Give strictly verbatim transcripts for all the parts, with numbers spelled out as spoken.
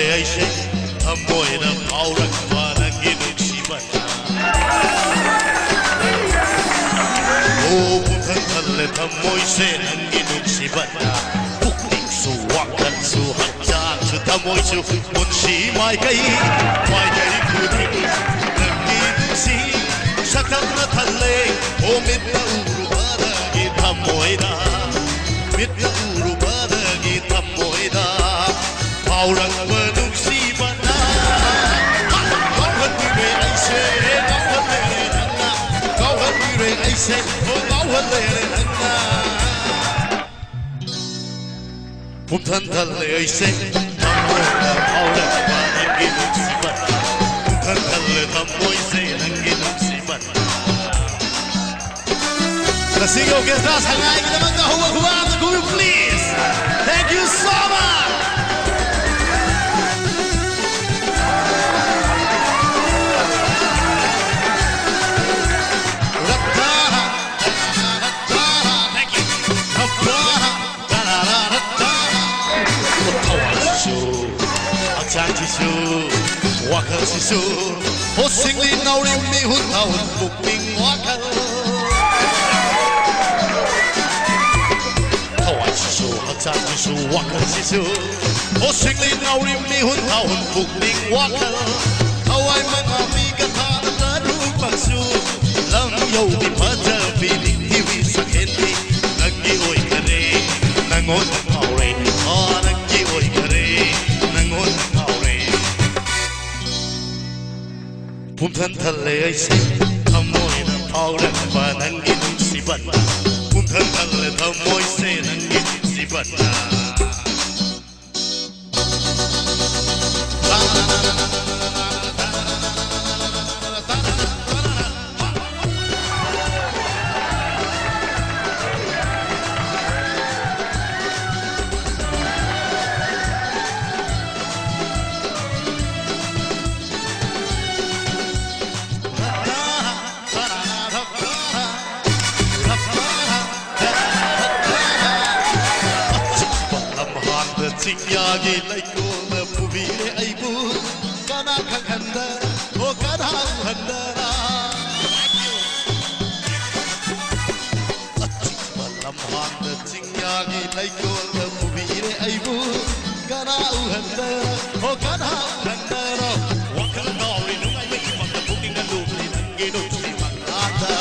ꯑꯩꯁꯦ ꯊꯃꯣꯏꯅ ꯐꯥꯎꯔꯛꯄ ꯅꯪꯒꯤ ꯅꯨꯡꯁꯤꯕꯅ꯫ ꯑꯣ, ꯄꯨꯡꯊꯪ ꯊꯜꯂꯦ ꯊꯃꯣꯏꯁꯦ ꯅꯪꯒꯤ ꯅꯨꯡꯁꯤꯕꯅ꯫ ꯄꯨꯛꯅꯤꯡꯁꯨ, ꯋꯥꯈꯜꯁꯨ, ꯍꯛꯆꯥꯡꯁꯨ, ꯊꯃꯣꯏꯁꯨ, ꯄꯨꯟꯁꯤ ꯃꯥꯏꯀꯩ, ꯃꯥꯏꯀꯩ ꯈꯨꯗꯤꯡ ꯅꯪꯒꯤ ꯅꯨꯡꯁꯤ ꯁꯛꯇꯝꯅ ꯊꯜꯂꯦ꯫ ꯑꯣ, ꯃꯤꯠꯅ ꯎꯔꯨꯕꯗꯒꯤ ꯊꯃꯣꯏꯗ, ꯃꯤꯠꯅ ꯎꯔꯨꯕꯗꯒꯤ ꯊꯃꯣꯏꯗ ꯐꯥꯎꯔꯛꯄ ꯅꯨꯡꯁꯤꯕꯅ ꯉꯥꯎꯍꯟꯕꯤꯔꯦ ꯑꯩꯁꯦ, ꯉꯥꯎꯍꯜꯂꯦ ꯅꯪꯅ, ꯉꯥꯎꯍꯟꯕꯤꯔꯦ ꯑꯩꯁꯦ, ꯑꯣ, ꯉꯥꯎꯍꯜꯂꯦ ꯅꯪꯅ꯫ ꯄꯨꯝꯊꯟ ꯊꯜꯂꯦ ꯑꯩꯁꯦ, ꯊꯃꯣꯏꯗ ꯐꯥꯎꯔꯛꯄ ꯅꯪꯒꯤ ꯅꯨꯡꯁꯤꯕꯅ꯫ ꯄꯨꯝꯊꯟ ꯊꯜꯂꯦ ꯊꯃꯣꯏꯁꯦ ꯅꯪꯒꯤ ꯅꯨꯡꯁꯤꯕꯅ꯫ ꯉꯁꯤꯒꯤ orchestra ꯁꯉꯥꯏꯒꯤꯗꯃꯛꯇ ꯍꯧꯕ ꯈꯨꯕꯥꯛ ꯑꯃ ꯈꯨꯕꯤꯌꯨ, please. Thank you so much. Thank you. ꯊꯋꯥꯏꯁꯤꯁꯨ, ꯍꯛꯆꯥꯡꯁꯤꯁꯨ, ꯋꯥꯈꯜꯁꯤꯁꯨ, ꯍꯣ ꯁꯤꯡꯂꯤ ꯅꯥꯎꯔꯤ ꯃꯤꯍꯨꯠ ꯊꯥꯍꯨꯠ ꯄꯨꯛꯅꯤꯡ ꯋꯥꯈꯜ꯫ ꯊꯋꯥꯏꯁꯤꯁꯨ, ꯍꯛꯆꯥꯡꯁꯤꯁꯨ, ꯋꯥꯈꯜꯁꯤꯁꯨ, ꯍꯣ ꯁꯤꯡꯂꯤ ꯅꯥꯎꯔꯤ ꯃꯤꯍꯨꯠ ꯊꯥꯍꯨꯠ ꯄꯨꯛꯅꯤꯡ ꯋꯥꯈꯜ꯫ ꯊꯋꯥꯏ ꯃꯉꯥ ꯃꯤ ꯀꯊꯥ ꯇꯔꯨꯛꯃꯛꯁꯨ ꯂꯝ ꯌꯧꯕꯤ ꯐꯖꯕꯤ ꯅꯤꯡꯊꯤꯕꯤ ꯁꯛꯍꯦꯟꯕꯤ ꯅꯪꯒꯤ ꯑꯣꯏꯈꯔꯦ, ꯅꯪꯉꯣꯟꯗ ꯉꯥꯎꯔꯦ꯫ ꯑꯥ, ꯅꯪꯒꯤ ꯑꯣꯏꯈꯔꯦ, ꯅꯪꯉꯣꯟꯗ ꯉꯥꯎꯔꯦ꯫ ꯄꯨꯝꯊꯟ ꯊꯜꯂꯦ ꯑꯩꯁꯦ ꯊꯃꯣꯏꯅ ꯐꯥꯎꯔꯛꯄ ꯅꯪꯒꯤ ꯅꯨꯡꯁꯤꯕꯅ꯫ ꯄꯨꯝꯊꯟ ꯊꯜꯂꯦ ꯊꯃꯣꯏꯁꯦ ꯅꯪꯒꯤ ꯅꯨꯡꯁꯤꯕꯅ꯫ ꯑꯆꯤꯛꯄ ꯆꯤꯡꯌꯥꯒꯤ ꯂꯩꯀꯣꯜꯗ ꯄꯨꯕꯤꯔꯦ ꯑꯩꯕꯨ, ꯀꯅꯥ ꯈꯪꯍꯟꯗꯅ, ꯑꯣ ꯀꯅꯥ ꯎꯍꯟꯗꯅ꯫ ꯑꯆꯤꯛꯄ ꯂꯝꯍꯥꯡꯗ ꯆꯤꯡꯌꯥꯒꯤ ꯂꯩꯀꯣꯜꯗ ꯄꯨꯕꯤꯔꯦ ꯑꯩꯕꯨ, ꯀꯅꯥ ꯎꯍꯟꯗꯅ, ꯑꯣ ꯀꯅꯥ ꯎꯍꯟꯗꯅ꯫ ꯋꯥꯈꯜ ꯉꯥꯎꯔꯤ ꯅꯨꯡꯉꯥꯏꯕ ꯏꯄꯥꯛꯇ ꯄꯨꯛꯅꯤꯡ ꯑꯂꯨꯝꯂꯤ ꯅꯪꯒꯤ ꯅꯨꯡꯁꯤ ꯃꯉꯥꯗ꯫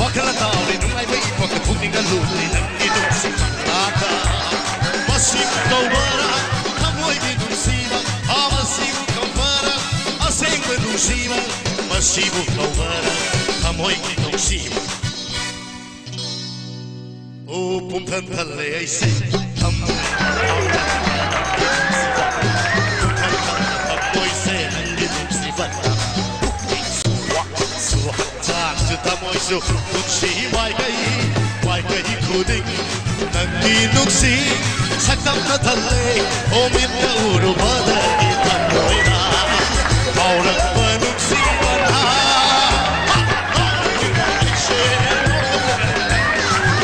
ꯋꯥꯈꯜ ꯉꯥꯎꯔꯤ ꯅꯨꯡꯉꯥꯏꯕ ꯏꯄꯥꯛꯇ ꯄꯨꯛꯅꯤꯡ ꯑꯂꯨꯝꯂꯤ ꯅꯪꯒꯤ ꯅꯨꯡꯁꯤ ꯃꯉꯥꯗ꯫ ꯃꯁꯤꯕꯨ ꯀꯧꯕꯔ ꯊꯃꯣꯏꯒꯤ ꯅꯨꯡꯁꯤꯕ, ꯍꯥ, ꯃꯁꯤꯕꯨ ꯀꯧꯕꯔ ꯑꯁꯦꯡꯕ ꯅꯨꯡꯁꯤꯕ, ꯃꯁꯤꯕꯨ ꯀꯧꯕꯔ ꯊꯃꯣꯏꯒꯤ ꯅꯨꯡꯁꯤꯕ꯫ ꯑꯣ, ꯄꯨꯡꯊꯟ ꯊꯜꯂꯦ ꯑꯩꯁꯦ ꯊꯝꯃꯣꯏ꯫ ꯄꯨꯡꯊꯟ ꯊꯜꯂꯦ ꯊꯝꯃꯣꯏꯁꯦ ꯅꯪꯒꯤ ꯅꯨꯡꯁꯤꯕꯅ꯫ ꯄꯨꯛꯅꯤꯡꯁꯨ ꯋꯥꯈꯜꯁꯨ ꯍꯛꯆꯥꯡꯁꯨ ꯊꯃꯣꯏꯁꯨ ꯅꯨꯡꯁꯤ ꯃꯥꯏꯀꯩ ꯃꯥꯏꯀꯩ ꯈꯨꯗꯤꯡ ꯅꯪꯒꯤ ꯅꯨꯡꯁꯤ ꯁꯛꯇꯝꯅ ꯊꯜꯂꯦ꯫ ꯑꯣ, ꯃꯤꯠꯅ ꯎꯔꯨꯕꯗꯒꯤ ꯊꯃꯣꯏꯅ ꯐꯥꯎꯔꯛꯄ ꯅꯨꯡꯁꯤꯕꯅ꯫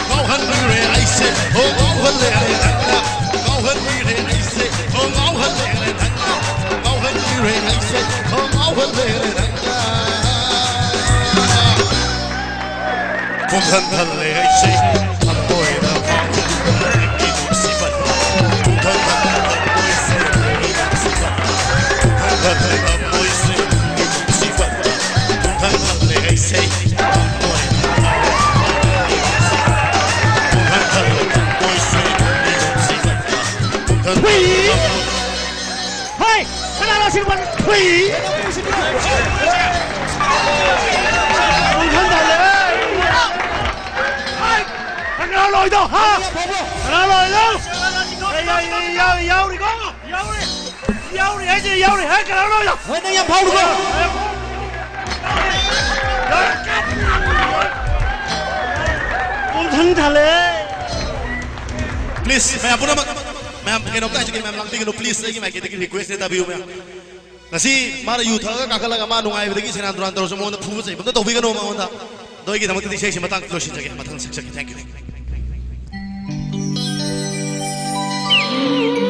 ꯉꯥꯎꯍꯟꯕꯤꯔꯦ ꯑꯩꯁꯦ, ꯑꯣ ꯉꯥꯎꯍꯜꯂꯦ ꯅꯪꯅ꯫ ꯉꯥꯎꯍꯟꯕꯤꯔꯦ ꯑꯩꯁꯦ, ꯑꯣ ꯉꯥꯎꯍꯜꯂꯦ ꯅꯪꯅ꯫ ꯉꯥꯎꯍꯟꯕꯤꯔꯦ ꯑꯩꯁꯦ, ꯑꯣ ꯉꯥꯎꯍꯜꯂꯦ ꯅꯪꯅ꯫ ꯄꯨꯡꯍꯟ ꯍꯜꯂꯦ ꯑꯩꯁꯦ, ꯊꯃꯣꯏꯅ ꯄꯥꯝꯖꯕ ꯅꯪꯒꯤ ꯅꯨꯡꯁꯤꯕꯅ꯫ ꯄꯨꯡꯍꯟ ꯍꯜꯂꯦ ꯊꯃꯣꯏꯁꯦ, ꯅꯪꯒꯤ ꯅꯨꯡꯁꯤꯕꯅ꯫ ꯄꯨꯡꯍꯟ ꯍꯜꯂꯦ ꯊꯃꯣꯏꯁꯦ, ꯅꯪꯒꯤ ꯅꯨꯡꯁꯤꯕꯅ꯫ ꯍꯣꯏ! ꯀꯅꯥꯅꯣ ꯑꯁꯤ ꯅꯨꯄꯥꯁꯦ? ꯍꯨꯏ! ꯀꯅꯥ ꯂꯣꯏꯗꯣ, ꯍꯥ? ꯀꯅꯥ ꯂꯣꯏꯗꯣ? ꯑꯩ, ꯑꯩ, ꯑꯩ ꯌꯥꯎꯔꯤ, ꯌꯥꯎꯔꯤꯀꯣ? ꯌꯥꯎꯔꯤ꯫ ꯌꯥꯎꯔꯤ ꯍꯥꯏꯁꯦ ꯌꯥꯎꯔꯤ ꯍꯥꯏ ꯀꯅꯥꯅꯣ ꯌꯥꯎ-? ꯍꯣꯏ, ꯅꯪ ꯌꯥꯝ ꯐꯥꯎꯔꯨꯀꯣ꯫ ꯄꯨꯡꯊꯪ ꯊꯜꯂꯦ꯫ Please, ꯃꯌꯥꯝ ꯄꯨꯝꯅꯃꯛ, ꯃꯌꯥꯝ ꯀꯩꯅꯣꯝꯇ ꯍꯥꯏꯖꯒꯦ, ꯃꯌꯥꯝ ꯂꯥꯡꯕꯤꯒꯅꯨ, please, ꯑꯩꯒꯤ ꯃꯥꯏꯀꯩꯗꯒꯤ request ꯅꯦ, ꯇꯥꯕꯤꯌꯨ ꯃꯌꯥꯝ꯫ ꯉꯁꯤ ꯃꯥꯅ ꯌꯨ ꯊꯛꯑꯒ ꯀꯥꯈꯠꯂꯒ ꯃꯥ ꯅꯨꯡꯉꯥꯏꯕꯗꯒꯤ ꯁꯦꯔꯥꯟ ꯇꯨꯔꯥꯟ ꯇꯧꯔꯁꯨ ꯃꯉꯣꯟꯗ ꯐꯨꯕ ꯆꯩꯕ ꯑꯝꯇ ꯇꯧꯕꯤꯒꯅꯣ ꯃꯉꯣꯟꯗ꯫ ꯑꯗꯣ ꯑꯩꯒꯤꯗꯃꯛꯇꯗꯤ ꯏꯁꯩꯁꯤ ꯃꯇꯥꯡ ꯂꯣꯏꯁꯤꯟꯖꯒꯦ, ꯃꯊꯪ ꯁꯛꯆꯒꯦ, thank you꯫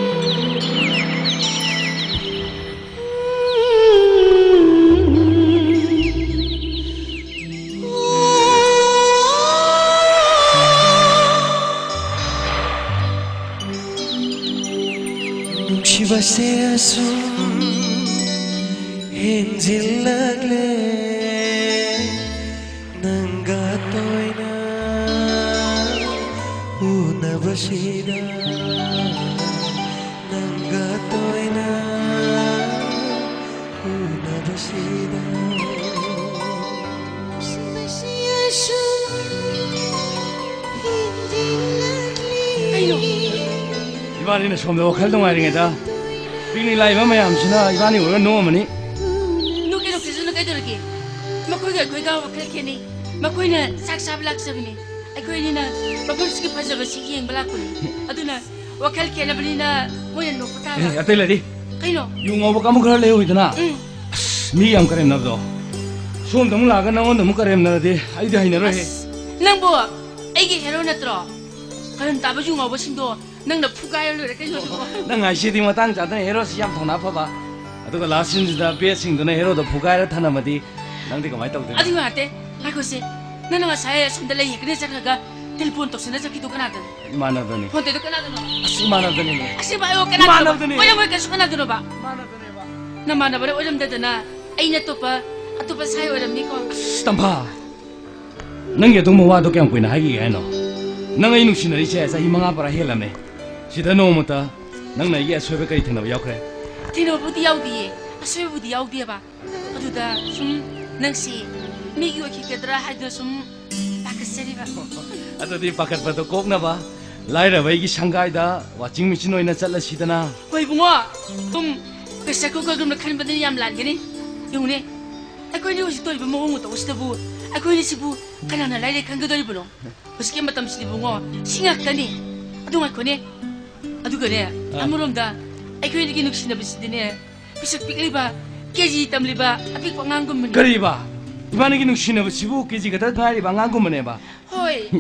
ꯅꯨꯡꯁꯤꯕꯁꯦ ꯑꯁꯨꯝ ꯍꯦꯟꯖꯤꯜꯂꯛꯂꯦ, ꯅꯪꯒ ꯇꯣꯏꯅ ꯎꯅꯕꯁꯤꯗ, ꯅꯪꯒ ꯇꯣꯏꯅ ꯎꯅꯕꯁꯤꯗ꯫ ꯅꯨꯡꯁꯤꯕꯁꯤ ꯑꯁꯨꯝ ꯍꯦꯟꯖꯤꯜꯂꯛꯂꯦ꯫ ꯀꯩꯅꯣ? ꯏꯕꯥꯅꯤꯅ ꯁꯣꯝꯗ ꯋꯥꯈꯜ ꯅꯨꯡꯉꯥꯏꯔꯤꯉꯩꯗ ꯄꯤꯛꯅꯤꯛ ꯂꯥꯛꯏꯕ ꯃꯌꯥꯝꯁꯤꯅ ꯏꯕꯥꯅꯤ ꯎꯔꯒ ꯅꯣꯛꯑꯝꯃꯅꯤ꯫ ꯅꯣꯛꯀꯦ ꯅꯣꯛꯆꯁꯅꯨ, ꯀꯩꯗꯧꯔꯒꯦ? ꯃꯈꯣꯏꯒ ꯑꯩꯈꯣꯏꯒ ꯋꯥꯈꯜ ꯈꯦꯠꯅꯩ꯫ ꯃꯈꯣꯏꯅ ꯆꯥꯛ ꯆꯥꯕ ꯂꯥꯛꯆꯕꯅꯤ, ꯑꯩꯈꯣꯏ ꯑꯅꯤꯅ ꯃꯐꯝꯁꯤꯒꯤ ꯐꯖꯕꯁꯤ ꯌꯦꯡꯕ ꯂꯥꯛꯄꯅꯤ꯫ ꯑꯗꯨꯅ ꯋꯥꯈꯜ ꯈꯦꯠꯅꯕꯅꯤꯅ ꯃꯣꯏꯅ ꯅꯣꯛꯄ ꯇꯥꯕ꯫ ꯑꯦ, ꯑꯇꯩ ꯂꯩꯔꯤ꯫ ꯀꯩꯅꯣ? ꯌꯨ ꯉꯥꯎꯕ ꯀꯥꯡꯕꯨ ꯈꯔ ꯂꯩꯍꯧꯏꯗꯅ꯫ ꯎꯝ꯫ ꯑꯁ, ꯃꯤ ꯌꯥꯝ ꯀꯔꯦꯝꯅꯕꯗꯣ꯫ ꯁꯣꯝꯗ ꯑꯃꯨꯛ ꯂꯥꯛꯑꯒ ꯅꯪꯉꯣꯟꯗ ꯑꯃꯨꯛ ꯀꯔꯦꯝꯅꯔꯗꯤ ꯑꯩꯗꯤ ꯍꯩꯅꯔꯣꯏꯍꯦ꯫ ꯑꯁ, ꯅꯪꯕꯨ ꯑꯩꯒꯤ ꯍꯦꯔꯣ ꯅꯠꯇ꯭ꯔꯣ? ꯀꯔꯟ ꯇꯥꯕ ꯌꯨ ꯉꯥꯎꯕꯁꯤꯡꯗꯣ ꯅꯪꯅ ꯐꯨꯒꯥꯏꯔ ꯂꯣꯏꯔꯦ ꯀꯩꯅꯣ ꯑꯗꯨꯕꯣ꯫ ꯅꯪ ꯍꯥꯏꯁꯤꯗꯤ ꯃꯇꯥꯡ ꯆꯥꯗꯅ ꯍꯦꯔꯣꯁꯤ ꯌꯥꯝ ꯊꯧꯅꯥ ꯐꯕ꯫ ꯑꯗꯨꯒ ꯂꯥꯁ ꯁꯤꯟꯁꯤꯗ ꯕꯦꯠꯁꯤꯡꯗꯨꯅ ꯍꯦꯔꯣꯗꯣ ꯐꯨꯒꯥꯏꯔ ꯊꯅꯝꯃꯗꯤ ꯅꯪꯗꯤ ꯀꯃꯥꯏꯅ ꯇꯧꯗꯣꯏꯅꯣ? ꯑꯗꯨ ꯉꯥꯏꯍꯥꯛꯇꯦ, ꯉꯥꯏꯈꯣꯁꯦ꯫ ꯅꯪꯅ ꯉꯁꯥꯏ ꯑꯁꯣꯝꯗ ꯂꯩ ꯍꯦꯛꯀꯅꯦ ꯆꯠꯈ꯭ꯔꯒ ꯇꯦꯂꯤꯐꯣꯟ ꯇꯧꯁꯤꯟꯅ ꯆꯠꯈꯤꯗꯣ ꯀꯅꯥꯗꯅꯣ? ꯏꯃꯥꯟꯅꯕꯗꯅꯤ꯫ ꯐꯣꯟ ꯇꯧꯔꯤꯗꯣ ꯀꯅꯥꯗꯅꯣ? ꯑꯁ, ꯏꯃꯥꯟꯅꯕꯗꯅꯤꯅꯦ꯫ ꯑꯁꯦꯡꯕ ꯍꯥꯏꯌꯣ, ꯀꯅꯥꯗꯅꯣ? ꯏꯃꯥꯟꯅꯕꯗꯅꯤ꯫ ꯑꯣꯏꯔꯝꯃꯣꯏ, ꯀꯩꯁꯨ ꯀꯅꯥꯗꯅꯣꯕ? ꯏꯃꯥꯟꯅꯕꯗꯅꯦꯕ꯫ ꯅꯃꯥꯟꯅꯕꯅ ꯑꯣꯏꯔꯝꯗꯗꯅ ꯑꯩꯅ ꯑꯇꯣꯞꯄ, ꯑꯇꯣꯞꯄ ꯁꯥꯏ ꯑꯣꯏꯔꯝꯅꯤꯀꯣ꯫ ꯑꯁ, ꯇꯝꯐꯥ, ꯅꯪꯒꯤ ꯑꯗꯨꯒꯨꯝꯕ ꯋꯥꯗꯣ ꯀꯌꯥꯝ ꯀꯨꯏꯅ ꯍꯥꯏꯈꯤꯒꯦ ꯍꯥꯏꯅꯣ? ꯅꯪ ꯑꯩ ꯅꯨꯡꯁꯤꯅꯔꯤꯁꯦ ꯆꯍꯤ ꯃꯉꯥ ꯄꯨꯔꯥ ꯍꯦꯜꯂꯝꯃꯦ꯫ ꯁꯤꯗ ꯅꯣꯡꯃꯇ ꯅꯪꯅ ꯑꯩꯒꯤ ꯑꯁꯣꯏꯕ ꯀꯔꯤ ꯊꯦꯡꯅꯕ ꯌꯥꯎꯈ꯭ꯔꯦ? ꯊꯦꯡꯅꯕꯕꯨꯗꯤ ꯌꯥꯎꯗꯤꯌꯦ, ꯑꯁꯣꯏꯕꯕꯨꯗꯤ ꯌꯥꯎꯗꯦꯕ꯫ ꯑꯗꯨꯗ ꯁꯨꯝ ꯅꯪꯁꯤ ꯃꯤꯒꯤ ꯑꯣꯏꯈꯤꯒꯗ꯭ꯔꯥ ꯍꯥꯏꯗꯨꯅ ꯁꯨꯝ ꯄꯥꯈꯠꯆꯔꯤꯕ꯫ ꯑꯗꯨꯗꯤ ꯄꯥꯈꯠꯄꯗꯣ ꯀꯣꯛꯅꯕ ꯂꯥꯏꯔꯕ ꯑꯩꯒꯤ ꯁꯪꯒꯥꯏꯗ ꯋꯥꯆꯤꯡ ꯃꯦꯆꯤꯟ ꯑꯣꯏꯅ ꯆꯠꯂꯁꯤꯗꯅ꯫ ꯍꯣꯏ ꯏꯕꯨꯡꯉꯣ, ꯁꯨꯝ ꯄ꯭ꯔꯦꯁꯔ ꯀꯨꯀꯔꯒꯨꯝꯅ ꯈꯟꯕꯗꯨꯅ ꯌꯥꯝ ꯂꯥꯟꯒꯅꯤ꯫ ꯌꯦꯡꯉꯨꯅꯦ, ꯑꯩꯈꯣꯏꯅ ꯍꯧꯖꯤꯛ ꯇꯧꯔꯤꯕ ꯃꯑꯣꯡ ꯃꯇꯧ ꯑꯁꯤꯗꯕꯨ ꯑꯩꯈꯣꯏꯅ ꯁꯤꯕꯨ ꯀꯅꯥꯅ ꯂꯥꯏꯔꯩ ꯈꯪꯒꯗꯧꯔꯤꯕꯅꯣ? ꯍꯧꯖꯤꯛꯀꯤ ꯃꯇꯝꯁꯤꯗꯤ ꯏꯕꯨꯡꯉꯣ, ꯁꯤ ꯉꯥꯛꯇꯅꯤ꯫ ꯑꯗꯨ ꯉꯥꯏꯈꯣꯅꯦ꯫ ꯑꯗꯨꯒꯅꯦ, ꯑꯥ꯫ ꯑꯃꯔꯣꯝꯗ ꯑꯩꯈꯣꯏ ꯑꯅꯤꯒꯤ ꯅꯨꯡꯁꯤꯅꯕꯁꯤꯗꯤꯅꯦ, ꯄꯤꯁꯛ ꯄꯤꯛꯂꯤꯕ, ꯀꯦ ꯖꯤ ꯇꯝꯂꯤꯕ ꯑꯄꯤꯛꯄ ꯑꯉꯥꯡꯒꯨꯝꯕꯅꯤ꯫ ꯀꯔꯤꯕ? ꯏꯕꯥꯅꯤꯒꯤ ꯅꯨꯡꯁꯤꯅꯕꯁꯤꯕꯨ ꯀꯦ ꯖꯤ ꯈꯛꯇ ꯉꯥꯏꯔꯤꯕ ꯑꯉꯥꯡꯒꯨꯝꯕꯅꯦꯕ? ꯍꯣꯏ꯫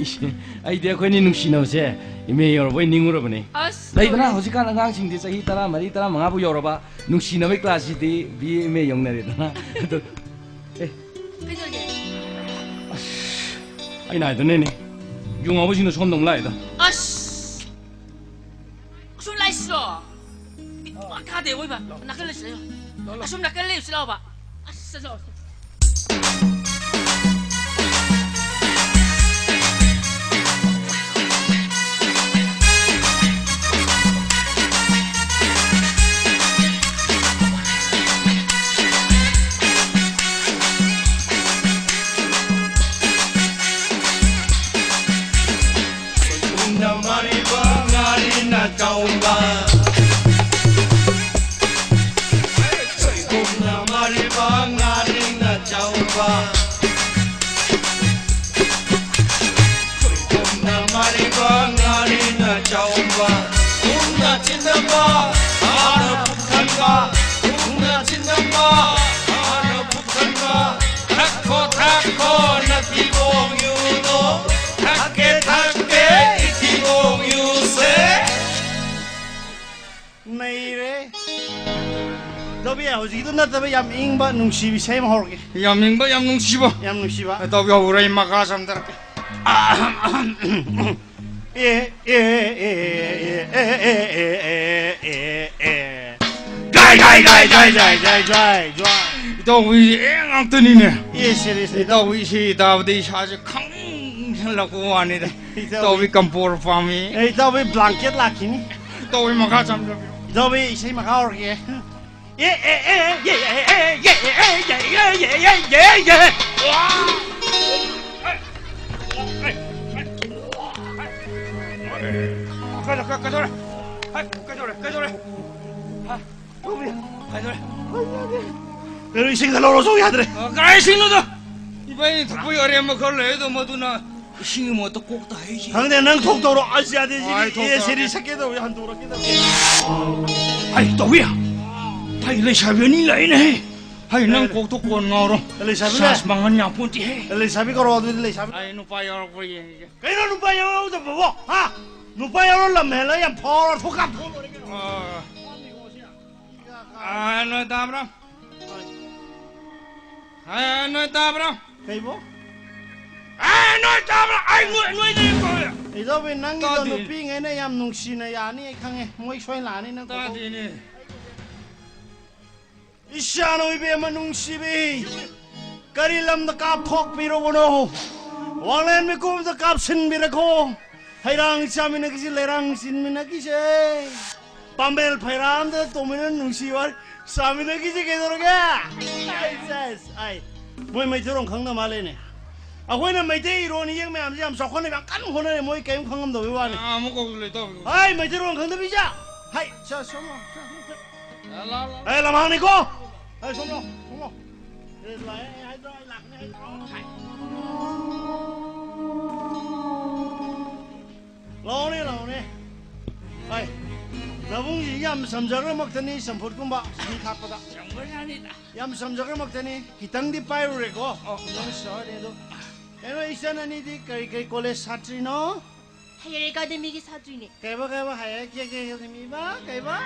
ꯑꯩꯗꯤ ꯑꯩꯈꯣꯏꯅꯤ ꯅꯨꯡꯁꯤꯅꯕꯁꯦ ꯑꯦꯝ ꯑꯦ ꯌꯧꯔꯕꯣꯏ ꯅꯤꯡꯉꯨꯔꯕꯅꯤ꯫ ꯑꯁ, ꯂꯩꯗꯅ, ꯂꯣꯏꯔꯦ꯫ ꯍꯧꯖꯤꯛꯀꯥꯟ ꯑꯉꯥꯡꯁꯤꯡꯗꯤ ꯆꯍꯤ ꯇꯔꯥ ꯃꯔꯤ, ꯇꯔꯥ ꯃꯉꯥꯕꯨ ꯌꯧꯔꯕ ꯅꯨꯡꯁꯤꯅꯕꯒꯤ ꯀ꯭ꯂꯥꯁꯁꯤꯗꯤ ꯕꯤ ꯑꯦ ꯑꯦꯝ ꯑꯦ ꯌꯧꯅꯔꯦꯗꯅ꯫ ꯑꯗꯨ, ꯑꯦ꯫ ꯀꯩꯗꯧꯔꯒꯦ? ꯑꯁ, ꯑꯩꯅ ꯍꯥꯏꯗꯨꯅꯤꯅꯦ, ꯌꯨ ꯉꯥꯎꯕꯁꯤꯡꯗꯣ ꯁꯣꯝꯗ ꯑꯃꯨꯛ ꯂꯥꯛꯑꯦꯗ꯫ ꯑꯁ! ꯁꯨꯝ ꯂꯥꯛꯏꯁꯤꯔꯣ? ꯃꯈꯥꯗ ꯑꯣꯏꯕ ꯅꯥꯀꯜ ꯂꯩꯁꯤꯜꯂꯣ꯫ ꯑꯁꯨꯝ ꯅꯥꯀꯜ ꯂꯩꯁꯤꯜꯂꯣꯕ꯫ ꯑꯁ, ꯆꯠꯂꯣ꯫ ꯁꯣꯏꯕꯨꯝꯅ ꯃꯔꯤꯕ, ꯉꯥꯔꯤꯅ ꯆꯥꯎꯕ꯫ ꯁꯣꯏꯕꯨꯝꯅ ꯃꯔꯤꯕ, ꯉꯥꯔꯤꯅ ꯆꯥꯎꯕ꯫ ꯁꯣꯏꯕꯨꯝꯅ ꯃꯔꯤꯕ, ꯉꯥꯔꯤꯅ ꯆꯥꯎꯕ꯫ ꯊꯨꯝꯅ ꯆꯤꯟꯗꯝꯕ, ꯍꯥꯟꯅ ꯄꯨꯛ ꯊꯟꯕ꯫ ꯊꯨꯝꯅ ꯆꯤꯟꯗꯝꯕ, ꯍꯥꯟꯅ ꯄꯨꯛ ꯊꯟꯕ꯫ ꯊꯛꯈꯣ, ꯊꯛꯈꯣ, ꯅꯊꯤꯕꯣꯡ ꯌꯨꯗꯣ꯫ ꯊꯛꯀꯦ, ꯊꯛꯀꯦ, ꯏꯊꯤꯕꯣꯡ ꯌꯨꯁꯦ꯫ ꯅꯩꯔꯦ꯫ ꯏꯇꯥꯎꯕꯤ, ꯍꯧꯖꯤꯛꯀꯤꯗꯨ ꯅꯠꯇꯕ ꯌꯥꯝ ꯏꯪꯕ, ꯅꯨꯡꯁꯤꯕ ꯏꯁꯩ ꯑꯃ ꯍꯧꯔꯛꯀꯦ꯫ ꯌꯥꯝ ꯏꯪꯕ, ꯌꯥꯝ ꯅꯨꯡꯁꯤꯕ꯫ ꯌꯥꯝ ꯅꯨꯡꯁꯤꯕ꯫ ꯏꯇꯥꯎꯕꯤ, ꯍꯧꯔꯦ, ꯑꯩ ꯃꯈꯥ ꯁꯝꯊꯔꯛꯀꯦ꯫ ꯑꯦ, ꯑꯦ, ꯑꯦ꯫ ꯖꯥꯏ, ꯖꯥꯏ, ꯖꯥꯏ, ꯖꯥꯏ꯫ ꯏꯇꯥꯎꯕꯤꯁꯦ ꯑꯦ ꯉꯥꯛꯇꯅꯤꯅꯦ꯫ ꯑꯦ, seriously꯫ ꯏꯇꯥꯎꯕꯤ ꯏꯁꯩ ꯇꯥꯕꯗ ꯏꯁꯥꯁꯦ ꯈꯪꯁꯜꯂꯛꯄ ꯋꯥꯅꯤꯗ꯫ ꯏꯇꯥꯎꯕꯤ꯫ ꯏꯇꯥꯎꯕꯤ ꯀꯝꯄꯣꯔ ꯄꯥꯝꯃꯤ꯫ ꯑꯦ, ꯏꯇꯥꯎꯕꯤ blanket ꯂꯥꯛꯈꯤꯅꯤ꯫ ꯏꯇꯥꯎꯕꯤ ꯃꯈꯥ ꯆꯝꯊꯕꯤꯔꯣ꯫ ꯏꯇꯥꯎꯕꯤ ꯏꯁꯩ ꯃꯈꯥ ꯍꯧꯔꯛꯀꯦ꯫ ꯑꯦ, ꯑꯦ, ꯑꯦ꯫ ꯀꯩꯗꯧꯔꯦ? ꯀꯩꯗꯧꯔꯦ? ꯀꯩꯗꯧꯔꯦ? ꯍꯥ? ꯀꯩꯗꯧꯔꯦ? ꯀꯩꯅꯣ, ꯏꯁꯤꯡ ꯈꯔ ꯂꯧꯔꯣ, ꯁꯣꯛ ꯌꯥꯗ꯭ꯔꯦ꯫ ꯑ, ꯀꯗꯥꯏ ꯏꯁꯤꯡꯅꯣꯗ? ꯏꯕꯥꯅꯤ ꯊꯛꯄꯒꯤ ꯑꯔꯦꯝꯕ ꯈꯔ ꯂꯩ, ꯑꯗꯣ ꯃꯗꯨꯅ ꯏꯁꯤꯡꯒꯤ ꯃꯍꯨꯠꯇ ꯀꯣꯛꯇ ꯍꯩꯁꯤ꯫ ꯈꯪꯗꯦ, ꯅꯪ ꯊꯣꯛ ꯇꯧꯔꯣ꯫ ꯑꯁ, ꯌꯥꯗꯦ, ꯁꯤꯗꯤ꯫ ꯑꯩ ꯊꯣꯛ ꯑꯦ, ꯇꯧꯔꯒꯦ꯫ ꯁꯤꯗꯤ ꯁꯛꯀꯦ ꯇꯧꯋꯦ, ꯍꯟꯗꯣꯔꯛꯀꯦ ꯇꯧꯋꯦ꯫ ꯍꯩ, ꯇꯧꯏ꯫ ꯍꯩ, ꯂꯩꯁꯥꯕꯤ ꯑꯅꯤ ꯂꯥꯛꯏꯅꯦ, ꯍꯩ꯫ ꯍꯩ, ꯅꯪ ꯀꯩ? ꯀꯣꯛꯇꯣ ꯀꯣꯟ ꯉꯥꯎꯔꯣ꯫ ꯂꯩꯁꯥꯕꯤ ꯁꯥꯁ ꯂꯩ-, ꯃꯥꯡꯍꯟ ꯌꯥꯄꯣꯟꯇꯦ, ꯍꯩ꯫ ꯂꯩꯁꯥꯕꯤ ꯀꯧꯔꯣ, ꯑꯗꯨꯗꯤ ꯂꯩꯁꯥꯕꯤ꯫ ꯑꯩ ꯅꯨꯄꯥ ꯌꯥꯎꯔꯛꯄ꯭ꯔꯥ ꯌꯦꯡꯒꯦ꯫ ꯀꯩꯅꯣ ꯅꯨꯄꯥ ꯌꯥꯎꯗꯕꯕꯣ? ꯍꯥ? ꯅꯨꯄꯥ ꯌꯥꯎꯔ ꯂꯝ ꯍꯦꯜꯂ ꯌꯥꯝ ꯐꯥꯎꯔ ꯊꯣꯛ ꯀꯥꯞꯊꯣꯛꯑ ꯂꯣꯏꯔꯦ ꯀꯩꯅꯣ꯫ ꯑ, ꯑ, ꯅꯣꯏ ꯇꯥꯕ꯭ꯔꯣ? ꯑ, ꯅꯣꯏ ꯇꯥꯕ꯭ꯔꯣ? ꯀꯩꯕꯣ? ꯑ, ꯅꯣꯏ ꯇꯥꯕ꯭ꯔꯥ? ꯑꯩ ꯅꯣꯏ, ꯅꯣꯏꯗ ꯀꯧꯔꯦ꯫ ꯏꯙꯧꯕꯤ, ꯅꯪꯒꯤꯗꯣ ꯇꯥꯗꯦ꯫ ꯅꯨꯄꯤꯉꯩꯅ ꯌꯥꯝ ꯅꯨꯡꯁꯤꯅ ꯌꯥꯅꯤ, ꯑꯩ ꯈꯪꯉꯦ꯫ ꯃꯣꯏ ꯁꯣꯏ ꯂꯥꯛꯑꯅꯤ ꯅꯪ ꯀꯧꯊꯣꯛ꯫ ꯇꯥꯗꯦꯅꯦ꯫ ꯏꯁꯥꯅ ꯏꯕꯦꯝꯃ ꯅꯨꯡꯁꯤꯕꯤ, ꯀꯔꯤ ꯂꯝꯗ ꯀꯥꯞꯊꯣꯛꯄꯤꯔꯕꯅꯣ? ꯋꯥꯡꯂꯦꯟ ꯃꯤꯀꯨꯞꯇ ꯀꯥꯞꯁꯤꯟꯕꯤꯔꯈꯣ꯫ ꯍꯩꯔꯥꯡ ꯆꯥꯃꯤꯟꯅꯈꯤꯁꯤ, ꯂꯩꯔꯥꯡ ꯆꯤꯟꯃꯤꯟꯅꯈꯤꯁꯦ꯫ ꯄꯥꯝꯕꯦꯜ ꯐꯩꯔꯥꯝꯗ ꯇꯣꯡꯃꯤꯟꯅ ꯅꯨꯡꯁꯤ ꯋꯥꯔꯤ ꯁꯥꯃꯤꯟꯅꯈꯤꯁꯤ ꯀꯩꯗꯧꯔꯒꯦ? ꯑꯩ ꯁꯦꯁ, ꯑꯩ, ꯃꯣꯏ ꯃꯩꯇꯩꯔꯣꯟ ꯈꯪꯗ ꯃꯥꯜꯂꯦꯅꯦ꯫ ꯑꯩꯈꯣꯏꯅ ꯃꯩꯇꯩ ꯏꯔꯣꯟ ꯏꯌꯦꯛ ꯃꯌꯥꯝꯁꯦ ꯌꯥꯝ ꯆꯥꯎꯈꯠꯅꯕ ꯌꯥꯝ ꯀꯟꯅ ꯍꯣꯠꯅꯔꯦ, ꯃꯣꯏ ꯀꯔꯤꯝ ꯈꯪꯉꯝꯗꯕꯩ ꯋꯥꯅꯤ꯫ ꯑꯥ, ꯑꯃꯨꯛ ꯀꯧꯁꯨ ꯂꯩꯇꯧꯕ꯫ ꯍꯥꯏ, ꯃꯩꯇꯩꯔꯣꯟ ꯈꯪꯗꯕꯤꯁꯦ꯫ ꯍꯥꯏ, ꯁꯦ, ꯁꯣꯝ ꯂꯥꯎ, ꯁꯣꯝ ꯂꯥꯎ꯫ ꯂꯥ, ꯂꯥ, ꯂꯥ꯫ ꯑꯦ, ꯂꯝꯍꯥꯡꯅꯤꯀꯣ꯫ ꯑꯦ, ꯁꯣꯝ ꯂꯥꯎ, ꯁꯣꯝ ꯂꯥꯎ꯫ ꯑꯦ, ꯂꯥꯛꯑꯦ, ꯑꯩ ꯍꯥꯏꯗ꯭ꯔꯣ, ꯑꯩ ꯂꯥꯛꯀꯅꯤ ꯍꯥꯏꯗ꯭ꯔꯣ? ꯍꯥꯏ꯫ ꯂꯥꯛꯑꯣꯅꯦ, ꯂꯥꯛꯑꯣꯅꯦ꯫ ꯍꯥꯏ꯫ ꯅꯕꯨꯡꯁꯤ ꯌꯥꯝ ꯁꯝꯖꯈ꯭ꯔꯃꯛꯇꯅꯤ, ꯆꯝꯐꯨꯠꯀꯨꯝꯕ ꯆꯤꯅꯤ ꯊꯥꯛꯄꯗ꯫ ꯌꯥꯝ ꯆꯝꯖꯈ꯭ꯔꯃꯛꯇꯅꯤ꯫ ꯈꯤꯇꯪꯗꯤ ꯄꯥꯏꯔꯨꯔꯦꯀꯣ꯫ ꯑꯣ꯫ ꯅꯪ ꯁꯥꯎꯔꯅꯤ ꯑꯗꯣ꯫ ꯀꯩꯅꯣ, ꯏꯆꯟ ꯑꯅꯤꯗꯤ ꯀꯔꯤ ꯀꯔꯤ ꯀꯣꯂꯦꯖ ꯁꯥꯇ꯭ꯔꯤꯅꯣ? ꯍꯥꯌꯔ ꯑꯦꯀꯥꯗꯃꯤꯒꯤ ꯁꯥꯇ꯭ꯔꯤꯅꯦ꯫ ꯀꯩꯕ, ꯀꯩꯕ, ꯍꯥꯌꯔ ꯀꯦ-, ꯀꯦ-, ꯑꯦꯀꯥꯗꯃꯤꯕ? ꯀꯩꯕ?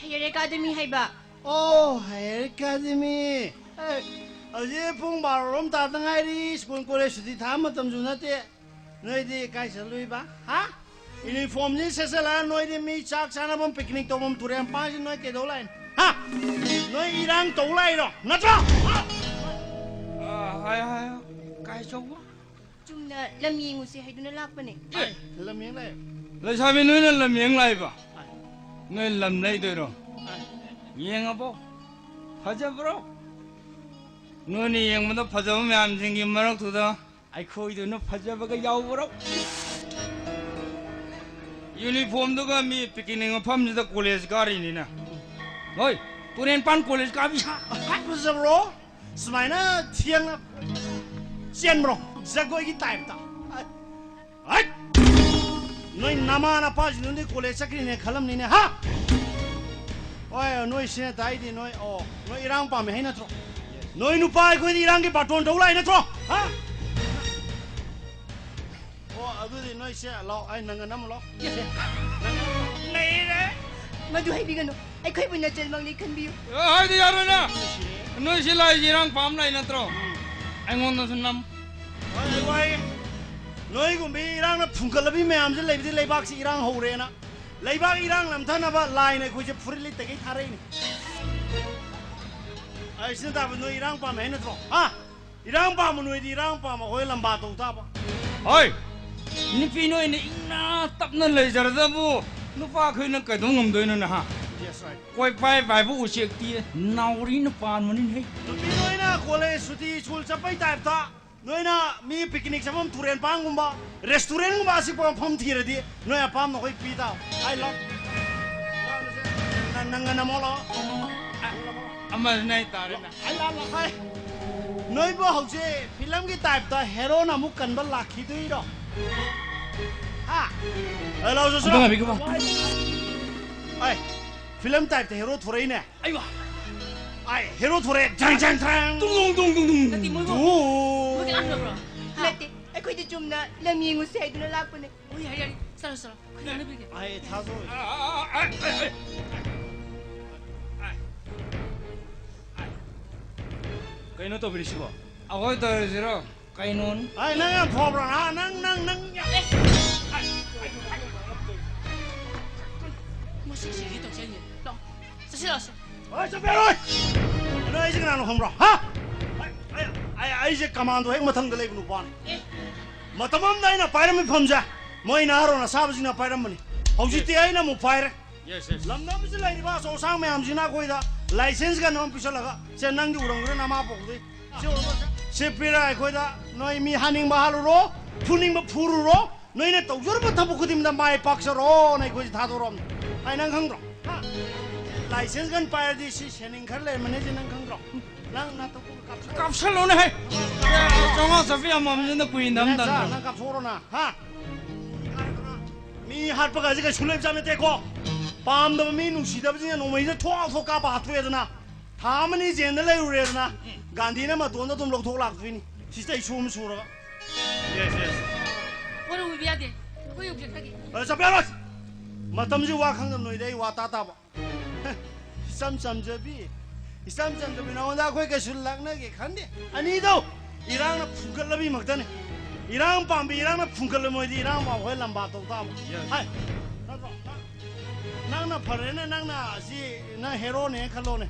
ꯍꯥꯌꯔ ꯑꯦꯀꯥꯗꯃꯤ ꯍꯥꯏꯕ꯫ ꯑꯣ, ꯍꯥꯌꯔ ꯑꯦꯀꯥꯗꯃꯤ꯫ ꯑꯦ, ꯍꯧꯖꯤꯛ ꯄꯨꯡ ꯕꯥꯔꯣꯔꯣꯝ ꯇꯥꯗ ꯉꯥꯏꯔꯤ, ꯁ꯭ꯀꯨꯜ ꯀꯣꯂꯦꯖ ꯁꯨꯇꯤ ꯊꯥꯕ ꯃꯇꯝꯁꯨ ꯅꯠꯇꯦ꯫ ꯅꯣꯏꯗꯤ ꯀꯥꯏ ꯆꯠꯂꯨꯏꯕ? ꯍꯥ? ꯌꯨꯅꯤꯐꯣꯔꯝꯁꯤ ꯁꯦꯠꯆꯜꯂꯒ ꯅꯣꯏꯗꯤ ꯃꯤ ꯆꯥꯛ ꯆꯥꯅꯐꯝ, ꯄꯤꯛꯅꯤꯛ ꯇꯧꯐꯝ ꯇꯨꯔꯦꯜ ꯃꯄꯥꯟꯁꯤ ꯅꯣꯏ ꯀꯩꯗꯧ ꯂꯥꯛꯏꯅꯣ? ꯍꯥ? ꯅꯣꯏ ꯏꯔꯥꯡ ꯇꯧ ꯂꯥꯛꯏꯔꯣ? ꯅꯠꯇ꯭ꯔꯣ? ꯍꯥ? ꯑꯥ, ꯍꯥꯏ, ꯍꯥꯏ, ꯀꯥꯏ ꯆꯧꯕ? ꯆꯨꯝꯅ ꯂꯝ ꯌꯦꯡꯉꯨꯁꯤ ꯍꯥꯏꯗꯨꯅ ꯂꯥꯛꯄꯅꯦ꯫ ꯑꯦ, ꯂꯝ ꯌꯦꯡ ꯂꯥꯛꯑꯦ꯫ ꯂꯩꯁꯥꯕꯤ, ꯅꯣꯏꯅ ꯂꯝ ꯌꯦꯡ ꯂꯥꯛꯏꯕ? ꯑꯥ꯫ ꯅꯣꯏ ꯂꯝ ꯂꯩꯗꯣꯏꯔꯣ? ꯑꯥ꯫ ꯌꯦꯡꯉꯕꯣ? ꯐꯖꯕ꯭ꯔꯣ? ꯅꯣꯏꯅ ꯌꯦꯡꯕꯗ ꯐꯖꯕ ꯃꯌꯥꯝꯁꯤꯡꯒꯤ ꯃꯔꯛꯇꯨꯗ ꯑꯩꯈꯣꯏꯗꯨꯅ ꯐꯖꯕꯒ ꯌꯥꯎꯕ꯭ꯔꯣ? ꯌꯨꯅꯤꯐꯣꯔꯝꯗꯨꯒ ꯃꯤ ꯄꯤꯀꯤꯅꯤꯛ ꯃꯐꯝꯁꯤꯗ ꯀꯣꯂꯦꯖ ꯀꯥꯔꯤꯅꯤꯅ꯫ ꯍꯣꯏ, ꯇꯨꯔꯦꯟ ꯄꯥꯟ ꯀꯣꯂꯦꯖ ꯀꯥꯕꯤ꯫ ꯐꯖꯕ꯭ꯔꯣ? ꯁꯨꯃꯥꯏꯅ ꯊꯦꯡꯅ ꯆꯦꯟꯕ꯭ꯔꯣ? ꯖꯒꯣꯏꯒꯤ ꯇꯥꯏꯞꯇ꯫ ꯍꯩꯠ! ꯅꯣꯏ ꯅꯃꯥ ꯅꯄꯥꯁꯤꯡꯗꯨꯗꯤ ꯀꯣꯂꯦꯖ ꯆꯠꯈ꯭ꯔꯤꯅꯦ ꯈꯜꯂꯝꯅꯤꯅꯦ, ꯍꯥ? ꯍꯣꯏ, ꯅꯣꯏ ꯁꯤꯅ ꯇꯥꯛꯏꯗꯤ ꯅꯣꯏ, ꯑꯣ, ꯅꯣꯏ ꯏꯔꯥꯡ ꯄꯥꯝꯃꯦ ꯍꯥꯏ ꯅꯠꯇ꯭ꯔꯣ? ꯅꯣꯏ ꯅꯨꯄꯥ ꯑꯩꯈꯣꯏꯗꯤ ꯏꯔꯥꯡꯒꯤ ꯕꯥꯇꯣꯟ ꯇꯧ ꯂꯥꯛꯏ ꯅꯠꯇ꯭ꯔꯣ? ꯍꯥ? ꯑꯣ, ꯑꯗꯨꯗꯤ ꯅꯣꯏ ꯁꯦ ꯂꯥꯎ, ꯑꯩ ꯅꯪꯒ ꯅꯝꯃ ꯂꯥꯎ꯫ ꯁꯦ, ꯅꯪꯒ ꯅꯝꯃ ꯂꯥꯎ꯫ ꯅꯩꯔꯦ꯫ ꯃꯗꯨ ꯍꯥꯏꯕꯤꯒꯅꯨ꯫ ꯑꯩꯈꯣꯏꯕꯨ ꯅꯆꯜꯃꯛꯅꯤ ꯈꯟꯕꯤꯌꯨ꯫ ꯑꯦ, ꯍꯥꯏꯗꯤ ꯌꯥꯔꯣꯏꯅꯦ꯫ ꯅꯣꯏ ꯁꯤ ꯂꯥꯛꯏꯁꯤ ꯏꯔꯥꯡ ꯄꯥꯝ ꯂꯥꯛꯏ ꯅꯠꯇ꯭ꯔꯣ? ꯑꯩꯉꯣꯟꯗꯁꯨ ꯅꯝ꯫ ꯍꯣꯏ, ꯑꯩ ꯋꯥꯏꯒꯦ꯫ ꯅꯣꯏꯒꯨꯝꯕꯤ ꯏꯔꯥꯡꯅ ꯐꯨꯡꯒꯠꯂꯕꯤ ꯃꯌꯥꯝꯁꯦ ꯂꯩꯕꯗꯤ ꯂꯩꯕꯥꯛꯁꯤ ꯏꯔꯥꯡ ꯍꯧꯔꯦꯅ꯫ ꯂꯩꯕꯥꯛ ꯏꯔꯥꯡ ꯂꯝꯊꯅꯕ ꯂꯥꯏꯅ ꯑꯩꯈꯣꯏꯁꯦ ꯐꯨꯔꯤꯠ ꯂꯤꯠꯇꯒꯩ ꯊꯥꯔꯛꯏꯅꯤ꯫ ꯑꯩ ꯁꯤꯅ ꯇꯥꯕ ꯅꯣꯏ ꯏꯔꯥꯡ ꯄꯥꯝꯃꯦ ꯍꯥꯏ ꯅꯠꯇ꯭ꯔꯣ? ꯍꯥ? ꯏꯔꯥꯡ ꯄꯥꯝꯕ ꯅꯣꯏꯗꯤ ꯏꯔꯥꯡ ꯄꯥꯝꯕ ꯑꯩꯈꯣꯏ ꯂꯝꯕꯥ ꯇꯧ ꯇꯥꯕ꯫ ꯍꯣꯏ! ꯅꯨꯄꯤ ꯅꯣꯏꯅ ꯏꯪꯅ ꯇꯞꯅ ꯂꯩꯖꯔꯗꯕꯨ ꯅꯨꯄꯥ ꯑꯩꯈꯣꯏꯅ ꯀꯩꯗꯧ ꯉꯝꯗꯣꯏꯅꯣꯅꯦ, ꯍꯥ? Yes, right. ꯀꯣꯏ ꯄꯥꯏ ꯄꯥꯏꯕ ꯎꯆꯦꯛꯇꯤ ꯅꯥꯎꯔꯤꯅ ꯄꯥꯟꯕꯅꯤꯅꯦ꯫ ꯅꯨꯄꯤ ꯅꯣꯏꯅ ꯀꯣꯂꯦꯖ ꯁꯨꯇꯤ ꯁ꯭ꯀꯨꯜ ꯆꯠꯄꯩ ꯇꯥꯏꯞꯇ ꯅꯣꯏꯅ ꯃꯤ ꯄꯤꯛꯅꯤꯛ ꯆꯠꯐꯝ ꯇꯨꯔꯦꯟ ꯄꯥꯡꯒꯨꯝꯕ, ꯔꯦꯁꯇꯨꯔꯦꯟꯒꯨꯝꯕ ꯑꯁꯤꯄ ꯃꯐꯝ ꯊꯤꯔꯗꯤ ꯅꯣꯏ ꯑꯄꯥꯝꯕ ꯑꯩꯈꯣꯏ ꯄꯤ ꯇꯥꯕ꯫ I love꯫ ꯅꯪ, ꯅꯪ ꯉꯟꯅ ꯃꯣꯠꯂꯣ꯫ ꯑꯃꯁꯤꯅ ꯑꯩ ꯇꯥꯔꯦꯅꯦ꯫ ꯑꯩ ꯂꯥꯛ ꯂꯥꯛ ꯍꯥꯏ꯫ ꯅꯣꯏꯕꯨ ꯍꯧꯖꯤꯛ ꯐꯤꯂꯝꯒꯤ ꯇꯥꯏꯞꯇ ꯍꯦꯔꯣꯅ ꯑꯃꯨꯛ ꯀꯟꯕ ꯂꯥꯛꯈꯤꯗꯣꯏꯔꯣ? ꯍꯥ? ꯑꯦ, ꯂꯥꯎ, ꯆꯠꯁꯤꯔꯣ? ꯑꯝꯇ ꯉꯥꯏꯕꯤꯈꯣꯕ꯫ ꯑꯩ, ꯐꯤꯂꯝ ꯇꯥꯏꯞꯇ ꯍꯦꯔꯣ ꯊꯣꯔꯛꯏꯅꯦ꯫ ꯑꯩꯃ! ꯑꯩ, ꯍꯦꯔꯣ ꯊꯣꯔꯛꯑꯦ꯫ ꯖꯥꯡ, ꯖꯥꯡ, ꯊ꯭ꯔꯥꯡ꯫ ꯇꯨꯡ, ꯇꯨꯡ, ꯇꯨꯡ, ꯇꯨꯡ, ꯇꯨꯡ꯫ ꯅꯠꯇꯦ, ꯃꯣꯏꯕꯨ꯫ ꯇꯨ꯫ ꯃꯣꯏ ꯀꯅꯥ ꯍꯪꯅꯕ꯭ꯔꯣ? ꯍꯥ? ꯅꯠꯇꯦ, ꯑꯩꯈꯣꯏꯗꯤ ꯆꯨꯝꯅ ꯂꯝ ꯌꯦꯡꯉꯨꯁꯦ ꯍꯥꯏꯗꯨꯅ ꯂꯥꯛꯄꯅꯦ꯫ ꯍꯣꯏ, ꯌꯥꯔꯦ, ꯌꯥꯔꯦ꯫ ꯆꯠꯂꯣ, ꯆꯠꯂꯣ꯫ ꯑꯩꯈꯣꯏ ꯍꯪꯅꯕꯤꯒꯦ꯫ ꯑꯩ, ꯊꯥꯖꯧ꯫ ꯀꯩꯅꯣ ꯇꯧꯕꯤꯔꯤꯁꯤꯕꯣ? ꯑꯩꯈꯣꯏ ꯇꯧꯔꯤꯁꯤꯔꯣ? ꯀꯩꯅꯣꯅꯤ? ꯑꯩ, ꯅꯪ ꯌꯥꯝ ꯐꯕ꯭ꯔꯣ? ꯍꯥ? ꯅꯪ, ꯅꯪ, ꯅꯪ ꯌꯥꯝ ꯑꯦ! ꯃꯁꯤ ꯁꯤꯒꯤ ꯇꯧꯁꯦ ꯍꯥꯏꯅꯦ꯫ ꯂꯥꯛꯑꯣ꯫ ꯆꯠꯁꯤ, ꯂꯥꯛꯑꯣ꯫ ꯍꯣꯏ, ꯆꯠꯄ ꯌꯥꯔꯣꯏ! ꯀꯩꯅꯣ, ꯑꯩꯁꯦ ꯀꯅꯥꯅꯣ ꯈꯪꯕ꯭ꯔꯣ? ꯍꯥ? ꯑꯩ, ꯑꯩ, ꯑꯩ, ꯑꯩꯁꯦ ꯀꯃꯥꯟꯗꯣ ꯍꯦꯛ ꯃꯊꯪꯗ ꯂꯩꯕ ꯅꯨꯄꯥꯅꯤ꯫ ꯑꯦ! ꯃꯇꯝ ꯑꯃꯗ ꯑꯩꯅ ꯄꯥꯏꯔꯝꯃꯤ ꯐꯝꯁꯦ ꯃꯣꯏ ꯅꯍꯥꯔꯣꯟ ꯑꯁꯥꯕꯁꯤꯡꯅ ꯄꯥꯏꯔꯝꯕꯅꯤ꯫ ꯍꯧꯖꯤꯛꯇꯤ ꯑꯩꯅ ꯑꯃꯨꯛ ꯄꯥꯏꯔꯦ꯫ Yes, yes. ꯂꯝꯗꯝꯁꯤꯗ ꯂꯩꯔꯤꯕ ꯑꯆꯧ ꯑꯁꯥꯡ ꯃꯌꯥꯝꯁꯤꯅ ꯑꯩꯈꯣꯏꯗ ꯂꯥꯏꯁꯦꯟꯁ ꯀꯩꯅꯣ ꯑꯃ ꯄꯤꯁꯜꯂꯒ, "ꯁꯦ, ꯅꯪꯗꯤ ꯎꯔꯝꯒꯅꯤ, ꯅꯃꯥ ꯄꯣꯛꯄꯗꯩ꯫ ꯁꯤ ꯎꯔꯕ? ꯁꯤ ꯄꯤꯔ ꯑꯩꯈꯣꯏꯗ ꯅꯣꯏ ꯃꯤ ꯍꯥꯠꯅꯤꯡꯕ ꯍꯥꯠꯂꯨꯔꯣ, ꯐꯨꯅꯤꯡꯕ ꯐꯨꯔꯨꯔꯣ, ꯅꯣꯏꯅ ꯇꯧꯖꯔꯨꯕ ꯊꯕꯛ ꯈꯨꯗꯤꯡꯗ ꯃꯥꯏ ꯄꯥꯛꯆꯔꯣꯅ ꯑꯩꯈꯣꯏꯁꯦ ꯊꯥꯗꯣꯔꯛꯑꯕꯅꯤ꯫ ꯑꯩ ꯅꯪ ꯈꯪꯗ꯭ꯔꯣ? ꯍꯥ? ꯂꯥꯏꯁꯦꯟꯁ ꯀꯟ ꯄꯥꯏꯔꯗꯤ ꯁꯤ ꯁꯦꯅꯤꯡ ꯈꯔ ꯂꯩꯔꯝꯃꯅꯤ, ꯁꯤ ꯅꯪ ꯈꯪꯗ꯭ꯔꯣ? ꯅꯪ ꯅꯥꯇꯣꯛ ꯀꯥꯞꯁꯜꯂꯣꯅꯦ, ꯍꯦ꯫ ꯆꯥꯝꯃꯉꯥ ꯆꯥꯄꯤ ꯑꯃꯃꯝꯗꯨꯅ ꯀꯨꯏꯅ ꯅꯪ ꯆꯥ, ꯅꯝꯗꯅ꯫ ꯅꯪ ꯀꯥꯞꯊꯣꯛꯎꯔꯣ ꯅꯪ, ꯍꯥ? ꯃꯤ ꯍꯥꯠꯄꯒꯁꯦ ꯀꯩꯁꯨ ꯂꯩꯕꯖꯥꯠ ꯅꯠꯇꯦꯀꯣ꯫ ꯄꯥꯝꯗꯕ ꯃꯤ ꯅꯨꯡꯁꯤꯗꯕꯁꯤꯅ ꯅꯣꯡꯃꯩꯁꯤꯗ ꯊꯣꯛ ꯊꯣꯛ ꯀꯥꯞꯄ ꯍꯥꯠꯇꯣꯛꯑꯦꯗꯅ꯫ ꯊꯥ ꯑꯃꯅꯤ ꯖꯦꯟꯗ ꯂꯩꯔꯨꯔꯦꯗꯅ꯫ ꯒꯥꯟꯙꯤꯅ ꯃꯇꯣꯟꯗ ꯑꯗꯨꯝ ꯂꯧꯊꯣꯛ ꯂꯥꯛꯇꯣꯏꯅꯤ꯫ ꯁꯤꯁꯇ ꯏꯁꯨ ꯑꯃ ꯁꯨꯔꯒ꯫ Yes, yes. ꯋꯥꯔꯧꯕꯤꯕ ꯌꯥꯗꯦ꯫ ꯑꯩꯈꯣꯏ ꯌꯧꯖꯔꯛꯇꯒꯦ꯫ ꯑ, ꯆꯠꯄ ꯌꯥꯔꯣꯏ꯫ ꯃꯇꯝꯁꯤ ꯋꯥ ꯈꯪꯗꯕ ꯅꯣꯏꯗ ꯑꯩ ꯋꯥ ꯇꯥ ꯇꯥꯕ꯫ ꯏꯆꯝ ꯆꯝꯖꯕꯤ, ꯏꯆꯝ ꯆꯝꯖꯕꯤ, ꯅꯉꯣꯟꯗ ꯑꯩꯈꯣꯏ ꯀꯩꯁꯨ ꯂꯥꯛꯅꯒꯦ ꯈꯟꯗꯦ꯫ ꯑꯅꯤꯗꯣ, ꯏꯔꯥꯡꯅ ꯐꯨꯒꯠꯂꯕꯤꯃꯛꯇꯅꯤ꯫ ꯏꯔꯥꯡ ꯄꯥꯝꯕꯤ ꯏꯔꯥꯡꯅ ꯐꯨꯒꯠꯂ ꯃꯣꯏꯗꯤ ꯏꯔꯥꯡ ꯄꯥꯝꯕ ꯍꯣꯏ ꯂꯝꯕꯥ ꯇꯧ ꯇꯥꯕ꯫ ꯍꯥꯏ, ꯅꯠꯇ꯭ꯔꯣ? ꯅꯪ, ꯅꯪꯅ ꯐꯔꯦꯅꯦ, ꯅꯪꯅ ꯑꯁꯤ ꯅꯪ ꯍꯦꯔꯣꯅꯦ ꯈꯜꯂꯣꯅꯦ꯫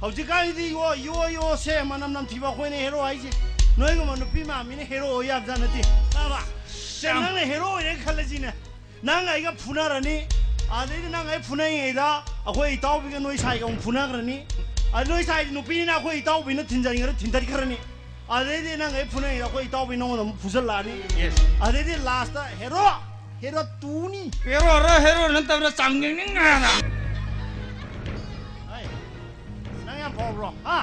ꯍꯧꯖꯤꯛꯀꯥꯟꯒꯤꯗꯤ ꯌꯣ, ꯌꯣ, ꯌꯣ ꯁꯦ ꯃꯅꯝ ꯅꯝꯊꯤꯕ ꯑꯩꯈꯣꯏꯅ ꯍꯦꯔꯣ ꯍꯥꯏꯁꯦ꯫ ꯅꯣꯏꯒꯨꯝꯕ ꯅꯨꯄꯤ ꯃꯥꯟꯕꯤꯅ ꯍꯦꯔꯣ ꯑꯣꯏ ꯌꯥꯕꯖꯥꯠ ꯅꯠꯇꯦ꯫ ꯇꯥꯕ? ꯁꯦ, ꯌꯥꯝ ꯅꯪꯅ ꯍꯦꯔꯣ ꯑꯣꯏꯔꯦ ꯈꯜꯂꯁꯤꯅꯦ꯫ ꯅꯪ ꯑꯩꯒ ꯐꯨꯅꯔꯅꯤ꯫ ꯑꯗꯩꯗꯤ ꯅꯪ ꯑꯩ ꯐꯨꯅꯔꯤꯉꯩꯗ ꯑꯩꯈꯣꯏ ꯏꯇꯥꯎꯕꯤꯒ ꯅꯣꯏ ꯁꯥꯏꯒ ꯑꯃꯨꯛ ꯐꯨꯅꯈ꯭ꯔꯅꯤ꯫ ꯑꯗ ꯅꯣꯏ ꯁꯥꯏꯗꯤ ꯅꯨꯄꯤꯅꯤꯅ ꯑꯩꯈꯣꯏ ꯏꯇꯥꯎꯕꯤꯅ ꯊꯤꯟꯖꯟꯈ꯭ꯔ ꯊꯤꯟꯗꯠꯈ꯭ꯔꯅꯤ꯫ ꯑꯗꯩꯗꯤ ꯅꯪ ꯑꯩ ꯐꯨꯅꯔꯤꯉꯩꯗ ꯑꯩꯈꯣꯏ ꯏꯇꯥꯎꯕꯤ ꯅꯉꯣꯟꯗ ꯑꯃꯨꯛ ꯐꯨꯖꯜꯂꯛꯑꯅꯤ꯫ ꯑꯗꯩꯗꯤ ꯂꯥꯁꯇ ꯍꯦꯔꯣ, ꯍꯦꯔꯣ ꯇꯨꯅꯤ꯫ ꯍꯦꯔꯣꯔ ꯍꯦꯔꯣ ꯅꯠꯇꯕꯅ ꯆꯥꯡꯗꯤꯡꯅꯤꯡꯉꯥꯏꯅ꯫ ꯑꯩ, ꯅꯪ ꯌꯥꯝ ꯐꯥꯎꯕ꯭ꯔꯣ? ꯍꯥ?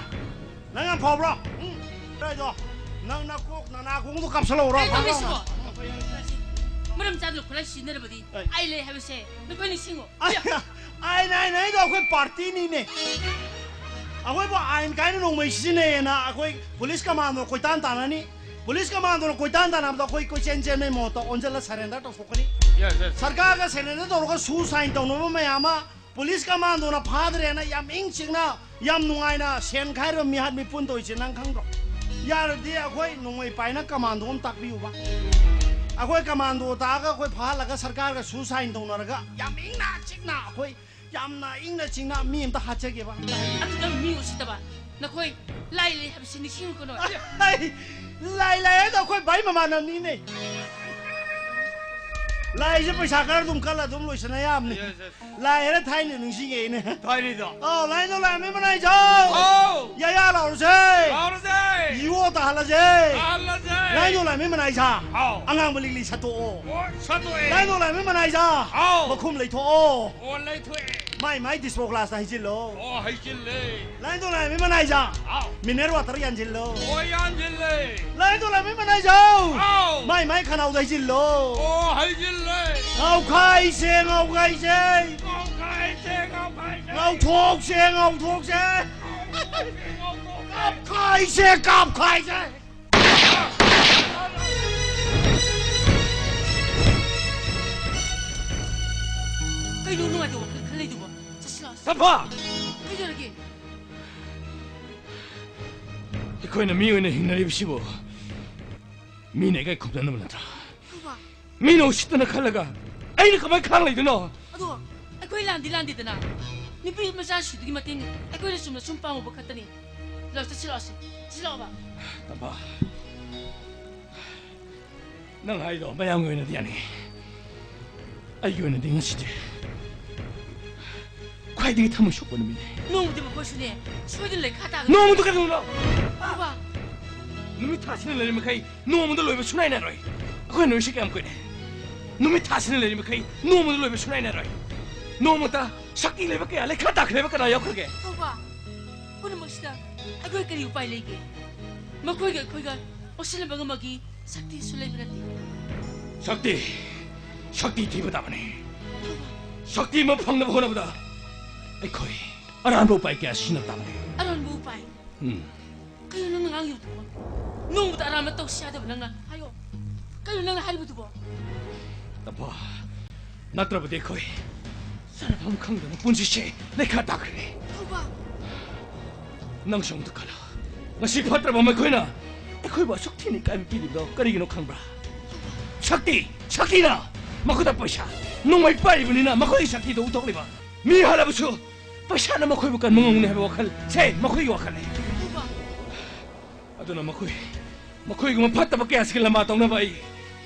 ꯅꯪ ꯌꯥꯝ ꯐꯥꯎꯕ꯭ꯔꯣ? ꯎꯝ? ꯀꯩꯗꯣ? ꯅꯪ ꯅꯀꯣꯛ ꯅꯅꯥꯀꯣꯡꯗꯣ ꯀꯥꯞꯁꯜꯂꯛꯎꯔꯣ? ꯀꯩ ꯇꯧꯔꯤꯁꯤꯕꯣ? ꯐꯥꯎꯕ꯭ꯔꯣ? ꯃꯔꯝ ꯆꯥꯗꯅ ꯈꯨꯠꯂꯥꯏ ꯁꯤꯖꯤꯟꯅꯔꯕꯗꯤ ꯑꯩ ꯑꯩ ꯂꯩ ꯍꯥꯏꯕꯁꯦ ꯅꯈꯣꯏ ꯅꯤꯡꯁꯤꯡꯉꯣ꯫ ꯑꯩ, ꯑꯩꯅ, ꯑꯩꯅ, ꯑꯩꯗꯣ ꯑꯩꯈꯣꯏ ꯄꯥꯔꯇꯤꯅꯤꯅꯦ꯫ ꯑꯩꯈꯣꯏꯕꯨ ꯑꯥꯏꯟ ꯀꯥꯏꯅ ꯅꯣꯡꯃꯩ ꯁꯤꯖꯤꯟꯅꯩꯌꯦꯅ ꯑꯩꯈꯣꯏ ꯄꯨꯂꯤꯁ ꯀꯃꯥꯟꯗꯣ ꯀꯣꯏꯇꯥꯟ ꯇꯥꯟꯅꯅꯤ꯫ ꯄꯨꯂꯤꯁ ꯀꯃꯥꯟꯗꯣꯅ ꯀꯣꯏꯇꯥꯟ ꯇꯥꯟꯅꯕꯗ ꯑꯩꯈꯣꯏ ꯀꯣꯏꯆꯦꯟ ꯆꯦꯟꯕꯩ ꯃꯍꯨꯠꯇ ꯑꯣꯟꯁꯤꯜꯂ ꯁꯔꯦꯟꯗꯔ ꯇꯧꯊꯣꯛꯀꯅꯤ꯫ ꯁꯔꯀꯥꯔꯒ ꯁꯔꯦꯟꯗꯔ ꯇꯧꯔꯒ ꯁꯨ ꯁꯥꯏꯟ ꯇꯧꯅꯕ ꯃꯌꯥꯝ ꯑꯃ ꯄꯨꯂꯤꯁ ꯀꯃꯥꯟꯗꯣꯅ ꯐꯥꯗ꯭ꯔꯦꯅ ꯌꯥꯝ ꯏꯪ ꯆꯤꯛꯅ, ꯌꯥꯝ ꯅꯨꯡꯉꯥꯏꯅ ꯁꯦꯟ ꯈꯥꯏꯔꯕ ꯃꯤꯍꯥꯠ ꯃꯤꯄꯨꯟ ꯇꯧꯔꯤꯁꯦ ꯅꯪ ꯈꯪꯗ꯭ꯔꯣ? ꯌꯥꯔꯗꯤ ꯑꯩꯈꯣꯏ ꯅꯣꯡꯃꯩ ꯄꯥꯏꯅ ꯀꯃꯥꯟꯗꯣ ꯑꯃ ꯇꯥꯛꯄꯤꯌꯨꯕ꯫ ꯑꯩꯈꯣꯏ ꯀꯃꯥꯟꯗꯣ ꯇꯥꯛꯑꯒ ꯑꯩꯈꯣꯏ ꯐꯥꯍꯜꯂꯒ ꯁꯔꯀꯥꯔꯒ ꯁꯨ ꯁꯥꯏꯟ ꯇꯧꯅꯔꯒ ꯌꯥꯝ ꯏꯪꯅ ꯆꯤꯛꯅ ꯑꯩꯈꯣꯏ ꯌꯥꯝꯅ ꯏꯪꯅ ꯆꯤꯛꯅ ꯃꯤ ꯑꯝꯇ ꯍꯥꯠꯆꯒꯦꯕ꯫ ꯑꯗꯨ ꯅꯪ ꯃꯤ ꯎꯁꯤꯠꯇꯕ, ꯅꯈꯣꯏ ꯂꯥꯏ ꯂꯩ ꯍꯥꯏꯕꯁꯤ ꯅꯤꯡꯁꯤꯡꯉꯨꯀꯅꯣ꯫ ꯑꯩ, ꯂꯥꯏ, ꯂꯥꯏ ꯍꯥꯏꯗꯣ ꯑꯩꯈꯣꯏ ꯚꯥꯏ ꯃꯃꯥꯟꯅꯕꯅꯤꯅꯦ꯫ ꯂꯥꯏꯁꯦ ꯄꯩꯁꯥ ꯈꯔ ꯑꯗꯨꯝ ꯀꯜꯂ ꯑꯗꯨꯝ ꯂꯣꯏꯁꯟꯅ ꯌꯥꯕꯅꯦ꯫ ꯂꯥꯏ ꯍꯥꯏꯔ ꯊꯥꯏꯅ ꯅꯤꯡꯁꯤꯡꯉꯛꯑꯦꯅꯦ꯫ ꯊꯥꯏꯅꯗꯣ꯫ ꯑꯧ, ꯂꯥꯏꯗꯣ ꯂꯥꯏꯃꯤ ꯃꯅꯥꯏꯖꯧ꯫ ꯑꯧ꯫ ꯌꯥꯌꯥ ꯂꯥꯎꯔꯁꯦ꯫ ꯂꯥꯎꯔꯁꯦ꯫ ꯌꯣ ꯇꯥꯍꯜꯂꯁꯦ꯫ ꯇꯥꯍꯜꯂꯁꯦ꯫ ꯂꯥꯏꯗꯣ ꯂꯥꯏꯃꯤ ꯃꯅꯥꯏꯁꯥ꯫ ꯑꯧ꯫ ꯑꯉꯥꯡꯕ ꯂꯤꯛꯂꯤ ꯁꯠꯇꯣꯛꯑꯣ꯫ ꯑꯣ, ꯁꯠꯇꯣꯛꯑꯦ꯫ ꯂꯥꯏꯗꯣ ꯂꯥꯏꯃꯤ ꯃꯅꯥꯏꯁꯥ꯫ ꯑꯧ꯫ ꯃꯈꯨꯝ ꯂꯩꯊꯣꯛꯑꯣ꯫ ꯑꯣ, ꯂꯩꯊꯣꯛꯑꯦ꯫ ꯃꯥꯏ ꯃꯥꯏ ꯗꯤꯁꯄꯣ ꯒ꯭ꯂꯥꯁꯇ ꯍꯩꯖꯤꯜꯂꯣ꯫ ꯑꯣ, ꯍꯩꯖꯤꯜꯂꯦ꯫ ꯂꯥꯏꯗꯣ ꯂꯥꯏꯃꯤ ꯃꯅꯥꯏꯁꯥ꯫ ꯑꯧ꯫ ꯃꯤꯅꯔꯦꯜ ꯋꯥꯇꯔ ꯌꯥꯟꯁꯤꯜꯂꯣ꯫ ꯑꯣ, ꯌꯥꯟꯁꯤꯜꯂꯦ꯫ ꯂꯥꯏꯗꯣ ꯂꯥꯏꯃꯤ ꯃꯅꯥꯏꯁꯥ꯫ ꯑꯧ꯫ ꯃꯥꯏ ꯃꯥꯏ ꯈꯅꯥꯎꯗ ꯍꯩꯖꯤꯜꯂꯣ꯫ ꯑꯣ, ꯍꯩꯖꯤꯜꯂꯦ꯫ ꯉꯥꯎꯈꯥꯏꯁꯦ, ꯉꯥꯎꯈꯥꯏꯁꯦ꯫ ꯉꯥꯎꯈꯥꯏꯁꯦ, ꯉꯥꯎꯈꯥꯏꯁꯦ꯫ ꯉꯥꯎꯊꯣꯛꯁꯦ, ꯉꯥꯎꯊꯣꯛꯁꯦ꯫ ꯉꯥꯎꯈꯥꯏꯁꯦ, ꯉꯥꯎꯈꯥꯏꯁꯦ꯫ ꯀꯥꯞꯈꯥꯏꯁꯦ, ꯀꯥꯞꯈꯥꯏꯁꯦ꯫ ꯀꯩꯅꯣ ꯅꯨꯡꯉꯥꯏꯇꯕ ꯋꯥꯈꯜ ꯈꯜꯂꯤꯗꯨꯕꯣ? ꯆꯠꯁꯤ ꯂꯥꯛꯑꯣ꯫ ꯁꯝꯐꯥ! ꯀꯩꯗꯧꯔꯒꯦ? ꯑꯩꯈꯣꯏꯅ ꯃꯤ ꯑꯣꯏꯅ ꯍꯤꯡꯅꯔꯤꯕꯁꯤꯕꯨ ꯃꯤꯅ ꯑꯩꯒ ꯈꯨꯝꯅꯅꯕ ꯅꯠꯇ꯭ꯔꯥ? ꯊꯧꯕ꯫ ꯃꯤꯅ ꯎꯁꯤꯠꯇꯅ ꯈꯜꯂꯒ ꯑꯩꯅ ꯀꯃꯥꯏꯅ ꯈꯥꯡ ꯂꯩꯗꯣꯏꯅꯣ? ꯑꯗꯣ ꯑꯩꯈꯣꯏ ꯂꯥꯟꯗꯤ ꯂꯥꯟꯗꯦꯗꯅ꯫ ꯅꯨꯄꯤ ꯃꯆꯥꯁꯤꯗꯨꯒꯤ ꯃꯇꯦꯡ ꯑꯩꯈꯣꯏꯅ ꯆꯨꯝꯅ ꯁꯨꯝ ꯄꯥꯡꯉꯨꯕ ꯈꯛꯇꯅꯤ꯫ ꯂꯥꯛꯑꯣ, ꯆꯠꯁꯤ ꯂꯥꯛꯑꯣꯁꯦ꯫ ꯆꯠꯁꯤ ꯂꯥꯛꯑꯣꯕ꯫ ꯇꯝꯐꯥ, ꯅꯪ ꯍꯥꯏꯗꯣ ꯃꯌꯥꯝꯒꯤ ꯑꯣꯏꯅꯗꯤ ꯌꯥꯅꯤꯡꯉꯤ꯫ ꯑꯩꯒꯤ ꯑꯣꯏꯅꯗꯤ ꯉꯁꯤꯗꯤ ꯈ꯭ꯋꯥꯏꯗꯒꯤ ꯊꯃꯣꯏ ꯁꯣꯛꯄ ꯅꯨꯃꯤꯠꯅꯤ꯫ ꯅꯣꯡꯃꯗꯤ ꯃꯈꯣꯏꯁꯨꯅꯦ ꯁꯣꯏꯗꯅ ꯂꯩꯈꯥ ꯇꯥꯒꯅꯤ꯫ ꯅꯣꯡꯃꯗ ꯀꯩꯗꯧꯅꯣ? ꯊꯧꯕ꯫ ꯅꯨꯃꯤꯠ ꯊꯥꯁꯤꯅ ꯂꯩꯔꯤ ꯃꯈꯩ ꯅꯣꯡꯃꯗ ꯂꯣꯏꯕ ꯁꯨꯡꯅꯥꯏ ꯅꯥꯏꯔꯣꯏ꯫ ꯑꯩꯈꯣꯏ ꯅꯣꯏꯁꯤ ꯀꯌꯥꯝ ꯀꯨꯏꯔꯦ? ꯅꯨꯃꯤꯠ ꯊꯥꯁꯤꯅ ꯂꯩꯔꯤ ꯃꯈꯩ ꯅꯣꯡꯃꯗ ꯂꯣꯏꯕ ꯁꯨꯡꯅꯥꯏ ꯅꯥꯏꯔꯣꯏ꯫ ꯅꯣꯡꯃꯇ ꯁꯛꯇꯤ ꯂꯩꯕ ꯀꯌꯥ ꯂꯩꯈꯥ ꯇꯥꯈ꯭ꯔꯦꯕ ꯀꯅꯥ ꯌꯥꯎꯈ꯭ꯔꯒꯦ? ꯊꯧꯕ, ꯄꯨꯝꯅꯃꯛꯁꯤꯗ ꯑꯩꯈꯣꯏ ꯀꯔꯤ ꯎꯄꯥꯏ ꯂꯩꯒꯦ? ꯃꯈꯣꯏꯒ ꯑꯩꯈꯣꯏꯒ ꯑꯣꯠꯁꯤꯟꯅꯕ ꯉꯝꯕꯒꯤ ꯁꯛꯇꯤꯁꯨ ꯂꯩꯕ ꯅꯠꯇꯦ꯫ ꯁꯛꯇꯤ, ꯁꯛꯇꯤ ꯊꯤꯕ ꯇꯥꯕꯅꯤ꯫ ꯊꯧꯕ, ꯁꯛꯇꯤ ꯑꯃ ꯐꯪꯅꯕ ꯍꯣꯠꯅꯕꯗ ꯑꯩꯈꯣꯏ ꯑꯔꯥꯟꯕ ꯎꯄꯥꯏ ꯀꯌꯥ ꯁꯤꯖꯤꯟꯅꯕ ꯇꯥꯕꯅꯤ꯫ ꯑꯔꯥꯟꯕ ꯎꯄꯥꯏ? ꯎꯝ꯫ ꯀꯩꯅꯣ ꯅꯪꯅ ꯉꯥꯡꯉꯤꯕꯗꯨꯕꯣ? ꯅꯣꯡꯃꯇ ꯑꯔꯥꯟꯕ ꯇꯧꯁꯤ ꯌꯥꯗꯕ ꯅꯪꯅ ꯍꯥꯏꯌꯣ꯫ ꯀꯩꯅꯣ ꯅꯪꯅ ꯍꯥꯏꯔꯤꯕꯗꯨꯕꯣ? ꯇꯝꯐꯥ, ꯅꯠꯇ꯭ꯔꯕꯗꯤ ꯑꯩꯈꯣꯏ ꯆꯥꯅꯐꯝ ꯈꯪꯗꯅ ꯄꯨꯟꯁꯤꯁꯦ ꯂꯩꯈꯥ ꯇꯥꯈ꯭ꯔꯅꯤ꯫ ꯊꯧꯕ꯫ ꯅꯪꯁꯨ ꯑꯃꯨꯛꯇ ꯈꯜꯂꯣ꯫ ꯉꯁꯤ ꯐꯠꯇ꯭ꯔꯕ ꯃꯈꯣꯏꯅ ꯑꯩꯈꯣꯏꯕꯨ ꯑꯁꯨꯛ ꯊꯤꯅ ꯏꯀꯥꯏꯕ ꯄꯤꯔꯤꯕꯗꯣ ꯀꯔꯤꯒꯤꯅꯣ ꯈꯪꯕ꯭ꯔꯥ? ꯁꯛꯇꯤ, ꯁꯛꯇꯤꯅ ꯃꯈꯣꯏꯗ ꯄꯩꯁꯥ, ꯅꯣꯡꯃꯩ ꯄꯥꯏꯔꯤꯕꯅꯤꯅ ꯃꯈꯣꯏꯒꯤ ꯁꯛꯇꯤꯗꯣ ꯎꯠꯊꯣꯛꯂꯤꯕ꯫ ꯃꯤ ꯍꯥꯠꯂꯕꯁꯨ ꯄꯩꯁꯥꯅ ꯃꯈꯣꯏꯕꯨ ꯀꯟꯕ ꯉꯝꯒꯅꯤ ꯍꯥꯏꯕ ꯋꯥꯈꯜ ꯁꯦ ꯃꯈꯣꯏꯒꯤ ꯋꯥꯈꯜꯅꯤ꯫ ꯊꯧꯕ꯫ ꯑꯗꯨꯅ ꯃꯈꯣꯏ, ꯃꯈꯣꯏꯒꯨꯝꯕ ꯐꯠꯇꯕ ꯀꯌꯥꯁꯤꯒꯤ ꯂꯝꯕꯥ ꯇꯧꯅꯕ ꯑꯩ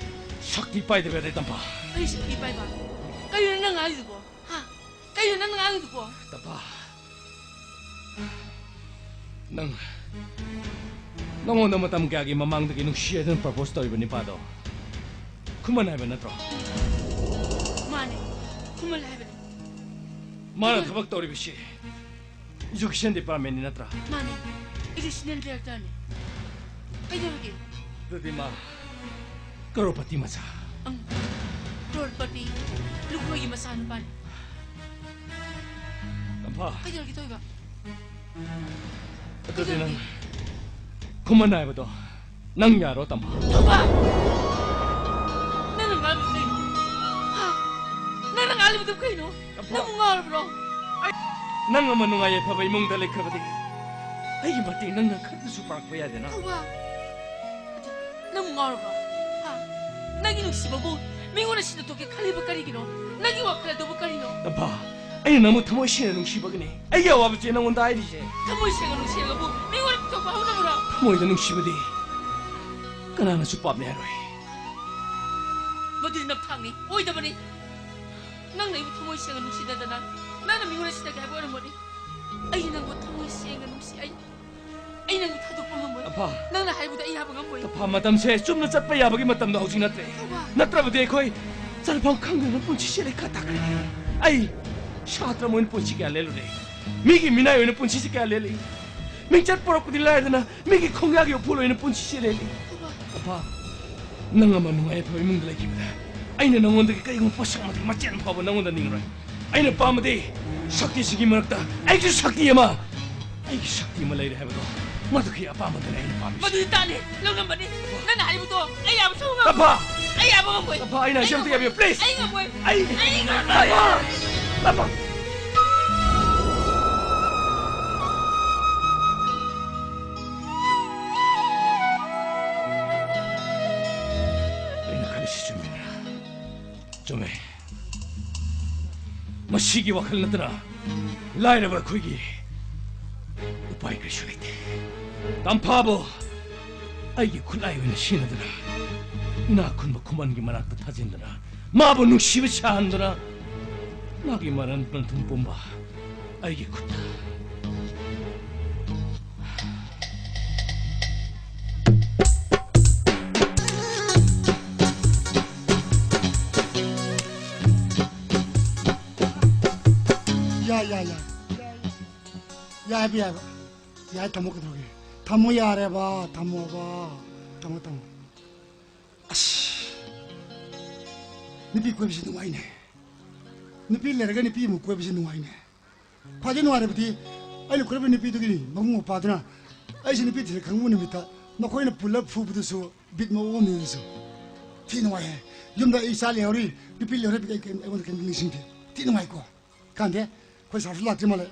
ꯁꯛꯇꯤ ꯄꯥꯏꯗꯕ ꯌꯥꯗꯦ, ꯇꯝꯐꯥ꯫ ꯑꯩ ꯁꯛꯇꯤ ꯄꯥꯏꯕ? ꯀꯩꯅꯣ ꯅꯪ ꯉꯥꯡꯉꯤꯗꯨꯕꯣ? ꯍꯥ? ꯀꯩꯅꯣ ꯅꯪ ꯉꯥꯡꯉꯤꯗꯨꯕꯣ? ꯇꯝꯐꯥ, ꯅꯪ, ꯅꯉꯣꯟꯗ ꯃꯇꯝ ꯀꯌꯥꯒꯤ ꯃꯃꯥꯡꯗꯒꯤ ꯅꯨꯡꯁꯤ ꯍꯥꯏꯗꯨꯅ propose ꯇꯧꯔꯤꯕ ꯅꯤꯄꯥꯗꯣ ꯈꯨꯃꯟ ꯍꯥꯏꯕ ꯅꯠꯇ꯭ꯔꯣ? ꯃꯥꯅꯦ, ꯈꯨꯃꯟ ꯍꯥꯏꯕꯅꯦ꯫ ꯃꯥꯅ ꯊꯕꯛ ꯇꯧꯔꯤꯕꯁꯤ education departmentꯅꯤ ꯅꯠꯇ꯭ꯔꯥ? ꯃꯥꯅꯦ, additional directorꯅꯦ꯫ ꯀꯩꯗꯧꯔꯒꯦ? ꯑꯗꯨꯗꯤ ꯃꯥ ꯀꯔꯣꯔꯄꯇꯤ ꯃꯆꯥ꯫ ꯑꯪ, ꯀꯔꯣꯔꯄꯇꯤ ꯂꯨꯈꯣꯏꯒꯤ ꯃꯆꯥꯅꯨꯄꯥꯅꯦ꯫ ꯇꯝꯐꯥ꯫ ꯀꯩꯗꯧꯔꯒꯦ ꯇꯧꯏꯕ? ꯑꯗꯨꯗꯤ ꯅꯪ ꯀꯩꯗꯧꯔꯒꯦ? ꯈꯨꯃꯟ ꯍꯥꯏꯕꯗꯣ ꯅꯪ ꯌꯥꯔꯣ, ꯇꯝꯐꯥ? ꯊꯧꯕ! ꯅꯪꯅ ꯉꯥꯡꯂꯤꯕ ꯀꯩꯅꯣ? ꯍꯥ? ꯅꯪꯅ ꯉꯥꯡꯂꯤꯕꯗꯨ ꯀꯩꯅꯣ? ꯇꯝꯐꯥ! ꯅꯪꯕꯨ ꯉꯥꯎꯔꯕ꯭ꯔꯣ? ꯅꯪ ꯑꯃ ꯅꯨꯡꯉꯥꯏ ꯌꯥꯏꯐꯕ ꯏꯃꯨꯡꯗ ꯂꯩꯈ꯭ꯔꯕꯗꯤ ꯑꯩꯒꯤ ꯃꯇꯦꯡ ꯅꯪꯅ ꯈꯔꯇꯁꯨ ꯄꯥꯡꯉꯛꯄ ꯌꯥꯗꯦꯅ? ꯊꯧꯕꯥꯜ, ꯑꯗꯨ ꯅꯪ ꯉꯥꯎꯔꯕꯣ? ꯍꯥ? ꯅꯪꯒꯤ ꯅꯨꯡꯁꯤꯕꯕꯨ ꯃꯤꯉꯣꯟꯗ ꯁꯤꯟꯅꯊꯣꯛꯀꯦ ꯈꯜꯂꯤꯕ ꯀꯔꯤꯒꯤꯅꯣ? ꯅꯪꯒꯤ ꯋꯥꯈꯜ ꯑꯗꯨꯕꯨ ꯀꯔꯤꯅꯣ? ꯑꯄꯥ, ꯑꯩꯅ ꯅꯪꯕꯨ ꯊꯃꯣꯏ ꯁꯦꯡꯅ ꯅꯨꯡꯁꯤꯕꯒꯤꯅꯦ ꯑꯩꯒꯤ ꯑꯋꯥꯕꯁꯦ ꯅꯪꯉꯣꯟꯗ ꯍꯥꯏꯔꯤꯁꯦ꯫ ꯊꯃꯣꯏ ꯁꯦꯡꯅ ꯅꯨꯡꯁꯤꯔꯒꯕꯨ ꯃꯤꯉꯣꯟꯗ ꯄꯤꯊꯣꯛꯄ ꯍꯧꯅꯕ꯭ꯔꯣ? ꯊꯃꯣꯏꯗ ꯅꯨꯡꯁꯤꯕꯗꯤ ꯀꯅꯥꯅꯁꯨ ꯄꯥꯞꯅꯤ ꯍꯥꯏꯔꯣꯏ꯫ ꯃꯗꯨꯗꯤ ꯅꯝꯊꯥꯛꯅꯤ, ꯑꯣꯏꯗꯕꯅꯤ꯫ ꯅꯪꯅ ꯑꯩꯕꯨ ꯊꯃꯣꯏ ꯁꯦꯡꯅ ꯅꯨꯡꯁꯤꯅꯗꯅ ꯅꯪꯅ ꯃꯤꯉꯣꯟꯗ ꯁꯤꯟꯅꯒꯦ ꯍꯥꯏꯕ ꯑꯣꯏꯔꯝꯒꯅꯤ꯫ ꯑꯩ ꯅꯪꯕꯨ ꯊꯃꯣꯏ ꯁꯦꯡꯅ ꯅꯨꯡꯁꯤ꯫ ꯑꯩ, ꯑꯩ ꯅꯪꯕꯨ ꯊꯥꯗꯣꯛꯄ ꯉꯝꯃꯣꯏ꯫ ꯑꯄꯥ꯫ ꯅꯪꯅ ꯍꯥꯏꯕꯗ ꯑꯩ ꯌꯥꯕ ꯉꯝꯃꯣꯏ꯫ ꯑꯄꯥ, ꯃꯇꯝꯁꯦ ꯆꯨꯝꯅ ꯆꯠꯄ ꯌꯥꯕꯒꯤ ꯃꯇꯝꯗꯣ ꯍꯧꯖꯤꯛ ꯅꯠꯇ꯭ꯔꯦ꯫ ꯑꯄꯥ꯫ ꯅꯠꯇ꯭ꯔꯕꯗꯤ ꯑꯩꯈꯣꯏ ꯆꯠꯐꯝ ꯈꯪꯗꯅ ꯄꯨꯟꯁꯤꯁꯦ ꯂꯩꯈꯥ ꯇꯥꯈ꯭ꯔꯅꯤ꯫ ꯑꯩ ꯁꯥꯇ꯭ꯔ ꯑꯃ ꯑꯣꯏꯅ ꯄꯨꯟꯁꯤ ꯀꯌꯥ ꯂꯦꯜꯂꯨꯔꯦ꯫ ꯃꯤꯒꯤ ꯃꯤꯅꯥꯏ ꯑꯣꯏꯅ ꯄꯨꯟꯁꯤꯁꯦ ꯀꯌꯥ ꯂꯦꯜꯂꯤ꯫ ꯃꯤꯡꯆꯠ ꯄꯨꯔꯛꯄꯗꯤ ꯂꯥꯏꯔꯗꯅ ꯃꯤꯒꯤ ꯈꯣꯡꯌꯥꯒꯤ ꯎꯐꯨꯜ ꯑꯣꯏꯅ ꯄꯨꯟꯁꯤꯁꯦ ꯂꯦꯜꯂꯤ꯫ ꯑꯄꯥ, ꯅꯪ ꯑꯃ ꯅꯨꯡꯉꯥꯏ ꯌꯥꯏꯐꯕ ꯏꯃꯨꯡꯗ ꯂꯩꯈꯤꯕꯗ ꯑꯩꯅ ꯅꯪꯉꯣꯟꯗꯒꯤ ꯀꯔꯤꯒꯨꯝꯕ ꯄꯣꯠꯁꯛ ꯑꯃꯗꯤ ꯃꯆꯦꯠ ꯑꯃ ꯐꯥꯎꯕ ꯅꯪꯉꯣꯟꯗ ꯅꯤꯡꯉꯔꯣꯏ꯫ ꯑꯩꯅ ꯄꯥꯝꯕꯗꯤ ꯁꯛꯇꯤꯁꯤꯡꯒꯤ ꯃꯔꯛꯇ ꯑꯩꯒꯤꯁꯨ ꯁꯛꯇꯤ ꯑꯃ, ꯑꯩꯒꯤ ꯁꯛꯇꯤ ꯑꯃ ꯂꯩꯔꯦ ꯍꯥꯏꯕꯗꯣ, ꯃꯗꯨꯒꯤ ꯑꯄꯥꯝꯕꯗꯨꯅꯤ ꯑꯩꯅ ꯄꯥꯝꯃꯤꯁꯦ꯫ ꯃꯗꯨꯗꯤ ꯇꯥꯅꯤ, ꯂꯧꯉꯝꯕꯅꯤ꯫ ꯅꯪꯅ ꯍꯥꯏꯔꯤꯕꯗꯣ ꯑꯩ ꯌꯥꯕ ꯁꯨꯡꯉꯝ ꯉꯝꯃꯣꯏ꯫ ꯑꯄꯥ! ꯑꯩ ꯌꯥꯕ ꯉꯝꯃꯣꯏ꯫ ꯑꯄꯥ, ꯑꯩꯅ ꯑꯩ ꯍꯥꯏꯖꯕꯗ ꯉꯝꯃꯣꯏ꯫ ꯌꯥꯕꯤꯌꯨ, please꯫ ꯑꯩ ꯉꯝꯃꯣꯏ꯫ ꯑꯩ ꯑꯩ ꯉꯝꯃꯣꯏ꯫ ꯑꯄꯥ! ꯑꯄꯥ! ꯑꯩꯅ ꯈꯜꯂꯤꯁꯤ ꯆꯨꯝꯃꯤꯅ? ꯆꯨꯝꯃꯦ꯫ ꯃꯁꯤꯒꯤ ꯋꯥꯈꯜ ꯅꯠꯇꯅ ꯂꯥꯏꯔꯕ ꯑꯩꯈꯣꯏꯒꯤ ꯎꯄꯥꯏ ꯀꯔꯤꯁꯨ ꯂꯩꯇꯦ꯫ ꯇꯝꯐꯥꯕꯨ ꯑꯩꯒꯤ ꯈꯨꯠꯂꯥꯏ ꯑꯣꯏꯅ ꯁꯤꯖꯤꯟꯅꯗꯨꯅ, ꯏꯅꯥꯛ ꯈꯨꯟꯕ ꯈꯨꯃꯟꯒꯤ ꯃꯅꯥꯛꯇ ꯊꯥꯖꯤꯟꯗꯨꯅ, ꯃꯥꯕꯨ ꯅꯨꯡꯁꯤꯕ ꯁꯥꯍꯟꯗꯨꯅ, ꯃꯥꯒꯤ ꯃꯔꯟ ꯃꯊꯨꯝ ꯄꯨꯝꯕ ꯑꯩꯒꯤ ꯈꯨꯠꯇ꯫ ꯌꯥꯏ, ꯌꯥꯏ, ꯌꯥꯏ꯫ ꯌꯥꯏ ꯍꯥꯏꯕ, ꯌꯥꯏꯕ꯫ ꯌꯥꯏ, ꯊꯝꯃꯣ, ꯀꯩꯗꯧꯔꯒꯦ? ꯊꯝꯃꯣ, ꯌꯥꯔꯦꯕ, ꯊꯝꯃꯣꯕ꯫ ꯊꯝꯃꯣ, ꯊꯝꯃꯣ꯫ ꯑꯁ, ꯅꯨꯄꯤ ꯀꯣꯏꯕꯁꯤ ꯅꯨꯡꯉꯥꯏꯅꯦ꯫ ꯅꯨꯄꯤ ꯂꯩꯔꯒ ꯅꯨꯄꯤ ꯑꯃꯨꯛ ꯀꯣꯏꯕꯁꯤ ꯅꯨꯡꯉꯥꯏꯅꯦ꯫ ꯈ꯭ꯋꯥꯏꯗꯒꯤ ꯅꯨꯡꯉꯥꯏꯔꯕꯗꯤ ꯑꯩꯅ ꯀꯣꯏꯔꯛꯄ ꯅꯨꯄꯤꯗꯨꯒꯤ ꯃꯕꯨꯡ ꯃꯧꯄ꯭ꯋꯥꯗꯨꯅ ꯑꯩꯁꯦ ꯅꯨꯄꯤ ꯊꯤꯔꯦ ꯈꯪꯕ ꯅꯨꯃꯤꯠꯇ ꯃꯈꯣꯏꯅ ꯄꯨꯜꯂꯞ ꯐꯨꯕꯗꯨꯁꯨ ꯕꯤꯠ ꯃꯑꯣꯡ ꯑꯃꯅꯤ ꯑꯗꯨꯁꯨ꯫ ꯊꯤ ꯅꯨꯡꯉꯥꯏꯍꯦ꯫ ꯌꯨꯝꯗ ꯑꯩ ꯏꯆꯥ ꯂꯩꯍꯧꯔꯤ, ꯅꯨꯄꯤ ꯂꯩꯍꯧꯔꯤ, ꯑꯩ ꯀꯩꯝ-, ꯑꯩꯉꯣꯟꯗ ꯀꯩꯝꯇ ꯅꯤꯡꯁꯤꯡꯗꯦ꯫ ꯊꯤ ꯅꯨꯡꯉꯥꯏꯀꯣ꯫ ꯀꯥꯟꯗꯦ, ꯑꯩꯈꯣꯏ ꯁꯥꯔꯁꯨ ꯂꯥꯛꯇ꯭ꯔꯤ ꯃꯥꯜꯂꯦ꯫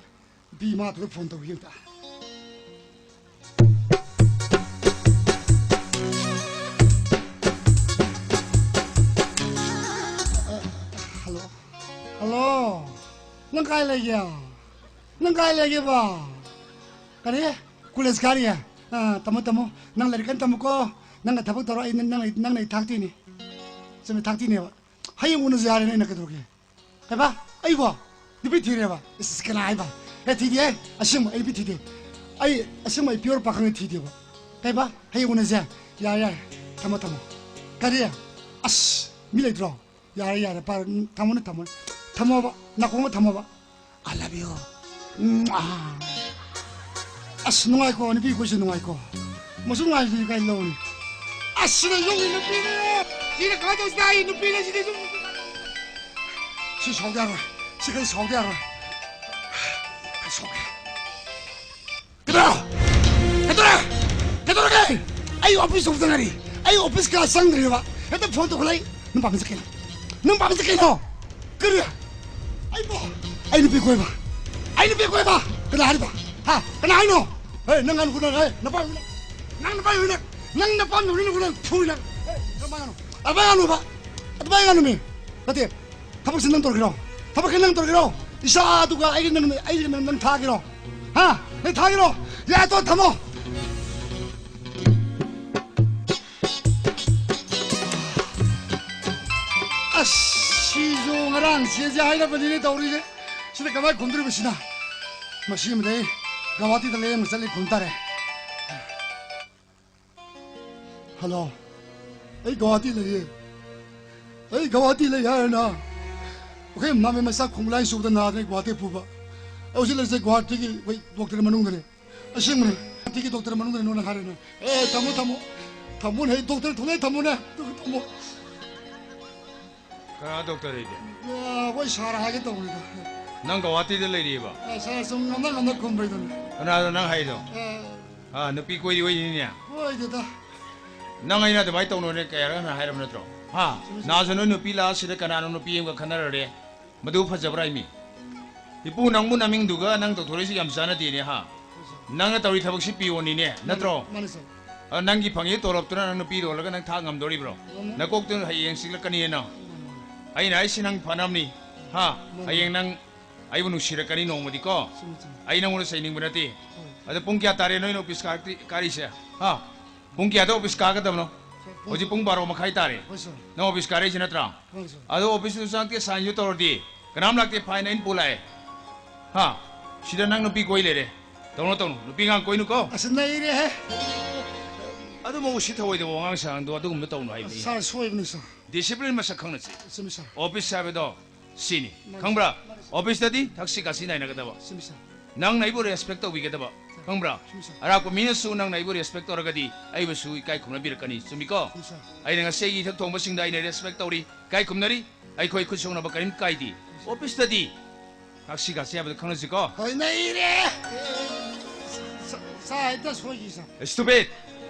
ꯅꯨꯄꯤ ꯏꯃꯥꯗꯨꯗ ꯐꯣꯟ ꯇꯧꯈꯤꯒꯦ ꯑꯝꯇ꯫ ꯑꯣ, ꯅꯪ ꯀꯥꯏ ꯂꯩꯒꯦ? ꯅꯪ ꯀꯥꯏ ꯂꯩꯒꯦꯕ? ꯀꯔꯤ? ꯀꯣꯂꯦꯖ ꯀꯥꯔꯤꯌꯦ? ꯑꯥ, ꯇꯝꯃꯣ, ꯇꯝꯃꯣ꯫ ꯅꯪ ꯂꯥꯏꯔꯤꯛ ꯀꯟꯅ ꯇꯝꯃꯨꯀꯣ꯫ ꯅꯪꯅ ꯊꯕꯛ ꯇꯧꯔꯣ, ꯑꯩ ꯅꯪ, ꯅꯪ, ꯅꯪꯅ ꯑꯩ ꯊꯥꯛꯇꯣꯏꯅꯤ꯫ ꯆꯨꯝꯃꯦ, ꯊꯥꯛꯇꯣꯏꯅꯦꯕ꯫ ꯍꯌꯦꯡ ꯎꯅꯁꯦ ꯍꯥꯏꯔꯦꯅꯦ, ꯑꯩꯅ ꯀꯩꯗꯧꯔꯒꯦ? ꯀꯩꯕ? ꯑꯩꯕꯣ? ꯅꯨꯄꯤ ꯊꯤꯔꯦꯕ? ꯏꯁ, ꯀꯅꯥ ꯍꯥꯏꯕ? ꯑꯦ, ꯊꯤꯗꯦꯍꯦ꯫ ꯑꯁꯦꯡꯕ ꯑꯩ ꯅꯨꯄꯤ ꯊꯤꯗꯦ꯫ ꯑꯩ ꯑꯁꯦꯡꯕ ꯑꯩ pure ꯄꯥꯈꯪꯅ ꯊꯤꯗꯦꯕ꯫ ꯀꯩꯕ? ꯍꯌꯦꯡ ꯎꯅꯁꯦ꯫ ꯌꯥꯔꯦ, ꯌꯥꯔꯦ꯫ ꯊꯝꯃꯣ, ꯊꯝꯃꯣ꯫ ꯀꯔꯤ? ꯑꯁ, ꯃꯤ ꯂꯩꯇ꯭ꯔꯣ? ꯌꯥꯔꯦ, ꯌꯥꯔꯦ, ꯄꯥꯔ-, ꯎꯝ, ꯊꯝꯃꯣꯅꯦ, ꯊꯝꯃꯣꯅꯦ꯫ ꯊꯝꯃꯣꯕ, ꯅꯥꯀꯣꯡꯗ ꯊꯝꯃꯣꯕ꯫ I love you. ꯎꯝ, ꯑꯥ꯫ ꯑꯁ, ꯅꯨꯡꯉꯥꯏꯀꯣ, ꯅꯨꯄꯤ ꯑꯩꯈꯣꯏꯁꯨ ꯅꯨꯡꯉꯥꯏꯀꯣ꯫ ꯃꯁꯨ ꯅꯨꯡꯉꯥꯏꯕꯗꯨꯗꯤ ꯀꯥꯏ ꯂꯧꯅꯤ? ꯑꯁ, ꯁꯤꯗ ꯌꯨꯝꯒꯤ ꯅꯨꯄꯤꯅꯦ꯫ ꯁꯤꯅ ꯀꯃꯥꯏꯅ ꯇꯧꯁꯤꯗ ꯑꯩ ꯅꯨꯄꯤꯅꯦ ꯁꯤꯗ ꯌꯨꯝ-, ꯁꯤ ꯁꯥꯎꯗ ꯌꯥꯔꯣꯏ꯫ ꯁꯤ ꯈꯔ ꯁꯥꯎꯗ ꯌꯥꯔꯣꯏ꯫ ꯁꯥꯎꯒꯦ꯫ ꯀꯩꯗꯧꯔꯦ? ꯀꯩꯗꯧꯔꯦ? ꯀꯩꯗꯧꯔꯒꯦ? ꯑꯩ ꯑꯣꯐꯤꯁ ꯌꯧꯕꯗ ꯉꯥꯏꯔꯤ꯫ ꯑꯩ ꯑꯣꯐꯤꯁ ꯀꯌꯥ ꯆꯪꯗ꯭ꯔꯤꯕ꯫ ꯍꯦꯛꯇ ꯐꯣꯟ ꯇꯧꯈꯠꯂꯛꯏ꯫ ꯅꯪ ꯄꯥꯝꯃꯤꯁꯦ ꯀꯩꯅꯣ? ꯅꯪ ꯄꯥꯝꯃꯤꯁꯦ ꯀꯩꯅꯣ? ꯀꯔꯤ? ꯑꯩꯕꯣ? ꯑꯩ ꯅꯨꯄꯤ ꯀꯣꯏꯕ? ꯑꯩ ꯅꯨꯄꯤ ꯀꯣꯏꯕ? ꯀꯅꯥ ꯍꯥꯏꯔꯤꯕ? ꯍꯥ? ꯀꯅꯥ ꯍꯥꯏꯅꯣ? ꯍꯦ, ꯅꯪ ꯉꯥꯅꯨ ꯈꯨꯅꯪ, ꯍꯦ, ꯅꯄꯥꯝ ꯅꯪ ꯅꯄꯥꯝ ꯅꯪ ꯅꯄꯥꯝ ꯅꯪ ꯅꯄꯥꯝ ꯐꯨꯏ ꯅꯪ꯫ ꯍꯦ, ꯅꯄꯥꯝ ꯉꯥꯅꯨ꯫ ꯑꯗꯨꯃꯥꯏ ꯉꯥꯅꯨꯕ? ꯑꯗꯨꯃꯥꯏ ꯉꯥꯅꯨꯃꯤ? ꯅꯠꯇꯦ꯫ ꯊꯕꯛꯁꯦ ꯅꯪ ꯇꯧꯔꯒꯦꯔꯣ? ꯊꯕꯛꯁꯦ ꯅꯪ ꯇꯧꯔꯒꯦꯔꯣ? ꯏꯆꯥꯗꯨꯒ ꯑꯩꯒ ꯅꯪ, ꯑꯩꯒ ꯅꯪ, ꯅꯪ ꯊꯥꯒꯦꯔꯣ? ꯍꯥ? ꯅꯪ ꯊꯥꯒꯦꯔꯣ? ꯌꯥꯔꯦ, ꯇꯣ, ꯊꯝꯃꯣ꯫ ꯑꯁ, ꯁꯤꯁꯨ ꯉꯔꯥꯡ ꯆꯦꯁꯦ ꯍꯥꯏꯔꯕꯅꯤꯅꯦ ꯇꯧꯔꯤꯁꯦ꯫ ꯁꯤꯗ ꯀꯃꯥꯏꯅ ꯈꯨꯝꯗꯣꯔꯤꯕ ꯁꯤꯅ? ꯃꯁꯤꯃꯗꯤ ꯑꯩ ꯒꯧꯍꯥꯇꯤꯗ ꯂꯥꯌꯦꯡꯕ ꯆꯠꯂꯤ ꯈꯨꯝ ꯇꯥꯔꯦ꯫ ꯍꯜꯂꯣ꯫ ꯑꯩ ꯒꯧꯍꯥꯇꯤ ꯂꯩꯌꯦ꯫ ꯑꯩ ꯒꯧꯍꯥꯇꯤ ꯂꯩ ꯍꯥꯏꯔꯅ꯫ ꯑꯩꯈꯣꯏ ꯃꯥꯃꯦ ꯃꯆꯥ ꯈꯣꯡꯂꯥꯏ ꯁꯨꯕꯗ ꯅꯥꯗꯅ ꯒꯧꯍꯥꯇꯤ ꯄꯨꯕ꯫ ꯑꯩ ꯍꯧꯖꯤꯛ ꯂꯩꯔꯤꯁꯦ ꯒꯧꯍꯥꯇꯤꯒꯤ ꯑꯩꯈꯣꯏ ꯗꯣꯛꯇꯔ ꯃꯅꯨꯡꯗꯅꯦ꯫ ꯑꯁꯦꯡꯕꯅꯦ꯫ ꯒꯧꯍꯥꯇꯤꯒꯤ ꯗꯣꯛꯇꯔ ꯃꯅꯨꯡꯗꯅꯦ ꯅꯉꯣꯟꯗ ꯍꯥꯏꯔꯦꯅꯦ꯫ ꯑꯦ, ꯊꯝꯃꯣ, ꯊꯝꯃꯣ꯫ ꯊꯝꯃꯣꯅꯦ, ꯗꯣꯛꯇꯔ ꯊꯣꯛꯂꯛꯑꯦ, ꯊꯝꯃꯣꯅꯦ꯫ ꯑꯗꯨꯒ ꯊꯝꯃꯣ꯫ ꯀꯅꯥ ꯗꯣꯛꯇꯔ ꯂꯩꯒꯦ? ꯑ, ꯑꯩꯈꯣꯏ ꯁꯥꯔ ꯍꯥꯏꯒꯦ ꯇꯧꯕꯅꯤꯗ꯫ ꯅꯪ ꯒꯧꯍꯥꯇꯤꯗ ꯂꯩꯔꯤꯕ? ꯑ, ꯁꯥꯔ, ꯁꯨꯝ ꯉꯝꯅ ꯉꯝꯅ ꯈꯨꯝꯕꯩꯗꯨꯅꯤ꯫ ꯀꯅꯥꯗ ꯅꯪ ꯍꯥꯏꯗꯣ? ꯑ, ꯑꯥ, ꯅꯨꯄꯤ ꯀꯣꯏꯔꯤ ꯑꯣꯏꯅꯤꯅꯦ? ꯀꯣꯏꯗꯦꯗ꯫ ꯅꯪ ꯑꯩꯅ ꯑꯗꯨꯃꯥꯏꯅ ꯇꯧꯅꯣꯅꯦ ꯀꯌꯥꯔꯛ ꯍꯟꯅ ꯍꯥꯏꯔꯕ ꯅꯠꯇ꯭ꯔꯣ? ꯍꯥ? ꯆꯨꯝꯃꯤ, ꯆꯨꯝꯃꯤ꯫ ꯅꯍꯥꯟꯁꯨ ꯅꯣꯏ ꯅꯨꯄꯤ ꯂꯥꯛꯑ ꯁꯤꯗ ꯀꯅꯥꯅꯣ ꯅꯨꯄꯤ ꯑꯃꯒ ꯈꯟꯅꯔꯔꯦ? ꯃꯗꯨ ꯐꯖꯕ꯭ꯔꯥ ꯍꯥꯏꯃꯤ? ꯏꯄꯨ, ꯅꯪꯕꯨ ꯅꯃꯤꯡꯗꯨꯒ ꯅꯪ ꯇꯧꯊꯣꯔꯛꯏꯁꯤ ꯌꯥꯝ ꯆꯥꯟꯅꯗꯦꯅꯦ, ꯍꯥ? ꯅꯪꯅ ꯇꯧꯔꯤ ꯊꯕꯛꯁꯤ ꯄꯤꯌꯣꯟꯅꯤꯅꯦ, ꯅꯠꯇ꯭ꯔꯣ? ꯃꯥꯅꯤ, ꯁꯥꯔ꯫ ꯑ, ꯅꯪꯒꯤ ꯐꯪꯉꯤ ꯇꯣꯂꯣꯞꯇꯨꯅ ꯅꯪ ꯅꯨꯄꯤ ꯌꯣꯜꯂꯒ ꯅꯪ ꯊꯥꯛ ꯉꯝꯗꯣꯔꯤꯕ꯭ꯔꯣ? ꯉꯝꯃꯣꯏ꯫ ꯅꯀꯣꯛꯇꯨ ꯍꯌꯦꯡ ꯆꯤꯛꯂꯛꯀꯅꯤꯌꯦ ꯅꯪ꯫ ꯉꯝꯃꯣꯏ꯫ ꯑꯩꯅ ꯍꯥꯏꯁꯤ ꯅꯪ ꯐꯅꯕꯅꯤ꯫ ꯍꯥ? ꯃꯥꯅꯤ꯫ ꯍꯌꯦꯡ ꯅꯪ ꯑꯩꯕꯨ ꯅꯨꯡꯁꯤꯔꯛꯀꯅꯤ ꯅꯣꯡꯃꯗꯤꯀꯣ꯫ ꯆꯨꯝꯃꯤ, ꯆꯨꯝꯃꯤ꯫ ꯑꯩ ꯅꯪꯉꯣꯟꯗ ꯆꯩꯅꯤꯡꯕ ꯅꯠꯇꯦ꯫ ꯍꯣꯏ꯫ ꯑꯗꯣ ꯄꯨꯡ ꯀꯌꯥ ꯇꯥꯔꯦ ꯅꯣꯏꯅ ꯑꯣꯐꯤꯁ ꯀꯥꯔꯛꯇꯤ-, ꯀꯥꯔꯤꯁꯦ? ꯍꯥ? ꯄꯨꯡ ꯀꯌꯥꯗ ꯑꯣꯐꯤꯁ ꯀꯥꯒꯗꯕꯅꯣ? ꯁꯥꯔ, ꯄꯨꯡ ꯍꯧꯖꯤꯛ ꯄꯨꯡ ꯕꯥꯔꯣ ꯃꯈꯥꯏ ꯇꯥꯔꯦ꯫ ꯍꯣꯏ, ꯁꯥꯔ꯫ ꯅꯪ ꯑꯣꯐꯤꯁ ꯀꯥꯔꯛꯏꯁꯦ ꯅꯠꯇ꯭ꯔꯥ? ꯍꯣꯏ, ꯁꯥꯔ꯫ ꯑꯗꯣ ꯑꯣꯐꯤꯁꯇꯨ ꯆꯪꯉꯛꯇꯦ, ꯁꯥꯏꯟꯁꯨ ꯇꯧꯔꯗꯤ? ꯀꯅꯥꯝ ꯂꯥꯛꯇꯦ, ꯐꯥꯏꯟ ꯑꯩꯅ ꯄꯨ ꯂꯥꯛꯑꯦ꯫ ꯍꯥ? ꯁꯤꯗ ꯅꯪ ꯅꯨꯄꯤ ꯀꯣꯏ ꯂꯩꯔꯦ꯫ ꯇꯧꯅꯨ, ꯇꯧꯅꯨ꯫ ꯅꯨꯄꯤ ꯑꯉꯥꯡ ꯀꯣꯏꯅꯨꯀꯣ꯫ ꯑꯁ, ꯅꯩꯔꯦꯍꯦ꯫ ꯑꯗꯨꯃꯛ ꯎꯁꯤꯠ ꯊꯑꯣꯏꯗꯕ ꯋꯥꯉꯥꯡ ꯁꯉꯥꯡꯗꯣ ꯑꯗꯨꯒꯨꯝꯕ ꯇꯧꯅꯨ ꯍꯥꯏꯕꯅꯤ꯫ ꯁꯥꯔ, ꯁꯣꯏꯕꯅꯤ, ꯁꯥꯔ꯫ ꯗꯤꯁꯤꯄ꯭ꯂꯤꯟ ꯃꯁꯛ ꯈꯪꯅꯁꯤ꯫ ꯆꯨꯝꯃꯤ, ꯁꯥꯔ꯫ ꯑꯣꯐꯤꯁ ꯍꯥꯏꯕꯗꯣ ꯁꯤꯅꯤ꯫ ꯃꯥꯅꯤ, ꯈꯪꯕ꯭ꯔꯥ? ꯃꯥꯅꯤ, ꯁꯥꯔ꯫ ꯑꯣꯐꯤꯁꯇꯗꯤ ꯊꯛꯁꯤ ꯈꯥꯁꯤ ꯅꯥꯏꯅꯒꯗꯕ꯫ ꯆꯨꯝꯃꯤ, ꯁꯥꯔ꯫ ꯅꯪꯅ ꯑꯩꯕꯨ ꯔꯦꯁꯄꯦꯛ ꯇꯧꯕꯤꯒꯗꯕ꯫ ꯆꯨꯝꯃꯤ, ꯁꯥꯔ꯫ ꯈꯪꯕ꯭ꯔꯥ? ꯆꯨꯝꯃꯤ, ꯁꯥꯔ꯫ ꯑꯔꯥꯛꯄ ꯃꯤꯅꯁꯨ ꯅꯪꯅ ꯑꯩꯕꯨ ꯔꯦꯁꯄꯦꯛ ꯇꯧꯔꯒꯗꯤ ꯑꯩꯕꯨꯁꯨ ꯏꯀꯥꯏ ꯈꯨꯝꯅꯕꯤꯔꯛꯀꯅꯤ꯫ ꯆꯨꯝꯃꯤꯀꯣ? ꯆꯨꯝꯃꯤ, ꯁꯥꯔ꯫ ꯑꯩꯅ ꯉꯁꯤ ꯑꯩꯒꯤ ꯏꯊꯛ ꯊꯣꯡꯕꯁꯤꯡꯗ ꯑꯩꯅ ꯔꯦꯁꯄꯦꯛ ꯇꯧꯔꯤ, ꯏꯀꯥꯏ ꯈꯨꯝꯅꯔꯤ꯫ ꯑꯩꯈꯣꯏ ꯈꯨꯠ ꯁꯣꯛꯅꯕ ꯀꯔꯤꯝ ꯀꯥꯏꯗꯦ꯫ ꯑꯣꯐꯤꯁꯇꯗꯤ ꯊꯛꯁꯤ ꯈꯥꯁꯤ ꯍꯥꯏꯕꯗꯣ ꯈꯪꯅꯁꯤꯀꯣ꯫ ꯍꯣꯏ, ꯅꯩꯔꯦ꯫ ꯁꯥ-, ꯁꯥ-, ꯍꯦꯛꯇ ꯁꯣꯏꯈꯤ, ꯁꯥꯔ꯫ Stupid!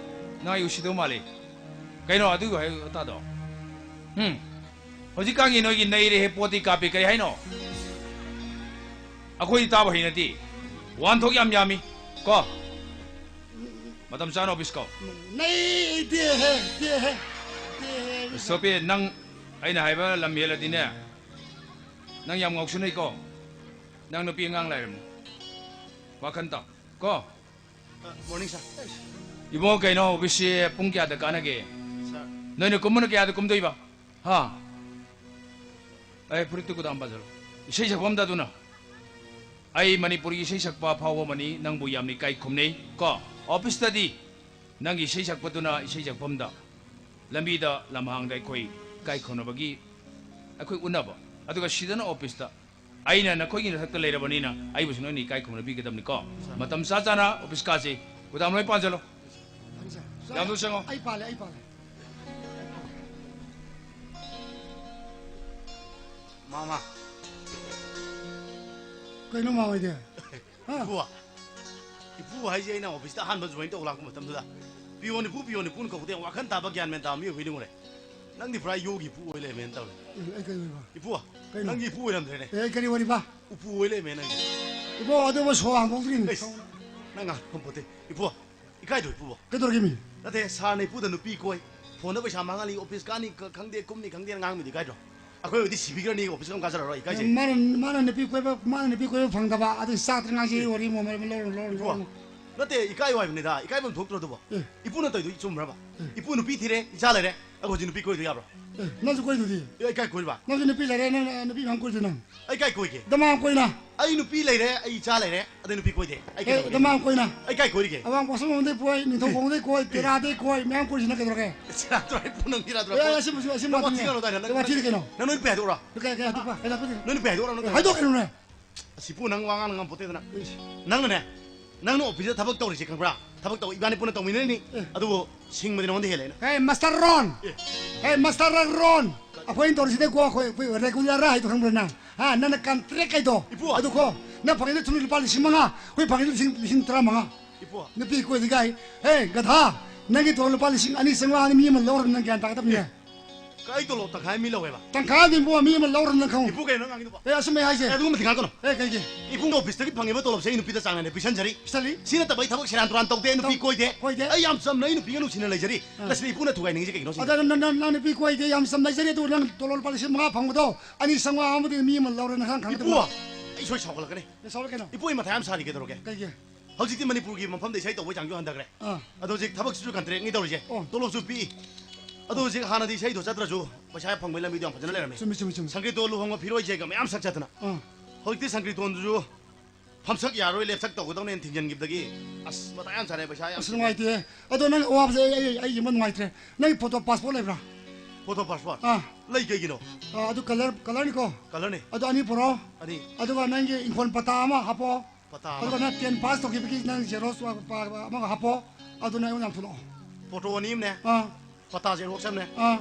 ꯅꯪ ꯑꯩ ꯎꯁꯤꯠꯇꯕ ꯃꯥꯜꯂꯤ꯫ ꯀꯩꯅꯣ ꯑꯗꯨꯒꯤ ꯋꯥꯍꯩ ꯋꯥꯇꯥꯗꯣ? ꯍꯨꯝ? ꯍꯧꯖꯤꯛꯀꯥꯟꯒꯤ ꯅꯣꯏꯒꯤ "ꯅꯩꯔꯦꯍꯦ" ꯄꯣꯠꯇꯤ ꯀꯥꯞꯄꯤ ꯀꯔꯤ ꯍꯥꯏꯅꯣ? ꯑꯩꯈꯣꯏꯗꯤ ꯇꯥꯕ ꯍꯩꯅꯗꯦ꯫ ꯋꯥꯍꯟꯊꯣꯛ ꯌꯥꯝ ꯌꯥꯝꯃꯤ꯫ ꯀꯣ? ꯃꯇꯝ ꯆꯥꯅ ꯑꯣꯐꯤꯁ ꯀꯥꯎ꯫ ꯅꯩꯗꯦꯍꯦ, ꯗꯦꯍꯦ, ꯗꯦꯍꯦ꯫ Stop it! ꯅꯪ ꯑꯩꯅ ꯍꯥꯏꯕ ꯂꯝ ꯍꯦꯜꯂꯗꯤꯅꯦ, ꯅꯪ ꯌꯥꯝ ꯉꯥꯎꯁꯤꯟꯅꯩꯀꯣ꯫ ꯅꯪ ꯅꯨꯄꯤ ꯑꯉꯥꯡ ꯂꯩꯔꯝꯃꯤ꯫ ꯋꯥꯈꯟ ꯇꯥꯎ꯫ ꯀꯣ? ꯑ, morning, sir꯫ ꯏꯕꯨꯡꯉꯣ, ꯀꯩꯅꯣ, ꯑꯣꯐꯤꯁꯁꯤ ꯄꯨꯡ ꯀꯌꯥꯗ ꯀꯥꯟꯅꯒꯦ? Sir꯫ ꯅꯣꯏꯅ ꯀꯨꯝꯕꯅ ꯀꯌꯥꯗ ꯀꯨꯝꯗꯣꯏꯕ? ꯍꯥ? ꯑꯩ ꯐꯨꯔꯤꯠꯇꯨ ꯀꯨꯗꯥꯝ ꯄꯥꯖꯜꯂꯨ꯫ ꯏꯁꯩ ꯁꯛꯐꯝꯗ ꯑꯗꯨꯅ꯫ ꯑꯩ ꯃꯅꯤꯄꯨꯔꯒꯤ ꯏꯁꯩ ꯁꯛꯄ ꯑꯐꯥꯎꯕ ꯑꯃꯅꯤ, ꯅꯪꯕꯨ ꯌꯥꯝꯅ ꯏꯀꯥꯏ ꯈꯨꯝꯅꯩ꯫ ꯀꯣ? ꯑꯣꯐꯤꯁꯇꯗꯤ ꯅꯪꯒꯤ ꯏꯁꯩ ꯁꯛꯄꯗꯨꯅ ꯏꯁꯩ ꯁꯛꯐꯝꯗ, ꯂꯝꯕꯤꯗ, ꯂꯝꯍꯥꯡꯗ ꯑꯩꯈꯣꯏ ꯏꯀꯥꯏ ꯈꯨꯝꯅꯕꯒꯤ ꯑꯩꯈꯣꯏ ꯎꯠꯅꯕ꯫ ꯑꯗꯨꯒ ꯁꯤꯗꯅ ꯑꯣꯐꯤꯁꯇ꯫ ꯑꯩꯅ ꯅꯈꯣꯏꯒꯤ ꯃꯊꯛꯇ ꯂꯩꯔꯕꯅꯤꯅ ꯑꯩꯕꯨꯁꯨ ꯅꯣꯏꯅ ꯏꯀꯥꯏ ꯈꯨꯝꯅꯕꯤꯒꯗꯕꯅꯤꯀꯣ꯫ ꯃꯇꯝ ꯆꯥ ꯆꯥꯅ ꯑꯣꯐꯤꯁ ꯀꯥꯁꯤ꯫ ꯀꯨꯗꯥꯝ ꯂꯣꯏ ꯄꯥꯟꯁꯤꯜꯂꯣ꯫ ꯌꯥꯝ ꯊꯨꯅ ꯆꯪꯉꯣ꯫ ꯑꯩ ꯄꯥꯜꯂꯦ, ꯑꯩ ꯄꯥꯜꯂꯦ꯫ ꯃꯥꯃ꯫ ꯀꯩꯅꯣ ꯃꯥ ꯍꯣꯏꯗꯤ? ꯍꯥ? ꯏꯄꯨ, ꯏꯄꯨ ꯍꯥꯏꯁꯦ ꯑꯩꯅ ꯑꯣꯐꯤꯁꯇ ꯑꯍꯥꯟꯕ join ꯇꯧ ꯂꯥꯛꯄ ꯃꯇꯝꯗꯨꯗ, "ꯄꯤꯌꯣꯟ ꯏꯄꯨ, ꯄꯤꯌꯣꯟ ꯏꯄꯨꯅ ꯀꯧꯕꯗ ꯌꯥꯝ ꯋꯥꯈꯜ ꯇꯥꯕ, ꯒ꯭ꯌꯥꯟ ꯃꯦꯟ ꯇꯥꯕ ꯃꯤ ꯑꯣꯏꯕꯣꯏ ꯅꯤꯡꯉꯨꯔꯦ꯫ ꯅꯪꯗꯤ ꯄꯨꯔꯥ ꯌꯣꯒꯤ ꯏꯄꯨ ꯑꯣꯏ ꯂꯩꯔꯝꯃꯦꯅ ꯇꯧꯔꯦ꯫ ꯑꯦ, ꯑꯩ ꯀꯩ ꯑꯣꯏꯕ? ꯏꯄꯨ, ꯀꯩꯅꯣ? ꯅꯪꯒꯤ ꯏꯄꯨ ꯑꯣꯏꯔꯝꯗ꯭ꯔꯦꯅꯦ꯫ ꯑꯦ, ꯑꯩ ꯀꯔꯤ ꯑꯣꯏꯔꯤꯕ? ꯎꯄꯨ ꯑꯣꯏ ꯂꯩꯔꯝꯃꯦ ꯅꯪꯗꯤ꯫ ꯏꯕꯣ, ꯑꯗꯨꯕꯨ ꯁꯣ ꯍꯥꯡꯗꯣꯛꯇ꯭ꯔꯤꯅꯤ꯫ ꯑꯩꯁ, ꯅꯪ ꯉꯥꯡꯐꯝ ꯄꯣꯠꯇꯦ꯫ ꯏꯄꯨ, ꯏꯀꯥꯏꯗ꯭ꯔꯣ ꯏꯄꯨꯕꯣ? ꯀꯩꯗꯧꯔꯒꯦ ꯃꯤ? ꯅꯠꯇꯦ, ꯁꯥꯔꯅ ꯏꯄꯨꯗ ꯅꯨꯄꯤ ꯀꯣꯏ, ꯐꯣꯟꯗ ꯄꯩꯁꯥ ꯃꯥꯡꯍꯜꯂꯤ, ꯑꯣꯐꯤꯁ ꯀꯥꯅꯤ ꯈ-, ꯈꯪꯗꯦ, ꯀꯨꯝꯅꯤ ꯈꯪꯗꯦꯅ ꯉꯥꯡꯕꯗꯤ ꯏꯀꯥꯏꯗ꯭ꯔꯣ? ꯑꯩꯈꯣꯏ ꯑꯣꯏꯗꯤ ꯁꯤꯕꯤꯈ꯭ꯔꯅꯤ, ꯑꯣꯐꯤꯁ ꯑꯃ ꯀꯥꯖꯔꯔꯣꯏ, ꯏꯀꯥꯏꯖꯩ꯫ ꯃꯥꯅ, ꯃꯥꯅ ꯅꯨꯄꯤ ꯀꯣꯏꯕ, ꯃꯥꯅ ꯅꯨꯄꯤ ꯀꯣꯏꯕ ꯐꯪꯗꯕ, ꯑꯗꯨꯒꯤ ꯆꯥꯛꯇ ꯉꯥꯡꯁꯤ ꯋꯥꯔꯤ ꯑꯃ ꯑꯃ ꯂꯧꯔ, ꯂꯧꯔ, ꯏꯄꯨ, ꯂꯧꯔ꯫ ꯅꯠꯇꯦ, ꯏꯀꯥꯏꯌꯨ ꯍꯥꯏꯕꯅꯤꯗ, ꯏꯀꯥꯏꯐꯝ ꯊꯣꯛꯇ꯭ꯔꯣ ꯑꯗꯨꯕꯣ? ꯑꯦ꯫ ꯏꯄꯨꯅ ꯇꯧꯔꯤꯗꯣ ꯆꯨꯝꯕ꯭ꯔꯕ? ꯑꯦ꯫ ꯏꯄꯨ ꯅꯨꯄꯤ ꯊꯤꯔꯦ, ꯏꯆꯥ ꯂꯩꯔꯦ, ꯑꯩ ꯍꯧꯖꯤꯛ ꯅꯨꯄꯤ ꯀꯣꯏꯗꯣꯏ ꯌꯥꯕ꯭ꯔꯣ? ꯑꯦ, ꯅꯪꯁꯨ ꯀꯣꯏꯗꯨꯗꯤ꯫ ꯑꯦ, ꯑꯩ ꯀꯥꯏ ꯀꯣꯏꯕ? ꯅꯪꯁꯨ ꯅꯨꯄꯤ ꯂꯩꯔꯦ, ꯅꯪ, ꯅꯨꯄꯤ ꯃꯌꯥꯝ ꯀꯣꯏꯗꯣꯏ ꯅꯪ꯫ ꯑꯩ ꯀꯥꯏ ꯀꯣꯏꯒꯦ? ꯗꯃꯥ ꯀꯣꯏꯅ꯫ ꯑꯩ ꯅꯨꯄꯤ ꯂꯩꯔꯦ, ꯑꯩ ꯏꯆꯥ ꯂꯩꯔꯦ, ꯑꯗꯩ ꯅꯨꯄꯤ ꯀꯣꯏꯗꯦ꯫ ꯑꯩ ꯑꯦ, ꯀꯩꯗꯧꯔꯤꯒꯦ? ꯗꯃꯥ ꯀꯣꯏꯅ꯫ ꯑꯩ ꯀꯥꯏ ꯀꯣꯏꯔꯤꯒꯦ? ꯑꯋꯥꯡ ꯄꯣꯠꯁꯪꯕꯝꯗꯩ ꯀꯣꯏ, ꯅꯤꯡꯊꯧ ꯈꯣꯡꯗꯩ ꯀꯣꯏ, ꯇꯦꯔꯥꯗꯩ ꯀꯣꯏ, ꯃꯌꯥꯝ ꯀꯣꯏꯁꯤꯅ ꯀꯩꯗꯧꯔꯒꯦ? ꯁꯦꯔꯥꯟ ꯇꯨꯔꯥꯟ ꯏꯄꯨ ꯅꯪ ꯁꯦꯔꯥꯟ ꯇꯨꯔꯥꯟ ꯑꯦ, ꯄꯣ-, ꯑꯁꯤꯃꯁꯨ, ꯑꯁꯤ ꯅꯪ ꯋꯥꯊꯤ ꯃꯥꯇꯤꯅꯦ꯫ ꯉꯥꯡꯅꯨ ꯇꯥꯏꯅꯦ, ꯅꯪ ꯋꯥꯊꯤꯗꯤ ꯀꯩꯅꯣ? ꯅꯪ ꯅꯣꯏ ꯅꯨꯄꯤ ꯍꯥꯏꯗꯣꯛꯎꯔꯣ? ꯀꯩ, ꯀꯩ ꯍꯥꯏꯗꯣꯛꯄ? ꯀꯩ ꯍꯥꯏꯗꯣꯛꯄ? ꯅꯣꯏ ꯅꯨꯄꯤ ꯍꯥꯏꯗꯣꯛꯎꯔꯣ, ꯅꯪ ꯑꯦ, ꯀꯩ ꯍꯥꯏꯗꯣꯛꯀꯅꯨꯅꯦ꯫ ꯑꯁꯤꯄꯨ ꯅꯪ ꯋꯥ ꯉꯥꯡ ꯉꯝꯄꯣꯠꯇꯦꯗꯅ꯫ ꯏꯁ꯫ ꯅꯪꯅꯅꯦ, ꯅꯪꯅ ꯑꯣꯐꯤꯁꯇ ꯊꯕꯛ ꯇꯧꯔꯤꯁꯦ ꯈꯪꯕ꯭ꯔꯥ? ꯊꯕꯛ ꯇꯧ, ꯏꯕꯥꯅꯤ ꯄꯨꯟꯅ ꯇꯧꯃꯤꯟꯅꯔꯤꯅꯤ꯫ ꯑꯦ꯫ ꯑꯗꯨꯕꯨ ꯁꯤꯡꯕꯗꯤ ꯅꯉꯣꯟꯗ ꯍꯦꯜꯂꯦ ꯑꯩꯅ꯫ ꯍꯦ, ꯃꯁꯇꯔ ꯔꯣꯟ! ꯑꯦ꯫ ꯍꯦ, ꯃꯁꯇꯔ ꯔꯣꯟ! ꯑꯩꯈꯣꯏꯅ ꯇꯧꯔꯤꯁꯤꯗꯤꯀꯣ, ꯑꯩꯈꯣꯏ, ꯑꯩꯈꯣꯏ ꯔꯦꯒꯨꯂꯔ ꯍꯥꯏꯗꯣ ꯈꯪꯕ꯭ꯔꯥ ꯅꯪ? ꯍꯥ, ꯅꯪꯅ ꯀꯟꯇ꯭ꯔꯦꯛ ꯍꯥꯏꯗꯣ? ꯏꯄꯨ! ꯑꯗꯨꯀꯣ, ꯅꯪ ꯐꯪꯉꯤꯗꯣ ꯁꯨꯝ ꯂꯨꯄꯥ ꯂꯤꯁꯤꯡ ꯃꯉꯥ, ꯑꯩꯈꯣꯏ ꯐꯪꯉꯤꯗꯣ ꯂꯤꯁꯤꯡ, ꯂꯤꯁꯤꯡ ꯇꯔꯥꯃꯉꯥ꯫ ꯏꯄꯨ! ꯅꯨꯄꯤ ꯀꯣꯏꯗꯤ ꯀꯥꯏ? ꯍꯦ, ꯒꯙꯥ! ꯅꯪꯒꯤ ꯇꯣꯂꯣꯞ ꯂꯨꯄꯥ ꯂꯤꯁꯤꯡ ꯑꯅꯤ ꯆꯥꯝꯃꯉꯥ ꯃꯤ ꯑꯃ ꯂꯧꯔ ꯅꯪ ꯒ꯭ꯌꯥꯟ ꯇꯥꯒꯗꯕꯅꯤꯅꯦ꯫ ꯑꯦ꯫ ꯀ-, ꯑꯩ ꯇꯣꯂꯣꯞ ꯇꯪꯈꯥꯏ ꯃꯤ ꯂꯧꯋꯦꯕ꯫ ꯇꯪꯈꯥꯏ ꯑꯃꯗꯤ ꯏꯕꯨꯡꯉꯣ ꯃꯤ ꯑꯃ ꯂꯧꯔ ꯅꯪ ꯈꯪꯉꯨ꯫ ꯏꯄꯨ ꯀꯩꯅꯣ ꯅꯪ ꯉꯥꯡꯉꯤꯗꯨꯕꯣ? ꯑꯦ, ꯑꯁꯨꯝ ꯑꯩ ꯍꯥꯏꯁꯦ꯫ ꯑꯦ, ꯑꯗꯨꯒꯨꯝꯕꯗꯤ ꯉꯥꯡꯒꯅꯨ꯫ ꯑꯦ, ꯀꯩꯒꯤ? ꯏꯕꯨꯡꯉꯣ ꯑꯣꯐꯤꯁꯇꯒꯤ ꯐꯪꯉꯤꯕ ꯇꯣꯂꯣꯞꯁꯦ ꯑꯩ ꯅꯨꯄꯤꯗ ꯆꯥꯡ ꯅꯥꯏꯅ ꯄꯤꯁꯟꯖꯔꯤ꯫ ꯄꯤꯁꯜꯂꯤ꯫ ꯁꯤ ꯅꯠꯇꯕ ꯑꯩ ꯊꯕꯛ ꯁꯦꯔꯥꯟ ꯇꯨꯔꯥꯟ ꯇꯧꯗꯦ, ꯑꯩ ꯅꯨꯄꯤ ꯇꯧ-, ꯀꯣꯏꯗꯦ꯫ ꯀꯣꯏꯗꯦ꯫ ꯑꯩ ꯌꯥꯝ ꯆꯝꯅ ꯑꯩ ꯅꯨꯄꯤꯒ ꯅꯨꯡꯁꯤꯅ ꯂꯩꯖꯔꯤ꯫ ꯑꯥ꯫ ꯂꯁꯤꯗꯤ ꯏꯄꯨꯅ ꯊꯨꯒꯥꯏꯅꯤꯡꯉꯤꯁꯦ ꯀꯩꯒꯤꯅꯣ ꯁꯤꯅꯤ? ꯑꯗ ꯅꯪ, ꯅꯪ, ꯅꯪ ꯅꯨꯄꯤ ꯀꯣꯏꯗꯦ, ꯌꯥꯝ ꯆꯝꯅ ꯂꯩꯖꯔꯤ, ꯑꯗꯨ ꯅꯪ ꯇꯣꯂꯣꯞ ꯂꯨꯄꯥ ꯂꯤꯁꯤꯡ ꯃꯉꯥ ꯐꯪꯕꯗꯣ ꯑꯅꯤ ꯆꯥꯝꯃꯉꯥ ꯑꯃꯗꯤ ꯃꯤ ꯑꯃ ꯂꯧꯔꯦ ꯅꯪ ꯈꯪ-, ꯈꯪꯒꯗꯕ ꯏꯄꯨ, ꯅꯪ꯫ ꯑꯩ ꯁꯣꯏ ꯁꯥꯎꯒꯠꯂꯛꯀꯅꯤ꯫ ꯑꯦ, ꯁꯥꯎꯔꯛꯀꯅꯣ꯫ ꯏꯄꯨ, ꯑꯩ ꯃꯊꯥ ꯌꯥꯝ ꯁꯥꯔꯤ ꯀꯩꯗꯧꯔꯒꯦ? ꯀꯩꯒꯤ? ꯍꯧꯖꯤꯛꯇꯤ ꯃꯅꯤꯄꯨꯔꯒꯤ ꯃꯐꯝꯗ ꯏꯁꯩ ꯇꯧꯕꯒꯤ ꯆꯥꯡꯁꯨ ꯍꯟꯊꯈ꯭ꯔꯦ꯫ ꯑꯥ꯫ ꯑꯗꯣ ꯍꯧꯖꯤꯛ ꯊꯕꯛꯁꯤꯁꯨ ꯀꯟꯇ꯭ꯔꯦꯛꯅꯤ ꯇꯧꯔꯤꯁꯦ꯫ ꯑꯣ꯫ ꯇꯣꯂꯣꯞꯁꯨ ꯄꯤꯛꯏ꯫ ꯑꯗꯣ ꯍꯧꯖꯤꯛ ꯍꯥꯟꯅꯗꯤ ꯏꯁꯩꯗꯣ ꯆꯠꯇ꯭ꯔꯁꯨ ꯄꯩꯁꯥ ꯐꯪꯕꯒꯤ ꯂꯝꯕꯤꯗꯣ ꯌꯥꯝ ꯐꯖꯅ ꯂꯩꯔꯝꯃꯤ꯫ ꯆꯨꯝꯃꯤ, ꯆꯨꯝꯃꯤ, ꯆꯨꯝꯃꯤ꯫ ꯁꯪꯀ꯭ꯔꯤꯇꯣꯟ ꯂꯨꯍꯣꯡꯕ ꯐꯤꯔꯣꯏ ꯖꯦꯒ ꯃꯌꯥꯝ ꯁꯛ ꯆꯠꯇꯅ꯫ ꯑꯥ꯫ ꯍꯧꯖꯤꯛꯇꯤ ꯁꯪꯀ꯭ꯔꯤꯇꯣꯟꯗꯨꯁꯨ ꯐꯝꯁꯛ ꯌꯥꯔꯣꯏ, ꯂꯦꯞꯁꯛ ꯇꯧꯒꯗꯧꯅꯦꯅ ꯊꯤꯡꯖꯤꯟꯈꯤꯕꯗꯒꯤ ꯑꯁ, ꯃꯊꯥ ꯌꯥꯝ ꯁꯥꯔꯦ, ꯄꯩꯁꯥ ꯌꯥꯝ ꯑꯁ, ꯅꯨꯡꯉꯥꯏꯇꯦ꯫ ꯑꯗꯣ ꯅꯪ ꯑꯋꯥꯕꯁꯦ ꯑꯩ, ꯑꯩ, ꯑꯩ ꯌꯦꯡꯕ ꯅꯨꯡꯉꯥꯏꯇ꯭ꯔꯦ꯫ ꯅꯪꯒꯤ ꯐꯣꯇꯣ ꯄꯥꯁꯄꯣꯔꯠ ꯂꯩꯕ꯭ꯔꯥ? Photo passport? ꯑꯥ꯫ ꯂꯩ, ꯀꯩꯒꯤꯅꯣ? ꯑꯥ, ꯑꯗꯨ ꯀꯂꯔ, ꯀꯂꯔꯅꯤꯀꯣ? ꯀꯂꯔꯅꯤ꯫ ꯑꯗꯨ ꯑꯅꯤ ꯄꯨꯔꯛꯑꯣ꯫ ꯑꯅꯤ꯫ ꯑꯗꯨꯒ ꯅꯪꯒꯤ ꯏꯪꯈꯣꯜ ꯄꯇꯥ ꯑꯃ ꯍꯥꯞꯄꯛꯑꯣ꯫ ꯄꯇꯥ ꯑꯃ꯫ ꯑꯗꯨꯒ ꯅꯪ ꯇꯦꯟ ꯄꯥꯁ ꯇꯧꯈꯤꯕꯒꯤ ꯅꯪ ꯖꯦꯔꯣꯛꯁ ꯑꯃꯒ ꯍꯥꯞꯄꯣ꯫ ꯑꯗꯨꯅ ꯑꯩꯉꯣꯟꯗ ꯌꯥꯝ ꯊꯨꯂꯛꯑꯣ꯫ ꯐꯣꯇꯣ ꯑꯅꯤ ꯑꯃꯅꯦ꯫ ꯑꯥ꯫ ꯄꯇꯥ ꯖꯦꯔꯣꯛꯁ ꯑꯃꯅꯦ꯫ ꯑꯥ꯫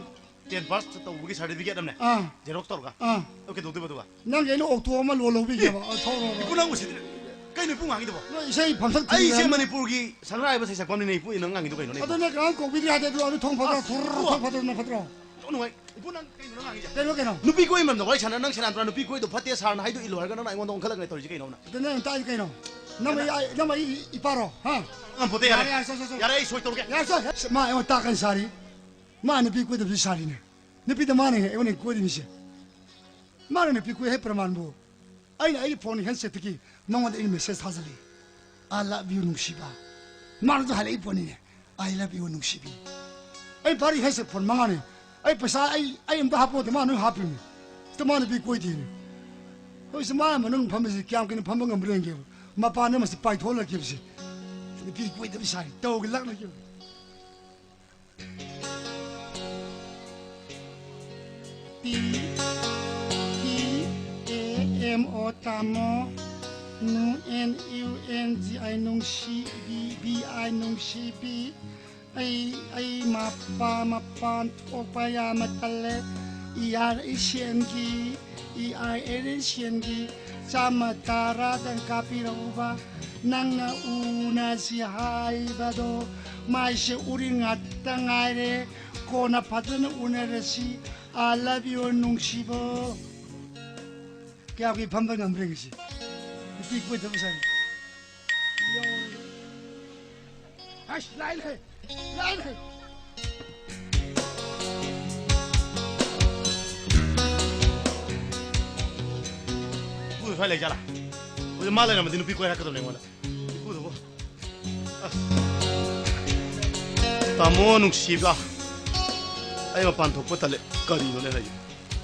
ꯇꯦꯟ ꯄꯥꯁ ꯇꯧꯕꯒꯤ ꯁꯥꯔꯇꯤꯐꯤꯀꯦꯠ ꯑꯃꯅꯦ꯫ ꯑꯥ꯫ ꯖꯦꯔꯣꯛꯁ ꯇꯧꯔꯒ꯫ ꯑꯥ꯫ ꯑꯗꯨ ꯀꯩꯗꯧꯗꯣꯏꯕ ꯑꯗꯨꯒ? ꯅꯪꯒꯤ ꯑꯩꯅ ꯑꯣꯛꯇꯣ ꯑꯃ ꯂꯣꯟ ꯂꯧꯕꯤꯒꯦꯕ꯫ ꯑ, ꯊꯧꯔꯣ꯫ ꯏꯄꯨ ꯅꯪ ꯎꯁꯤꯗ꯭ꯔꯦ꯫ ꯀꯩꯅꯣ ꯏꯄꯨ ꯉꯥꯡꯉꯤꯗꯨꯕꯣ? ꯅꯣꯏ ꯏꯁꯩ ꯐꯪꯁꯟ ꯑꯩꯁꯦ ꯊꯤꯡꯉꯤꯔ? ꯃꯅꯤꯄꯨꯔꯒꯤ ꯁꯛꯅꯥꯏꯕ ꯁꯩꯁꯛꯄ ꯑꯃꯅꯤꯅꯦ ꯏꯄꯨ, ꯅꯪ ꯉꯥꯡꯉꯤꯗꯣ ꯀꯩꯅꯣꯅꯦ ꯏꯄꯨ? ꯑꯗꯨꯅꯦ ꯀꯅꯥꯝ ꯀꯧꯕꯤꯗ꯭ꯔꯦ ꯍꯥꯏꯗꯤ ꯑꯗꯨ, ꯑꯗꯨ ꯊꯣꯡ ꯐꯠꯇ꯭ꯔꯣ? ꯑꯁ, ꯊꯣꯡ ꯏꯄꯨ꯫ ꯐꯠꯇ꯭ꯔꯣ, ꯅꯪ ꯐꯠꯇ꯭ꯔꯣ? ꯌꯥꯝ ꯅꯨꯡꯉꯥꯏ꯫ ꯏꯄꯨ ꯅꯪ ꯀꯩꯅꯣ ꯅꯪ ꯉꯥꯡꯉꯤꯁꯦ? ꯀꯩꯅꯣ, ꯀꯩꯅꯣ? ꯅꯨꯄꯤ ꯀꯣꯏꯕ ꯃꯔꯝꯗ ꯋꯥꯔꯤ ꯁꯥꯟꯅ ꯅꯪ ꯁꯦꯔꯥꯟ ꯇꯨꯔꯥꯟ ꯅꯨꯄꯤ ꯀꯣꯏꯗꯣ ꯐꯠꯇꯦ ꯁꯥꯔꯅ ꯍꯥꯏꯗꯣ ꯏꯜꯂꯣ ꯍꯥꯏꯔꯒ ꯅꯪꯅ ꯑꯩꯉꯣꯟꯗ ꯑꯣꯟꯈꯠꯂꯛꯅꯦ ꯇꯧꯔꯤꯁꯦ ꯀꯩꯅꯣ ꯅꯪ? ꯑꯗꯨꯅꯦ ꯑꯩꯅ ꯇꯥꯛꯏꯁꯦ ꯀꯩꯅꯣ? ꯅꯪ ꯑꯩ, ꯑꯩ, ꯅꯪ ꯑꯩ ꯏꯄꯥꯔꯣ? ꯍꯥ? ꯉꯝꯄꯣꯠꯇꯦ, ꯌꯥꯔꯦ꯫ ꯌꯥꯔꯦ, ꯌꯥꯔꯦ, ꯁꯣ, ꯁꯣ, ꯁꯣ꯫ ꯌꯥꯔꯦ, ꯑꯩ ꯁꯣꯏ ꯇꯧꯔꯒꯦ꯫ ꯌꯥꯔꯦ, ꯁꯣ꯫ ꯃꯥ ꯑꯩꯉꯣꯟꯗ ꯇꯥꯛꯀꯅꯤ ꯁꯥꯔꯤ꯫ ꯃꯥ ꯅꯨꯄꯤ ꯀꯣꯏꯗꯕꯁꯨ ꯁꯥꯔꯤꯅꯦ꯫ ꯅꯨꯄꯤꯗ ꯃꯥꯅ ꯍꯦꯛ ꯑꯩꯉꯣꯟꯗ ꯀꯣꯏꯔꯤꯃꯤꯁꯦ꯫ ꯃꯥꯅ ꯅꯨꯄꯤ ꯀꯣꯏ ꯍꯥꯏ ꯄ꯭ꯔꯃꯥꯟꯕꯨ ꯑꯩꯅ ꯑꯩꯒꯤ ꯐꯣꯟ ꯍꯦꯟꯁꯦꯠꯇꯒꯤ ꯃꯉꯣꯟꯗ ꯑꯩꯅ ꯃꯦꯁꯦꯖ ꯊꯥꯖꯤꯜꯂꯤ꯫ "I love you ꯅꯨꯡꯁꯤꯕ"꯫ ꯃꯥꯅꯁꯨ ꯍꯜꯂꯛꯏ ꯄꯣꯠꯅꯤꯅꯦ, "I love you ꯅꯨꯡꯁꯤꯕꯤ"꯫ ꯑꯩ ꯄꯥꯏꯔꯤ ꯍꯦꯟꯁꯦꯠ ꯐꯣꯟ ꯃꯉꯥꯅꯤ꯫ ꯑꯩ ꯄꯩꯁꯥ ꯑꯩ ꯑꯩ ꯑꯝꯇ ꯍꯥꯞꯄꯣꯗꯦ, ꯃꯥ ꯂꯣꯏ ꯍꯥꯞꯄꯤꯅꯤ꯫ ꯑꯗꯣ ꯃꯥ ꯅꯨꯄꯤ ꯀꯣꯏꯗꯦꯅꯦ꯫ ꯍꯧꯖꯤꯛꯁꯦ ꯃꯥ ꯃꯅꯨꯡ ꯐꯝꯕꯁꯤ ꯀꯌꯥꯝ ꯀꯨꯏꯅ ꯐꯝꯕ ꯉꯝꯕ꯭ꯔꯥ ꯌꯦꯡꯒꯦꯕ꯫ ꯃꯄꯥꯟꯗ ꯃꯁꯤ ꯄꯥꯏꯊꯣꯛꯍꯜꯂꯛꯀꯦꯕꯁꯦ꯫ ꯅꯨꯄꯤ ꯀꯣꯏꯗꯕ ꯁꯥꯔꯤ ꯇꯧꯒꯦ ꯂꯥꯛꯅꯒꯦꯕ꯫ ꯄꯤ ꯄꯤ ꯑꯦ ꯑꯦꯝ ꯑꯣ ꯇꯥꯃꯣ꯫ ꯅꯨ ꯑꯦꯟ ꯌꯨ ꯑꯦꯟ ꯖꯤ ꯑꯥꯏ ꯅꯨꯡꯁꯤꯕꯤ꯫ ꯕꯤ ꯑꯥꯏ ꯅꯨꯡꯁꯤꯕꯤ꯫ ꯑꯩ ꯑꯩ ꯃꯄꯥ ꯃꯄꯥꯟ ꯊꯣꯛꯄ ꯌꯥꯝꯅ ꯇꯜꯂꯦ꯫ ꯏ ꯑꯥꯔ ꯑꯦ ꯁꯤ ꯑꯦꯟꯒꯤ ꯏ ꯑꯥꯔ ꯑꯦ ꯁꯤ ꯑꯦꯟꯒꯤ ꯆꯥꯝꯃ ꯇꯔꯥꯗꯪ ꯀꯥꯞꯄꯤꯔꯛꯎꯕ꯫ ꯅꯪꯅ ꯎꯅꯁꯤ ꯍꯥꯏꯕꯗꯣ ꯃꯥꯏꯁꯦ ꯎꯔꯤꯡ ꯉꯥꯛꯇ ꯉꯥꯏꯔꯦ꯫ ꯀꯣꯟꯅ ꯐꯖꯅ ꯎꯅꯔꯁꯤ꯫ I love you ꯅꯨꯡꯁꯤꯕꯣ꯫ ꯀꯌꯥ ꯀꯨꯏ ꯐꯝꯕ ꯉꯝꯕ꯭ꯔꯦ ꯉꯁꯤ? ꯅꯨꯄꯤ ꯀꯣꯏꯗꯕ ꯁꯥꯏ꯫ ꯑꯁ, ꯂꯥꯏ ꯂꯩ꯫ ꯂꯥꯏ ꯂꯩ꯫ ꯄꯨ ꯁ꯭ꯋꯥꯏ ꯂꯩ ꯖꯥꯠꯂꯥ? ꯍꯧꯖꯤꯛ ꯃꯥ ꯂꯩꯔꯝꯃꯗꯤ ꯅꯨꯄꯤ ꯀꯣꯏ ꯍꯥꯏꯔꯛꯀꯗꯕꯅꯦ ꯑꯩꯉꯣꯟꯗ꯫ ꯏꯄꯨꯗꯨꯕꯨ꯫ ꯑꯁ꯫ ꯇꯥꯃꯣ ꯅꯨꯡꯁꯤꯕ꯫ ꯑꯩ ꯃꯄꯥꯟ ꯊꯣꯛꯄ ꯇꯜꯂꯦ꯫ ꯀꯔꯤꯅꯣꯅꯦ ꯍꯥꯏꯁꯦ?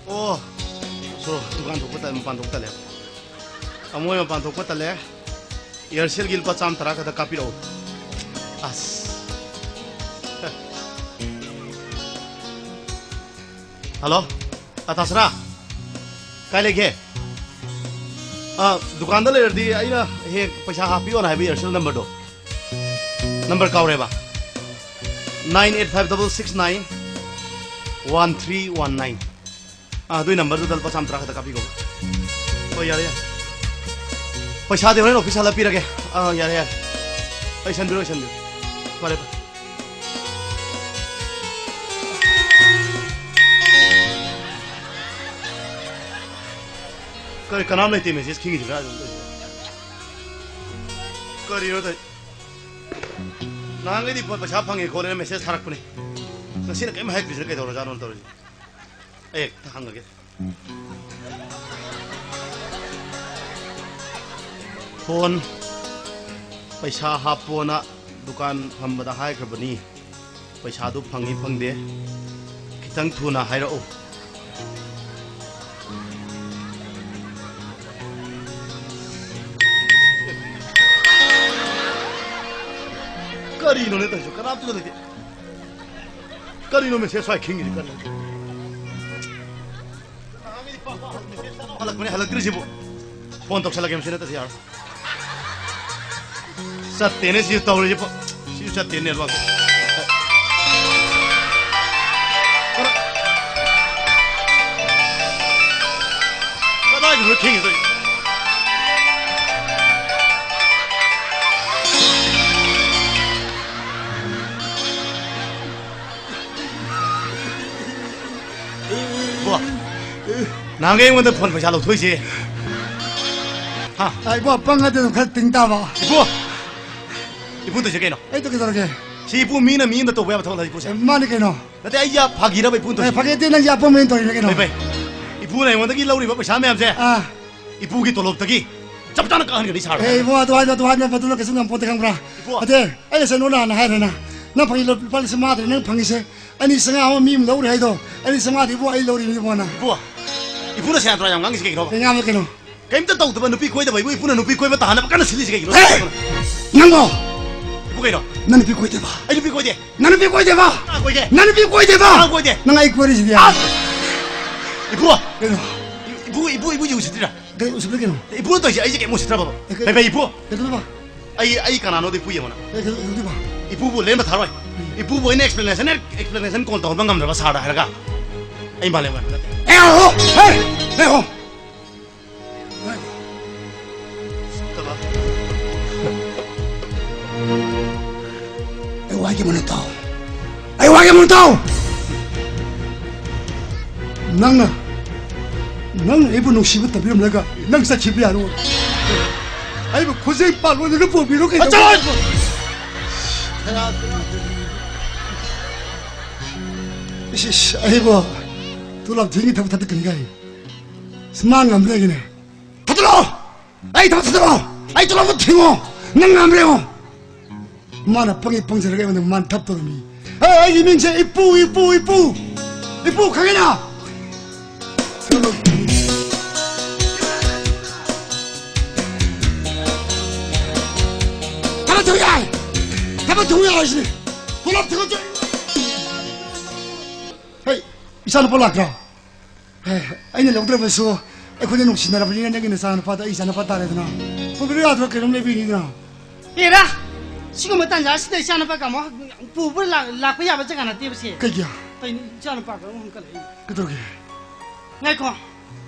ꯑꯣ꯫ ꯁꯣ, ꯗꯨꯀꯥꯟ ꯊꯣꯛꯄ ꯇꯜꯂꯦ, ꯃꯄꯥꯟ ꯊꯣꯛꯄ ꯇꯜꯂꯦ꯫ ꯇꯥꯃꯣ, ꯑꯩ ꯃꯄꯥꯟ ꯊꯣꯛꯄ ꯇꯜꯂꯦ꯫ Aircel ꯒꯤ ꯂꯨꯄꯥ ꯆꯥꯝꯃ ꯇꯔꯥ ꯈꯛꯇ ꯀꯥꯞꯄꯤꯔꯛꯑꯣ꯫ ꯑꯁ꯫ ꯍꯜꯂꯣ꯫ ꯑ, ꯇꯥꯁꯅꯥ꯫ ꯀꯥꯏ ꯂꯩꯒꯦ? ꯑ, ꯗꯨꯀꯥꯟꯗ ꯂꯩꯔꯗꯤ ꯑꯩꯅ ꯍꯦꯛ ꯄꯩꯁꯥ ꯍꯥꯞꯄꯤꯌꯣꯅ ꯍꯥꯏꯕ Aircel number ꯗꯣ꯫ Number ꯀꯥꯎꯔꯦꯕ꯫ Nine eight five double six nine one three one nine꯫ ꯑꯥ, ꯑꯗꯨꯏ number ꯗꯨꯗ ꯂꯨꯄꯥ ꯆꯥꯝꯃ ꯇꯔꯥ ꯈꯛꯇ ꯀꯥꯞꯄꯤꯈꯣ꯫ ꯍꯣꯏ, ꯌꯥꯔꯦ, ꯌꯥꯔꯦ꯫ ꯄꯩꯁꯥꯗꯤ ꯍꯣꯔꯦꯟ office ꯍꯜꯂ ꯄꯤꯔꯒꯦ꯫ ꯑꯥ, ꯌꯥꯔꯦ, ꯌꯥꯔꯦ꯫ ꯑꯩ ꯁꯟꯕꯤꯔꯣ, ꯑꯩ ꯁꯟꯕꯤꯔꯣ꯫ ꯐꯔꯦ, ꯐꯔꯦ꯫ ꯀꯔꯤ, ꯀꯅꯥꯝ ꯂꯩꯇꯦ message ꯈꯤꯡꯉꯤꯁꯤ ꯀꯗꯥꯏꯗꯅꯣ ꯇꯧꯔꯤꯁꯦ? ꯀꯔꯤꯅꯣ ꯇꯧꯔꯤ-, ꯅꯍꯥꯟꯈꯩꯗꯤ ꯄꯣꯠ ꯄꯩꯁꯥ ꯐꯪꯉꯦ ꯈꯣꯠꯂꯦꯅ message ꯊꯥꯔꯛꯄꯅꯦ꯫ ꯉꯁꯤꯅ ꯀꯔꯤꯝ ꯍꯥꯏꯔꯛꯇ꯭ꯔꯤꯁꯤꯅ ꯀꯩꯗꯧꯔꯖꯥꯠꯅꯣ ꯇꯧꯔꯤꯁꯦ? ꯑꯩ ꯍꯦꯛꯇ ꯍꯪꯉꯒꯦ꯫ ꯐꯣꯟ ꯄꯩꯁꯥ ꯍꯥꯞꯄꯣꯅ ꯗꯨꯀꯥꯟ ꯐꯝꯕꯗ ꯍꯥꯏꯈ꯭ꯔꯕꯅꯤ꯫ ꯄꯩꯁꯥꯗꯨ ꯐꯪꯉꯤ ꯐꯪꯗꯦ ꯈꯤꯇꯪ ꯊꯨꯅ ꯍꯥꯏꯔꯛꯎ꯫ ꯀꯔꯤꯅꯣꯅꯦ ꯇꯧꯔꯤꯁꯤꯕꯣ? ꯀꯅꯥꯝꯇꯁꯨ ꯂꯩꯇꯦ꯫ ꯀꯔꯤꯅꯣ message ꯁ꯭ꯋꯥꯏ ꯈꯤꯡꯉꯤꯁꯤ ꯀꯔꯤꯅꯣ? ꯍꯜꯂꯛꯄꯅꯦ, ꯍꯜꯂꯛꯇ꯭ꯔꯤꯁꯤꯕꯨ꯫ ꯐꯣꯟ ꯇꯧꯁꯜꯂꯒꯦ, ꯃꯁꯤ ꯅꯠꯇ꯭ꯔꯗꯤ ꯌꯥꯔꯣꯏ꯫ ꯆꯠꯇꯦꯅꯦ ꯁꯤꯁꯨ ꯇꯧꯔꯤꯁꯤꯕꯨ꯫ ꯁꯤꯁꯨ ꯆꯠꯇꯦꯅꯦ network꯫ ꯀꯗꯥꯏꯗꯅꯣ ꯈꯤꯡꯉꯤꯗꯣ? ꯏꯕꯣ, ꯅꯍꯥꯟꯒꯩ ꯑꯩꯉꯣꯟꯗ ꯐꯣꯟ ꯄꯩꯁꯥ ꯂꯧꯊꯣꯛꯏꯁꯦ꯫ ꯍꯥ? ꯑꯥ, ꯏꯕꯣ, ꯄꯪꯉꯗꯤ ꯑꯗꯨꯝ ꯈꯔ ꯇꯤꯡ ꯇꯥꯕ꯫ ꯏꯕꯣ! ꯏꯕꯨꯡ ꯇꯧꯏꯁꯦ ꯀꯩꯅꯣ? ꯑꯩ ꯇꯧꯒꯦ ꯇꯧꯔꯒꯦ꯫ ꯁꯤ ꯏꯕꯨ ꯃꯤꯅ ꯃꯤ ꯑꯃꯗ ꯇꯧꯕ ꯌꯥꯕ ꯊꯕꯛ ꯂꯩ ꯏꯕꯨꯁꯦ꯫ ꯑꯦ, ꯃꯥꯅꯤ ꯀꯩꯅꯣ꯫ ꯅꯠꯇꯦ, ꯑꯩ ꯌꯥ ꯐꯥꯒꯤꯔꯕ ꯏꯕꯨꯡ ꯑꯦ, ꯇꯧꯏꯁꯦ? ꯐꯥꯒꯤ ꯅꯠꯇꯦ, ꯅꯪ ꯌꯥ ꯄꯣꯝꯃꯦꯅ ꯇꯧꯔꯤꯅꯦ ꯀꯩꯅꯣ꯫ ꯐꯩ, ꯐꯩ꯫ ꯏꯕꯨꯅ ꯑꯩꯉꯣꯟꯗꯒꯤ ꯂꯧꯔꯤꯕ ꯄꯩꯁꯥ ꯃꯌꯥꯝꯁꯦ ꯑꯥ꯫ ꯏꯕꯨꯒꯤ ꯇꯣꯂꯣꯞꯇꯒꯤ ꯆꯞ ꯆꯥꯅ ꯀꯛꯍꯟꯒꯅꯤ ꯁꯥꯔ꯫ ꯑꯦ, ꯏꯕꯨ, ꯑꯗꯨ ꯍꯥꯏꯅꯨ, ꯑꯗꯨ ꯍꯥꯏꯅꯨ, ꯃꯗꯨꯅ ꯀꯩꯁꯨ ꯉꯝꯄꯣꯠꯇꯦ ꯈꯪꯕ꯭ꯔꯥ? ꯏꯕꯨ꯫ ꯑꯗꯦ, ꯑꯩ ꯁꯦ ꯅꯣꯅ ꯍꯥꯟꯅ ꯍꯥꯏꯔꯦꯅ꯫ ꯅꯪ ꯐꯪꯉꯤ ꯂꯨꯄꯥ ꯂꯤꯁꯤꯡ ꯃꯉꯥꯗꯅꯤ ꯅꯪ ꯐꯪꯉꯤꯁꯦ꯫ ꯑꯅꯤ ꯆꯥꯝꯃꯉꯥ ꯑꯃ ꯃꯤ ꯑꯃ ꯂꯧꯔꯦ ꯍꯥꯏꯗꯣ꯫ ꯑꯅꯤ ꯆꯥꯝꯃꯉꯥꯗꯤ ꯏꯕꯨ ꯑꯩ ꯂꯧꯔꯤꯅꯤ ꯏꯕꯨꯅ꯫ ꯏꯕꯨ, ꯏꯕꯨꯅ ꯁꯦꯔꯥꯟ ꯇꯨꯔꯥꯟ ꯌꯥꯝ ꯉꯥꯡꯉꯤꯁꯤ ꯀꯩꯒꯤꯅꯣꯕ? ꯀꯩ ꯉꯥꯡꯕ ꯀꯩꯅꯣ? ꯀꯩꯝꯇ ꯇꯧꯗꯕ ꯅꯨꯄꯤ ꯀꯣꯏꯗꯕ ꯏꯕꯨ, ꯏꯕꯨꯅ ꯅꯨꯄꯤ ꯀꯣꯏꯕ ꯇꯥꯍꯟꯅꯕ ꯀꯟꯅ ꯁꯤꯜꯂꯤꯁꯤ ꯀꯩꯒꯤꯅꯣ? ꯍꯦ! ꯅꯪꯕꯣ! ꯏꯕꯨ ꯀꯩꯅꯣ? ꯅꯪ ꯅꯨꯄꯤ ꯀꯣꯏꯗꯦꯕ? ꯑꯩ ꯅꯨꯄꯤ ꯀꯣꯏꯗꯦ꯫ ꯅꯪ ꯅꯨꯄꯤ ꯀꯣꯏꯗꯦꯕ? ꯀꯅꯥ ꯀꯣꯏꯒꯦ? ꯅꯪ ꯅꯨꯄꯤ ꯀꯣꯏꯗꯦꯕ? ꯀꯅꯥ ꯀꯣꯏꯒꯦ? ꯅꯪ ꯑꯩ ꯀꯣꯏꯔꯤꯁꯤꯗꯤ꯫ ꯑꯁ! ꯏꯕꯨ! ꯀꯩꯅꯣ? ꯏꯕꯨ, ꯏꯕꯨ, ꯏꯕꯨ ꯌꯦꯡꯉꯨꯁꯤꯗ꯭ꯔꯥ? ꯀꯩ ꯎꯁꯤꯠꯇ꯭ꯔꯥ ꯀꯩꯅꯣ? ꯏꯕꯨ ꯇꯧꯏꯁꯦ ꯑꯩꯁꯦ ꯀꯩꯝ ꯎꯁꯤꯠꯇ꯭ꯔꯕ? ꯑꯦ, ꯀꯩ-, ꯕꯥꯏ, ꯕꯥꯏ, ꯏꯕꯨ! ꯀꯩꯗꯧꯗꯣꯏꯕ? ꯑꯩ, ꯑꯩ ꯀꯅꯥꯅꯣꯗꯤ ꯏꯕꯨ ꯌꯦꯡꯉꯣꯅ꯫ ꯑꯦ, ꯀꯩꯗꯧ-, ꯀꯩꯗꯧꯗꯣꯏꯕ? ꯏꯕꯨꯕꯨ ꯂꯦꯝꯕ ꯊꯥꯔꯣꯏ꯫ ꯎꯝ꯫ ꯏꯕꯨꯕꯨ ꯑꯩꯅ explanation, explanation call ꯇꯧꯍꯟꯕ ꯉꯝꯗ꯭ꯔꯕ ꯁꯥꯔꯗ ꯍꯥꯏꯔꯒ? ꯑꯩ ꯃꯥꯂꯦꯝ ꯉꯥꯟꯕ ꯅꯠꯇꯦ꯫ ꯑꯦ, ꯍꯣ! ꯍꯦ! ꯍꯦ, ꯍꯣ! ꯑꯩ ꯋꯥꯒꯤ ꯃꯅꯨꯡ ꯇꯥꯎ꯫ ꯑꯩ ꯋꯥꯒꯤ ꯃꯅꯨꯡ ꯇꯥꯎ꯫ ꯅꯪꯅ, ꯅꯪꯅ ꯑꯩꯕꯨ ꯅꯨꯡꯁꯤꯕ ꯇꯝꯕꯤꯔꯝꯂꯒ ꯅꯪ ꯆꯠꯈꯤꯕ ꯌꯥꯔꯣꯏ꯫ ꯑꯩꯕꯨ ꯈꯨꯖꯤꯟ ꯄꯥꯜ ꯑꯣꯏꯅ ꯄꯨꯕꯤꯔꯣ ꯀꯩꯗꯧꯒꯦ? ꯆꯠꯂꯣ! ꯏꯁ, ꯏꯁ, ꯑꯩꯕꯨ ꯇꯨꯂꯞ ꯊꯤꯡꯒꯤ ꯊꯕꯛ ꯊꯥꯗꯣꯛꯀꯅꯤ ꯀꯥꯏ꯫ ꯁꯨꯃꯥꯡ ꯉꯝꯗ꯭ꯔꯦꯒꯤꯅꯦ꯫ ꯊꯥꯗꯣꯛꯂꯛꯑꯣ! ꯑꯩ ꯊꯕꯛ ꯊꯥꯗꯣꯛꯂꯛꯑꯣ! ꯑꯩ ꯇꯣꯂꯣꯞꯇꯣ ꯊꯤꯡꯉꯣ꯫ ꯅꯪ ꯉꯝꯕ꯭ꯔꯥ ꯌꯦꯡꯉꯣ꯫ ꯃꯥꯅ ꯄꯪꯉꯤ ꯄꯪꯖꯔꯒ ꯑꯩꯉꯣꯟꯗ ꯃꯥꯅ ꯊꯞ ꯇꯧꯔꯝꯃꯤ꯫ ꯍꯦ, ꯑꯩꯒꯤ ꯃꯤꯡꯁꯦ ꯏꯄꯨ, ꯏꯄꯨ, ꯏꯄꯨ꯫ ꯏꯄꯨ ꯈꯪꯉꯤꯅ? ꯊꯕꯛ ꯇꯧ ꯌꯥꯏ꯫ ꯊꯕꯛ ꯇꯧ ꯌꯥꯏ ꯍꯥꯏꯁꯤꯅꯤ꯫ ꯇꯣꯂꯣꯞ ꯊꯤꯡꯉꯣ꯫ ꯍꯦ, ꯏꯆꯥꯅꯨꯄꯥ ꯂꯥꯛꯇ꯭ꯔꯣ? ꯍꯦ, ꯑꯩꯅ ꯂꯧꯗ꯭ꯔꯕꯁꯨ ꯑꯩꯈꯣꯏꯅ ꯅꯨꯡꯁꯤꯅꯔꯕꯅꯤꯅ ꯅꯪꯒꯤ ꯅꯆꯥꯅꯨꯄꯥꯗꯣ ꯑꯩ ꯏꯆꯥꯅꯨꯄꯥ ꯇꯥꯔꯦꯗꯅ꯫ ꯄꯨꯕꯤꯔꯣ ꯌꯥꯗ꯭ꯔꯣ? ꯀꯩꯅꯣꯝ ꯂꯩꯕꯤꯅꯤꯗꯅ꯫ ꯍꯦꯔꯥ, ꯁꯤꯒꯨꯝꯕ ꯇꯥꯟꯖꯥꯁꯤꯗ ꯏꯆꯥꯅꯨꯄꯥ ꯀꯥꯃꯣ ꯄꯨꯕ ꯂꯥꯛ-, ꯂꯥꯛꯄ ꯌꯥꯕ ꯖꯒꯥ ꯅꯠꯇꯦꯕ ꯁꯤ꯫ ꯀꯩꯒꯤ? ꯀꯩꯅꯣ ꯏꯆꯥꯅꯨꯄꯥꯒ ꯑꯃꯨꯛ ꯍꯟꯀꯠꯂꯛꯏ꯫ ꯀꯩꯗꯧꯔꯒꯦ? ꯉꯥꯏꯈꯣ꯫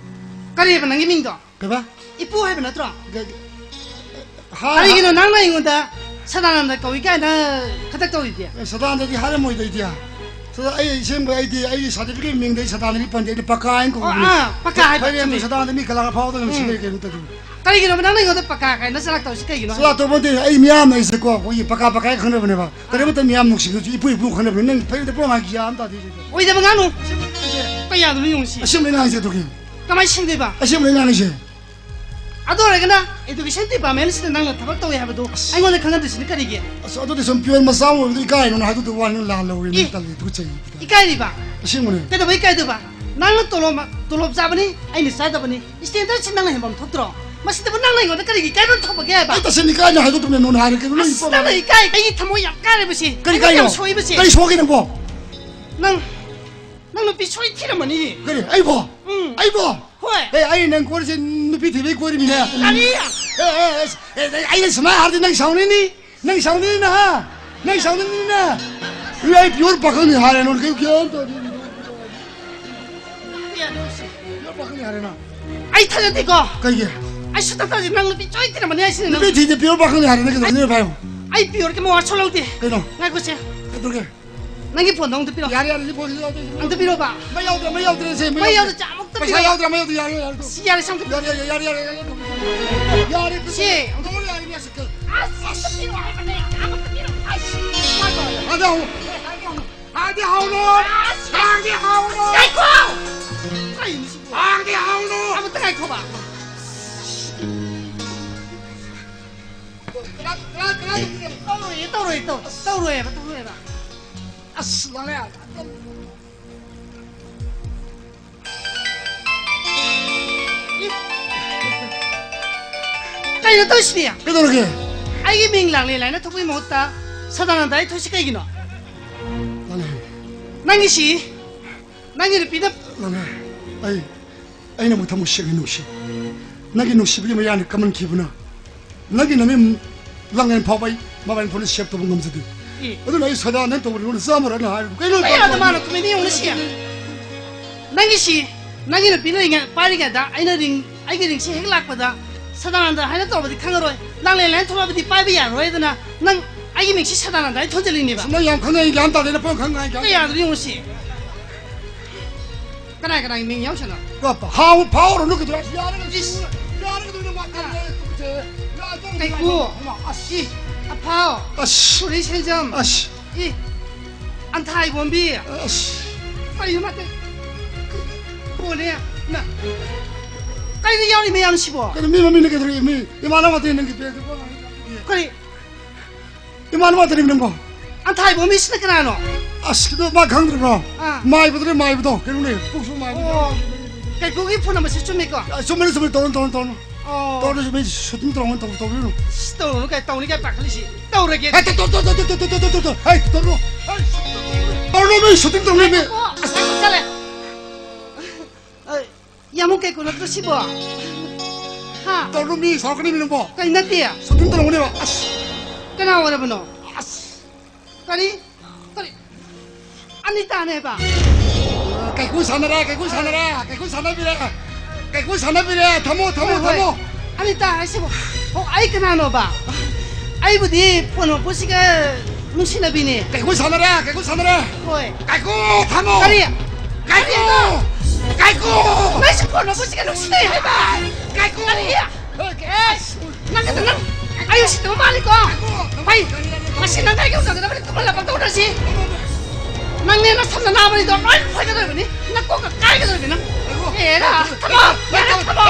ꯀꯔꯤꯕ ꯅꯪꯒꯤ ꯃꯤꯡꯗꯣ? ꯀꯩꯕ? ꯏꯄꯨ ꯍꯥꯏꯕ ꯅꯠꯇ꯭ꯔꯣ? ꯀ-, ꯍꯥ, ꯀꯔꯤꯒꯤꯅꯣ ꯍꯥ꯫ ꯅꯪꯅ ꯑꯩꯉꯣꯟꯗ ꯁꯗꯥꯅꯟꯗ ꯀꯧꯏ ꯀꯥꯏꯅ ꯈꯗꯛ ꯇꯧꯔꯤꯗꯤ? ꯑꯦ, ꯁꯗꯥꯅꯟꯗꯗꯤ ꯍꯥꯏꯔꯝꯃꯣꯏꯗ ꯑꯩꯗꯤ꯫ ꯁꯗꯥ-, ꯑꯩ ꯑꯁꯦꯡꯕ ꯑꯩꯗꯤ ꯑꯩꯒꯤ certificate ꯃꯤꯡꯗ ꯑꯩ ꯁꯗꯥꯅꯟꯗꯗꯤ ꯄꯟꯗꯦ, ꯑꯩꯗꯤ ꯄꯀꯥ ꯍꯥꯏꯅ ꯑꯣ, ꯀꯧꯕꯅꯤ꯫ ꯑꯥ, ꯄꯀꯥ ꯍꯥꯏꯕ, ꯐꯔꯦ, ꯑꯗꯨ ꯆꯨꯝꯃꯤ꯫ ꯁꯗꯥꯅꯟꯗ ꯃꯤ ꯀꯂꯥ ꯐꯥꯎꯗꯅ ꯎꯝ꯫ ꯁꯤꯡꯅꯔꯤ ꯀꯩꯅꯣ ꯇꯧꯗꯣꯏꯅꯣ? ꯀꯔꯤꯒꯤꯅꯣꯕ ꯅꯪꯅ ꯑꯩꯉꯣꯟꯗ ꯄꯀꯥ ꯀꯥꯏꯅ ꯆꯂꯥꯛ ꯇꯧꯔꯤꯁꯤ ꯀꯩꯒꯤꯅꯣ? ꯆꯂꯥꯛ ꯇꯧꯕ ꯅꯠꯇꯦ, ꯑꯩ ꯃꯤꯌꯥꯝꯅ ꯑꯩꯁꯦꯀꯣ, ꯑꯩꯈꯣꯏꯒꯤ ꯄꯀꯥ ꯄꯀꯥ ꯍꯥꯏ ꯈꯪꯅꯕꯅꯦꯕ꯫ ꯀꯔꯤꯃꯇ ꯃꯤꯌꯥꯝ ꯅꯨꯡꯁꯤꯕꯁꯨ ꯏꯄꯨ ꯏꯄꯨ ꯈꯪꯅꯕꯅꯤ꯫ ꯅꯪ ꯐꯩꯗ ꯄꯨꯔꯥ ꯃꯥꯒꯤ ꯒ꯭ꯌꯥꯟ ꯑꯃ ꯇꯥꯗꯦ꯫ ꯑꯣꯏꯗꯕ ꯉꯥꯡꯅꯨ꯫ ꯀꯌꯥꯗꯅꯣ ꯌꯦꯡꯉꯨꯁꯤ꯫ ꯑꯁꯦꯡꯕꯅꯤ ꯉꯥꯡꯉꯤꯁꯦ ꯑꯗꯨꯒꯤ꯫ ꯀꯃꯥꯏꯅ ꯁꯦꯡꯗꯣꯏꯕ? ꯑꯁꯦꯡꯕꯅꯤ ꯉꯥꯡꯉꯤꯁꯦ꯫ ꯑꯗꯨ ꯑꯣꯏꯔꯒꯅ education department ꯁꯤꯗ ꯅꯪꯅ ꯊꯕꯛ ꯇꯧꯋꯦ ꯍꯥꯏꯕꯗꯨ ꯑꯁ꯫ ꯑꯩꯉꯣꯟꯗ ꯈꯪꯍꯟꯗ꯭ꯔꯤꯁꯤꯅ ꯀꯔꯤꯒꯤ? ꯑꯁ, ꯑꯗꯨꯗꯤ ꯁꯨꯝ peon ꯃꯆꯥ ꯑꯃ ꯑꯣꯏꯕꯗꯨ ꯏꯀꯥꯏꯅꯣꯅ ꯍꯥꯏꯗꯣꯛꯇꯕ ꯋꯥꯅꯤ, ꯂꯥꯜꯍꯧꯔꯦ, ꯏ! ꯅꯪ ꯇꯜꯂꯤ, ꯇꯨꯀꯠꯆꯩ꯫ ꯏꯀꯥꯏꯔꯤꯕ? ꯑꯁꯦꯡꯕꯅꯤ꯫ ꯀꯩꯗꯧꯕꯩ ꯏꯀꯥꯏꯗꯣꯏꯕ? ꯅꯪꯅ ꯇꯣꯂꯣꯞ, ꯇꯣꯂꯣꯞ ꯆꯥꯕꯅꯤ, ꯑꯩꯅ ꯆꯥꯗꯕꯅꯤ꯫ Standard ꯁꯤ ꯅꯪꯅ ꯍꯦꯟꯐꯝ ꯊꯣꯛꯇ꯭ꯔꯣ? ꯃꯁꯤꯗꯕꯨ ꯅꯪꯅ ꯑꯩꯉꯣꯟꯗ ꯀꯔꯤꯒꯤ ꯏꯀꯥꯏꯐꯝ ꯊꯣꯛꯄꯒꯦ ꯍꯥꯏꯕ? ꯑꯩ ꯇꯁꯦꯡꯅ ꯏꯀꯥꯏꯅ ꯍꯥꯏꯗꯣꯛꯇꯕꯅꯦ, ꯅꯣꯟ ꯍꯥꯏꯔꯦ ꯀꯩꯅꯣ, ꯅꯪ ꯑꯁ, ꯏꯄꯥ ꯅꯪꯅ ꯏꯀꯥꯏ, ꯑꯩꯒꯤ ꯊꯃꯣꯏ ꯌꯥꯝ ꯀꯥꯏꯔꯦꯕꯁꯤ꯫ ꯀꯔꯤ ꯑꯩꯉꯣꯟꯗ ꯌꯥꯝ ꯀꯥꯏꯅꯣ? ꯁꯣꯛꯏꯕꯁꯤ꯫ ꯀꯔꯤ ꯁꯣꯛꯏ ꯅꯪꯕꯣ? ꯅꯪ, ꯅꯪ ꯅꯨꯄꯤ ꯁꯣꯏ ꯊꯤꯔꯝꯃꯅꯤ꯫ ꯀꯔꯤ? ꯑꯩꯕꯣ? ꯎꯝ꯫ ꯑꯩꯕꯣ? ꯍꯣꯏ꯫ ꯑꯦ, ꯑꯩ ꯅꯪ ꯀꯣꯏꯔꯤꯁꯦ ꯅꯨꯄꯤ ꯊꯤꯕꯩ ꯀꯣꯏꯔꯤꯃꯤꯅꯦ꯫ ꯀꯔꯤ? ꯑꯦ, ꯑꯦ, ꯑꯦ, ꯑꯦ, ꯑꯩꯅ ꯁꯨꯃꯥꯏꯅ ꯍꯥꯏꯔꯗꯤ ꯅꯪ ꯁꯥꯎꯅꯤꯡꯅꯤ? ꯅꯪ ꯁꯥꯎꯅꯤꯡꯅꯤꯅ, ꯍꯥ? ꯅꯪ ꯁꯥꯎꯅꯤꯡꯅꯤꯅ? ꯑꯦ, ꯑꯩ peon ꯄꯥꯈꯪꯅꯤ ꯍꯥꯏꯔꯦ, ꯅꯪ ꯀꯩ ꯒ꯭ꯌꯥꯟ ꯇꯥꯗꯦ? Peon ꯄꯥꯈꯪꯅꯤ ꯍꯥꯏꯔꯦ ꯅꯪ꯫ ꯑꯩ ꯊꯥꯖꯗꯦꯀꯣ꯫ ꯀꯩꯒꯤ? ꯑꯩ ꯁꯨꯡꯊꯥ ꯊꯥꯖꯗꯦ, ꯅꯪ ꯅꯨꯄꯤ ꯁꯣꯏ ꯊꯤꯔꯝꯃꯅꯤ ꯍꯥꯏꯁꯤꯅꯤ ꯅꯪ꯫ ꯅꯨꯄꯤ ꯊꯤꯗꯦ, peon ꯄꯥꯈꯪꯅꯤ ꯍꯥꯏꯔꯦ, ꯅꯪ ꯀꯩꯗꯧꯗꯣꯏꯅꯣ ꯍꯥꯏꯌꯣ? ꯑꯩ peon ꯀꯤ ꯃꯋꯥ ꯁꯣꯛꯍꯧꯗꯦ꯫ ꯀꯩꯅꯣ? ꯉꯥꯏꯈꯣꯁꯦ꯫ ꯀꯩꯗꯧꯔꯒꯦ? ꯅꯪꯒꯤ phone ꯗꯣ ꯑꯝꯇ ꯄꯤꯔꯛꯑꯣ꯫ ꯌꯥꯔꯦ, ꯌꯥꯔꯦ, ꯁꯤ phone ꯁꯤ ꯌꯥꯎꯗ꯭ꯔꯦ, ꯁꯤ ꯑꯝꯇ ꯄꯤꯔꯛꯑꯣꯕ꯫ ꯃꯩ ꯌꯥꯎꯗ꯭ꯔꯦ, ꯃꯩ ꯌꯥꯎꯗ꯭ꯔꯦ, ꯁꯦ, ꯃꯩ ꯃꯩ ꯌꯥꯎꯗ꯭ꯔꯦ꯫ ꯌꯥꯎꯗ꯭ꯔꯦ, ꯑꯝꯇ ꯄꯩꯁꯥ ꯄꯤꯔꯛꯑꯣ꯫ ꯌꯥꯎꯗ꯭ꯔꯦ, ꯃꯩ ꯌꯥꯎꯗ꯭ꯔꯦ, ꯌꯥꯔꯦ, ꯌꯥꯔꯦ, ꯇꯣꯛꯑꯣ꯫ ꯁꯤ ꯌꯥꯔꯦ, ꯁꯦ, ꯑꯝꯇ ꯌꯥꯔꯦ, ꯌꯥꯔꯦ, ꯌꯥꯔꯦ, ꯌꯥꯔꯦ, ꯇꯣꯛꯑꯣ꯫ ꯌꯥꯔꯦ, ꯁꯦ, ꯑꯝꯇ ꯄꯤꯔꯛꯑꯣ ꯍꯥꯏꯕꯅꯦ, ꯑꯝꯇ ꯄꯤꯔꯛꯑꯣ꯫ ꯑꯁ! ꯍꯥꯡꯗꯤ ꯍꯧ-, ꯍꯥꯡꯗꯤ ꯍꯧꯅꯨ! ꯑꯁ! ꯍꯥꯡꯗꯤ ꯍꯧꯅꯨ! ꯉꯥꯏꯈꯣ! ꯀꯩꯅꯣ ꯁꯤꯕꯣ? ꯍꯥꯡꯗꯤ ꯍꯧꯅꯨ! ꯑꯃꯇ ꯉꯥꯏꯈꯣꯕ꯫ ꯀꯅꯥ, ꯀꯅꯥ, ꯀꯅꯥ ꯇꯧꯗꯣꯏꯅꯣ? ꯇꯧꯔꯣꯏꯌꯦ, ꯇꯧꯔꯣꯏꯌꯦ, ꯇꯧ-, ꯇꯧꯔꯣꯏꯌꯦꯕ, ꯇꯧꯔꯣꯏꯌꯦꯕ꯫ ꯑꯁ, ꯂꯥꯛꯂꯦ꯫ ꯀꯩꯅꯣ ꯇꯧꯔꯤꯁꯤꯗꯤ? ꯀꯩꯗꯧꯔꯒꯦ? ꯑꯩꯒꯤ ꯃꯤꯡ ꯂꯥꯡꯂꯦꯟ ꯍꯥꯏꯅ ꯊꯣꯛꯄꯒꯤ ꯃꯍꯨꯠꯇ ꯁꯗꯥꯅꯟꯗ ꯍꯥꯏ ꯊꯣꯛꯏꯁꯤ ꯀꯩꯒꯤꯅꯣ? ꯂꯥꯡꯂꯦꯟ꯫ ꯅꯪꯒꯤꯁꯤ, ꯅꯪꯒꯤ ꯅꯨꯄꯤꯅ ꯂꯥꯡꯂꯦꯟ, ꯑꯩ, ꯑꯩꯅ ꯑꯃꯨꯛ ꯊꯃꯣꯏ ꯁꯦꯡꯅ ꯅꯨꯡꯁꯤ꯫ ꯅꯪꯒꯤ ꯅꯨꯡꯁꯤꯕꯒꯤ ꯃꯌꯥꯅ ꯀꯃꯟꯈꯤꯕꯅ ꯅꯪꯒꯤ ꯅꯃꯤꯡ ꯂꯥꯡꯂꯦꯟ ꯐꯥꯎꯕ ꯑꯩ ꯃꯣꯕꯥꯏꯜ ꯐꯣꯟꯗ ꯁꯦꯚ ꯇꯧꯕ ꯉꯝꯖꯗꯦ꯫ ꯑꯦ꯫ ꯑꯗꯨꯅ ꯑꯩ ꯁꯗꯥꯅꯟꯗ ꯇꯧꯕ ꯅꯉꯣꯟꯗ ꯆꯥꯝꯃꯔꯛ ꯍꯥꯏꯔꯤꯕ꯫ ꯀꯩꯅꯣ? ꯀꯩ ꯌꯥꯗ ꯃꯥꯅ ꯇꯨꯃꯤꯟꯅ ꯌꯦꯡꯉꯨꯅꯦ ꯁꯤ꯫ ꯅꯪꯒꯤ ꯁꯤ, ꯅꯪꯒꯤ ꯅꯨꯄꯤ ꯂꯩꯔꯤꯉꯩ-, ꯄꯥꯏꯔꯤꯉꯩꯗ ꯑꯩꯅ ꯔꯤꯡ, ꯑꯩꯒꯤ ꯔꯤꯡꯁꯤ ꯍꯦꯛ ꯂꯥꯛꯄꯗ ꯁꯗꯥꯅꯟꯗ ꯍꯥꯏꯅ ꯇꯧꯔꯕꯗꯤ ꯈꯪꯉꯔꯣꯏ꯫ ꯂꯥꯡꯂꯦꯟ ꯍꯥꯏꯅ ꯊꯣꯛꯂꯛꯑꯕꯗꯤ ꯄꯥꯏꯕ ꯌꯥꯔꯔꯣꯏꯗꯅ ꯅꯪ ꯑꯩꯒꯤ ꯃꯤꯡꯁꯤ ꯁꯗꯥꯅꯟꯗ ꯍꯥꯏꯅ ꯊꯣꯟꯖꯜꯂꯤꯅꯦꯕ꯫ ꯑꯁ, ꯅꯪ ꯌꯥꯝ ꯈꯪꯉꯦ, ꯑꯩ ꯒ꯭ꯌꯥꯟ ꯇꯥꯗꯦ, ꯅꯪ ꯄꯪ ꯈꯪ ꯉꯥꯏ ꯒ꯭ꯌꯥꯟ ꯀꯩ ꯇꯥꯗꯦ꯫ ꯌꯥꯗ꯭ꯔꯗꯤ ꯌꯦꯡꯉꯨ ꯁꯤ꯫ ꯀꯅꯥ ꯀꯅꯥꯒꯤ ꯃꯤꯡ ꯌꯥꯎꯁꯅꯣ? ꯄꯥ-, ꯄꯥ-, ꯍꯥꯎ-, ꯐꯥꯎꯔꯅꯨ ꯀꯩꯗꯧꯔꯦ? ꯑꯁ, ꯌꯥꯔꯦ, ꯏꯁ꯫ ꯌꯥꯔꯦ, ꯀꯩꯗꯧꯔꯦ? ꯃꯥ ꯀꯔꯤ ꯍꯥꯏ? ꯇꯨꯀꯠꯆꯩꯌꯦ꯫ ꯌꯥ, ꯑꯗꯨꯝ ꯀꯩꯀꯨ꯫ ꯌꯥꯔꯦ, ꯑꯁ꯫ ꯏ, ꯑꯐꯥꯎ꯫ ꯑꯁ꯫ ꯁꯣꯔꯤ ꯁꯦꯟꯖꯝ꯫ ꯑꯁ꯫ ꯏ, ꯑꯟꯊꯥꯏ ꯕꯣꯝꯕꯤ꯫ ꯑꯁ꯫ ꯀꯔꯤꯅꯣ ꯃꯥ ꯇꯧ-, ꯀꯣꯟꯅꯦ꯫ ꯅ-, ꯀꯩꯅꯣ ꯌꯥꯎꯔꯤ ꯃꯌꯥꯝꯁꯤꯕꯣ? ꯀꯩꯅꯣ ꯃꯤ ꯃꯃꯤꯡꯅ ꯀꯩꯗꯧꯔꯤ? ꯃꯤ ꯏꯃꯥꯟꯅꯕ ꯉꯥꯛꯇꯅꯤ ꯅꯪꯒꯤ ꯄꯦꯟꯗ ꯀꯣꯟꯅ ꯍꯥꯏꯔꯒꯦ꯫ ꯀꯔꯤ? ꯏꯃꯥꯟꯅꯕ ꯉꯥꯛꯇꯅꯤ ꯅꯪꯕꯣ꯫ ꯑꯟꯊꯥꯏꯕꯣꯝ ꯃꯤꯁꯤꯅ ꯀꯅꯥꯅꯣ? ꯑꯁ, ꯀꯩꯅꯣ ꯃꯥ ꯈꯪꯗ꯭ꯔꯤꯕ꯭ꯔꯣ? ꯑꯥ꯫ ꯃꯥꯏꯕꯗꯨꯅꯦ, ꯃꯥꯏꯕꯗꯣ꯫ ꯀꯩꯅꯣꯅꯦ, ꯄꯨꯛꯁꯨ ꯃꯥꯏꯕꯗꯣ꯫ ꯑꯣ, ꯀꯩꯀꯨꯒꯤ ꯐꯣꯟ ꯅꯝꯕꯔꯁꯤ ꯆꯨꯝꯃꯤꯀꯣ? ꯑ, ꯆꯨꯝꯕꯅꯤ, ꯆꯨꯝꯕꯅꯤ꯫ ꯇꯧꯔꯣ, ꯇꯧꯔꯣ, ꯇꯧꯔꯣ꯫ ꯑꯣ꯫ ꯇꯧꯔꯣ, ꯃꯤ ꯁꯨꯇꯤꯡ ꯇꯧꯔꯝꯒꯅꯤ, ꯇꯧ-, ꯇꯧꯕꯤꯔꯨꯅꯨ꯫ ꯏꯁ, ꯇꯧꯔꯨꯅꯨ ꯀꯥꯏ, ꯇꯧꯅꯤ ꯀꯥꯏ ꯄꯥꯈꯠꯂꯤꯁꯤ꯫ ꯇꯧꯔꯒꯦ꯫ ꯍꯦ, ꯇꯧ-, ꯇꯧ-, ꯇꯧ-, ꯍꯦ, ꯇꯧꯔꯨꯅꯨ꯫ ꯑꯁ, ꯇꯧꯔꯨꯅꯨ, ꯃꯤ ꯁꯨꯇꯤꯡ ꯇꯧꯔꯝꯒꯅꯤ, ꯃꯤ꯫ ꯑꯣ, ꯑꯁ, ꯆꯠꯂꯦ꯫ ꯑꯩ, ꯌꯥꯝꯕꯨꯡ ꯀꯩꯀꯨ ꯅꯠꯇ꯭ꯔꯣ ꯁꯤꯕꯣ? ꯍꯥ? ꯇꯧꯔꯨꯅꯨ, ꯃꯤ ꯁꯥꯎꯔꯛꯀꯅꯤ, ꯃꯤ ꯅꯪꯕꯣ꯫ ꯀꯩ ꯅꯠꯇꯦ? ꯁꯨꯇꯤꯡ ꯇꯧꯔꯝꯒꯅꯦꯕ꯫ ꯑꯁ꯫ ꯀꯅꯥ ꯑꯣꯏꯔꯕꯅꯣ? ꯑꯁ꯫ ꯀꯔꯤ? ꯀꯔꯤ? ꯑꯅꯤꯇꯥꯅꯦꯕ? ꯀꯩꯀꯨ ꯁꯥꯟꯅꯔꯦ, ꯀꯩꯀꯨ ꯁꯥꯟꯅꯔꯦ, ꯀꯩꯀꯨ ꯁꯥꯟꯅꯕꯤꯔꯦ꯫ ꯀꯩꯀꯨ ꯁꯥꯟꯅꯕꯤꯔꯦ꯫ ꯊꯝꯃꯣ, ꯊꯝꯃꯣ, ꯍꯣꯏ, ꯍꯣꯏ꯫ ꯊꯝꯃꯣ꯫ ꯑꯅꯤꯇꯥ ꯍꯥꯏꯁꯤꯕꯨ? ꯑꯣ, ꯑꯩ ꯀꯅꯥꯅꯣꯕ? ꯑꯩꯕꯨꯗꯤ ꯐꯣꯟ ꯃꯄꯨꯁꯤꯒ ꯅꯨꯡꯁꯤꯅꯕꯤꯅꯦ꯫ ꯀꯩꯀꯨ ꯁꯥꯟꯅꯔꯦ, ꯀꯩꯀꯨ ꯁꯥꯟꯅꯔꯦ꯫ ꯍꯣꯏ꯫ ꯀꯥꯏꯀꯨ, ꯊꯝꯃꯣ! ꯀꯔꯤ? ꯀꯥꯏꯀꯨ! ꯀꯔꯤꯅꯣ? ꯀꯥꯏꯀꯨ! ꯅꯪꯁꯨ ꯐꯣꯟ ꯃꯄꯨꯁꯤꯒ ꯅꯨꯡꯁꯤꯅꯩ ꯍꯥꯏꯕ? ꯀꯥꯏꯀꯨ! ꯀꯔꯤ? ꯑꯦ, ꯅꯪ ꯈꯛꯇ ꯅꯪ ꯑꯩ ꯎꯁꯤꯠꯇꯕ ꯃꯥꯜꯂꯤꯀꯣ? ꯍꯩ, ꯉꯁꯤ ꯅꯪ ꯑꯩꯒ ꯎꯅꯒꯗꯕꯅꯤ, ꯇꯨꯝꯍꯜꯂꯒ ꯇꯧꯔꯁꯤ꯫ ꯅꯪꯅꯦ ꯅꯁꯝ ꯅꯅꯥ ꯃꯔꯤꯗꯣ ꯂꯣꯏ ꯐꯣꯏꯒꯗꯧꯔꯤꯕꯅꯤ, ꯅꯀꯣꯛꯀ ꯀꯥꯏꯒꯗꯧꯔꯤꯕꯅꯤ ꯅꯪ꯫ ꯑꯦꯔꯥ, ꯊꯝꯃꯣ, ꯌꯥꯔꯦ, ꯊꯝꯃꯣ꯫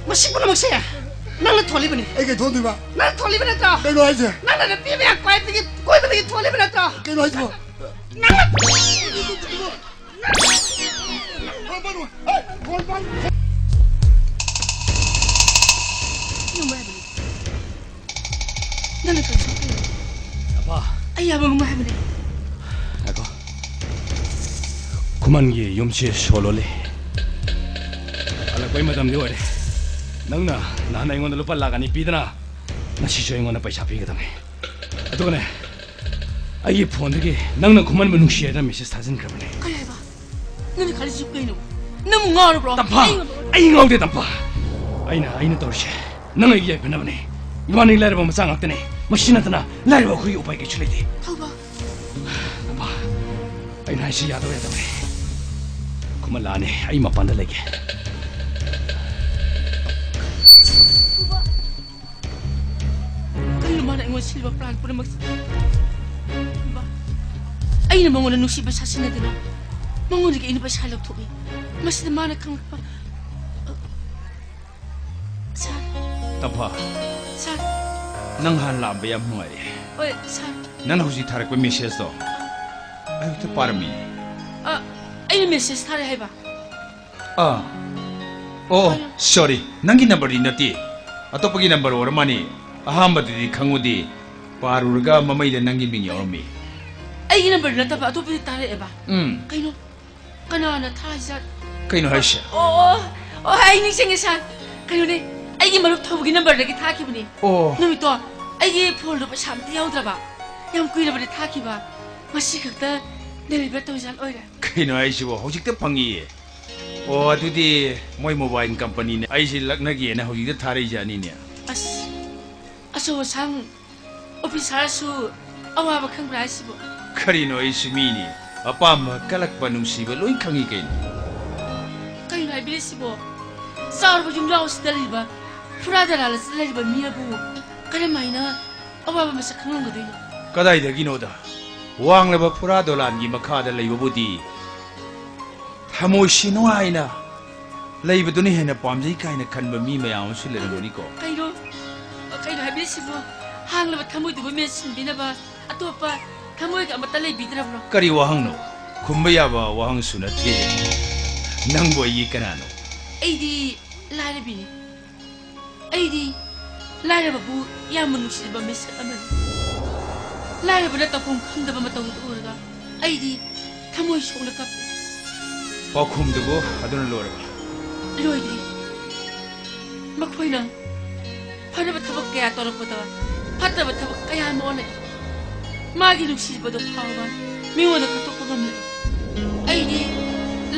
ꯃꯁꯤ ꯁꯤ ꯄꯨꯝꯅꯃꯛꯁꯦ ꯅꯪꯅ ꯊꯣꯛꯍꯜꯂꯤꯕꯅꯤ꯫ ꯑꯩ ꯀꯩ ꯊꯣꯛꯍꯟꯗꯣꯏꯕ? ꯅꯪꯅ ꯊꯣꯛꯍꯜꯂꯤꯕ ꯅꯠꯇ꯭ꯔꯣ? ꯀꯩꯅꯣ ꯍꯥꯏꯁꯦ? ꯅꯪꯅ ꯅꯨꯄꯤ ꯃꯌꯥꯝ ꯀꯣꯏꯕꯗꯒꯤ, ꯀꯣꯏꯕꯗꯒꯤ ꯊꯣꯛꯍꯜꯂꯤꯕ ꯅꯠꯇ꯭ꯔꯣ? ꯀꯩꯅꯣ ꯍꯥꯏꯁꯤꯕꯣ? ꯅꯪꯅ ꯅꯨꯡꯉꯥꯏꯕꯅꯤ꯫ ꯅꯪꯅ ꯀꯔꯤ ꯁꯣꯛꯄꯤꯔꯤꯅꯣ? ꯑꯄꯥ꯫ ꯑꯩ ꯌꯥꯕ ꯅꯨꯡꯉꯥꯏꯕꯅꯦ꯫ ꯉꯥꯏꯈꯣ꯫ ꯈꯨꯃꯟꯒꯤ ꯌꯨꯝꯁꯤ ꯁꯣ ꯂꯣꯜꯂꯤ꯫ ꯍꯜꯂꯛꯄꯩ ꯃꯇꯝꯗꯤ ꯑꯣꯏꯔꯦ꯫ ꯅꯪꯅ ꯅꯍꯥꯟ ꯑꯩꯉꯣꯟꯗ ꯂꯨꯄꯥ ꯂꯥꯛ ꯑꯅꯤ ꯄꯤꯗꯅ, ꯉꯁꯤꯁꯨ ꯑꯩꯉꯣꯟꯗ ꯄꯩꯁꯥ ꯄꯤꯒꯗꯕꯅꯤ꯫ ꯑꯗꯨꯒꯅꯦ, ꯑꯩꯒꯤ ꯐꯣꯟꯗꯒꯤ ꯅꯪꯅ ꯈꯨꯃꯟꯕꯨ ꯅꯨꯡꯁꯤ ꯍꯥꯏꯗꯅ ꯃꯦꯁꯦꯖ ꯊꯥꯖꯤꯟꯈ꯭ꯔꯕꯅꯦ꯫ ꯀꯩ ꯍꯥꯏꯕ? ꯅꯪꯅ ꯈꯜꯂꯤꯁꯤ ꯀꯩꯅꯣ? ꯅꯪꯕꯨ ꯉꯥꯎꯔꯕ꯭ꯔꯣ? ꯇꯝꯐꯥ! ꯑꯩ ꯉꯝꯃꯔꯣꯏ꯫ ꯑꯩ ꯉꯥꯎꯗꯦ, ꯇꯝꯐꯥ! ꯑꯩꯅ, ꯑꯩꯅ ꯇꯧꯔꯤꯁꯦ ꯅꯪ ꯑꯩꯒꯤ ꯌꯥꯏꯐꯅꯕꯅꯦ꯫ ꯏꯕꯥꯅꯤ ꯂꯥꯏꯔꯕ ꯃꯆꯥ ꯉꯥꯛꯇꯅꯦ꯫ ꯃꯁꯤ ꯅꯠꯇꯅ ꯂꯥꯏꯔꯕ ꯑꯩꯈꯣꯏꯒꯤ ꯎꯄꯥꯏ ꯀꯩꯁꯨ ꯂꯩꯇꯦ꯫ ꯊꯧꯕ꯫ ꯇꯝꯐꯥ! ꯑꯩꯅ ꯍꯥꯏꯁꯤ ꯌꯥꯗꯕ ꯌꯥꯗꯕꯅꯦ꯫ ꯈꯨꯃꯟ ꯂꯥꯛꯑꯅꯤ, ꯑꯩ ꯃꯄꯥꯟꯗ ꯂꯩꯒꯦ꯫ ꯊꯧꯕ꯫ ꯀꯩꯅꯣ ꯃꯥꯅ ꯑꯩꯉꯣꯟꯗ ꯁꯤꯜꯂꯤꯕ ꯄ꯭ꯂꯥꯟ ꯄꯨꯝꯅꯃꯛꯁꯦ? ꯕꯥ, ꯑꯩꯅ ꯃꯉꯣꯟꯗ ꯅꯨꯡꯁꯤꯕ ꯁꯥꯁꯤꯟꯅꯗꯅ ꯃꯉꯣꯟꯗꯒꯤ ꯑꯩꯅ ꯄꯩꯁꯥ ꯂꯧꯊꯣꯛꯏ꯫ ꯃꯁꯤꯗ ꯃꯥꯅ ꯈꯪꯂꯛꯄ꯫ ꯁꯥꯔ꯫ ꯇꯝꯐꯥ꯫ ꯁꯥꯔ꯫ ꯅꯪ ꯍꯥꯟꯅ ꯂꯥꯛꯑꯝꯕ ꯌꯥꯝ ꯅꯨꯡꯉꯥꯏꯔꯦ꯫ ꯍꯣꯏ, ꯁꯥꯔ꯫ ꯅꯪꯅ ꯍꯧꯖꯤꯛ ꯊꯥꯔꯛꯄ ꯃꯦꯁꯦꯖꯇꯣ ꯑꯩ ꯍꯦꯛꯇ ꯄꯥꯔꯝꯃꯤ꯫ ꯑ, ꯑꯩꯅ ꯃꯦꯁꯦꯖ ꯊꯥꯔꯦ ꯍꯥꯏꯕ? ꯑꯥ꯫ ꯑꯣ, ꯑꯣ, ꯁꯣꯔꯤ꯫ ꯅꯪꯒꯤ ꯅꯝꯕꯔꯗꯤ ꯅꯠꯇꯦ꯫ ꯑꯇꯣꯞꯄꯒꯤ ꯅꯝꯕꯔ ꯑꯣꯏꯔ ꯃꯥꯅꯤ꯫ ꯑꯍꯥꯟꯕꯗꯨꯗꯤ ꯈꯪꯉꯨꯗꯦ꯫ ꯄꯥꯔꯨꯔꯒ ꯃꯃꯩꯗ ꯅꯪꯒꯤ ꯃꯤꯡ ꯌꯥꯎꯔꯝꯃꯤ꯫ ꯑꯩꯒꯤ ꯅꯝꯕꯔ ꯅꯠꯇꯕ ꯑꯇꯣꯞꯄꯗꯤ ꯇꯥꯔꯛꯑꯦꯕ? ꯎꯝ꯫ ꯀꯩꯅꯣ? ꯀꯅꯥꯅ ꯊꯥꯔꯤꯖꯥꯠ? ꯀꯩꯅꯣ ꯍꯥꯏꯁꯦ? ꯑꯣ, ꯑꯣ, ꯑꯣ, ꯑꯩ ꯅꯤꯡꯁꯤꯡꯉꯦ, ꯁꯥꯔ꯫ ꯀꯩꯅꯣꯅꯦ, ꯑꯩꯒꯤ ꯃꯔꯨꯞ ꯊꯧꯕꯒꯤ ꯅꯝꯕꯔꯗꯒꯤ ꯊꯥꯈꯤꯕꯅꯦ꯫ ꯑꯣ꯫ ꯅꯨꯃꯤꯠꯇꯣ ꯑꯩꯒꯤ ꯐꯣꯟꯗꯣ ꯄꯩꯁꯥ ꯑꯝꯇ ꯌꯥꯎꯗ꯭ꯔꯕ꯫ ꯌꯥꯝ ꯀꯨꯏꯔꯕꯅꯦ ꯊꯥꯈꯤꯕ꯫ ꯉꯁꯤ ꯈꯛꯇ ꯗꯦꯂꯤꯚꯔ ꯇꯧꯖꯥꯠ ꯑꯣꯏꯔꯦ꯫ ꯀꯩꯅꯣ ꯍꯥꯏꯁꯤꯕꯣ? ꯍꯧꯖꯤꯛꯇ ꯐꯪꯉꯤꯌꯦ꯫ ꯑꯣ, ꯑꯗꯨꯗꯤ ꯃꯣꯏ ꯃꯣꯕꯥꯏꯜ ꯀꯝꯄꯅꯤꯅ ꯑꯩꯁꯦ ꯂꯛꯅꯒꯦꯅ ꯍꯧꯖꯤꯛꯇ ꯊꯥꯔꯛꯏꯖꯥꯠꯅꯤꯅꯦ꯫ ꯑꯁ, ꯑꯆꯧ ꯑꯁꯥꯡ ꯑꯣꯐꯤꯁꯥꯔꯁꯨ ꯑꯋꯥꯕ ꯈꯪꯕ꯭ꯔꯥ ꯍꯥꯏꯁꯤꯕꯣ? ꯀꯔꯤꯅꯣ, ꯑꯩꯁꯨ ꯃꯤꯅꯤ꯫ ꯑꯄꯥꯝꯕ ꯀꯜꯂꯛꯄ ꯅꯨꯡꯁꯤꯕ ꯂꯣꯏ ꯈꯪꯉꯤ ꯀꯩꯅꯣ꯫ ꯀꯩꯅꯣ ꯍꯥꯏꯕꯤꯔꯤꯁꯤꯕꯣ? ꯆꯥꯎꯔꯕ ꯌꯨꯝꯖꯥꯎ ꯑꯁꯤꯗ ꯂꯩꯔꯤꯕ ꯐꯨꯔꯥ ꯗꯂꯥꯜ ꯑꯁꯤꯗ ꯂꯩꯔꯤꯕ ꯃꯤ ꯑꯗꯨꯕꯨ ꯀꯔꯝꯍꯥꯏꯅ ꯑꯋꯥꯕ ꯃꯁꯛ ꯈꯪꯂꯝꯒꯗꯣꯏꯅꯣ? ꯀꯗꯥꯏꯗꯒꯤꯅꯣꯗ? ꯋꯥꯡꯂꯕ ꯐꯨꯔꯥ ꯗꯣꯂꯥꯟꯒꯤ ꯃꯈꯥꯗ ꯂꯩꯕꯕꯨꯗꯤ ꯊꯃꯣꯏꯁꯤ ꯅꯨꯡꯉꯥꯏꯅ ꯂꯩꯕꯗꯨꯅ ꯍꯦꯟꯅ ꯄꯥꯝꯖꯩ ꯀꯥꯏꯅ ꯈꯟꯕ ꯃꯤ ꯃꯌꯥꯝ ꯑꯃꯁꯨ ꯂꯩꯔꯝꯒꯅꯤꯀꯣ꯫ ꯀꯩꯅꯣ? ꯀꯩꯅꯣ ꯍꯥꯏꯕꯤꯔꯤꯁꯤꯕꯣ? ꯍꯥꯡꯂꯕ ꯊꯃꯣꯏꯗꯨꯕꯨ ꯃꯦꯟꯁꯤꯟꯕꯤꯅꯕ ꯑꯇꯣꯞꯄ ꯊꯃꯣꯏꯒ ꯑꯃꯠꯇ ꯂꯩꯕꯤꯗ꯭ꯔꯕ꯭ꯔꯣ? ꯀꯔꯤ ꯋꯥꯍꯪꯅꯣ? ꯈꯨꯝꯕ ꯌꯥꯕ ꯋꯥꯍꯪꯁꯨ ꯅꯠꯇꯦ꯫ ꯅꯪꯕꯨ ꯑꯩꯒꯤ ꯀꯅꯥꯅꯣ? ꯑꯩꯗꯤ ꯂꯥꯏꯔꯕꯤꯅꯤ꯫ ꯑꯩꯗꯤ ꯂꯥꯏꯔꯕꯕꯨ ꯌꯥꯝꯅ ꯅꯨꯡꯁꯤꯖꯕ ꯃꯤꯁꯛ ꯑꯃꯅꯤ꯫ ꯂꯥꯏꯔꯕꯅ ꯇꯧꯐꯝ ꯈꯪꯗꯕ ꯃꯇꯧꯗꯨ ꯎꯔꯒ ꯑꯩꯗꯤ ꯊꯃꯣꯏ ꯁꯣꯛꯅ ꯀꯞꯄꯤ꯫ ꯄꯥꯎꯈꯨꯝꯗꯨꯕꯨ ꯑꯗꯨꯅ ꯂꯣꯏꯔꯕ? ꯂꯣꯏꯗ꯭ꯔꯤ꯫ ꯃꯈꯣꯏꯅ ꯐꯅꯕ ꯊꯕꯛ ꯀꯌꯥ ꯇꯧꯔꯛꯄꯗ ꯐꯠꯇꯕ ꯊꯕꯛ ꯀꯌꯥ ꯑꯃ ꯑꯣꯜꯂꯛꯏ꯫ ꯃꯥꯒꯤ ꯅꯨꯡꯁꯤꯕꯗꯣ ꯐꯥꯎꯕ ꯃꯤꯉꯣꯟꯗ ꯈꯪꯗꯣꯛꯄ ꯉꯝꯂꯛꯏ꯫ ꯑꯩꯗꯤ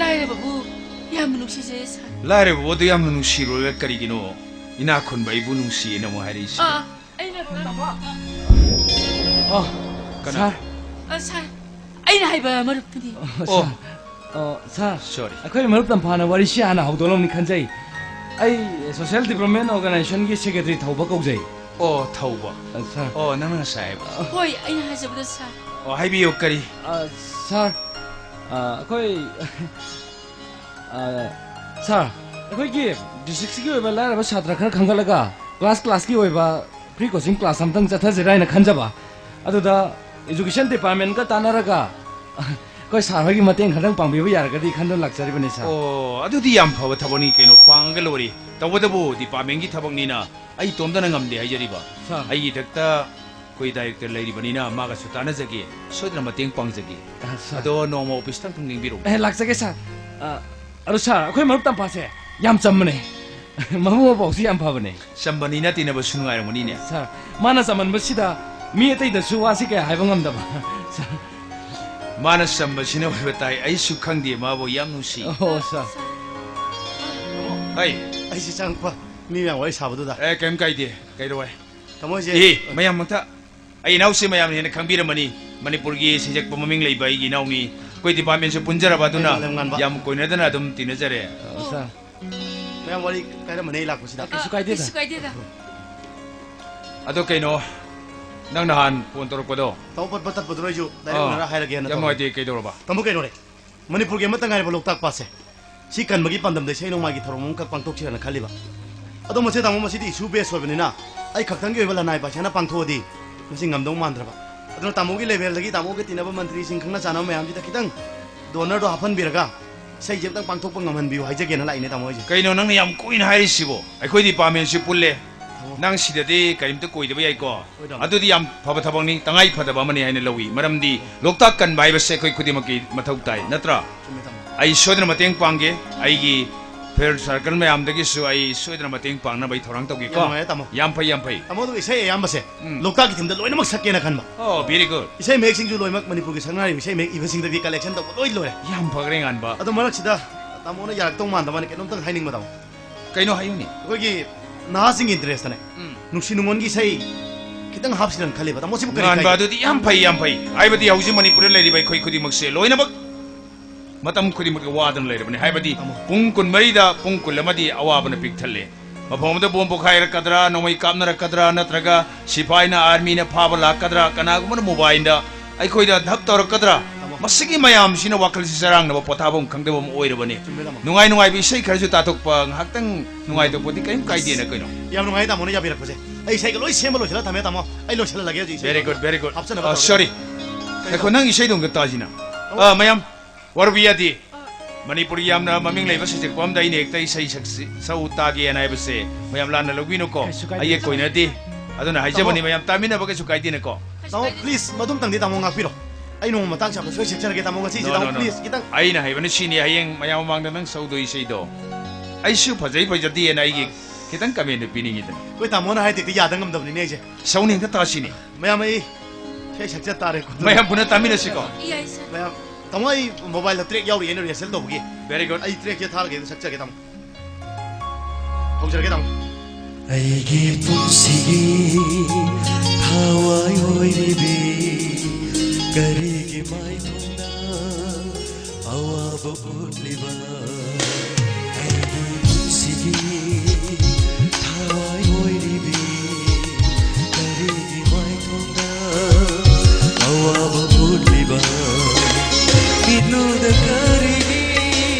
ꯂꯥꯏꯔꯕꯕꯨ ꯌꯥꯝꯅ ꯅꯨꯡꯁꯤꯖꯩ ꯁꯥꯔ꯫ ꯂꯥꯏꯔꯕꯕꯨ ꯑꯗꯨ ꯌꯥꯝꯅ ꯅꯨꯡꯁꯤꯔꯣꯏꯕ ꯀꯔꯤꯒꯤꯅꯣ? ꯏꯅꯥꯛ ꯈꯨꯟꯕ ꯑꯩꯕꯨ ꯅꯨꯡꯁꯤꯌꯦꯅ ꯑꯃꯨꯛ ꯍꯥꯏꯔꯛꯏꯁꯤ꯫ ꯑꯥ, ꯑꯩꯅ ꯑꯣ, ꯀꯅꯥ? ꯁꯥꯔ꯫ ꯑ, ꯁꯥꯔ, ꯑꯩꯅ ꯍꯥꯏꯕ ꯃꯔꯨꯞꯇꯨꯗꯤ꯫ ꯑꯣ, ꯑꯣ, ꯁꯥꯔ꯫ ꯑꯣ, ꯁꯥꯔ꯫ Sorry꯫ ꯑꯩꯈꯣꯏ ꯃꯔꯨꯞ ꯇꯝꯐꯥꯅ ꯋꯥꯔꯤꯁꯤ ꯍꯥꯟꯅ ꯍꯧꯗꯣꯛꯂꯝꯅꯤ ꯈꯟꯖꯩ꯫ ꯑꯩ Social Development Organizationꯒꯤ Secretary ꯊꯧꯕ ꯀꯧꯖꯩ꯫ ꯑꯣ, ꯊꯧꯕ꯫ ꯑ, ꯁꯥꯔ꯫ ꯑꯣ, ꯅꯪꯅ ꯉꯁꯥꯏ ꯍꯥꯏꯕ꯫ ꯍꯣꯏ, ꯑꯩꯅ ꯍꯥꯏꯖꯕꯗꯣ, ꯁꯥꯔ꯫ ꯑꯣ, ꯍꯥꯏꯕꯤꯌꯨ, ꯀꯔꯤ? ꯑ, ꯁꯥꯔ, ꯑ, ꯑꯩꯈꯣꯏ, ꯑ, ꯁꯥꯔ, ꯑꯩꯈꯣꯏꯒꯤ districtꯁꯤꯒꯤ ꯑꯣꯏꯕ ꯂꯥꯏꯔꯕ ꯁꯥꯇ꯭ꯔ ꯈꯔ ꯈꯟꯒꯠꯂꯒ class classꯀꯤ ꯑꯣꯏꯕ free coaching class ꯑꯝꯇꯪ ꯆꯠꯊꯁꯤꯔꯥ ꯍꯥꯏꯅ ꯈꯟꯖꯕ꯫ ꯑꯗꯨꯗ Education Departmentꯀ ꯇꯥꯟꯅꯔꯒ ꯑꯩꯈꯣꯏ ꯁꯥꯔ ꯍꯣꯏꯒꯤ ꯃꯇꯦꯡ ꯈꯔꯗꯪ ꯄꯥꯡꯕꯤꯕ ꯌꯥꯔꯒꯗꯤ ꯈꯟꯗꯨꯅ ꯂꯥꯛꯆꯔꯤꯕꯅꯤ, ꯁꯥꯔ꯫ ꯑꯣ, ꯑꯗꯨꯗꯤ ꯌꯥꯝ ꯐꯕ ꯊꯕꯛꯅꯤ ꯀꯩꯅꯣ, ꯄꯥꯡꯉꯒ ꯂꯣꯏꯔꯦ꯫ ꯇꯧꯕꯇꯕꯨ departmentꯀꯤ ꯊꯕꯛꯅꯤꯅ ꯑꯩ ꯏꯇꯣꯝꯇꯅ ꯉꯝꯗꯦ ꯍꯥꯏꯖꯔꯤꯕ꯫ ꯁꯥꯔ꯫ ꯑꯩꯒꯤ ꯏꯊꯛꯇ ꯑꯩꯈꯣꯏ director ꯂꯩꯔꯤꯕꯅꯤꯅ ꯃꯥꯒꯁꯨ ꯇꯥꯟꯅꯖꯒꯦ, ꯁꯣꯏꯗꯅ ꯃꯇꯦꯡ ꯄꯥꯡꯖꯒꯦ꯫ ꯑ, ꯁꯥꯔ꯫ ꯑꯗꯣ ꯅꯣꯡꯃ officeꯇ ꯑꯝꯇꯪ ꯂꯦꯡꯕꯤꯔꯛꯎ꯫ ꯑꯦ, ꯂꯥꯛꯆꯒꯦ, ꯁꯥꯔ꯫ ꯑ, ꯑꯗꯣ ꯁꯥꯔ, ꯑꯩꯈꯣꯏ ꯃꯔꯨꯞ ꯇꯝꯐꯥꯁꯦ ꯌꯥꯝ ꯆꯝꯕꯅꯦ꯫ ꯃꯕꯨꯛ ꯃꯄꯥꯎꯁꯨ ꯌꯥꯝ ꯐꯕꯅꯦ꯫ ꯆꯝꯕꯅꯤꯅ ꯇꯤꯟꯅꯕꯁꯨ ꯅꯨꯡꯉꯥꯏꯔꯝꯒꯅꯤꯅꯦ꯫ ꯁꯥꯔ, ꯃꯥꯅ ꯆꯝꯃꯟꯕꯁꯤꯗ ꯃꯤ ꯑꯇꯩꯗꯁꯨ ꯋꯥꯁꯤ ꯀꯌꯥ ꯍꯥꯏꯕ ꯉꯝꯗꯕ꯫ ꯁꯥꯔ꯫ ꯃꯥꯅ ꯆꯝꯕꯁꯤꯅ ꯑꯣꯏꯕ ꯇꯥꯏ꯫ ꯑꯩꯁꯨ ꯈꯪꯗꯦ, ꯃꯥꯕꯨ ꯌꯥꯝ ꯅꯨꯡꯁꯤ꯫ ꯑꯣ, ꯁꯥꯔ꯫ ꯍꯩ꯫ ꯑꯩꯁꯦ ꯆꯪꯉꯛꯄ ꯃꯤ ꯃꯌꯥꯝ ꯋꯥꯔꯤ ꯁꯥꯕꯗꯨꯗ꯫ ꯑꯦ, ꯀꯩꯝ ꯀꯥꯏꯗꯦ꯫ ꯀꯩꯗꯧꯋꯦ? ꯇꯥꯃꯣꯁꯦ꯫ ꯑꯦ, ꯃꯌꯥꯝ ꯃꯛꯇ꯫ ꯑꯩ ꯏꯅꯥꯎꯁꯦ ꯃꯌꯥꯝꯅ ꯍꯦꯟꯅ ꯈꯪꯕꯤꯔꯝꯃꯅꯤ꯫ ꯃꯅꯤꯄꯨꯔꯒꯤ ꯁꯩꯁꯛꯄ ꯃꯃꯤꯡ ꯂꯩꯕ ꯑꯩꯒꯤ ꯏꯅꯥꯎꯅꯤ꯫ ꯑꯩꯈꯣꯏ departmentꯁꯨ ꯄꯨꯟꯖꯔꯕ ꯑꯗꯨꯅ ꯑꯩ ꯃꯥꯂꯦꯝꯉꯥꯟꯕ꯫ ꯌꯥꯝ ꯀꯣꯏꯅꯗꯅ ꯑꯗꯨꯝ ꯇꯤꯟꯅꯖꯔꯦ꯫ ꯑꯣ, ꯁꯥꯔ꯫ ꯃꯌꯥꯝ ꯋꯥꯔꯤ ꯀꯥꯏꯔꯝꯃꯅꯤ ꯑꯩ ꯂꯥꯛꯄꯁꯤꯗ꯫ ꯀꯩꯁꯨ ꯀꯥꯏꯗꯦꯗ꯫ ꯀꯩꯁꯨ ꯀꯥꯏꯗꯦꯗ꯫ ꯑꯗꯣ ꯀꯩꯅꯣ, ꯅꯪ ꯅꯍꯥꯟ phone ꯇꯧꯔꯛꯄꯗꯣ? ꯇꯧ ꯄꯠ ꯄꯠ ꯇꯠꯄꯗꯨꯅ ꯑꯩꯁꯨ direct ꯑꯥ, ꯎꯅꯔ ꯍꯥꯏꯔꯒꯦꯅ ꯌꯥꯝ ꯇꯧꯔꯛꯄꯅꯤ꯫ ꯅꯨꯡꯉꯥꯏꯇꯦ, ꯀꯩꯗꯧꯔꯕ? ꯇꯥꯃꯣ ꯀꯩꯅꯣꯅꯦ, ꯃꯅꯤꯄꯨꯔꯒꯤ ꯑꯃꯠꯇ ꯉꯥꯏꯔꯕ ꯂꯣꯛꯇꯥꯛ ꯄꯥꯠꯁꯦ꯫ ꯁꯤ ꯀꯟꯕꯒꯤ ꯄꯥꯟꯗꯝꯗ ꯏꯁꯩ ꯅꯣꯡꯃꯥꯏꯒꯤ ꯊꯧꯔꯝ ꯑꯃꯈꯛ ꯄꯥꯡꯊꯣꯛꯁꯤꯔꯅ ꯈꯜꯂꯤꯕ꯫ ꯑꯗꯣ ꯃꯁꯤ ꯇꯥꯃꯣ, ꯃꯁꯤꯗꯤ issue base ꯑꯣꯏꯕꯅꯤꯅ ꯑꯩ ꯈꯛꯇꯪꯒꯤ ꯑꯣꯏꯕ ꯂꯅꯥꯏ ꯄꯥꯏꯁꯥꯅ ꯄꯥꯡꯊꯣꯛꯑꯗꯤ ꯃꯁꯤ ꯉꯝꯗꯧ ꯃꯥꯟꯗ꯭ꯔꯕ꯫ ꯑꯗꯨꯅ ꯇꯥꯃꯣꯒꯤ levelꯗꯒꯤ ꯇꯥꯃꯣꯒ ꯇꯤꯟꯅꯕ ꯃꯟꯇ꯭ꯔꯤꯁꯤꯡ, ꯈꯪꯅ ꯆꯥꯟꯅꯕ ꯃꯌꯥꯝꯁꯤꯗ ꯈꯤꯇꯪ donorꯗꯣ ꯍꯥꯞꯍꯟꯕꯤꯔꯒ ꯏꯁꯩꯁꯦ ꯑꯝꯇꯪ ꯄꯥꯡꯊꯣꯛꯄ ꯉꯝꯍꯟꯕꯤꯌꯨ ꯍꯥꯏꯖꯒꯦꯅ ꯂꯥꯛꯏꯅꯦ ꯇꯥꯃꯣ ꯑꯩꯁꯦ꯫ ꯀꯩꯅꯣ ꯅꯪꯅ ꯌꯥꯝ ꯀꯨꯏꯅ ꯍꯥꯏꯔꯤꯁꯤꯕꯣ? ꯑꯩꯈꯣꯏ departmentꯁꯤ ꯄꯨꯜꯂꯦ꯫ ꯇꯥꯃꯣ꯫ ꯅꯪ ꯁꯤꯗꯗꯤ ꯀꯔꯤꯝꯇ ꯀꯣꯏꯗꯕ ꯌꯥꯏꯀꯣ? ꯍꯣꯏ, ꯇꯥꯃꯣ꯫ ꯑꯗꯨꯗꯤ ꯌꯥꯝ ꯐꯕ ꯊꯕꯛꯅꯤ, ꯇꯉꯥꯏ ꯐꯗꯕ ꯑꯃꯅꯤ ꯍꯥꯏꯅ ꯂꯧꯏ꯫ ꯃꯔꯝꯗꯤ ꯂꯣꯛꯇꯥꯛ ꯀꯟꯕ ꯍꯥꯏꯕꯁꯦ ꯑꯩꯈꯣꯏ ꯈꯨꯗꯤꯡꯃꯛꯀꯤ ꯃꯊꯧ ꯇꯥꯏ, ꯅꯠꯇ꯭ꯔꯥ? ꯆꯨꯝꯃꯦ, ꯇꯥꯃꯣ꯫ ꯑꯩ ꯁꯣꯏꯗꯅ ꯃꯇꯦꯡ ꯄꯥꯡꯒꯦ꯫ ꯑꯩꯒꯤ friend circle ꯃꯌꯥꯝꯗꯒꯤꯁꯨ ꯑꯩ ꯁꯣꯏꯗꯅ ꯃꯇꯦꯡ ꯄꯥꯡꯅꯕ ꯑꯩ ꯊꯧꯔꯥꯡ ꯇꯧꯒꯦꯀꯣ꯫ ꯌꯥꯝ ꯅꯨꯡꯉꯥꯏꯔꯦ, ꯇꯥꯃꯣ꯫ ꯌꯥꯝ ꯐꯩ, ꯌꯥꯝ ꯐꯩ꯫ ꯇꯥꯃꯣ, ꯑꯗꯨꯒ ꯏꯁꯩ ꯑꯌꯥꯝꯕꯁꯦ ꯎꯝ꯫ ꯂꯣꯛꯇꯥꯛꯀꯤ themeꯗ ꯂꯣꯏꯅꯃꯛ ꯁꯛꯀꯦꯅ ꯈꯟꯕ꯫ Oh, very good. ꯏꯁꯩ ꯃꯌꯦꯛꯁꯤꯡꯁꯨ ꯂꯣꯏꯅꯃꯛ ꯃꯅꯤꯄꯨꯔꯒꯤ ꯁꯛꯅꯥꯏꯔꯤꯕ ꯏꯁꯩ ꯃꯌꯦꯛ ꯏꯕꯁꯤꯡꯗꯒꯤ collection ꯇꯧꯕ ꯂꯣꯏ ꯂꯣꯏꯔꯦ꯫ ꯌꯥꯝ ꯐꯈ꯭ꯔꯦ, ꯉꯥꯟꯕ꯫ ꯑꯗꯣ ꯃꯔꯛꯁꯤꯗ ꯇꯥꯃꯣꯅ ꯌꯥꯔꯛꯇꯧ ꯃꯥꯟꯗꯕꯅ ꯀꯩꯅꯣꯝꯇꯪ ꯍꯥꯏꯅꯤꯡꯕ, ꯇꯥꯃꯣ꯫ ꯀꯩꯅꯣ ꯍꯥꯏꯌꯨꯅꯦ꯫ ꯑꯩꯈꯣꯏꯒꯤ ꯅꯍꯥꯁꯤꯡꯒꯤ interestꯇꯅꯦ, ꯎꯝ꯫ ꯅꯨꯡꯁꯤ ꯅꯨꯡꯉꯣꯟꯒꯤ ꯏꯁꯩ ꯈꯤꯇꯪ ꯍꯥꯞꯁꯤꯔꯅ ꯈꯜꯂꯤꯕ꯫ ꯇꯥꯃꯣ, ꯁꯤꯕꯨ ꯀꯔꯤ ꯉꯥꯟꯕ, ꯀꯥꯏꯒꯦ? ꯑꯗꯨꯗꯤ ꯌꯥꯝ ꯐꯩ, ꯌꯥꯝ ꯐꯩ꯫ ꯍꯥꯏꯕꯗꯤ ꯍꯧꯖꯤꯛ ꯃꯅꯤꯄꯨꯔꯗ ꯂꯩꯔꯤꯕ ꯑꯩꯈꯣꯏ ꯈꯨꯗꯤꯡꯃꯛꯁꯦ ꯂꯣꯏꯅꯃꯛ ꯃꯇꯝ ꯈꯨꯗꯤꯡꯃꯛꯇ ꯋꯥꯗꯅ ꯂꯩꯔꯕꯅꯤ꯫ ꯍꯥꯏꯕꯗꯤ ꯇꯥꯃꯣ꯫ ꯄꯨꯡ ꯀꯨꯟꯃꯔꯤꯗ ꯄꯨꯡ ꯀꯨꯟ ꯑꯃꯗꯤ ꯑꯋꯥꯕꯅ ꯄꯤꯛ ꯊꯜꯂꯦ꯫ ꯃꯐꯝ ꯑꯃꯗ bomb ꯄꯣꯈꯥꯏꯔꯛꯀꯗ꯭ꯔꯥ, ꯅꯣꯡꯃꯩ ꯀꯥꯞꯅꯔꯛꯀꯗ꯭ꯔꯥ, ꯅꯠꯇ꯭ꯔꯒ ꯁꯤꯐꯥꯏꯅ, armyꯅ ꯐꯥꯕ ꯂꯥꯛꯀꯗ꯭ꯔꯥ, ꯀꯅꯥꯒꯨꯝꯕꯅ mobileꯗ ꯑꯩꯈꯣꯏꯗ ꯙꯞ ꯇꯧꯔꯛꯀꯗ꯭ꯔꯥ? ꯇꯥꯃꯣ꯫ ꯃꯁꯤꯒꯤ ꯃꯌꯥꯝꯁꯤꯅ ꯋꯥꯈꯜꯁꯤ ꯆꯔꯥꯡꯅꯕ, ꯄꯣꯊꯥꯐꯝ ꯈꯪꯗꯕ ꯑꯃ ꯑꯣꯏꯔꯕꯅꯤ꯫ ꯆꯨꯝꯃꯦ, ꯇꯥꯃꯣ꯫ ꯅꯨꯡꯉꯥꯏ ꯅꯨꯡꯉꯥꯏꯕ ꯏꯁꯩ ꯈꯔꯁꯨ ꯇꯥꯊꯣꯛꯄ, ꯉꯥꯏꯍꯥꯛꯇꯪ ꯅꯨꯡꯉꯥꯏꯊꯣꯛꯄꯗꯤ ꯀꯔꯤꯝ ꯀꯥꯏꯗꯦꯅ ꯀꯩꯅꯣ꯫ ꯌꯥꯝ ꯅꯨꯡꯉꯥꯏ ꯇꯥꯃꯣꯅ ꯌꯥꯕꯤꯔꯛꯄꯁꯦ꯫ ꯑꯩ ꯏꯁꯩꯒ ꯂꯣꯏ ꯁꯦꯝꯕ ꯂꯣꯏꯁꯤꯜꯂ ꯊꯝꯃꯦ, ꯇꯥꯃꯣ꯫ ꯑꯩ ꯂꯣꯏꯁꯤꯜꯍꯜꯂꯒꯦ ꯍꯧꯖꯤꯛ ꯏꯁꯩ꯫ Very good, very good꯫ ꯍꯥꯞꯆꯅꯕ ꯑ, ꯇꯧꯔꯒꯦ꯫ Sorry꯫ ꯀꯩꯅꯣ? ꯉꯥꯏꯈꯣ, ꯅꯪ ꯏꯁꯩꯗꯣ ꯑꯝꯇ ꯇꯥꯁꯤꯅ꯫ ꯇꯥꯃꯣ꯫ ꯑ, ꯃꯌꯥꯝ, ꯋꯥꯔꯨꯕ ꯌꯥꯗꯦ꯫ ꯃꯅꯤꯄꯨꯔꯒꯤ ꯌꯥꯝꯅ ꯃꯃꯤꯡ ꯂꯩꯕ ꯁꯩꯁꯛꯄ ꯑꯃꯗ ꯑꯩꯅ ꯍꯦꯛꯇ ꯏꯁꯩ ꯁꯛꯁꯤ-, ꯁꯛꯎ ꯇꯥꯒꯦꯅ ꯍꯥꯏꯕꯁꯦ ꯃꯌꯥꯝ ꯂꯥꯟꯅ ꯂꯧꯕꯤꯅꯨꯀꯣ꯫ ꯀꯩꯁꯨ ꯀꯥꯏꯗꯦ꯫ ꯑꯩ ꯌꯦꯛ ꯀꯣꯏꯅꯗꯦ꯫ ꯑꯗꯨꯅ ꯍꯥꯏꯖꯕꯅꯤ, ꯇꯥꯃꯣ꯫ ꯃꯌꯥꯝ ꯇꯥꯃꯤꯟꯅꯕ ꯀꯩꯁꯨ ꯀꯥꯏꯗꯦꯅꯀꯣ꯫ ꯇꯥꯃꯣ, please, ꯃꯗꯨꯝꯇꯪꯗꯤ ꯇꯥꯃꯣ ꯉꯥꯛꯄꯤꯔꯣ꯫ ꯑꯩ ꯅꯣꯡꯃ ꯃꯇꯥꯡ ꯆꯥꯕꯗ ꯁꯣꯏ ꯁꯛꯆꯔꯒꯦ, ꯇꯥꯃꯣ꯫ ꯉꯁꯤꯁꯦ, No, ꯇꯥꯃꯣ, no, no, please, no꯫ ꯈꯤꯇꯪ꯫ ꯑꯩꯅ ꯍꯥꯏꯕꯅ ꯁꯤꯅꯤ, ꯍꯌꯦꯡ ꯃꯌꯥꯝ ꯃꯃꯥꯡꯗ ꯅꯪ ꯁꯛꯎꯗꯣꯏ ꯏꯁꯩꯗꯣ꯫ ꯑꯩꯁꯨ ꯐꯖꯩ ꯐꯖꯗꯦꯅ ꯑꯩꯒꯤ ꯈꯤꯇꯪ comment ꯄꯤꯅꯤꯡꯉꯤꯗꯅ꯫ ꯑꯩꯈꯣꯏ ꯇꯥꯃꯣꯅ ꯍꯥꯏꯗꯤ ꯍꯦꯛꯇ ꯌꯥꯗ ꯉꯝꯗꯕꯅꯤꯅꯦ ꯑꯩꯁꯦ꯫ ꯁꯛꯎꯅꯦ, ꯍꯦꯛꯇ ꯇꯥꯁꯤꯅꯦ꯫ ꯃꯌꯥꯝ, ꯑꯩ ꯏꯁꯩ ꯁꯛꯆ ꯇꯥꯔꯦ꯫ ꯃꯌꯥꯝ ꯄꯨꯟꯅ ꯇꯥꯃꯤꯟꯅꯁꯤꯀꯣ꯫ ꯌꯥꯏ, ꯁꯔ꯫ ꯃꯌꯥꯝ, ꯇꯥꯃꯣ, ꯑꯩ mobileꯗ track ꯌꯥꯎꯔꯤ, ꯑꯩꯅ rehearsal ꯇꯧꯕꯒꯤ꯫ Very good꯫ ꯑꯩ trackꯁꯦ ꯊꯥꯔꯒꯦ, ꯑꯗꯨ ꯁꯛꯆꯒꯦ, ꯇꯥꯃꯣ꯫ ꯍꯧꯖꯔꯒꯦ, ꯇꯥꯃꯣ꯫ ꯑꯩꯒꯤ ꯄꯨꯟꯁꯤꯒꯤ ꯊꯋꯥꯏ ꯑꯣꯏꯔꯤꯕꯤ, ꯀꯔꯤꯒꯤ ꯃꯥꯏꯊꯣꯡꯗ ꯑꯋꯥꯕ ꯎꯠꯂꯤꯕ? ꯑꯩꯒꯤ ꯄꯨꯟꯁꯤꯒꯤ ꯊꯋꯥꯏ ꯑꯣꯏꯔꯤꯕꯤ, ꯀꯔꯤꯒꯤ ꯃꯥꯏꯊꯣꯡꯗ ꯑꯋꯥꯕ ꯎꯠꯂꯤꯕ? ꯃꯤꯠꯅꯨꯗ ꯀꯔꯤꯒꯤ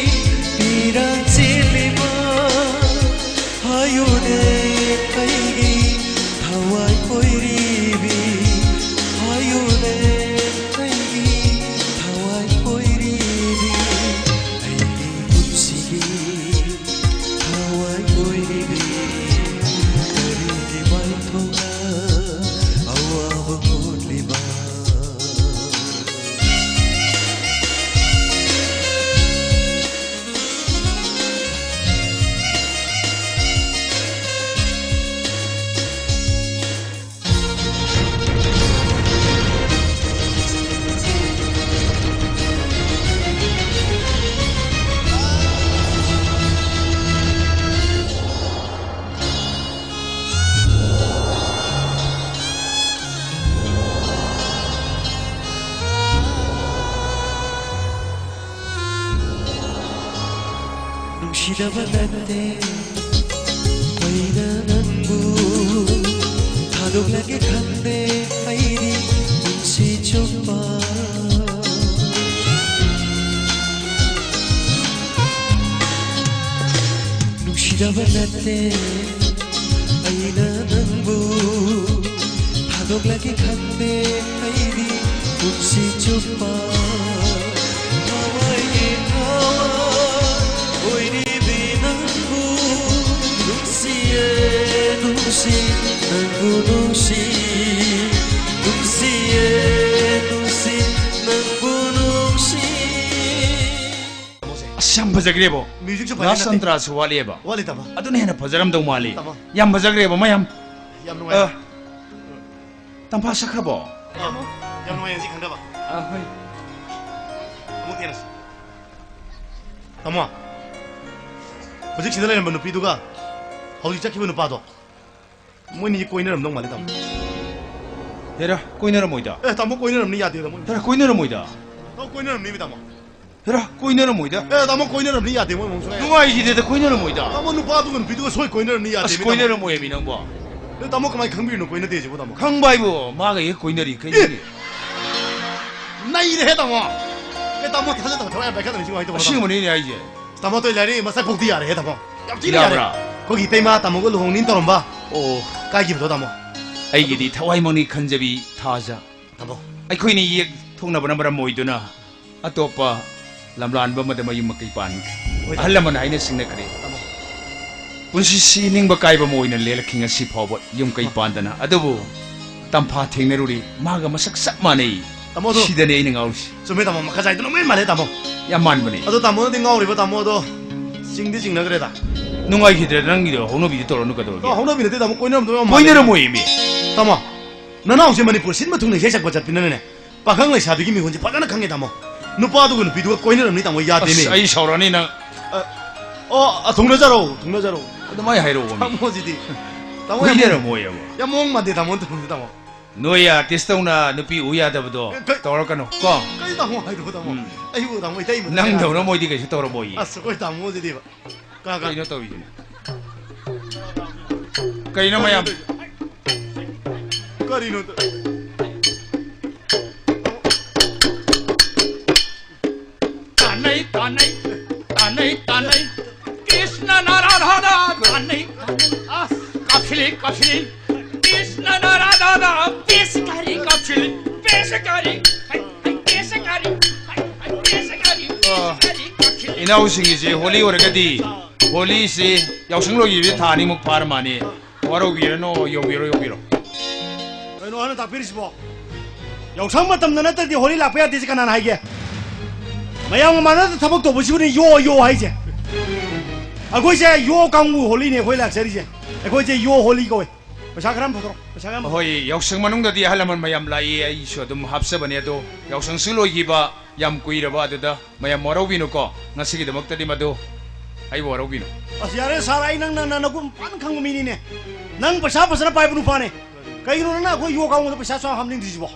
ꯄꯤ ꯅꯠꯇꯦ, ꯑꯩꯅ ꯅꯪꯕꯨ ꯊꯥꯗꯣꯛꯂꯒꯦ ꯈꯟꯗꯦ ꯑꯩꯗꯤ ꯄꯨꯟꯁꯤ ꯆꯨꯞꯄ꯫ ꯅꯨꯡꯁꯤꯗꯕ ꯅꯠꯇꯦ, ꯑꯩꯅ ꯅꯪꯕꯨ ꯊꯥꯗꯣꯛꯂꯒꯦ ꯈꯟꯗꯦ ꯑꯩꯗꯤ ꯄꯨꯟꯁꯤ ꯆꯨꯞꯄ꯫ ꯊꯋꯥꯏꯒꯤ ꯊꯋꯥꯏ ꯑꯣꯏꯔꯤꯕꯤ ꯅꯪꯕꯨ ꯅꯨꯡꯁꯤꯌꯦ, ꯅꯨꯡꯁꯤ, ꯅꯪꯕꯨ ꯅꯨꯡꯁꯤ, ꯅꯨꯡꯁꯤꯌꯦ, ꯅꯨꯡꯁꯤ, ꯅꯪꯕꯨ ꯅꯨꯡꯁꯤ꯫ ꯑꯁ, ꯌꯥꯝ ꯐꯖꯈ꯭ꯔꯦꯕꯣ꯫ Musicꯁꯨ ꯐꯖꯅ ꯂꯥꯁ ꯅꯠꯇꯦ꯫ ꯁꯟꯇ꯭ꯔꯥꯁꯨ ꯋꯥꯠꯂꯤꯑꯕ꯫ ꯋꯥꯠꯂꯤ, ꯇꯥꯃꯣ꯫ ꯑꯗꯨꯅ ꯍꯦꯟꯅ ꯐꯖꯔꯝꯗꯧ ꯃꯥꯜꯂꯤ꯫ ꯇꯥꯃꯣ꯫ ꯌꯥꯝ ꯐꯖꯈ꯭ꯔꯦꯕ, ꯃꯌꯥꯝ꯫ ꯌꯥꯝ ꯅꯨꯡꯉꯥꯏ꯫ ꯑ, ꯇꯝꯐꯥ ꯁꯛꯈ꯭ꯔꯕꯣ? ꯑ, ꯌꯥꯝ ꯅꯨꯡꯉꯥꯏ ꯉꯁꯤ ꯈꯪꯅꯕ꯫ ꯑ, ꯍꯣꯏ꯫ ꯑꯃꯨꯛ ꯊꯦꯡꯅꯁꯤ꯫ ꯇꯥꯃꯣ, ꯍꯧꯖꯤꯛ ꯁꯤꯗ ꯂꯩꯔꯝꯕ ꯅꯨꯄꯤꯗꯨꯒ ꯍꯧꯖꯤꯛ ꯆꯠꯈꯤꯕ ꯅꯨꯄꯥꯗꯣ, ꯃꯣꯏꯅꯤ ꯀꯣꯏꯅꯔꯝꯗꯧ ꯃꯥꯜꯂꯦ, ꯇꯥꯃꯣ꯫ ꯍꯦꯔꯥ, ꯀꯣꯏꯅꯔꯝꯃꯣꯏꯗ꯫ ꯑꯦ, ꯇꯥꯃꯣ, ꯀꯣꯏꯅꯔꯝꯅꯤ ꯌꯥꯗꯦꯗ, ꯃꯣꯏꯅꯤ꯫ ꯍꯦꯔꯥ, ꯀꯣꯏꯅꯔꯝꯃꯣꯏꯗ꯫ ꯇꯥꯃꯣ, ꯀꯣꯏꯅꯔꯝꯅꯤꯃꯤ, ꯇꯥꯃꯣ꯫ ꯍꯦꯔꯥ, ꯀꯣꯏꯅꯔꯝꯃꯣꯏꯗ꯫ ꯑꯦ, ꯇꯥꯃꯣ, ꯀꯣꯏꯅꯔꯝꯅꯤ ꯌꯥꯗꯦ, ꯃꯣꯏ ꯃꯑꯣꯡ ꯁꯨꯡꯌꯥ ꯌꯥꯗꯦ꯫ ꯅꯨꯡꯉꯥꯏꯈꯤꯗꯦꯗ, ꯀꯣꯏꯅꯔꯝꯃꯣꯏꯗ꯫ ꯇꯥꯃꯣ, ꯅꯨꯄꯥꯗꯨꯒ ꯅꯨꯄꯤꯗꯨꯒ ꯁꯣꯏ ꯀꯣꯏꯅꯔꯝꯅꯤ ꯌꯥꯗꯦ, ꯑꯁ, ꯃꯤ ꯇꯥꯃꯣ꯫ ꯀꯣꯏꯅꯔꯝꯃꯣꯏꯃꯤ ꯅꯪꯕꯣ꯫ ꯑꯦ, ꯇꯥꯃꯣ, ꯀꯃꯥꯏꯅ ꯈꯪꯕꯤꯔꯤꯅꯣ ꯀꯣꯏꯅꯗꯦꯁꯤꯕꯣ, ꯇꯥꯃꯣ? ꯈꯪꯕ ꯍꯥꯏꯕꯨ ꯃꯥꯒ ꯍꯦꯛ ꯀꯣꯏꯅꯔꯤ, ꯀꯩꯅꯣꯅꯦ? ꯅꯩꯔꯦꯍꯦ, ꯇꯥꯃꯣ꯫ ꯑꯦ, ꯇꯥꯃꯣ, ꯊꯥꯖꯗꯕ ꯊꯋꯥꯏ ꯌꯥꯝ ꯄꯥꯏꯈꯠꯂꯝꯃꯤ, ꯁꯤ ꯋꯥꯍꯩꯗꯣ, ꯇꯥꯃꯣ꯫ ꯑꯁꯦꯡꯕꯅꯤꯅꯦ ꯍꯥꯏꯁꯦ꯫ ꯇꯥꯃꯣ, ꯇꯣꯏ ꯂꯩꯔꯤ, ꯃꯁꯛ ꯄꯣꯛꯇꯤ ꯌꯥꯔꯦꯍꯦ, ꯇꯥꯃꯣ꯫ ꯌꯥꯝ ꯊꯤꯅ ꯌꯥꯔꯦ꯫ ꯌꯥꯕ꯭ꯔꯥ? ꯑꯩꯈꯣꯏꯒꯤ ꯏꯇꯩꯃ ꯇꯥꯃꯣꯒ ꯂꯨꯍꯣꯡꯅꯤꯅ ꯇꯧꯔꯝꯕ꯫ ꯑꯣ꯫ ꯀꯥꯏꯈꯤꯕꯗꯣ, ꯇꯥꯃꯣ꯫ ꯑꯩꯒꯤꯗꯤ ꯊꯋꯥꯏꯃꯛꯅꯤ ꯈꯟꯖꯕꯤ ꯊꯥꯖ꯫ ꯇꯥꯃꯣ꯫ ꯑꯩꯈꯣꯏꯅꯤ ꯌꯦꯛ ꯊꯣꯛꯅꯕꯅ ꯃꯔꯝ ꯑꯣꯏꯗꯨꯅ ꯑꯇꯣꯞꯄ ꯂꯝꯂꯥꯟꯕ ꯑꯃꯗ ꯃꯌꯨꯝ ꯃꯀꯩ ꯄꯥꯟꯈ꯭ꯔꯦ꯫ ꯍꯣꯏ, ꯇꯥꯃꯣ꯫ ꯑꯍꯜ ꯂꯃꯟ ꯍꯥꯏꯅ ꯁꯤꯡꯅꯈ꯭ꯔꯦ꯫ ꯇꯥꯃꯣ꯫ ꯄꯨꯟꯁꯤꯁꯤ ꯅꯤꯡꯕ ꯀꯥꯏꯕ ꯑꯃ ꯑꯣꯏꯅ ꯂꯦꯜꯂꯛꯈꯤ ꯉꯁꯤ ꯐꯥꯎꯕ ꯌꯨꯝ ꯀꯩ ꯄꯥꯟꯗꯅ꯫ ꯑꯗꯨꯕꯨ ꯇꯝꯐꯥ ꯊꯦꯡꯅꯔꯨꯔꯤ, ꯃꯥꯒ ꯃꯁꯛ ꯆꯞ ꯃꯥꯟꯅꯩ꯫ ꯇꯥꯃꯣ, ꯑꯗꯣ ꯁꯤꯗꯅꯦ ꯑꯩꯅ ꯉꯥꯎꯔꯤꯁꯦ꯫ ꯆꯨꯝꯃꯦ, ꯇꯥꯃꯣ, ꯃꯈꯥ ꯆꯥꯏꯗꯨꯅ ꯂꯣꯏ ꯃꯥꯜꯂꯦ, ꯇꯥꯃꯣ꯫ ꯌꯥꯝ ꯃꯥꯟꯕꯅꯦ꯫ ꯑꯗꯣ ꯇꯥꯃꯣꯅꯗꯤ ꯉꯥꯎꯔꯤꯕ, ꯇꯥꯃꯣ, ꯑꯗꯣ ꯆꯤꯡꯗꯤ ꯆꯤꯡꯅꯈ꯭ꯔꯦꯗ꯫ ꯅꯨꯡꯉꯥꯏꯈꯤꯗ꯭ꯔꯦ ꯅꯪꯒꯤꯗꯣ, ꯍꯧꯅꯕꯤꯗꯤ ꯇꯧꯔꯅꯨ ꯀꯩꯗꯧꯔꯒꯦ? ꯑꯣ, ꯍꯧꯅꯕꯤ ꯅꯠꯇꯦ, ꯇꯥꯃꯣ, ꯀꯣꯏꯅꯔꯝꯗꯣꯏ ꯌꯥꯝ ꯃꯥꯜꯂꯦ꯫ ꯀꯣꯏꯅꯔꯝꯃꯣꯏꯃꯤ꯫ ꯇꯥꯃꯣ, ꯅꯅꯥꯎꯁꯦ ꯃꯅꯤꯄꯨꯔ ꯁꯤꯟꯕ ꯊꯨꯡꯅ ꯏꯁꯩ ꯁꯛꯄ ꯆꯠꯄꯅꯤꯅꯅꯦ, ꯄꯥꯈꯪ ꯂꯩꯁꯥꯕꯤꯒꯤ ꯃꯤꯍꯨꯟꯁꯦ ꯐꯖꯅ ꯈꯪꯉꯦ, ꯇꯥꯃꯣ꯫ ꯅꯨꯄꯥꯗꯨꯒ ꯅꯨꯄꯤꯗꯨꯒ ꯀꯣꯏꯅꯔꯝꯅꯤ, ꯇꯥꯃꯣ, ꯌꯥꯗꯦꯅꯦ꯫ ꯑꯁ, ꯑꯩ ꯁꯥꯎꯔꯛꯑꯅꯤ ꯅꯪ꯫ ꯑ, ꯑꯣ, ꯑ, ꯊꯨꯡꯅꯖꯔꯣ, ꯊꯨꯡꯅꯖꯔꯣ꯫ ꯑꯗꯨꯃꯥꯏꯅ ꯍꯥꯏꯔꯛꯑꯣ, ꯃꯤ꯫ ꯇꯥꯃꯣꯁꯤꯗꯤ꯫ ꯇꯥꯃꯣ, ꯌꯥꯝ ꯀꯣꯏꯅꯔꯝꯃꯣꯏ ꯍꯥꯏꯕ꯫ ꯌꯥꯝ ꯃꯑꯣꯡ ꯃꯥꯟꯗꯦ, ꯇꯥꯃꯣ, ꯇꯧꯔꯤꯁꯦ, ꯇꯥꯃꯣ꯫ ꯅꯣꯏ ꯑꯥꯔꯇꯤꯁ ꯇꯧꯅ ꯅꯨꯄꯤ ꯎ ꯌꯥꯗꯕꯗꯣ ꯑꯦ, ꯀꯩ-, ꯇꯧꯔꯛꯀꯅꯨ, ꯀꯣ? ꯀꯩ ꯇꯥꯃꯣ ꯍꯥꯏꯗꯨꯕꯨ, ꯇꯥꯃꯣ? ꯎꯝ꯫ ꯑꯩꯕꯨ, ꯇꯥꯃꯣ, ꯏꯇꯩꯃ ꯅꯪꯗꯧꯅ ꯃꯣꯏꯗꯤ ꯀꯩꯁꯨ ꯇꯧꯔꯝꯃꯣꯏꯌꯦ꯫ ꯑꯁ, ꯑꯩꯈꯣꯏ ꯇꯥꯃꯣꯁꯤꯗꯤꯕ꯫ ꯀꯥ, ꯀꯥ꯫ ꯀꯩꯅꯣ ꯇꯧꯔꯤꯗꯨꯅ? ꯀꯩꯅꯣ ꯃꯌꯥꯝ? ꯀꯔꯤꯅꯣ ꯇꯧ-, ꯇꯥꯟꯅꯩ, ꯇꯥꯟꯅꯩ, ꯇꯥꯟꯅꯩ, ꯇꯥꯟꯅꯩ꯫ ꯀ꯭ꯔꯤꯁꯅꯅ ꯔꯥꯙꯥꯗ ꯇꯥꯟꯅꯩ, ꯇꯥꯟꯅꯩ꯫ ꯑꯁ! ꯀꯥꯞꯁꯤꯜꯂꯤ, ꯀꯥꯞꯁꯤꯜꯂꯤ꯫ ꯀ꯭ꯔꯤꯁꯅꯅ ꯔꯥꯙꯥꯗ ꯄꯦꯁꯀꯥꯔꯤ ꯀꯥꯞꯁꯤꯜꯂꯤ, ꯄꯦꯁꯀꯥꯔꯤ꯫ ꯍꯩ, ꯍꯩ, ꯄꯦꯁꯀꯥꯔꯤ꯫ ꯍꯩ, ꯍꯩ, ꯄꯦꯁꯀꯥꯔꯤ꯫ ꯑ, ꯄꯦꯁꯀꯥꯔꯤ ꯀꯥꯞꯁꯤꯜꯂꯤ꯫ ꯏꯅꯥꯎꯁꯤꯡꯒꯤꯁꯦ ꯍꯣꯂꯤ ꯑꯣꯏꯔꯒꯗꯤ, ꯍꯣꯂꯤꯁꯤ ꯌꯥꯎꯁꯪ ꯂꯣꯏꯈꯤꯕꯁꯦ ꯊꯥ ꯑꯅꯤꯃꯨꯛ ꯐꯥꯔ ꯃꯥꯜꯂꯦ꯫ ꯋꯥꯔꯧꯕꯤꯔꯅꯣ, ꯌꯧꯕꯤꯔꯣ, ꯌꯧꯕꯤꯔꯣ꯫ ꯀꯩꯅꯣ ꯑꯍꯟꯅ ꯇꯥꯛꯄꯤꯔꯤꯁꯤꯕꯣ? ꯌꯥꯎꯁꯪ ꯃꯇꯝꯗ ꯅꯠꯇ꯭ꯔꯗꯤ ꯍꯣꯂꯤ ꯂꯥꯛꯄ ꯌꯥꯗꯦꯁꯦ ꯀꯅꯥꯅ ꯍꯥꯏꯒꯦ? ꯃꯌꯥꯝꯒ ꯃꯥꯟꯅꯗ ꯊꯕꯛ ꯇꯧꯕꯁꯤꯕꯨꯅꯦ ꯌꯣ ꯌꯣ ꯍꯥꯏꯁꯦ꯫ ꯑꯩꯈꯣꯏꯁꯦ ꯌꯣ ꯀꯥꯡꯕꯨ ꯍꯣꯂꯤꯅꯦ ꯑꯩꯈꯣꯏ ꯂꯥꯛꯆꯔꯤꯁꯦ꯫ ꯑꯩꯈꯣꯏꯁꯦ ꯌꯣ ꯍꯣꯂꯤ ꯀꯧꯋꯦ꯫ ꯄꯩꯁꯥ ꯈꯔ ꯑꯃ ꯄꯨꯊꯣꯔꯛꯑꯣ, ꯄꯩꯁꯥ ꯈꯔ ꯑꯃ꯫ ꯍꯣꯏ, ꯌꯥꯎꯁꯪ ꯃꯅꯨꯡꯗꯗꯤ ꯑꯍꯜ ꯂꯃꯟ ꯃꯌꯥꯝ ꯂꯥꯛꯏ, ꯑꯩꯁꯨ ꯑꯗꯨꯝ ꯍꯥꯞꯆꯕꯅꯦ, ꯑꯗꯣ ꯌꯥꯎꯁꯪꯁꯨ ꯂꯣꯏꯈꯤꯕ ꯌꯥꯝ ꯀꯨꯏꯔꯕ, ꯑꯗꯨꯗ ꯃꯌꯥꯝ ꯋꯥꯔꯧꯕꯤꯅꯨꯀꯣ, ꯉꯁꯤꯒꯤꯗꯃꯛꯇꯗꯤ ꯃꯗꯨ ꯑꯩꯕꯨ ꯋꯥꯔꯧꯕꯤꯅꯨ꯫ ꯑꯁ, ꯌꯥꯔꯦ ꯁꯥꯔ, ꯑꯩ ꯅꯪꯅ, ꯅꯪ ꯅꯒꯨꯟ ꯐꯅ ꯈꯪꯕ ꯃꯤꯅꯤꯅꯦ꯫ ꯅꯪ ꯄꯩꯁꯥ ꯐꯖꯅ ꯄꯥꯏꯕ ꯅꯨꯄꯥꯅꯦ꯫ ꯀꯩꯒꯤꯅꯣ ꯅꯪꯅ ꯑꯩꯈꯣꯏ ꯌꯣ ꯀꯥꯡꯕꯨꯗ ꯄꯩꯁꯥ ꯁꯨꯛ ꯍꯥꯞꯅꯤꯡꯗ꯭ꯔꯤꯁꯤꯕꯣ?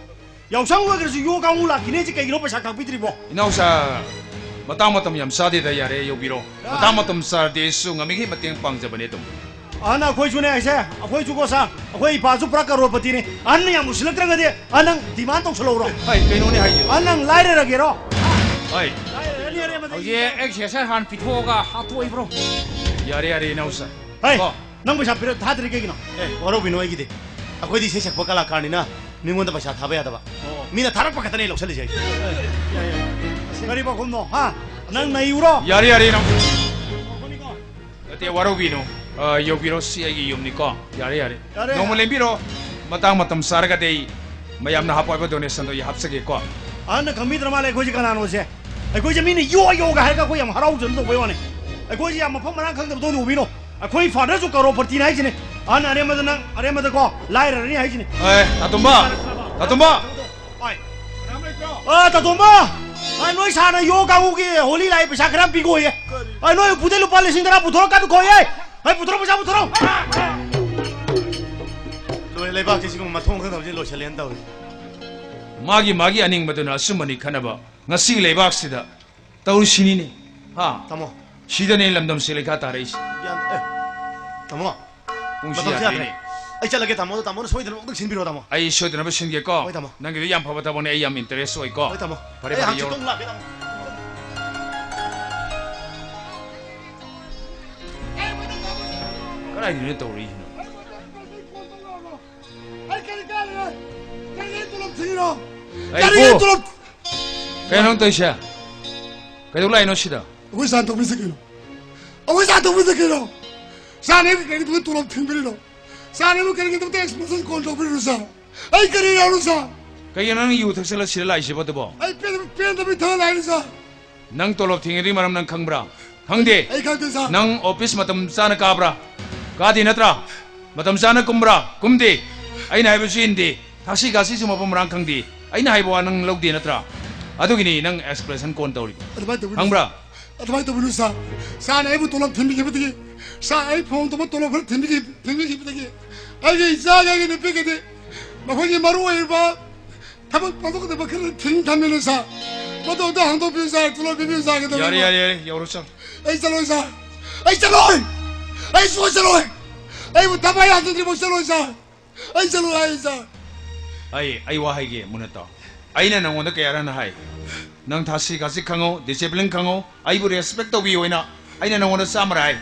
ꯌꯥꯎꯁꯪ ꯂꯣꯏꯈ꯭ꯔꯁꯨ ꯌꯣ ꯀꯥꯡꯕꯨ ꯂꯥꯛꯈꯤꯅꯦꯁꯦ ꯀꯩꯒꯤꯅꯣ ꯄꯩꯁꯥ ꯈꯥꯛꯄꯤꯗ꯭ꯔꯤꯕꯣ? ꯏꯅꯥꯎꯁꯥ, ꯃꯇꯥꯡ ꯃꯇꯝ ꯌꯥꯝ ꯆꯥꯗꯦꯗ, ꯌꯥꯔꯦ, ꯌꯧꯕꯤꯔꯣ꯫ ꯌꯥ꯫ ꯃꯇꯥꯡ ꯃꯇꯝ ꯆꯥꯔꯗꯤ ꯑꯩꯁꯨ ꯉꯝꯃꯤꯈꯩ ꯃꯇꯦꯡ ꯄꯥꯡꯖꯕꯅꯦ ꯑꯗꯨꯝ꯫ ꯑꯍꯟ ꯑꯩꯈꯣꯏꯁꯨꯅꯦ ꯍꯥꯏꯁꯦ, ꯑꯩꯈꯣꯏꯁꯨꯀꯣ ꯁꯥꯔ, ꯑꯩꯈꯣꯏ ꯏꯄꯥꯁꯨ ꯄꯨꯔꯥ ꯀꯔꯣꯔꯄꯇꯤꯅꯦ꯫ ꯑꯍꯟꯅ ꯌꯥꯝ ꯎꯁꯤꯜꯂꯛꯇ꯭ꯔꯒꯗꯤ, ꯑꯍꯟ ꯅꯪ ꯗꯤꯃꯥꯟ ꯇꯧꯁꯜꯍꯧꯔꯣ꯫ ꯍꯥꯏ, ꯀꯩꯅꯣꯅꯦ ꯍꯥꯏꯁꯤꯕꯣ? ꯑꯍꯟ ꯅꯪ ꯂꯥꯏꯔꯔꯒꯦꯔꯣ? ꯍꯥꯏ꯫ ꯂꯥꯏꯔꯔꯅꯤ, ꯑꯔꯦꯝꯕꯗ ꯍꯧꯖꯤꯛ ꯏꯟꯖꯔꯅꯤ꯫ ꯑꯦꯛꯁꯦꯁꯔ ꯍꯥꯟꯅ ꯄꯤꯊꯣꯛꯑꯒ ꯍꯥꯠꯇꯣꯛꯑꯣ ꯏꯕ꯭ꯔꯣ꯫ ꯌꯥꯔꯦ, ꯌꯥꯔꯦ, ꯏꯅꯥꯎꯁꯥ꯫ ꯍꯥꯏ, ꯀꯣ꯫ ꯅꯪ ꯄꯩꯁꯥ ꯄꯤꯔ ꯊꯥꯗ꯭ꯔꯤ ꯀꯩꯒꯤꯅꯣ? ꯑꯦ, ꯋꯥꯔꯧꯕꯤꯅꯨ ꯑꯩꯒꯤꯗꯤ꯫ ꯑꯩꯈꯣꯏꯗꯤ ꯏꯁꯩ ꯁꯛꯄ ꯀꯂꯥꯀꯥꯔꯅꯤꯅ ꯃꯤꯉꯣꯟꯗ ꯄꯩꯁꯥ ꯊꯥꯕ ꯌꯥꯗꯕ꯫ ꯑꯣ꯫ ꯃꯤꯅ ꯊꯥꯔꯛꯄ ꯈꯛꯇꯅꯦ ꯑꯩ ꯂꯧꯁꯜꯂꯤꯁꯦ ꯑꯩ꯫ ꯌꯥꯏ, ꯌꯥꯏ, ꯌꯥꯏ꯫ ꯀꯔꯤ ꯄꯥꯎꯈꯨꯝꯅꯣ, ꯍꯥ? ꯅꯪ ꯅꯩꯌꯨꯔꯣ? ꯌꯥꯔꯦ, ꯌꯥꯔꯦ, ꯏꯅꯥꯎ꯫ ꯅꯠꯇꯦ, ꯋꯥꯔꯧꯕꯤꯅꯨ꯫ ꯑ, ꯌꯧꯕꯤꯔꯣ, ꯁꯤ ꯑꯩꯒꯤ ꯌꯨꯝꯅꯤꯀꯣ꯫ ꯌꯥꯔꯦ, ꯌꯥꯔꯦ꯫ ꯌꯥꯔꯦ꯫ ꯅꯣꯡꯃ ꯂꯦꯡꯕꯤꯔꯣ꯫ ꯃꯇꯥꯡ ꯃꯇꯝ ꯆꯥꯔꯒꯗꯤ ꯑꯩ ꯃꯌꯥꯝꯅ ꯍꯥꯞꯄ ꯍꯥꯏꯕ ꯗꯣꯅꯦꯁꯟꯗꯣ ꯑꯩ ꯍꯥꯞꯆꯒꯦꯀꯣ꯫ ꯑꯍꯟꯅ ꯈꯪꯕꯤꯗ꯭ꯔ ꯃꯥꯜꯂꯦ ꯑꯩꯈꯣꯏꯁꯦ ꯀꯅꯥꯅꯣꯁꯦ꯫ ꯑꯩꯈꯣꯏꯁꯦ ꯃꯤꯅ ꯌꯣ ꯌꯣꯒ ꯍꯥꯏꯔꯒ ꯑꯩꯈꯣꯏ ꯌꯥꯝ ꯍꯔꯥꯎꯖꯅ ꯇꯧꯕꯩ ꯋꯥꯅꯤ꯫ ꯑꯩꯈꯣꯏꯁꯦ ꯌꯥꯝ ꯃꯐꯝ ꯃꯔꯥꯡ ꯈꯪꯗꯕꯗꯧꯅ ꯎꯕꯤꯅꯣ꯫ ꯑꯩꯈꯣꯏ ꯐꯥꯗꯔꯁꯨ ꯀꯔꯣꯔꯄꯇꯤꯅꯤ ꯍꯥꯏꯁꯤꯅꯤ꯫ ꯑꯍꯟ ꯑꯔꯦꯝꯕꯗ ꯅꯪ, ꯑꯔꯦꯝꯕꯗꯀꯣ, ꯂꯥꯏꯔꯔꯅꯤ ꯍꯥꯏꯁꯤꯅꯤ꯫ ꯑꯦ, ꯇꯥꯇꯣꯝꯕ! ꯇꯥꯇꯣꯝꯕ! ꯍꯣꯏ꯫ ꯑ, ꯇꯥꯇꯣꯝꯕ! ꯑ, ꯅꯣꯏ ꯁꯥꯔꯅ ꯌꯣ ꯀꯥꯡꯕꯨꯒꯤ ꯍꯣꯂꯤ ꯂꯥꯛꯑꯦ, ꯄꯩꯁꯥ ꯈꯔ ꯌꯥꯝ ꯄꯤꯈꯣꯌꯦ꯫ ꯑ, ꯅꯣꯏ ꯎꯄꯨꯗꯩ ꯂꯨꯄꯥ ꯂꯤꯁꯤꯡ ꯇꯔꯥ ꯄꯨꯊꯣꯔꯛꯀꯥꯟꯗ ꯈꯣꯏꯌꯦ꯫ ꯍꯣꯏ, ꯄꯨꯊꯣꯔꯛꯑꯣ, ꯄꯩꯁꯥ ꯄꯨꯊꯣꯔꯛꯑꯣ꯫ ꯂꯣꯏꯔꯦ, ꯂꯩꯕꯥꯛꯁꯦ ꯁꯤꯒꯨꯝꯕ ꯃꯊꯣꯡ ꯈꯪꯗꯕꯁꯦ ꯂꯣꯏꯁꯜꯂꯦꯅ ꯇꯧꯔꯤ꯫ ꯃꯥꯒꯤ, ꯃꯥꯒꯤ ꯑꯅꯤꯡꯕꯗꯨꯅ ꯑꯆꯨꯝꯕꯅꯤ ꯈꯟꯅꯕ ꯉꯁꯤꯒꯤ ꯂꯩꯕꯥꯛꯁꯤꯗ ꯇꯧꯔꯤꯁꯤꯅꯤꯅꯦ꯫ ꯍꯥ? ꯇꯥꯃꯣ, ꯁꯤꯗꯅꯦ ꯂꯝꯗꯝꯁꯦ ꯂꯩꯈꯥ ꯇꯥꯔꯛꯏꯁꯦ꯫ ꯒ꯭ꯌꯥꯟ- ꯑꯦ, ꯇꯥꯃꯣ, ꯄꯨꯡꯁꯤ ꯃꯇꯝꯁꯦ ꯌꯥꯗ꯭ꯔꯦꯅꯦ꯫ ꯌꯥꯗ꯭ꯔꯦ꯫ ꯑꯩ ꯆꯠꯂꯒꯦ ꯇꯥꯃꯣ, ꯑꯗꯣ ꯇꯥꯃꯣꯅ ꯁꯣꯏꯗꯅꯕ ꯑꯝꯇꯪ ꯁꯤꯟꯕꯤꯔꯣ ꯇꯥꯃꯣ꯫ ꯑꯩ ꯁꯣꯏꯗꯅꯕ ꯁꯤꯟꯒꯦꯀꯣ꯫ ꯍꯣꯏ, ꯇꯥꯃꯣ꯫ ꯅꯪꯒꯤꯗꯤ ꯌꯥꯝ ꯐꯕ ꯊꯕꯛꯅꯦ, ꯑꯩ ꯌꯥꯝ interest ꯑꯣꯏꯀꯣ꯫ ꯍꯣꯏ, ꯇꯥꯃꯣ꯫ ꯐꯔꯦ, ꯑꯩ ꯐꯔꯦ, ꯍꯪꯆꯤꯠ ꯌꯧꯔꯣ꯫ ꯑꯃꯨꯛ ꯂꯥꯛꯀꯦ, ꯇꯥꯃꯣ꯫ ꯀꯗꯥꯏꯗꯅꯣ ꯇꯧꯔꯤꯁꯤꯅꯣ? ꯑꯩ ꯀꯔꯤ ꯀꯥꯟꯅꯔꯦ? ꯀꯔꯤꯒꯤ ꯇꯣꯂꯣꯞ ꯊꯤꯔꯤꯅꯣ? ꯑꯩ ꯀꯔꯤꯒꯤ ꯏꯕꯨ! ꯇꯣꯂꯣꯞ? ꯀꯩꯅꯣ ꯅꯪ ꯇꯧꯔꯤꯁꯦ? ꯀꯩꯗꯧ ꯂꯥꯛꯏꯅꯣ ꯁꯤꯗ? ꯑꯩꯈꯣꯏ ꯁꯥꯟ ꯇꯧꯕꯤꯁꯦ ꯀꯩꯅꯣ? ꯑꯩꯈꯣꯏ ꯁꯥꯟ ꯇꯧꯕꯤꯁꯦ ꯀꯩꯅꯣ? ꯁꯥꯟ ꯑꯩꯕꯨ ꯀꯔꯤꯒꯤꯗꯃꯛ ꯇꯣꯂꯣꯞ ꯊꯤꯡꯕꯤꯔꯤꯅꯣ? ꯁꯥꯟ ꯑꯩꯕꯨ ꯀꯔꯤꯒꯤꯗꯃꯛꯇ expression call ꯇꯧꯕꯤꯔꯤꯅꯣ ꯁꯥꯔ? ꯑꯩ ꯀꯔꯤ ꯌꯥꯎꯅꯣ ꯁꯥꯔ? ꯀꯩꯒꯤꯅꯣ ꯅꯪ ꯌꯨ ꯊꯛꯆꯜꯂ ꯁꯤꯗ ꯂꯥꯛꯏꯁꯤꯕꯣ ꯑꯗꯨꯕꯣ? ꯑꯩ ꯄꯦꯟꯗꯕ, ꯄꯦꯟꯗꯕ ꯊꯕꯛ ꯂꯥꯛꯏꯅꯣ ꯁꯥꯔ? ꯅꯪ ꯇꯣꯂꯣꯞ ꯊꯤꯡꯉꯗꯤ ꯃꯔꯝ ꯅꯪ ꯈꯪꯕ꯭ꯔꯥ? ꯈꯪꯗꯦ꯫ ꯑꯩ ꯈꯪꯗꯦ ꯁꯥꯔ꯫ ꯅꯪ ꯑꯣꯐꯤꯁ ꯃꯇꯝ ꯆꯥꯅ ꯀꯥꯕ꯭ꯔꯥ? ꯀꯥꯗꯦ ꯅꯠꯇ꯭ꯔꯥ? ꯃꯇꯝ ꯆꯥꯅ ꯀꯨꯝꯕ꯭ꯔꯥ? ꯀꯨꯝꯗꯦ꯫ ꯑꯩꯅ ꯍꯥꯏꯕꯁꯨ ꯏꯟꯗꯦ꯫ ꯊꯛꯁꯤ ꯈꯥꯁꯤꯁꯨ ꯃꯐꯝ ꯃꯔꯥꯡ ꯈꯪꯗꯦ꯫ ꯑꯩꯅ ꯍꯥꯏꯕ ꯋꯥ ꯅꯪ ꯂꯧꯗꯦ ꯅꯠꯇ꯭ꯔꯥ? ꯑꯗꯨꯒꯤꯅꯤ ꯅꯪ expression call ꯇꯧꯔꯤꯗꯣ꯫ ꯑꯗꯨꯃꯥꯏꯅ ꯇꯧꯕꯤꯅꯨ ꯈꯪꯕ꯭ꯔꯥ? ꯁꯥꯔ꯫ ꯑꯗꯨꯃꯥꯏꯅ ꯇꯧꯕꯤꯅꯨ ꯁꯥꯔ꯫ ꯁꯥꯔꯅ ꯑꯩꯕꯨ ꯇꯣꯂꯣꯞ ꯊꯤꯡꯕꯤꯈꯤꯕꯗꯒꯤ, ꯁꯥꯔ, ꯑꯩ ꯐꯣꯟ ꯇꯧꯕ ꯇꯣꯂꯣꯞ ꯈꯔ ꯊꯤꯡꯕꯤꯈꯤ-, ꯊꯤꯡꯕꯤꯈꯤꯕꯗꯒꯤ ꯑꯩꯒꯤ ꯏꯆꯥꯒꯤ, ꯑꯩꯒꯤ ꯅꯨꯄꯤꯒꯤꯗꯤ ꯃꯈꯣꯏꯒꯤ ꯃꯔꯨ ꯑꯣꯏꯕ ꯊꯕꯛ ꯄꯥꯡꯊꯣꯛꯀꯗꯕ ꯈꯔ ꯊꯤꯡ ꯊꯝꯃꯤꯅꯦ ꯁꯥꯔ꯫ ꯃꯗꯨ ꯑꯝꯇ ꯍꯥꯡꯗꯣꯛꯄꯤꯌꯨ ꯁꯥꯔ, ꯇꯣꯂꯣꯞ ꯄꯤꯕꯤꯌꯨ ꯁꯥꯔ, ꯀꯩꯗꯧꯕꯤꯅꯣ? ꯌꯥꯔꯦ, ꯌꯥꯔꯦ, ꯌꯥꯔꯦ, ꯌꯧꯔꯣ ꯆꯪ꯫ ꯑꯩ ꯆꯠꯂꯣꯏ ꯁꯥꯔ, ꯑꯩ ꯆꯠꯂꯣꯏ, ꯑꯩ ꯁꯨꯡꯆꯠ ꯆꯠꯂꯣꯏ꯫ ꯑꯩꯕꯨ ꯊꯕꯛ ꯌꯥꯗ꯭ꯔꯗ꯭ꯔꯤꯐꯥꯎ ꯆꯠꯂꯣꯏ ꯁꯥꯔ, ꯑꯩ ꯆꯠꯂꯣꯏ ꯍꯥꯏ ꯁꯥꯔ꯫ ꯑꯩ, ꯑꯩ ꯋꯥ ꯍꯥꯏꯒꯦ, ꯃꯨꯅꯠꯇꯣ꯫ ꯑꯩꯅ ꯅꯪꯉꯣꯟꯗ ꯀꯌꯥꯔꯛꯅ ꯍꯥꯏ? ꯅꯪ ꯊꯥꯁꯤ ꯈꯥꯁꯤ ꯈꯪꯉꯣ, discipline ꯈꯪꯉꯣ, ꯑꯩꯕꯨ respect ꯇꯧꯕꯤꯌꯣ ꯍꯥꯏꯅ ꯑꯩꯅ ꯅꯪꯉꯣꯟꯗ ꯆꯥꯝꯃꯔꯛ ꯍꯥꯏ꯫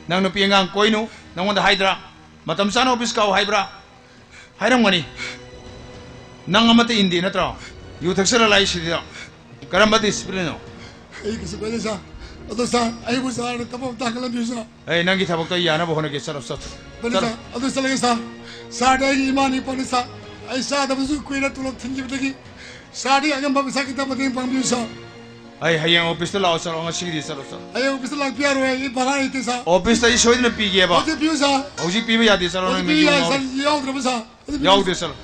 ꯅꯪ ꯅꯨꯄꯤ ꯑꯉꯥꯡ ꯀꯣꯏꯅꯨ, ꯅꯪꯉꯣꯟꯗ ꯍꯥꯏꯗ꯭ꯔꯥ? ꯃꯇꯝ ꯆꯥꯅ ꯑꯣꯐꯤꯁ ꯀꯥꯎ ꯍꯥꯏꯕ꯭ꯔꯥ? ꯍꯥꯏꯔꯝꯒꯅꯤ꯫ ꯅꯪ ꯑꯃꯠꯇ ꯏꯟꯗꯦ ꯅꯠꯇ꯭ꯔꯣ? ꯌꯨ ꯊꯛꯆꯜꯂ ꯂꯥꯛꯏꯁꯤꯗꯤ ꯀꯔꯝꯕ discipline ꯅꯣ? ꯑꯩ ꯀꯩꯁꯨ ꯀꯥꯏꯗꯦ ꯁꯥꯔ꯫ ꯑꯗꯣ ꯁꯥꯔ, ꯑꯩꯕꯨ ꯁꯥꯔꯅ ꯊꯕꯛ ꯑꯝꯇ ꯍꯥꯡꯍꯜꯂꯝꯕꯤꯌꯨ ꯁꯥꯔ꯫ ꯑꯩ ꯅꯪꯒꯤ ꯊꯕꯛꯇꯣ ꯑꯩ ꯌꯥꯅꯕ ꯍꯣꯠꯅꯒꯦ꯫ ꯆꯠꯂꯣ, ꯆꯠꯂꯣ꯫ ꯐꯅꯤ ꯆꯠꯂꯣ꯫ ꯁꯥꯔ, ꯑꯗꯨ ꯆꯠꯂꯒꯦ ꯁꯥꯔ꯫ ꯁꯥꯔꯗꯤ ꯑꯩꯒꯤ ꯏꯃꯥꯅꯤ ꯏꯄꯥꯅꯤ ꯁꯥꯔ꯫ ꯑꯩ ꯆꯥꯗꯕꯁꯨ ꯀꯨꯏꯔꯦ ꯇꯣꯂꯣꯞ ꯊꯤꯡꯈꯤꯕꯗꯒꯤ꯫ ꯁꯥꯔꯗꯤ ꯑꯉꯝꯕ ꯄꯩꯁꯥ ꯈꯤꯇ ꯃꯇꯦꯡ ꯄꯥꯡꯕꯤꯌꯨ ꯁꯥꯔ꯫ ꯑꯩ ꯍꯌꯦꯡ ꯑꯣꯐꯤꯁꯇ ꯂꯥꯛꯑꯣ, ꯆꯠꯂꯣ, ꯉꯁꯤꯒꯤꯗꯤ ꯆꯠꯂꯣ, ꯆꯠꯂꯣ꯫ ꯍꯌꯦꯡ ꯑꯣꯐꯤꯁꯇ ꯂꯥꯛꯄ ꯌꯥꯔꯣꯏ, ꯑꯩ ꯚꯔꯥ ꯂꯩꯇꯦ ꯁꯥꯔ꯫ ꯑꯣꯐꯤꯁꯇ ꯑꯩ ꯁꯣꯏꯗꯅ ꯄꯤꯒꯦꯕ꯫ ꯍꯧꯖꯤꯛ ꯄꯤꯌꯨ ꯁꯥꯔ꯫ ꯍꯧꯖꯤꯛ ꯄꯤꯕ ꯌꯥꯗꯦ, ꯆꯠꯂꯣ, ꯅꯪ ꯍꯧꯖꯤꯛ ꯄꯤꯌꯨ ꯌꯨ ꯌꯥꯏ ꯉꯥꯎꯔꯦ꯫ ꯁꯥꯔ, ꯌꯥꯎꯗ꯭ꯔꯕ ꯁꯥꯔ꯫ ꯍꯧꯖꯤꯛ ꯄꯤꯌꯨ ꯌꯥꯎꯗꯦ, ꯁꯥꯔ꯫ ꯆꯠꯂꯣ꯫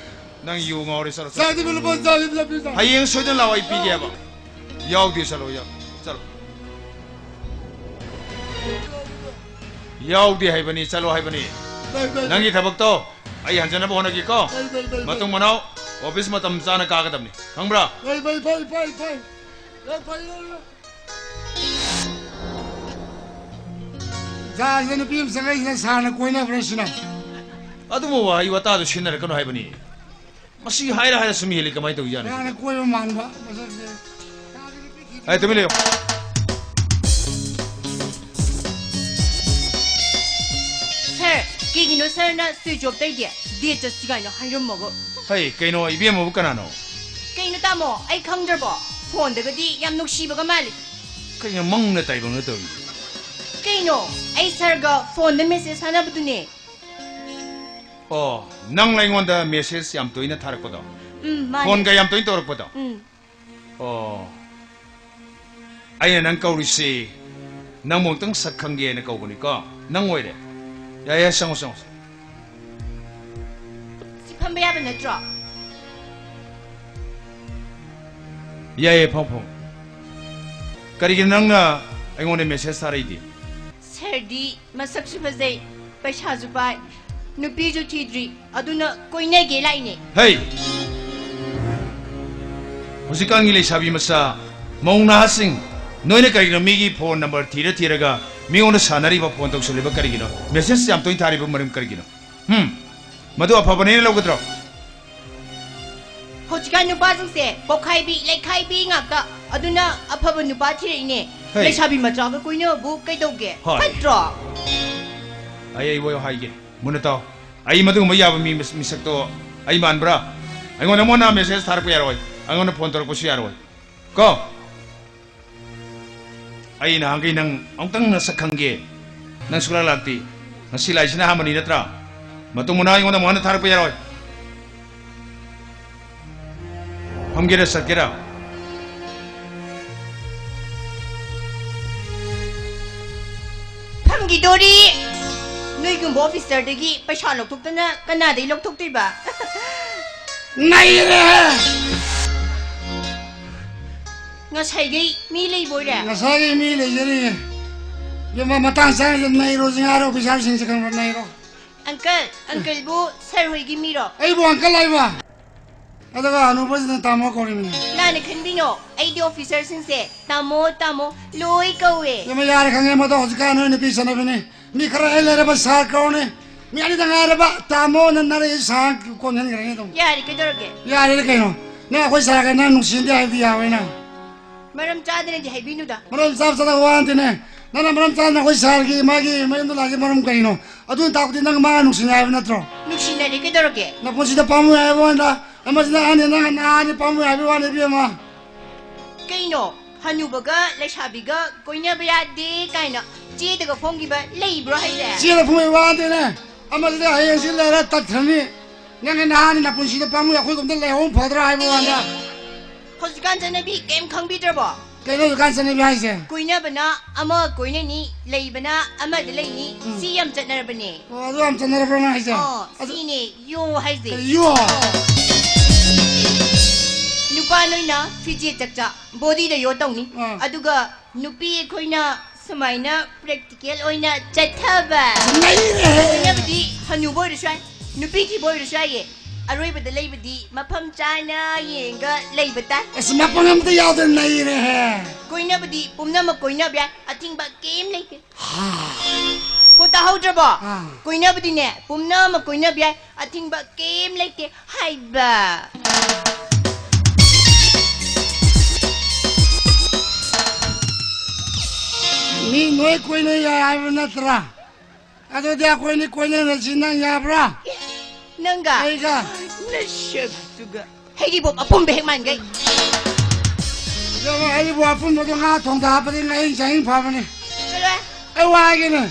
ꯅꯪ ꯌꯨ ꯉꯥꯎꯔꯦ, ꯆꯠꯂꯣ, ꯁꯥꯔ, ꯆꯠꯂꯣ꯫ ꯑꯗꯨ ꯄꯤꯌꯨ ꯁꯥꯔ꯫ ꯍꯌꯦꯡ ꯁꯣꯏꯗꯅ ꯂꯥꯛꯑꯣ, ꯑꯩ ꯄꯤꯒꯦꯕ꯫ ꯌꯥꯎꯗꯦ, ꯆꯠꯂꯣ, ꯌꯥꯎ-, ꯆꯠꯂꯣ꯫ ꯌꯥꯎꯗꯦ ꯍꯥꯏꯕꯅꯤ, ꯆꯠꯂꯣ ꯍꯥꯏꯕꯅꯤ꯫ ꯂꯩ, ꯂꯩ, ꯅꯪꯒꯤ ꯂꯩ꯫ ꯊꯕꯛꯇꯣ ꯑꯩ ꯍꯟꯖꯅꯕ ꯍꯣꯠꯅꯒꯦꯀꯣ꯫ ꯂꯩ, ꯂꯩ, ꯂꯩ, ꯂꯩ꯫ ꯃꯇꯨꯡ ꯃꯅꯥꯎ ꯑꯣꯐꯤꯁ ꯃꯇꯝ ꯆꯥꯅ ꯀꯥꯒꯗꯕꯅꯤ, ꯈꯪꯕ꯭ꯔꯥ? ꯂꯩ, ꯂꯩ, ꯐꯩ, ꯐꯩ, ꯐꯩ꯫ ꯂꯩ, ꯐꯩ, ꯂꯩ, ꯂꯩ꯫ ꯆꯥꯁꯤꯗ ꯅꯨꯄꯤ ꯑꯃ ꯆꯪꯉꯛꯏꯁꯤꯅ ꯁꯥꯔꯅ ꯀꯣꯏꯅꯕ꯭ꯔꯥ ꯁꯤꯅ? ꯑꯗꯨꯝꯕ ꯋꯥꯍꯩ ꯋꯥꯇꯥꯗꯣ ꯁꯤꯖꯤꯟꯅꯔꯛꯀꯅꯨ ꯍꯥꯏꯕꯅꯤ꯫ ꯃꯁꯤ ꯍꯥꯏꯔ ꯍꯥꯏꯔ ꯁꯨꯝ ꯍꯦꯜꯂꯤ, ꯀꯃꯥꯏꯅ ꯇꯧꯔꯤꯖꯥꯠꯅꯣ ꯁꯤꯗꯤ? ꯁꯥꯔꯅ ꯀꯣꯏꯕ ꯃꯥꯟꯕ ꯃꯁꯛꯁꯦ꯫ ꯆꯥꯁꯤ ꯅꯨꯄꯤ ꯊꯤꯗ꯭ꯔꯤ꯫ ꯑꯩ ꯇꯨꯃꯤꯟ ꯂꯩꯌꯨ꯫ ꯁꯥꯔ, ꯀꯩꯒꯤꯅꯣ ꯁꯥꯔꯅ ꯁ꯭ꯋꯤꯆ ꯑꯣꯐ ꯇꯩꯗꯤ? ꯗꯦꯠ ꯆꯠꯁꯤ ꯀꯥꯏꯅ ꯍꯥꯏꯔꯝꯃꯒ꯫ ꯍꯩ, ꯀꯩꯅꯣ, ꯏꯕꯦꯝꯃꯕꯨ ꯀꯅꯥꯅꯣ? ꯀꯩꯅꯣ ꯇꯥꯃꯣ, ꯑꯩ ꯈꯪꯗ꯭ꯔꯕꯣ? ꯐꯣꯟꯗꯒꯗꯤ ꯌꯥꯝ ꯅꯨꯡꯁꯤꯕꯒ ꯃꯥꯜꯂꯤ꯫ ꯀꯩꯅꯣ ꯃꯪꯅ ꯇꯥꯏꯕꯪꯅ ꯇꯧꯔꯤꯁꯦ? ꯀꯩꯅꯣ, ꯑꯩ ꯁꯥꯔꯒ ꯐꯣꯟꯗ ꯃꯦꯁꯦꯖ ꯊꯥꯅꯕꯗꯨꯅꯦ꯫ ꯑꯣ, ꯅꯪ ꯑꯩꯉꯣꯟꯗ ꯃꯦꯁꯦꯖ ꯌꯥꯝ ꯇꯣꯏꯅ ꯊꯥꯔꯛꯄꯗꯣ? ꯎꯝ, ꯃꯥꯅꯦ꯫ ꯐꯣꯟꯒ ꯌꯥꯝ ꯇꯣꯏꯅ ꯇꯧꯔꯛꯄꯗꯣ? ꯎꯝ꯫ ꯑꯣ, ꯑꯩꯅ ꯅꯪ ꯀꯧꯔꯤꯁꯤ ꯅꯪꯕꯨ ꯑꯃꯨꯛꯇꯪ ꯁꯛ ꯈꯪꯒꯦꯅ ꯀꯧꯕꯅꯤꯀꯣ꯫ ꯅꯪ ꯑꯣꯏꯔꯦ꯫ ꯌꯥꯏ, ꯌꯥꯏ, ꯆꯪꯉꯣ, ꯆꯪꯉꯣ꯫ ꯁꯤ ꯐꯝꯕ ꯌꯥꯕ ꯅꯠꯇ꯭ꯔꯣ? ꯌꯥꯏꯌꯦ, ꯐꯝ, ꯐꯝ꯫ ꯀꯔꯤꯒꯤꯅꯣ ꯅꯪꯅ ꯑꯩꯉꯣꯟꯗ ꯃꯦꯁꯦꯖ ꯊꯥꯔꯛꯏꯗꯤ? ꯁꯥꯔꯗꯤ ꯃꯁꯛꯁꯨ ꯐꯖꯩ, ꯄꯩꯁꯥꯁꯨ ꯄꯥꯏ, ꯅꯨꯄꯤꯁꯨ ꯊꯤꯗ꯭ꯔꯤ, ꯑꯗꯨꯅ ꯀꯣꯏꯅꯒꯦ ꯂꯥꯛꯏꯅꯦ꯫ ꯍꯩ! ꯍꯧꯖꯤꯛꯀꯥꯟꯒꯤ ꯂꯩꯁꯥꯕꯤ ꯃꯆꯥ, ꯃꯧ ꯅꯍꯥꯁꯤꯡ, ꯅꯣꯏꯅ ꯀꯔꯤꯒꯤꯅꯣ ꯃꯤꯒꯤ ꯐꯣꯟ ꯅꯝꯕꯔ ꯊꯤꯔ ꯊꯤꯔꯒ ꯃꯤꯉꯣꯟꯗ ꯁꯥꯟꯅꯔꯤꯕ, ꯐꯣꯟ ꯇꯧꯁꯜꯂꯤꯕ ꯀꯔꯤꯒꯤꯅꯣ? ꯃꯦꯁꯦꯖ ꯌꯥꯝ ꯇꯣꯏꯅ ꯊꯥꯔꯤꯕ ꯃꯔꯝ ꯀꯔꯤꯒꯤꯅꯣ? ꯍꯨꯝ? ꯃꯗꯨ ꯑꯐꯕꯅꯦꯅ ꯂꯧꯒꯗ꯭ꯔꯣ? ꯍꯧꯖꯤꯛꯀꯥꯟ ꯅꯨꯄꯥꯁꯤꯡꯁꯦ ꯄꯣꯛꯈꯥꯏꯕꯤ, ꯂꯩꯈꯥꯏꯕꯤ ꯉꯥꯛꯇ꯫ ꯑꯗꯨꯅ ꯑꯐꯕ ꯅꯨꯄꯥ ꯊꯤꯔꯛꯏꯅꯦ꯫ ꯍꯩ꯫ ꯂꯩꯁꯥꯕꯤ ꯃꯆꯥꯒ ꯀꯣꯏꯅꯕꯕꯨ ꯀꯩꯗꯧꯒꯦ? ꯍꯣꯏ꯫ ꯐꯠꯇ꯭ꯔꯣ? ꯑꯩ, ꯑꯩ ꯋꯥ ꯍꯥꯏꯒꯦ꯫ ꯃꯨꯟꯅ ꯇꯥꯎ꯫ ꯑꯩ ꯃꯗꯨꯒꯨꯝꯕ ꯌꯥꯕ ꯃꯤ ꯃꯤꯁꯛꯇꯣ ꯑꯩ ꯃꯥꯟꯕ꯭ꯔꯥ? ꯑꯩꯉꯣꯟꯗ ꯑꯃꯨꯛ ꯍꯟꯅ ꯃꯦꯁꯦꯖ ꯊꯥꯔꯛꯄ ꯌꯥꯔꯣꯏ꯫ ꯑꯩꯉꯣꯟꯗ ꯐꯣꯟ ꯇꯧꯔꯛꯄꯁꯨ ꯌꯥꯔꯣꯏ꯫ ꯀꯣ? ꯑꯩ ꯅꯍꯥꯟꯈꯩ ꯅꯪ ꯑꯃꯨꯛꯇꯪ ꯅꯁꯛ ꯈꯪꯒꯦ꯫ ꯅꯪ ꯁꯨꯛꯂꯥꯛ ꯂꯥꯛꯇꯦ꯫ ꯉꯁꯤ ꯂꯥꯛꯏꯁꯤꯅ ꯑꯍꯥꯟꯕꯅꯤ ꯅꯠꯇ꯭ꯔꯥ? ꯃꯇꯨꯡ ꯃꯅꯥꯎ ꯑꯩꯉꯣꯟꯗ ꯑꯃꯨꯛ ꯍꯟꯅ ꯊꯥꯔꯛꯄ ꯌꯥꯔꯣꯏ꯫ ꯐꯝꯒꯦꯔꯥ ꯆꯠꯀꯦꯔꯥ? ꯐꯝꯈꯤꯗꯣꯔꯤ꯫ ꯅꯣꯏꯒꯨꯝꯕ ꯑꯣꯐꯤꯁꯔꯗꯒꯤ ꯄꯩꯁꯥ ꯂꯧꯊꯣꯛꯇꯅ ꯀꯅꯥꯗꯩ ꯂꯧꯊꯣꯛꯇꯣꯏꯕ? ꯅꯩꯔꯦꯍꯦ! ꯉꯁꯥꯏꯈꯩ ꯃꯤ ꯂꯩꯕꯣꯏꯔꯦ? ꯉꯁꯥꯏꯒꯤ ꯃꯤ ꯂꯩꯖꯔꯤꯌꯦ꯫ ꯏꯕꯦꯝꯃ, ꯃꯇꯥꯡ ꯆꯥꯅ ꯅꯩꯔꯣ, ꯉꯥꯔꯣ, ꯑꯣꯐꯤꯁꯥꯔꯁꯤꯡꯁꯦ ꯈꯪꯕ꯭ꯔꯥ? ꯅꯩꯔꯣ꯫ ꯑꯪꯀꯜ, ꯑꯪꯀꯜꯕꯨ ꯁꯥꯔ ꯍꯣꯏꯒꯤ ꯃꯤꯔꯣ? ꯑꯩꯕꯨ ꯑꯪꯀꯜ ꯍꯥꯏꯕ? ꯑꯗꯨꯒ ꯍꯅꯨꯕꯁꯤꯅ ꯇꯥꯃꯣ ꯀꯧꯔꯤꯃꯤꯅꯦ꯫ ꯂꯥꯟꯅ ꯈꯟꯕꯤꯅꯣ, ꯑꯩꯗꯤ officerꯁꯤꯡꯁꯦ ꯇꯥꯃꯣ, ꯇꯥꯃꯣ ꯂꯣꯏ ꯀꯧꯋꯦ꯫ ꯏꯕꯦꯝꯃ, ꯌꯥꯔꯦ, ꯈꯪꯉꯦ, ꯃꯗꯣ ꯍꯧꯖꯤꯛꯀꯥꯟ ꯅꯣꯏ ꯅꯨꯄꯤ ꯆꯠꯅꯕꯤꯅꯤ꯫ ꯃꯤ ꯈꯔ ꯍꯦꯛ ꯂꯩꯔꯕ sir ꯀꯧꯔꯅꯤ꯫ ꯃꯤ ꯑꯅꯤꯗ ꯉꯥꯏꯔꯕ ꯇꯥꯃꯣꯅ ꯅꯔꯛꯏ sir ꯀꯣꯟꯁꯤꯟꯈ꯭ꯔꯅꯤ ꯑꯗꯨꯝ꯫ ꯌꯥꯔꯦ, ꯀꯩꯗꯧꯔꯒꯦ? ꯌꯥꯔꯦꯗ ꯀꯩꯅꯣ꯫ ꯅꯪ ꯑꯩꯈꯣꯏ sirꯒ ꯅꯪ ꯅꯨꯡꯁꯤꯅꯗꯦ ꯍꯥꯏꯕꯗꯤ ꯌꯥꯔꯣꯏ ꯅꯪ꯫ ꯃꯔꯝ ꯆꯥꯗꯅꯗꯤ ꯍꯥꯏꯕꯤꯅꯨꯗ꯫ ꯃꯔꯝ ꯆꯥ ꯆꯥꯗꯕ ꯋꯥ ꯅꯠꯇꯦꯅꯦ꯫ ꯅꯪꯅ ꯃꯔꯝ ꯆꯥꯗꯅ ꯑꯩꯈꯣꯏ sirꯒꯤ ꯃꯥꯒꯤ ꯃꯌꯨꯝꯗ ꯂꯥꯛꯏꯁꯦ ꯃꯔꯝ ꯀꯔꯤꯅꯣ? ꯑꯗꯨꯅ ꯇꯥꯛꯄꯗꯤ ꯅꯪ ꯃꯥꯒ ꯅꯨꯡꯁꯤꯅꯩ ꯍꯥꯏꯕ ꯅꯠꯇ꯭ꯔꯣ? ꯅꯨꯡꯁꯤꯅꯔꯦ, ꯀꯩꯗꯧꯔꯒꯦ? ꯅꯄꯨꯟꯁꯤꯗ ꯄꯥꯝꯃꯨꯏ ꯍꯥꯏꯕ ꯋꯥꯅꯤꯗ꯫ ꯑꯃꯁꯤꯅ ꯑꯍꯟꯅꯤ, ꯅꯪꯅ ꯅꯍꯥꯅꯤ, ꯄꯥꯝꯃꯨꯏ ꯍꯥꯏꯕ ꯋꯥꯅꯤ ꯏꯕꯦꯝꯃ꯫ ꯀꯩꯅꯣ? ꯍꯅꯨꯕꯒ ꯂꯩꯁꯥꯕꯤꯒ ꯀꯣꯏꯅꯕ ꯌꯥꯗꯦ ꯀꯥꯏꯅ ꯆꯦꯗꯒ ꯐꯣꯡꯈꯤꯕ ꯂꯩꯕ꯭ꯔꯣ ꯍꯥꯏꯁꯦ? ꯆꯦꯗ ꯐꯣꯡꯕꯩ ꯋꯥ ꯅꯠꯇꯦꯅꯦ꯫ ꯑꯃꯁꯤꯗ ꯍꯌꯦꯡꯁꯤ ꯂꯩꯔ ꯇꯠꯈ꯭ꯔꯅꯤ꯫ ꯅꯪꯒꯤ ꯅꯍꯥꯅꯤ ꯅꯄꯨꯟꯁꯤꯗ ꯄꯥꯝꯃꯨꯏ, ꯑꯩꯈꯣꯏꯒꯨꯝꯕꯗ ꯂꯩꯍꯧꯕ ꯐꯗ꯭ꯔꯥ ꯍꯥꯏꯕ ꯋꯥꯅꯤꯗ꯫ ꯍꯧꯖꯤꯛꯀꯥꯟ ꯆꯠꯅꯕꯤ ꯀꯩꯝ ꯈꯪꯕꯤꯗ꯭ꯔꯕꯣ? ꯀꯩꯅꯣ ꯍꯧꯖꯤꯛꯀꯥꯟ ꯆꯠꯅꯕꯤ ꯍꯥꯏꯁꯦ? ꯀꯣꯏꯅꯕꯅ ꯑꯃ ꯀꯣꯏꯅꯅꯤ, ꯂꯩꯕꯅ ꯑꯃꯗ ꯂꯩꯅꯤ, ꯎꯝ꯫ ꯁꯤ ꯌꯥꯝ ꯆꯠꯅꯔꯕꯅꯦ꯫ ꯑꯣ, ꯑꯗꯨ ꯌꯥꯝ ꯆꯠꯅꯔꯕ꯭ꯔꯣ ꯅꯪ ꯍꯥꯏꯁꯦ? ꯑꯣ, ꯑꯗꯨ ꯁꯤꯅꯦ ꯌꯣ ꯍꯥꯏꯁꯦ꯫ ꯀꯔꯤ ꯌꯣ? ꯑꯣ꯫ ꯅꯨꯄꯥ ꯅꯣꯏꯅ ꯐꯤꯖꯦꯠ ꯆꯛꯆꯥ, bodyꯗ ꯌꯣ ꯇꯧꯅꯤ꯫ ꯑꯥ꯫ ꯑꯗꯨꯒ ꯅꯨꯄꯤ ꯑꯩꯈꯣꯏꯅ ꯁꯨꯃꯥꯏꯅ practical ꯑꯣꯏꯅ ꯆꯠꯊꯕ꯫ ꯅꯩꯔꯦꯍꯦ! ꯀꯣꯏꯅꯕꯗꯤ ꯍꯅꯨꯕ ꯑꯣꯏꯔꯁꯨ ꯌꯥꯏ, ꯅꯨꯄꯤ ꯊꯤꯕ ꯑꯣꯏꯔꯁꯨ ꯌꯥꯏꯌꯦ꯫ ꯑꯔꯣꯏꯕꯗ ꯂꯩꯕꯗꯤ ꯃꯐꯝ ꯆꯥꯅ ꯌꯦꯡꯉꯒ ꯂꯩꯕ ꯇꯥꯏ꯫ ꯑꯁ, ꯃꯐꯝ ꯑꯝꯇ ꯌꯥꯎꯗꯅ ꯅꯩꯔꯦꯍꯦ! ꯀꯣꯏꯅꯕꯗꯤ ꯄꯨꯝꯅꯃꯛ ꯀꯣꯏꯅꯕ ꯌꯥꯏ, ꯑꯊꯤꯡꯕ ꯀꯩꯝ ꯂꯩꯇꯦ꯫ ꯍꯥ꯫ ꯄꯣ ꯇꯥꯍꯧꯗ꯭ꯔꯕꯣ? ꯑꯥ꯫ ꯀꯣꯏꯅꯕꯗꯤꯅꯦ ꯄꯨꯝꯅꯃꯛ ꯀꯣꯏꯅꯕ ꯌꯥꯏ, ꯑꯊꯤꯡꯕ ꯀꯩꯝ ꯂꯩꯇꯦ ꯍꯥꯏꯕ꯫ ꯃꯤ ꯂꯣꯏ ꯀꯣꯏꯅ ꯌꯥꯏ ꯍꯥꯏꯕ ꯅꯠꯇ꯭ꯔꯥ? ꯑꯗꯨꯗꯤ ꯑꯩꯈꯣꯏꯅꯤ ꯀꯣꯏꯅꯔꯁꯤ, ꯅꯪ ꯌꯥꯕ꯭ꯔꯥ? ꯅꯪꯒ? ꯑꯩꯒ? ꯅꯁꯛꯇꯨꯒ꯫ ꯍꯩꯔꯤꯕꯣꯞ ꯑꯄꯨꯝꯕ ꯍꯦꯛ ꯃꯥꯟꯒꯩ꯫ ꯏꯕꯦꯝꯃ, ꯍꯩꯔꯤꯕꯣꯞ ꯑꯄꯨꯝꯕꯗꯣ ꯉꯥ ꯊꯣꯡꯗ ꯍꯥꯞꯄꯗꯤ ꯉꯥꯍꯤꯡ ꯆꯥꯍꯤꯡ ꯐꯕꯅꯤ꯫ ꯆꯠꯂꯣꯍꯦ꯫ ꯑꯩ ꯋꯥ ꯍꯥꯏꯒꯦꯅꯦ,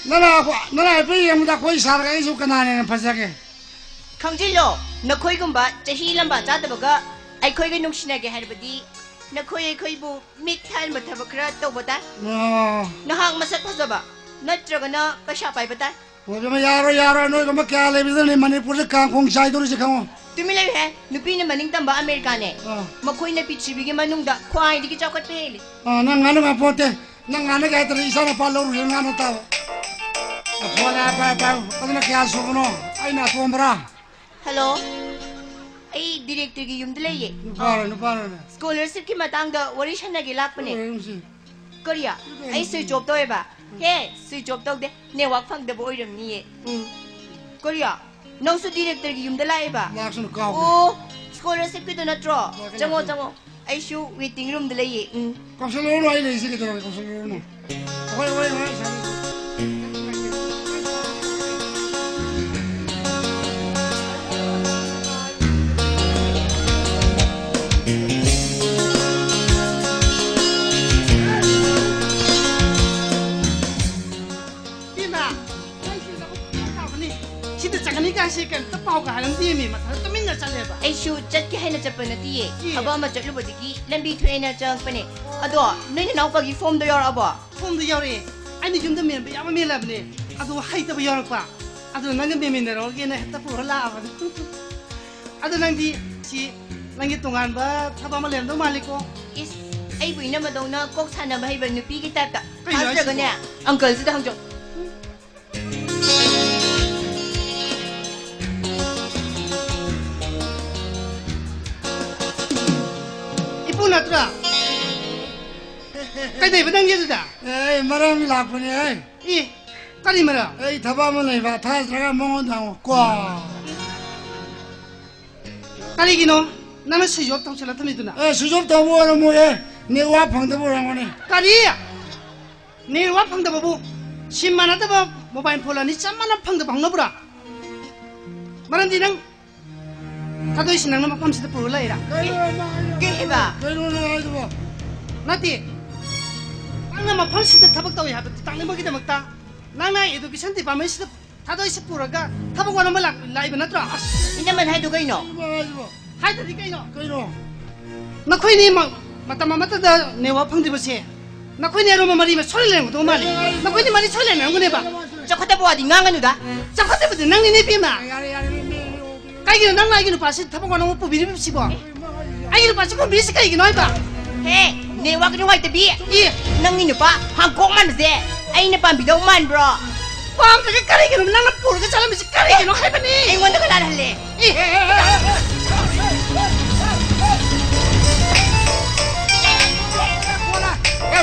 ꯅꯪꯅ ꯑꯩꯈꯣꯏ-, ꯅꯪꯅ ꯍꯥꯏꯐꯦꯠ ꯌꯦꯡꯕꯗ ꯑꯩꯈꯣꯏ ꯁꯥꯔꯒ ꯑꯩꯁꯨ ꯀꯅꯥꯅ ꯍꯦꯟꯅ ꯐꯖꯒꯦ? ꯈꯪꯖꯤꯜꯂꯣ, ꯅꯈꯣꯏꯒꯨꯝꯕ ꯆꯍꯤ ꯂꯝꯕꯥ ꯆꯥꯗꯕꯒ ꯑꯩꯈꯣꯏꯒ ꯅꯨꯡꯁꯤꯅꯒꯦ ꯍꯥꯏꯔꯕꯗꯤ ꯅꯈꯣꯏ ꯑꯩꯈꯣꯏꯕꯨ ꯃꯤꯠ ꯊꯟꯕ ꯊꯕꯛ ꯈꯔ ꯇꯧꯕ ꯇꯥꯏ꯫ ꯑꯣ꯫ ꯅꯍꯥꯛ ꯃꯁꯛ ꯐꯖꯕ ꯅꯠꯇ꯭ꯔꯒꯅ ꯄꯩꯁꯥ ꯄꯥꯏꯕ ꯇꯥꯏ꯫ ꯑꯣ, ꯏꯕꯦꯝꯃ, ꯌꯥꯔꯣꯏ, ꯌꯥꯔꯣꯏ, ꯅꯣꯏꯒꯨꯝꯕ ꯀꯌꯥ ꯂꯩꯕꯗꯨꯅꯅꯦ ꯃꯅꯤꯄꯨꯔꯗ ꯀꯥꯡꯈꯣꯡ ꯆꯥꯏꯗꯧꯔꯤꯁꯦ ꯈꯪꯉꯣ꯫ ꯇꯨꯃꯤꯟ ꯂꯩꯌꯨꯍꯦ, ꯅꯨꯄꯤꯅ ꯃꯅꯤꯡ ꯇꯝꯕ ꯑꯃꯦꯔꯤꯀꯥꯅꯦ꯫ ꯑꯥ꯫ ꯃꯈꯣꯏꯅ ꯄ꯭ꯔꯤꯊꯤꯕꯤꯒꯤ ꯃꯅꯨꯡꯗ ꯈ꯭ꯋꯥꯏꯗꯒꯤ ꯆꯥꯎꯈꯠꯄ ꯍꯦꯜꯂꯤ꯫ ꯑꯥ, ꯅꯪ ꯉꯥꯅꯨ ꯉꯥꯄꯣꯟꯇꯦ, ꯅꯪ ꯉꯥꯅꯨꯒꯦ ꯍꯥꯏꯇꯥꯔꯗꯤ ꯏꯆꯥ ꯅꯨꯄꯥ ꯂꯧꯔꯨꯁꯦ ꯉꯥꯅꯨ ꯇꯥꯕ꯫ ꯐꯣꯟ ꯍꯥꯏ ꯄꯥꯏ ꯄꯥꯏ, ꯑꯗꯨꯅ ꯀꯌꯥ ꯁꯨꯕꯅꯣ? ꯑꯩꯅ ꯑꯇꯣꯝꯕꯔꯥ? ꯍꯜꯂꯣ꯫ ꯑꯩ ꯗꯤꯔꯦꯛꯇꯔꯒꯤ ꯌꯨꯝꯗ ꯂꯩꯌꯦ꯫ ꯅꯨꯄꯥꯔꯣ, ꯅꯨꯄꯥꯔꯣꯅꯦ? ꯁ꯭ꯀꯣꯂꯔꯁꯤꯞꯀꯤ ꯃꯇꯥꯡꯗ ꯋꯥꯔꯤ ꯁꯥꯟꯅꯒꯦ ꯂꯥꯛꯄꯅꯦ꯫ ꯀꯔꯤ? ꯑꯩ ꯁ꯭ꯋꯤꯆ ꯑꯣꯐ ꯇꯧꯋꯦꯕ꯫ ꯍꯦ, ꯁ꯭ꯋꯤꯆ ꯑꯣꯐ ꯇꯧꯗꯦ꯫ ꯅꯦꯠꯋꯥꯛ ꯐꯪꯗꯕ ꯑꯣꯏꯔꯝꯅꯤꯌꯦ꯫ ꯎꯝ꯫ ꯀꯔꯤ? ꯅꯪꯁꯨ ꯗꯤꯔꯦꯛꯇꯔꯒꯤ ꯌꯨꯝꯗ ꯂꯥꯛꯑꯦꯕ? ꯂꯥꯛꯁꯅꯨ, ꯀꯥꯎꯒ꯭ꯔꯦ꯫ ꯑꯣ, ꯁ꯭ꯀꯣꯂꯔꯁꯤꯞꯀꯤꯗꯣ ꯅꯠꯇ꯭ꯔꯣ? ꯂꯥꯛꯀꯦ, ꯆꯪꯉꯣ, ꯂꯥꯛꯀꯦ꯫ ꯆꯪꯉꯣ꯫ ꯑꯩꯁꯨ ꯋꯦꯇꯤꯡ ꯔꯨꯝꯗ ꯂꯩꯌꯦ꯫ ꯎꯝ꯫ ꯀꯥꯎꯁꯜꯂꯨꯔꯅꯨ, ꯑꯩ ꯂꯩꯔꯤꯁꯦ ꯀꯩꯗꯧꯔꯒꯦ? ꯀꯥꯎꯁꯜꯂꯨꯔꯅꯨ꯫ ꯑꯩꯈꯣꯏ ꯋꯥꯔꯤ ꯉꯥꯏꯍꯥꯛ ꯁꯥꯟꯅꯁꯤ꯫ ꯏꯃꯥ! ꯁꯤꯗ ꯆꯠꯀꯅꯤ ꯀꯥꯏꯁꯦ ꯀꯩꯝꯇ ꯄꯥꯎꯒ ꯍꯥꯏꯔꯝꯗꯦꯃꯤ, ꯃꯊꯟꯇ ꯇꯨꯃꯤꯟꯅ ꯆꯠꯂꯦꯕ꯫ ꯑꯩꯁꯨ ꯆꯠꯀꯦ ꯍꯥꯏꯅ ꯆꯠꯄ ꯅꯠꯇꯤꯌꯦ꯫ ꯑꯦ꯫ ꯊꯕꯛ ꯑꯃ ꯆꯠꯂꯨꯕꯗꯒꯤ ꯂꯝꯕꯤ ꯊꯣꯛꯑꯦꯅ ꯆꯪꯉꯛꯄꯅꯦ꯫ ꯑꯗꯣ, ꯅꯣꯏ ꯅꯅꯥꯎꯄꯥꯒꯤ ꯐꯣꯝꯗꯣ ꯌꯧꯔꯛꯑꯕꯣ? ꯐꯣꯝꯗꯣ ꯌꯧꯔꯛꯑꯦ꯫ ꯑꯩꯅ ꯌꯨꯝꯗ ꯃꯦꯟꯕ ꯌꯥꯕ ꯃꯦꯜꯂꯕꯅꯦ꯫ ꯑꯗꯣ ꯍꯩꯇꯕ ꯌꯥꯎꯔꯛꯄ꯫ ꯑꯗꯣ ꯅꯪꯒ ꯃꯦꯟꯃꯤꯟꯅꯔꯨꯔꯒꯦꯅ ꯍꯦꯛꯇ ꯄꯨꯔ ꯂꯥꯛꯑꯕꯅꯦ꯫ ꯑꯗꯣ ꯅꯪꯗꯤ ꯁꯤ ꯅꯪꯒꯤ ꯇꯣꯉꯥꯟꯕ ꯊꯕꯛ ꯑꯃ ꯂꯩꯔꯝꯗꯧ ꯃꯥꯜꯂꯤꯀꯣ? ꯏꯁ, ꯑꯩꯕꯨ ꯏꯅꯝꯃꯗꯧꯅ ꯀꯣꯛ ꯁꯥꯟꯅꯕ ꯍꯩꯕ ꯅꯨꯄꯤꯒꯤ ꯇꯥꯏꯞꯇ꯫ ꯀꯩꯅꯣ ꯍꯥꯏꯁꯤꯕꯣ? ꯊꯥꯖꯗ꯭ꯔꯒꯅꯦ, ꯑꯪꯀꯜꯁꯤꯗ ꯍꯪꯖꯧ꯫ ꯏꯄꯨ ꯅꯠꯇ꯭ꯔꯥ? ꯀꯩꯗꯧꯕ ꯅꯪꯒꯤ ꯑꯗꯨꯗ? ꯑꯦ, ꯑꯩ ꯃꯔꯝ ꯂꯥꯛꯄꯅꯦ, ꯑꯩ꯫ ꯏ, ꯀꯔꯤ ꯃꯔꯝ? ꯑꯩ ꯊꯕꯛ ꯑꯃ ꯂꯩꯕ, ꯊꯥꯖꯗ꯭ꯔꯒ ꯃꯉꯣꯟꯗ ꯍꯪꯉꯨ, ꯀꯣ꯫ ꯀꯔꯤꯒꯤꯅꯣ ꯅꯪꯅ switch of ꯇꯧꯁꯤꯜꯂ ꯊꯝꯃꯤꯗꯨꯅ? A, switch of ꯇꯧꯕ ꯑꯣꯏꯔꯝꯃꯣꯏꯌꯦ, ꯅꯦꯠꯋꯥꯛ ꯐꯪꯗꯕ ꯑꯣꯏꯔꯝꯒꯅꯤ꯫ ꯀꯔꯤ? ꯅꯦꯠꯋꯥꯛ ꯐꯪꯗꯕꯕꯨ? ꯁꯤꯝ ꯃꯥꯟꯅꯗꯕ ꯃꯣꯕꯥꯏꯜ ꯐꯣꯟ ꯑꯅꯤ ꯆꯞ ꯃꯥꯟꯅ ꯐꯪꯗꯕ ꯍꯧꯅꯕ꯭ꯔꯥ? ꯃꯔꯝꯗꯤ ꯅꯪ ꯊꯥꯗꯣꯏꯁꯤ ꯅꯪꯅ ꯃꯐꯝꯁꯤꯗ ꯄꯨꯔ ꯂꯩꯔꯥ? ꯀꯩꯅꯣ ꯅꯪ ꯍꯥꯏꯗꯨꯕꯣ? ꯀꯩ ꯍꯥꯏꯕ? ꯀꯩꯅꯣ ꯅꯪ ꯍꯥꯏꯗꯨꯕꯣ? ꯅꯠꯇꯦ, ꯅꯪꯅ ꯃꯐꯝꯁꯤꯗ ꯊꯕꯛ ꯇꯧꯏ ꯍꯥꯏꯕꯗꯨ ꯇꯥꯛꯅꯤꯡꯕꯒꯤꯗꯃꯛꯇ ꯅꯪꯅ ꯏꯗꯨꯀꯦꯁꯟ ꯗꯤꯄꯥꯔꯠꯃꯦꯟꯁꯤꯗ ꯊꯥꯗꯣꯏꯁꯤ ꯄꯨꯔꯒ ꯊꯕꯛ ꯋꯥꯅꯣꯝꯕ ꯂꯥꯛ-, ꯂꯥꯛꯏꯕ ꯅꯠꯇ꯭ꯔꯣ? ꯑꯁ! ꯏꯅꯝꯃꯅ ꯍꯥꯏꯗꯣ ꯀꯩꯅꯣ? ꯀꯩꯅꯣ ꯍꯥꯏꯁꯤꯕꯣ? ꯍꯥꯏꯗ꯭ꯔꯗꯤ ꯀꯩꯅꯣ? ꯀꯩꯅꯣ? ꯅꯈꯣꯏꯅꯤ ꯃ-, ꯃꯇꯝ ꯑꯃꯠꯇꯗ ꯅꯦꯠꯋꯥꯛ ꯐꯪꯗ꯭ꯔꯤꯕꯁꯦ ꯅꯈꯣꯏꯅꯤ ꯑꯔꯣꯟꯕ ꯃꯔꯤ ꯑꯃ ꯁꯣꯏ ꯂꯩꯔꯝꯒꯗꯧꯕ ꯃꯥꯜꯂꯤ꯫ ꯀꯩꯅꯣ ꯍꯥꯏꯁꯤꯕꯣ? ꯅꯈꯣꯏꯅꯤ ꯃꯔꯤ ꯁꯣꯏ ꯂꯩꯅꯔꯝꯒꯅꯦꯕ꯫ ꯆꯥꯎꯈꯠꯇꯕ ꯋꯥꯗꯤ ꯉꯥꯡꯒꯅꯨꯗ꯫ ꯆꯥꯎꯈꯠꯇꯕꯗꯤ ꯅꯪꯅꯤꯅꯦ, ꯏꯕꯦꯝꯃ꯫ ꯌꯥꯔꯦ, ꯌꯥꯔꯦ, ꯏꯕꯦꯝꯃ, ꯏꯕꯦꯝꯃ꯫ ꯀꯩꯒꯤꯅꯣ ꯅꯪꯅ ꯑꯩꯒꯤ ꯅꯨꯄꯥꯁꯤ ꯊꯕꯛ ꯋꯥꯅꯣꯝꯕ ꯄꯨꯕꯤꯔꯤꯕꯁꯤꯕꯣ? ꯑꯩꯒꯤ ꯅꯨꯄꯥꯁꯤ ꯄꯨꯕꯤꯔꯤꯁꯤ ꯀꯩꯒꯤꯅꯣ ꯍꯥꯏꯕ? ꯍꯦ, ꯅꯦꯠꯋꯥꯛ ꯅꯨꯡꯉꯥꯏꯇꯕꯤ꯫ ꯏ! ꯅꯪꯒꯤ ꯅꯨꯄꯥ ꯍꯥꯡꯀꯣꯛ ꯃꯥꯟꯕꯁꯦ ꯑꯩꯅ ꯄꯥꯝꯕꯤꯗꯧ ꯃꯥꯟꯕ꯭ꯔꯣ? ꯄꯥꯝꯗ꯭ꯔꯒ ꯀꯔꯤꯒꯤꯅꯣ ꯅꯪꯅ ꯄꯨꯔꯒ ꯆꯠꯂꯝꯃꯤꯁꯤ ꯀꯔꯤꯒꯤꯅꯣ ꯍꯥꯏꯕꯅꯤ? ꯑꯩꯉꯣꯟꯗ ꯀꯅꯥꯅ ꯍꯜꯂꯦ? ꯏ!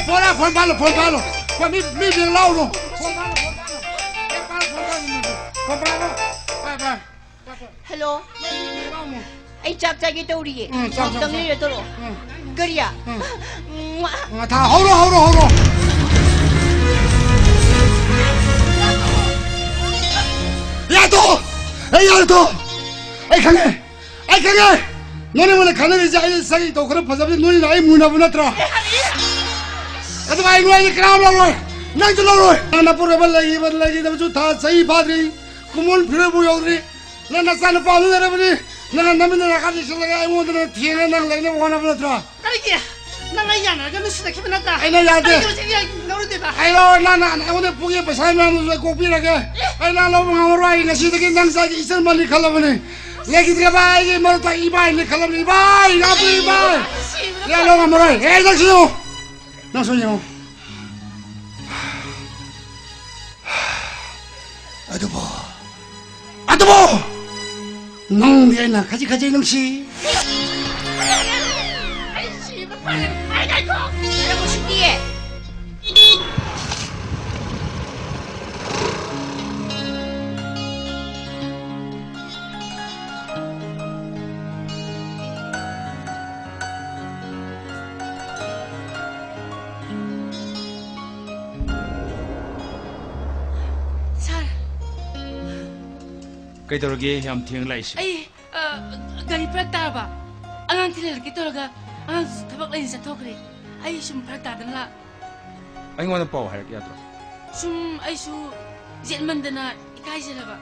ꯐꯣꯟ ꯂꯥꯛ, ꯐꯣꯟ ꯄꯥꯜꯂꯣ, ꯐꯣꯟ ꯄꯥꯜꯂꯣ꯫ ꯐꯣꯟ ꯃꯤ, ꯃꯤ ꯕꯦꯡ ꯂꯥꯎꯔꯣ꯫ ꯐꯣꯟ ꯄꯥꯜꯂꯣ, ꯐꯣꯟ ꯄꯥꯜꯂꯣ꯫ ꯑꯦ, ꯄꯥꯜꯂꯣ, ꯐꯣꯟ ꯄꯥꯜꯂꯣ, ꯃꯤ ꯕꯦꯡ꯫ ꯐꯣꯟ ꯄꯥꯜꯂꯣ꯫ ꯄꯥꯏ, ꯄꯥꯏ꯫ ꯍꯦꯜꯂꯣ꯫ ꯃꯤ ꯕꯦꯡ ꯂꯥꯎꯔꯣ꯫ ꯑꯩ ꯆꯥꯛ ꯆꯥꯒꯦ ꯇꯧꯔꯤꯌꯦ꯫ ꯎꯝ, ꯆꯥꯛ, ꯆꯥꯛ, ꯉꯥꯛꯇꯪ ꯆꯥꯛ꯫ ꯂꯩꯔ ꯇꯧꯔꯛꯑꯣ꯫ ꯎꯝ꯫ ꯀꯔꯤ? ꯎꯝ꯫ ꯃꯨꯋꯥ꯫ ꯉꯥ ꯊꯥ-, ꯍꯧꯔꯣ, ꯍꯧꯔꯣ, ꯍꯧꯔꯣ꯫ ꯌꯥꯔꯦ, ꯇꯣꯛꯑꯣ꯫ ꯑꯩ ꯌꯥꯔꯦ, ꯇꯣꯛꯑꯣ꯫ ꯑꯩ ꯈꯪꯉꯦ꯫ ꯑꯩ ꯈꯪꯉꯦ꯫ ꯅꯪ ꯑꯩꯉꯣꯟꯗ ꯈꯟꯅꯔꯤꯁꯦ ꯑꯩ ꯁꯛ ꯏꯇꯧ ꯈꯔ ꯐꯖꯕꯁꯦ ꯅꯣꯏꯅ ꯑꯩ ꯃꯨꯟꯅꯕ ꯅꯠꯇ꯭ꯔꯥ? ꯑꯗꯨꯒ ꯑꯩ ꯅꯣꯏ ꯀꯅꯥꯝ ꯂꯧꯔꯣꯏ꯫ ꯅꯪꯁꯨ ꯂꯧꯔꯣꯏ꯫ ꯅꯪ ꯅꯄꯨꯔꯣꯏꯕ ꯂꯩꯈꯤꯕ ꯂꯩꯈꯤꯗꯕꯁꯨ ꯊꯥ ꯆꯍꯤ ꯐꯥꯗ꯭ꯔꯤ꯫ ꯈꯨꯃꯣꯟ ꯐꯤꯔꯣꯏꯕꯨ ꯌꯧꯗ꯭ꯔꯤ꯫ ꯅꯪ ꯅꯆꯥ ꯅꯨꯄꯥ ꯑꯃ ꯂꯩꯔꯕꯅꯤ꯫ ꯅꯪ ꯅꯃꯤꯠꯅ ꯅꯥꯀꯥ ꯂꯤꯛꯁꯤꯜꯂꯒ ꯑꯩꯉꯣꯟꯗ ꯅꯪ ꯊꯦꯡꯅ ꯅꯪ ꯂꯩꯅꯕ ꯍꯣꯠꯅꯕ ꯅꯠꯇ꯭ꯔꯥ? ꯀꯔꯤꯒꯤ? ꯅꯪ ꯑꯩ ꯌꯥꯅꯔꯒ ꯅꯨꯡꯁꯤꯅꯈꯤꯕ ꯅꯠꯇ꯭ꯔꯥ? ꯑꯩꯅ ꯌꯥꯗꯦ꯫ ꯀꯔꯤꯒꯤ ꯍꯧꯖꯤꯛ ꯌꯥ-, ꯂꯧꯔꯨꯗꯣꯏꯕ? ꯑꯩ ꯂꯧꯔꯣꯏ꯫ ꯅꯪ, ꯅꯪ ꯑꯩꯉꯣꯟꯗ ꯄꯨꯒꯦ ꯄꯩꯁꯥ ꯃꯌꯥꯝꯗꯨꯁꯨ ꯑꯩ ꯀꯣꯛꯄꯤꯔꯒꯦ꯫ ꯑꯩ ꯅꯪ ꯂꯧꯕ ꯉꯝꯃꯔꯣꯏ꯫ ꯑꯩ ꯉꯁꯤꯗꯒꯤ ꯅꯪ ꯆꯥꯏꯒꯤ ꯏꯆꯟ ꯃꯅꯤ ꯈꯜꯂꯕꯅꯤ꯫ ꯂꯩꯈꯤꯗ꯭ꯔꯕ ꯑꯩꯒꯤ ꯃꯔꯛꯇ ꯏꯕꯥꯏꯅꯤ ꯈꯜꯂꯕꯅꯤ꯫ ꯏꯕꯥꯏ, ꯏꯅꯥꯎꯄꯤ ꯏꯕꯥꯏ꯫ ꯅꯨꯡꯁꯤꯕꯅ ꯌꯥ, ꯂꯧ ꯉꯝꯃꯔꯣꯏ꯫ ꯑꯦ, ꯅꯪꯁꯨ ꯌꯦꯡꯉꯨ꯫ ꯅꯪꯁꯨ ꯌꯦꯡꯉꯨ꯫ ꯑꯗꯨꯕꯨ, ꯑꯗꯨꯕꯨ ꯅꯪꯗꯤ ꯑꯩꯅ ꯈꯖꯤꯛ ꯈꯖꯤꯛ ꯅꯨꯡꯁꯤ꯫ ꯑꯩ ꯁꯤꯕ ꯐꯔꯦ꯫ ꯑꯩ ꯉꯥꯏꯈꯣ꯫ ꯉꯥꯏꯈꯣ, ꯁꯤꯗꯤꯌꯦ꯫ ꯁꯥꯔ꯫ ꯀꯩꯗꯧꯔꯒꯦ ꯌꯥꯝ ꯊꯦꯡꯅ ꯂꯥꯛꯏꯁꯦ? ꯑꯩ, ꯑ, ꯒꯥꯔꯤ ꯐꯔꯛ ꯇꯥꯔꯕ꯫ ꯑꯉꯥꯡ ꯊꯤꯜꯍꯜꯂꯛꯀꯦ ꯇꯧꯔꯒ ꯑꯉꯥꯡꯁꯨ ꯊꯕꯛ ꯂꯩꯅ ꯆꯠꯊꯣꯛꯈ꯭ꯔꯦ꯫ ꯑꯩ ꯁꯨꯝ ꯐꯔꯛ ꯇꯥꯗꯅ ꯂꯥꯛ-, ꯑꯩꯉꯣꯟꯗ ꯄꯥꯎ ꯍꯥꯏꯔꯛ ꯌꯥꯗ꯭ꯔꯣ? ꯁꯨꯝ ꯑꯩꯁꯨ ꯌꯦꯠꯃꯟꯗꯅ ꯏꯀꯥꯏꯖꯔꯕ꯫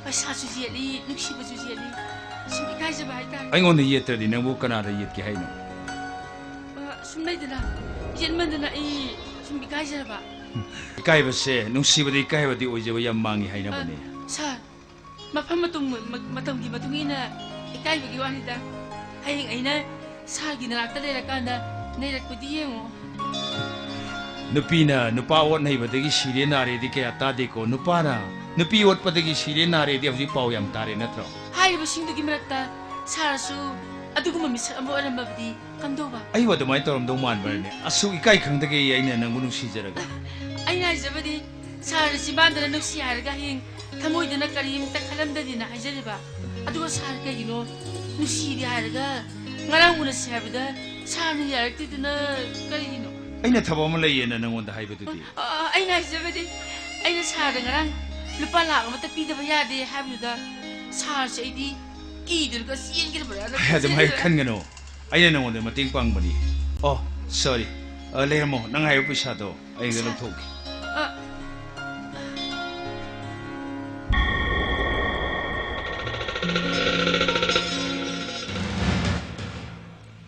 ꯄꯩꯁꯥꯁꯨ ꯌꯦꯠꯂꯤ, ꯅꯨꯡꯁꯤꯕꯁꯨ ꯌꯦꯠꯂꯤ꯫ ꯁꯨꯝ ꯏꯀꯥꯏꯖꯕ ꯍꯥꯏꯇꯥꯔꯦ꯫ ꯑꯩꯉꯣꯟꯗ ꯌꯦꯠꯇ꯭ꯔꯗꯤ ꯅꯪꯕꯨ ꯀꯅꯥꯗ ꯌꯦꯠꯀꯦ ꯍꯥꯏꯅꯣ? ꯑ, ꯁꯨꯝ ꯂꯩꯗꯅ, ꯌꯦꯠꯃꯟꯗꯅ ꯑꯩ ꯁꯨꯝ ꯏꯀꯥꯏꯖꯔꯕ꯫ ꯏꯀꯥꯏꯕꯁꯦ ꯅꯨꯡꯁꯤꯕꯗ ꯏꯀꯥꯏꯕꯗꯤ ꯑꯣꯏꯖꯕ ꯌꯥꯝ ꯃꯥꯡꯉꯤ ꯍꯥꯏꯅꯕꯅꯦ꯫ ꯑ, ꯁꯥꯔ, ꯃꯐꯝ ꯃꯇꯝ-, ꯃ-, ꯃꯇꯝꯒꯤ ꯃꯇꯨꯡ ꯏꯟꯅ ꯏꯀꯥꯏꯕꯒꯤ ꯋꯥꯅꯤꯗ꯫ ꯍꯌꯦꯡ ꯑꯩꯅ ꯁꯥꯔꯒꯤ ꯅꯅꯥꯛꯇ ꯂꯩꯔꯀꯥꯟꯗ ꯅꯩꯔꯛꯄꯗꯤ ꯌꯦꯡꯉꯣ꯫ ꯅꯨꯄꯤꯅ ꯅꯨꯄꯥ ꯑꯣꯠ ꯅꯩꯕꯗꯒꯤ ꯁꯤꯔꯦ ꯅꯥꯔꯦꯗꯤ ꯀꯌꯥ ꯇꯥꯗꯦꯀꯣ꯫ ꯅꯨꯄꯥꯅ ꯅꯨꯄꯤ ꯑꯣꯠꯄꯗꯒꯤ ꯁꯤꯔꯦ ꯅꯥꯔꯦꯗꯤ ꯍꯧꯖꯤꯛ ꯄꯥꯎ ꯌꯥꯝ ꯇꯥꯔꯦ ꯅꯠꯇ꯭ꯔꯣ? ꯍꯥꯏꯔꯤꯕꯁꯤꯡꯗꯨꯒꯤ ꯃꯔꯛꯇ ꯁꯥꯔꯁꯨ ꯑꯗꯨꯒꯨꯝꯕ ꯃꯤꯁꯛ ꯑꯃ ꯑꯣꯏꯔꯝꯃꯕꯗꯤ ꯀꯝꯗꯧꯕ? ꯑꯩꯕꯨ ꯑꯗꯨꯃꯥꯏꯅ ꯇꯧꯔꯝꯗꯧ ꯃꯥꯟꯕ꯭ꯔꯅꯦ? ꯑꯁꯨꯛ ꯏꯀꯥꯏ ꯈꯪꯗꯒꯦ ꯑꯩꯅ ꯅꯪꯕꯨ ꯅꯨꯡꯁꯤꯖꯔꯒ꯫ ꯑꯩꯅ ꯍꯥꯏꯖꯕꯗꯤ, ꯁꯥꯔꯅ ꯆꯤꯝꯕꯥꯟꯗꯅ ꯅꯨꯡꯁꯤ ꯍꯥꯏꯔꯒ ꯍꯌꯦꯡ ꯊꯃꯣꯏꯗꯅ ꯀꯔꯤꯝꯇ ꯈꯜꯂꯝꯗꯗꯤꯅ ꯍꯥꯏꯖꯔꯤꯕ꯫ ꯑꯗꯨꯒ ꯁꯥꯔ ꯀꯩꯒꯤꯅꯣ ꯅꯨꯡꯁꯤꯔꯦ ꯍꯥꯏꯔꯒ ꯉꯔꯥꯡ ꯎꯅꯁꯤ ꯍꯥꯏꯕꯗ ꯁꯥꯔꯅ ꯌꯥꯔꯛꯇ꯭ꯔꯤꯗꯨꯅ ꯀꯔꯤꯒꯤꯅꯣ? ꯑꯩꯅ ꯊꯕꯛ ꯑꯃ ꯂꯩꯌꯦꯅ ꯅꯪꯉꯣꯟꯗ ꯍꯥꯏꯕꯗꯨꯗꯤ꯫ ꯑ, ꯑ, ꯑꯩꯅ ꯍꯥꯏꯖꯕꯗꯤ, ꯑꯩꯅ ꯁꯥꯔꯗ ꯉꯔꯥꯡ ꯂꯨꯄꯥ ꯂꯥꯈ ꯑꯃꯇ ꯄꯤꯗꯕ ꯌꯥꯗꯦ ꯍꯥꯏꯕꯗꯨꯗ ꯁꯥꯔꯁꯦ ꯑꯩꯗꯤ ꯀꯤꯗꯨꯅꯒ ꯆꯦꯟꯈ꯭ꯔꯕ꯭ꯔꯥꯅ ꯍꯦ, ꯑꯗꯨꯃꯥꯏꯅ ꯈꯟꯖꯔꯤꯕ꯫ ꯈꯟꯒꯅꯨ꯫ ꯑꯩꯅ ꯅꯪꯉꯣꯟꯗ ꯃꯇꯦꯡ ꯄꯥꯡꯕꯅꯤ꯫ ꯑꯣ, sorry꯫ ꯑ, ꯂꯩꯔꯝꯃꯣ꯫ ꯅꯪ ꯍꯥꯏꯕ ꯄꯩꯁꯥꯗꯣ ꯑꯩ ꯁꯥꯔ, ꯂꯧꯊꯣꯛꯀꯦ꯫ ꯑ,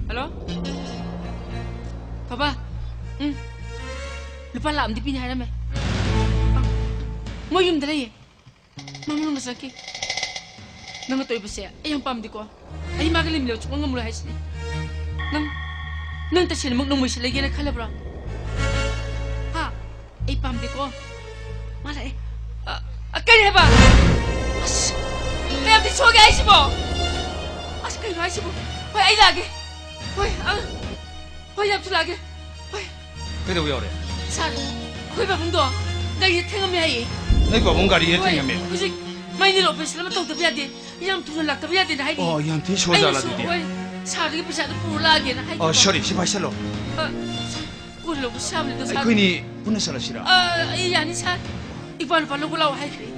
ꯍꯜꯂꯣ? ꯊꯧꯕꯥꯜ? ꯎꯝ꯫ ꯂꯨꯄꯥ ꯂꯥꯈ ꯑꯃꯗꯤ ꯄꯤꯅꯤ ꯍꯥꯏꯔꯝꯃꯦ꯫ ꯑ, ꯃꯣꯏ ꯌꯨꯝꯗ ꯂꯩꯌꯦ꯫ ꯃꯥ ꯃꯅꯨꯡꯗ ꯆꯪꯈꯤ꯫ ꯅꯪꯅ ꯇꯧꯔꯤꯕꯁꯦ ꯑꯩ ꯌꯥꯝ ꯄꯥꯝꯗꯦꯀꯣ꯫ ꯑꯩ ꯃꯥꯒ ꯂꯩꯃꯤꯟꯅꯕ ꯁꯨꯡꯉꯝ ꯉꯝꯃꯔꯣꯏ ꯍꯥꯏꯁꯤꯅꯤ꯫ ꯅꯪ, ꯅꯪ ꯇꯁꯦꯡꯅꯃꯛ ꯅꯣꯡꯃꯩꯁꯦ ꯂꯩꯒꯦꯅ ꯈꯜꯂꯕ꯭ꯔꯣ? ꯍꯥ? ꯑꯩ ꯄꯥꯝꯗꯦꯀꯣ꯫ ꯃꯥ ꯂꯥꯛꯑꯦ꯫ ꯑ, ꯑ, ꯀꯔꯤ ꯍꯥꯏꯕ? ꯑꯁ, ꯀꯌꯥꯝꯗꯤ ꯁꯣꯛꯑꯒꯦ ꯍꯥꯏꯁꯤꯕꯣ? ꯑꯁ, ꯀꯩꯅꯣ ꯍꯥꯏꯁꯤꯕꯣ? ꯍꯣꯏ, ꯑꯩ ꯂꯥꯛꯑꯒꯦ꯫ ꯍꯣꯏ, ꯑ, ꯍꯣꯏ, ꯌꯥꯝ ꯊꯨꯅ ꯂꯥꯛꯑꯒꯦ꯫ ꯍꯣꯏ꯫ ꯀꯩꯗꯧꯕ ꯌꯥꯎꯔꯦ? ꯁꯥꯔ, ꯑꯩꯈꯣꯏ ꯄꯥꯕꯨꯡꯗꯣ ꯒꯥꯔꯤꯗ ꯊꯦꯡꯉꯝꯃꯦ ꯍꯥꯏꯌꯦ꯫ ꯅꯣꯏ ꯄꯥꯕꯨꯡ ꯒꯥꯔꯤꯗ ꯍꯣꯏ, ꯊꯦꯡꯉꯝꯃꯦ? ꯍꯧꯖꯤꯛ ꯃꯥꯏ ꯅꯦꯜ ꯑꯣꯄꯔꯦꯁꯟ ꯑꯃ ꯇꯧꯗꯕ ꯌꯥꯗꯦ꯫ ꯌꯥꯝ ꯊꯨꯅ ꯂꯥꯛꯇꯕ ꯌꯥꯗꯦꯅ ꯍꯥꯏꯔꯤ꯫ ꯑꯣ, ꯌꯥꯝ ꯊꯤ ꯁꯣꯏꯖꯥꯠꯂ ꯑꯩꯅꯁꯨ, ꯑꯗꯨꯗꯤ? ꯍꯣꯏ, ꯁꯥꯔꯗꯒꯤ ꯄꯩꯁꯥꯗꯣ ꯄꯨꯔ ꯂꯥꯛꯑꯒꯦꯅ ꯍꯥꯏꯒꯤꯕ꯫ ꯑꯣ, sorry, ꯁꯤ ꯄꯥꯏꯁꯜꯂꯣ꯫ ꯑ, ꯁꯥꯔ, ꯀꯣꯟꯅ ꯂꯧꯕꯁꯨ ꯌꯥꯕꯅꯤꯗ, ꯁꯥꯔ꯫ ꯑꯩꯈꯣꯏꯅꯤ ꯄꯨꯟꯅ ꯆꯠꯂꯁꯤꯔꯥ? ꯑ, ꯑꯩ ꯌꯥꯅꯤ, ꯁꯥꯔ꯫ ꯏꯄꯥ ꯅꯨꯄꯥ ꯂꯧꯕ ꯂꯥꯛꯑꯣ ꯍꯥꯏꯈ꯭ꯔꯦ꯫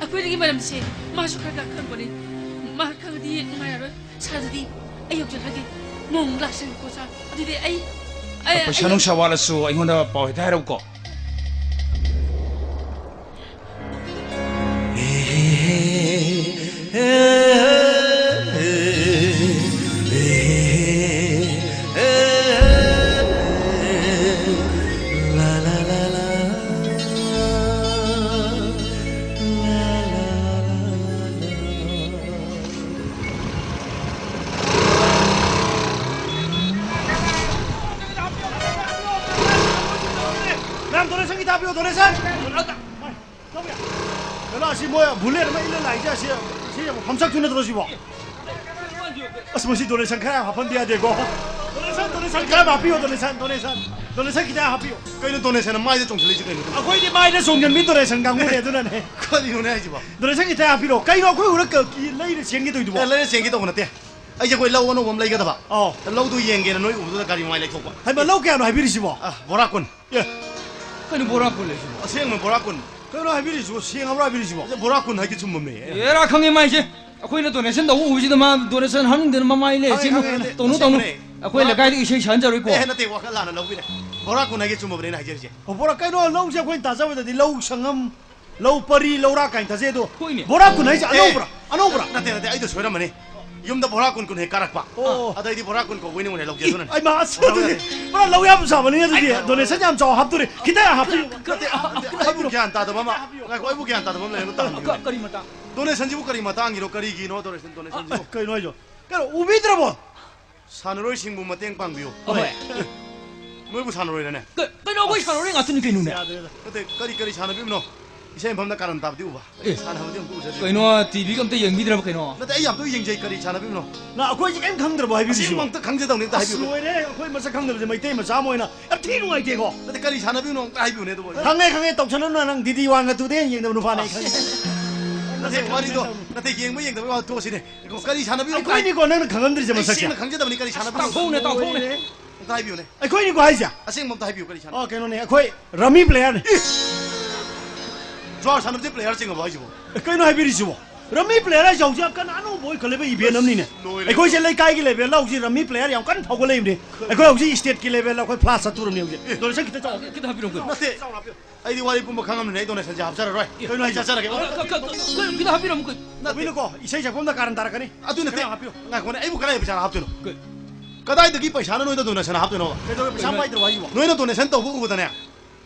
ꯑꯩꯈꯣꯏꯗꯒꯤ ꯃꯔꯝꯁꯦ ꯃꯥꯁꯨ ꯈꯔ ꯈꯔ ꯈꯪꯕꯅꯤ꯫ ꯃꯥ ꯈꯪꯉꯗꯤ ꯅꯨꯡꯉꯥꯏꯔꯔꯣꯏ꯫ ꯁꯥꯔ, ꯑꯗꯨꯗꯤ ꯑꯩ ꯌꯧꯖꯔꯒꯦ꯫ ꯅꯣꯡꯃꯨꯛ ꯂꯥꯛꯆꯔꯒꯦꯀꯣ, ꯁꯥꯔ꯫ ꯑꯗꯨꯗꯤ ꯑꯩ, ꯑꯩ, ꯄꯩꯁꯥ ꯑꯩ ꯅꯨꯡꯁꯥ ꯋꯥꯠꯂꯁꯨ ꯑꯩꯉꯣꯟꯗ ꯄꯥꯎ ꯍꯦꯛꯇ ꯍꯥꯏꯔꯛꯎꯀꯣ꯫ ꯃꯌꯥꯝ ꯗꯣꯅꯦꯁꯟꯒꯤ ꯊꯥꯕꯤꯌꯨ, ꯗꯣꯅꯦꯁꯟ꯫ ꯀꯩꯅꯣ, ꯑꯁꯤ ꯃꯣꯏ ꯕꯨꯂꯦꯠ ꯑꯃ ꯏꯜꯂ ꯂꯥꯛꯏꯁꯦ, ꯑꯁꯤ, ꯑꯁꯤ ꯌꯥꯝ ꯐꯝꯁꯛꯇꯨ ꯅꯠꯇ꯭ꯔꯣ ꯁꯤꯕꯣ? ꯑꯁ, ꯃꯁꯤ donation ꯈꯔ ꯌꯥꯝ ꯍꯥꯞꯍꯟꯕ ꯌꯥꯗꯦꯀꯣ? Donation, donation ꯈꯔ ꯌꯥꯝ ꯍꯥꯞꯄꯤꯌꯣ, donation, donation꯫ Donation ꯈꯤꯇꯪ ꯍꯥꯞꯄꯤꯌꯣ꯫ ꯀꯩꯅꯣ donationꯅ ꯃꯥꯏꯗ ꯆꯣꯡꯁꯤꯜꯂꯛꯏꯁꯦ ꯀꯩꯅꯣ? ꯑꯩꯈꯣꯏꯗꯤ ꯃꯥꯏꯗ ꯆꯣꯡꯁꯤꯟꯕꯤ donation ꯀꯥꯡꯕꯨꯅꯦ, ꯑꯗꯨꯅꯅꯦ꯫ ꯀꯔꯤꯅꯣꯅꯦ ꯍꯥꯏꯁꯤꯕꯣ? Donation ꯈꯤꯇꯪ ꯍꯥꯞꯄꯤꯔꯣ꯫ ꯀꯩꯅꯣ ꯑꯩꯈꯣꯏ ꯎꯔ ꯀ-, ꯀꯤ-, ꯂꯩꯔ ꯆꯦꯟꯒꯦ ꯇꯧꯔꯤꯗꯨꯕꯣ? ꯑꯦ, ꯂꯩꯔ ꯆꯦꯟꯒꯦ ꯇꯧꯕ ꯅꯠꯇꯦ꯫ ꯑꯩꯁꯦ ꯑꯩꯈꯣꯏ ꯂꯧ ꯑꯅꯧꯕ ꯑꯃ ꯂꯩꯒꯗꯕ꯫ ꯑꯧ꯫ ꯂꯧꯗꯣ ꯌꯦꯡꯒꯦꯅ ꯅꯣꯏ ꯎꯕꯗꯨꯗ ꯒꯥꯔꯤ ꯃꯃꯥꯏ ꯂꯩꯊꯣꯛꯄ꯫ ꯍꯩꯃꯥ, ꯂꯧ ꯀꯌꯥꯅꯣ ꯍꯥꯏꯕꯤꯔꯤꯁꯤꯕꯣ? ꯑ, ꯕꯣꯔꯥ ꯀꯨꯟ꯫ ꯑꯦ꯫ ꯀꯩꯅꯣ ꯕꯣꯔꯥ ꯀꯨꯟ ꯂꯩꯁꯤꯕꯣ? ꯑꯁꯦꯡꯕ ꯕꯣꯔꯥ ꯀꯨꯟ꯫ ꯀꯩꯅꯣ ꯍꯥꯏꯕꯤꯔꯤꯁꯤꯕꯣ? ꯁꯦꯡꯉꯕ꯭ꯔꯣ ꯍꯥꯏꯕꯤꯔꯤꯁꯤꯕꯣ? ꯑꯁ, ꯕꯣꯔꯥ ꯀꯨꯟ ꯍꯥꯏꯒꯦ ꯆꯨꯝꯃꯝꯅꯦ꯫ ꯑꯦꯔꯥ, ꯈꯪꯉꯦ ꯃꯥꯏꯁꯦ꯫ ꯑꯩꯈꯣꯏꯅ donation ꯇꯧꯕ ꯎꯕꯁꯤꯗ ꯃꯥ donation ꯍꯥꯞꯅꯤꯡꯗꯅ ꯃꯃꯥꯏ ꯂꯩ꯫ ꯈꯪꯉꯦ, ꯆꯦꯟꯕ ꯈꯪꯉꯦ, ꯅꯠꯇꯦ, ꯇꯧꯅꯨ, ꯇꯧꯅꯨ꯫ ꯑꯁꯦꯡꯕꯅꯦ꯫ ꯑꯩꯈꯣꯏ ꯕꯣꯔꯥ ꯂꯩꯀꯥꯏꯗ ꯀꯨꯟ꯫ ꯏꯁꯩ ꯁꯛꯍꯟꯖꯔꯣꯏꯀꯣ꯫ ꯑꯦ, ꯅꯠꯇꯦ, ꯋꯥꯈꯜ ꯂꯥꯟꯅ ꯂꯧꯕꯤꯔꯦ꯫ ꯕꯣꯔꯥ ꯀꯨꯟ ꯍꯥꯏꯒꯦ ꯆꯨꯝꯃꯕꯅꯦ ꯑꯩꯅ ꯍꯥꯏꯖꯔꯤꯁꯦ꯫ ꯑꯣ, ꯕꯣꯔꯥ, ꯀꯩꯅꯣ ꯂꯧꯁꯦ ꯑꯩꯈꯣꯏꯅ ꯇꯥꯖꯕꯗꯗꯤ ꯂꯧ ꯁꯪꯉꯝ, ꯂꯧ ꯄꯔꯤ, ꯂꯧꯔꯥꯛ ꯀꯥꯏꯅ ꯇꯥꯖꯩ ꯑꯗꯣ꯫ ꯍꯣꯏꯅꯦ꯫ ꯕꯣꯔꯥ ꯀꯨꯟ ꯍꯥꯏꯁꯦ ꯑꯦ, ꯑꯅꯧꯕ꯭ꯔꯥ? ꯑꯅꯧꯕ꯭ꯔꯥ? ꯅꯠꯇꯦ, ꯅꯠꯇꯦ, ꯑꯩꯗꯣ ꯁꯣꯏꯔꯝꯃꯅꯤ꯫ ꯌꯨꯝꯗ ꯕꯣꯔꯥ ꯀꯨꯟ ꯀꯨꯟ ꯍꯦꯛ ꯀꯥꯔꯛꯄ꯫ ꯑꯣ꯫ ꯑꯗꯩꯗꯤ ꯕꯣꯔꯥ ꯀꯨꯟ ꯀꯧꯕꯩ ꯅꯉꯣꯟꯗ ꯂꯧꯒꯦ ꯏ, ꯑꯗꯨꯅꯅꯦ꯫ ꯑꯩꯃꯥ, ꯑꯁ, ꯑꯗꯨꯗꯤ ꯄꯨꯔꯥ ꯂꯧ ꯌꯥꯝ ꯁꯥꯕꯅꯤ ꯑꯗꯨꯗꯤ꯫ ꯑꯣ, ꯗꯣꯅꯦꯁꯟ ꯌꯥꯝ ꯆꯥꯎ ꯍꯥꯞꯇꯣꯔꯤ꯫ ꯈꯤꯇ ꯍꯥꯞꯄꯤꯌꯨ꯫ ꯅꯠꯇꯦ, ꯅꯠꯇꯦ, ꯑꯩꯕꯨ ꯒ꯭ꯌꯥꯟ ꯇꯥꯗꯕ ꯑꯃ꯫ ꯉꯥꯏꯈꯣ, ꯑꯩꯕꯨ ꯒ꯭ꯌꯥꯟ ꯇꯥꯗꯕ ꯑꯃ ꯂꯩꯔꯦ, ꯑꯝꯇ ꯍꯪꯕꯤꯌꯨꯅꯦ꯫ ꯀ-, ꯀꯔꯤ ꯃꯇꯥꯡ? ꯗꯣꯅꯦꯁꯟꯁꯤꯕꯨ ꯀꯔꯤ ꯃꯇꯥꯡꯒꯤꯅꯣ? ꯀꯔꯤꯒꯤꯅꯣ ꯗꯣꯅꯦꯁꯟꯁꯤꯕꯨ? ꯑ, ꯀꯩꯅꯣ ꯍꯥꯏꯁꯤꯕꯣ? ꯀꯩꯅꯣ, ꯎꯕꯤꯗ꯭ꯔꯕꯣ? ꯁꯥꯟꯅꯔꯣꯏꯁꯤꯡꯕꯨ ꯃꯇꯦꯡ ꯄꯥꯡꯕꯤꯌꯨ꯫ ꯑꯍꯣꯏ꯫ ꯅꯣꯏꯕꯨ ꯁꯥꯟꯅꯔꯣꯏꯔꯅꯦ? ꯀ-, ꯀꯩꯅꯣ, ꯑꯩꯈꯣꯏ ꯁꯥꯟꯅꯔꯣꯏ ꯉꯥꯛꯇꯅꯤ ꯀꯩꯅꯣꯅꯦ꯫ ꯌꯥꯗ꯭ꯔꯦꯗ꯫ ꯅꯠꯇꯦ, ꯀꯔꯤ, ꯀꯔꯤ ꯁꯥꯟꯅꯕꯤꯕꯅꯣ? ꯏꯁꯩ ꯃꯐꯝꯗ ꯀꯥꯔꯟ ꯇꯥꯕꯗꯤ ꯎꯕ꯫ ꯑꯦ꯫ ꯁꯥꯟꯅꯕꯗꯤ ꯑꯝꯇ ꯎꯖꯗ꯭ꯔꯤ꯫ ꯀꯩꯅꯣ, ꯇꯤ ꯚꯤꯒ ꯑꯝꯇ ꯌꯦꯡꯕꯤꯗ꯭ꯔꯕ ꯀꯩꯅꯣ? ꯅꯠꯇꯦ, ꯑꯩ ꯌꯥꯝ ꯇꯣꯏꯅ ꯌꯦꯡꯖꯩ꯫ ꯀꯔꯤ ꯁꯥꯟꯅꯕꯤꯕꯅꯣ? ꯅ, ꯑꯩꯈꯣꯏꯁꯦ ꯀꯩꯝ ꯈꯪꯗ꯭ꯔꯕꯣ ꯍꯥꯏꯕꯤꯔꯤꯁꯤꯕꯣ? ꯑꯁꯦꯡꯕ ꯑꯝꯇ ꯈꯪꯖꯗꯧꯅꯤ, ꯑꯝꯇ ꯑꯁ, ꯍꯥꯏꯕꯤꯌꯨ꯫ ꯂꯣꯏꯔꯦ꯫ ꯑꯩꯈꯣꯏ ꯃꯁꯛ ꯈꯪꯗꯕꯁꯦ ꯃꯩꯇꯩ ꯃꯆꯥ ꯑꯃ ꯑꯣꯏꯅ ꯌꯥꯝ ꯊꯤ ꯅꯨꯡꯉꯥꯏꯇꯦꯀꯣ꯫ ꯅꯠꯇꯦ, ꯀꯔꯤ ꯁꯥꯟꯅꯕꯤꯕꯅꯣ ꯑꯝꯇ ꯍꯥꯏꯕꯤꯌꯨꯅꯦ ꯑꯗꯨꯕꯨ꯫ ꯈꯪꯉꯦ, ꯈꯪꯉꯦ, ꯇꯧꯁꯜꯂꯅꯨ, ꯅꯪ ꯗꯤ ꯗꯤ ꯋꯥꯟꯒ ꯇꯨꯗꯩ ꯍꯦꯟꯅ ꯌꯦꯡꯗꯕ ꯅꯨꯄꯥꯅꯦ ꯑꯩ ꯈꯪꯉꯦ꯫ ꯅꯠꯇꯦ, ꯋꯥꯔꯤꯗꯣ, ꯅꯠꯇꯦ, ꯌꯦꯡꯕ ꯌꯦꯡꯗꯕꯒꯤ ꯋꯥ ꯇꯣꯛꯑꯁꯤꯅꯦ꯫ ꯀꯔꯤ ꯁꯥꯟꯅꯕꯤꯕꯅꯣ? ꯑꯩꯈꯣꯏꯅꯤꯀꯣ ꯅꯪꯅ ꯈꯪꯉꯝꯗ꯭ꯔꯤꯁꯦ ꯑꯩ ꯃꯁꯛꯁꯦ꯫ ꯁꯦꯡꯅ ꯈꯪꯖꯗꯕꯅꯤ, ꯀꯔꯤ ꯁꯥꯟꯅꯕꯤꯕꯅꯣ? ꯇꯥꯛꯊꯣꯛꯎꯅꯦ, ꯇꯥꯛꯊꯣꯛꯎꯅꯦ꯫ ꯑꯝꯇ ꯍꯥꯏꯕꯤꯌꯨꯅꯦ꯫ ꯑꯩꯈꯣꯏꯅꯤꯀꯣ ꯍꯥꯏꯁꯦ? ꯑꯁꯦꯡꯕ ꯑꯝꯇ ꯍꯥꯏꯕꯤꯌꯨ, ꯀꯔꯤ ꯁꯥꯟꯅꯕ? ꯑꯣ, ꯀꯩꯅꯣꯅꯦ, ꯑꯩꯈꯣꯏ ꯔꯃꯤ ꯄ꯭ꯂꯦꯌꯔꯅꯦ꯫ ꯏꯁ! ꯖ꯭ꯋꯥꯔ ꯁꯥꯟꯅꯕꯁꯦ ꯄ꯭ꯂꯦꯌꯔ ꯆꯤꯡꯉꯕꯣ ꯍꯥꯏꯁꯤꯕꯣ? ꯀꯩꯅꯣ ꯍꯥꯏꯕꯤꯔꯤꯁꯤꯕꯣ? ꯔꯃꯤ ꯄ꯭ꯂꯦꯌꯔ ꯍꯥꯏꯁꯦ ꯍꯧꯖꯤꯛ ꯌꯥꯝ ꯀꯟꯅ ꯑꯅꯧꯕ ꯑꯣꯏꯈꯠꯂꯛꯏꯕ ꯏꯚꯦꯟ ꯑꯁ, ꯑꯃꯅꯤꯅꯦ꯫ ꯂꯣꯏꯔꯦ꯫ ꯑꯩꯈꯣꯏꯁꯦ ꯂꯩꯀꯥꯏꯒꯤ ꯂꯦꯚꯦꯜꯗ ꯍꯧꯖꯤꯛ ꯔꯃꯤ ꯄ꯭ꯂꯦꯌꯔ ꯌꯥꯝ ꯀꯟꯅ ꯐꯥꯎꯒꯠꯂꯛꯏꯕꯅꯦ꯫ ꯑꯩꯈꯣꯏ ꯍꯧꯖꯤꯛ ꯁ꯭ꯇꯦꯠꯀꯤ ꯂꯦꯚꯦꯜꯗ ꯑꯩꯈꯣꯏ ꯐ꯭ꯂꯥꯁ ꯆꯠꯇꯣꯔꯕꯅꯦ ꯍꯧꯖꯤꯛ꯫ ꯑꯦ꯫ ꯗꯣꯅꯦꯁꯟ ꯈꯤꯇ ꯆꯥꯎ-, ꯈꯤꯇ ꯍꯥꯞꯄꯤꯔꯝꯃꯨ ꯀꯩꯅꯣ꯫ ꯅꯠꯇꯦ꯫ ꯑꯩꯗꯤ ꯋꯥꯔꯤ ꯄꯨꯝꯕ ꯈꯪꯉꯝꯅꯤꯅ ꯑꯩ ꯗꯣꯅꯦꯁꯟꯁꯦ ꯍꯥꯞꯆꯔꯔꯣꯏ꯫ ꯑꯦ꯫ ꯀꯩꯅꯣ ꯍꯥꯏꯁꯦ? ꯆꯠꯆꯔꯒꯦ꯫ ꯀ-, ꯀ-, ꯀ-, ꯀ-, ꯈꯤꯇ ꯍꯥꯞꯄꯤꯔꯝꯃꯨ ꯀꯩꯅꯣ꯫ ꯅꯠꯇꯦ꯫ ꯀꯩꯅꯣꯀꯣ, ꯏꯁꯩ ꯁꯛꯐꯝꯗ ꯀꯥꯔꯟ ꯇꯥꯔꯛꯀꯅꯤ꯫ ꯑꯗꯨ ꯅꯠꯇꯦ꯫ ꯈꯤꯇꯪ ꯍꯥꯞꯄꯤꯌꯨ꯫ ꯉꯥꯏꯈꯣꯅꯦ, ꯑꯩꯕꯨ ꯀꯗꯥꯏꯗ ꯄꯩꯁꯥ ꯍꯥꯞꯇꯣꯏꯅꯣ? ꯀꯩ? ꯀꯗꯥꯏꯗꯒꯤ ꯄꯩꯁꯥꯅ ꯅꯣꯏꯗ ꯗꯣꯅꯦꯁꯟ ꯍꯥꯞꯇꯣꯏꯅꯣꯕ? ꯀꯩꯗꯧꯔꯦ, ꯄꯩꯁꯥ ꯀꯩꯅꯣ? ꯄꯥꯏꯗ꯭ꯔꯕꯣ ꯍꯥꯏꯁꯤꯕꯣ? ꯅꯣꯏꯅ ꯗꯣꯅꯦꯁꯟ ꯇꯧꯕ ꯎꯕꯗꯅꯦ,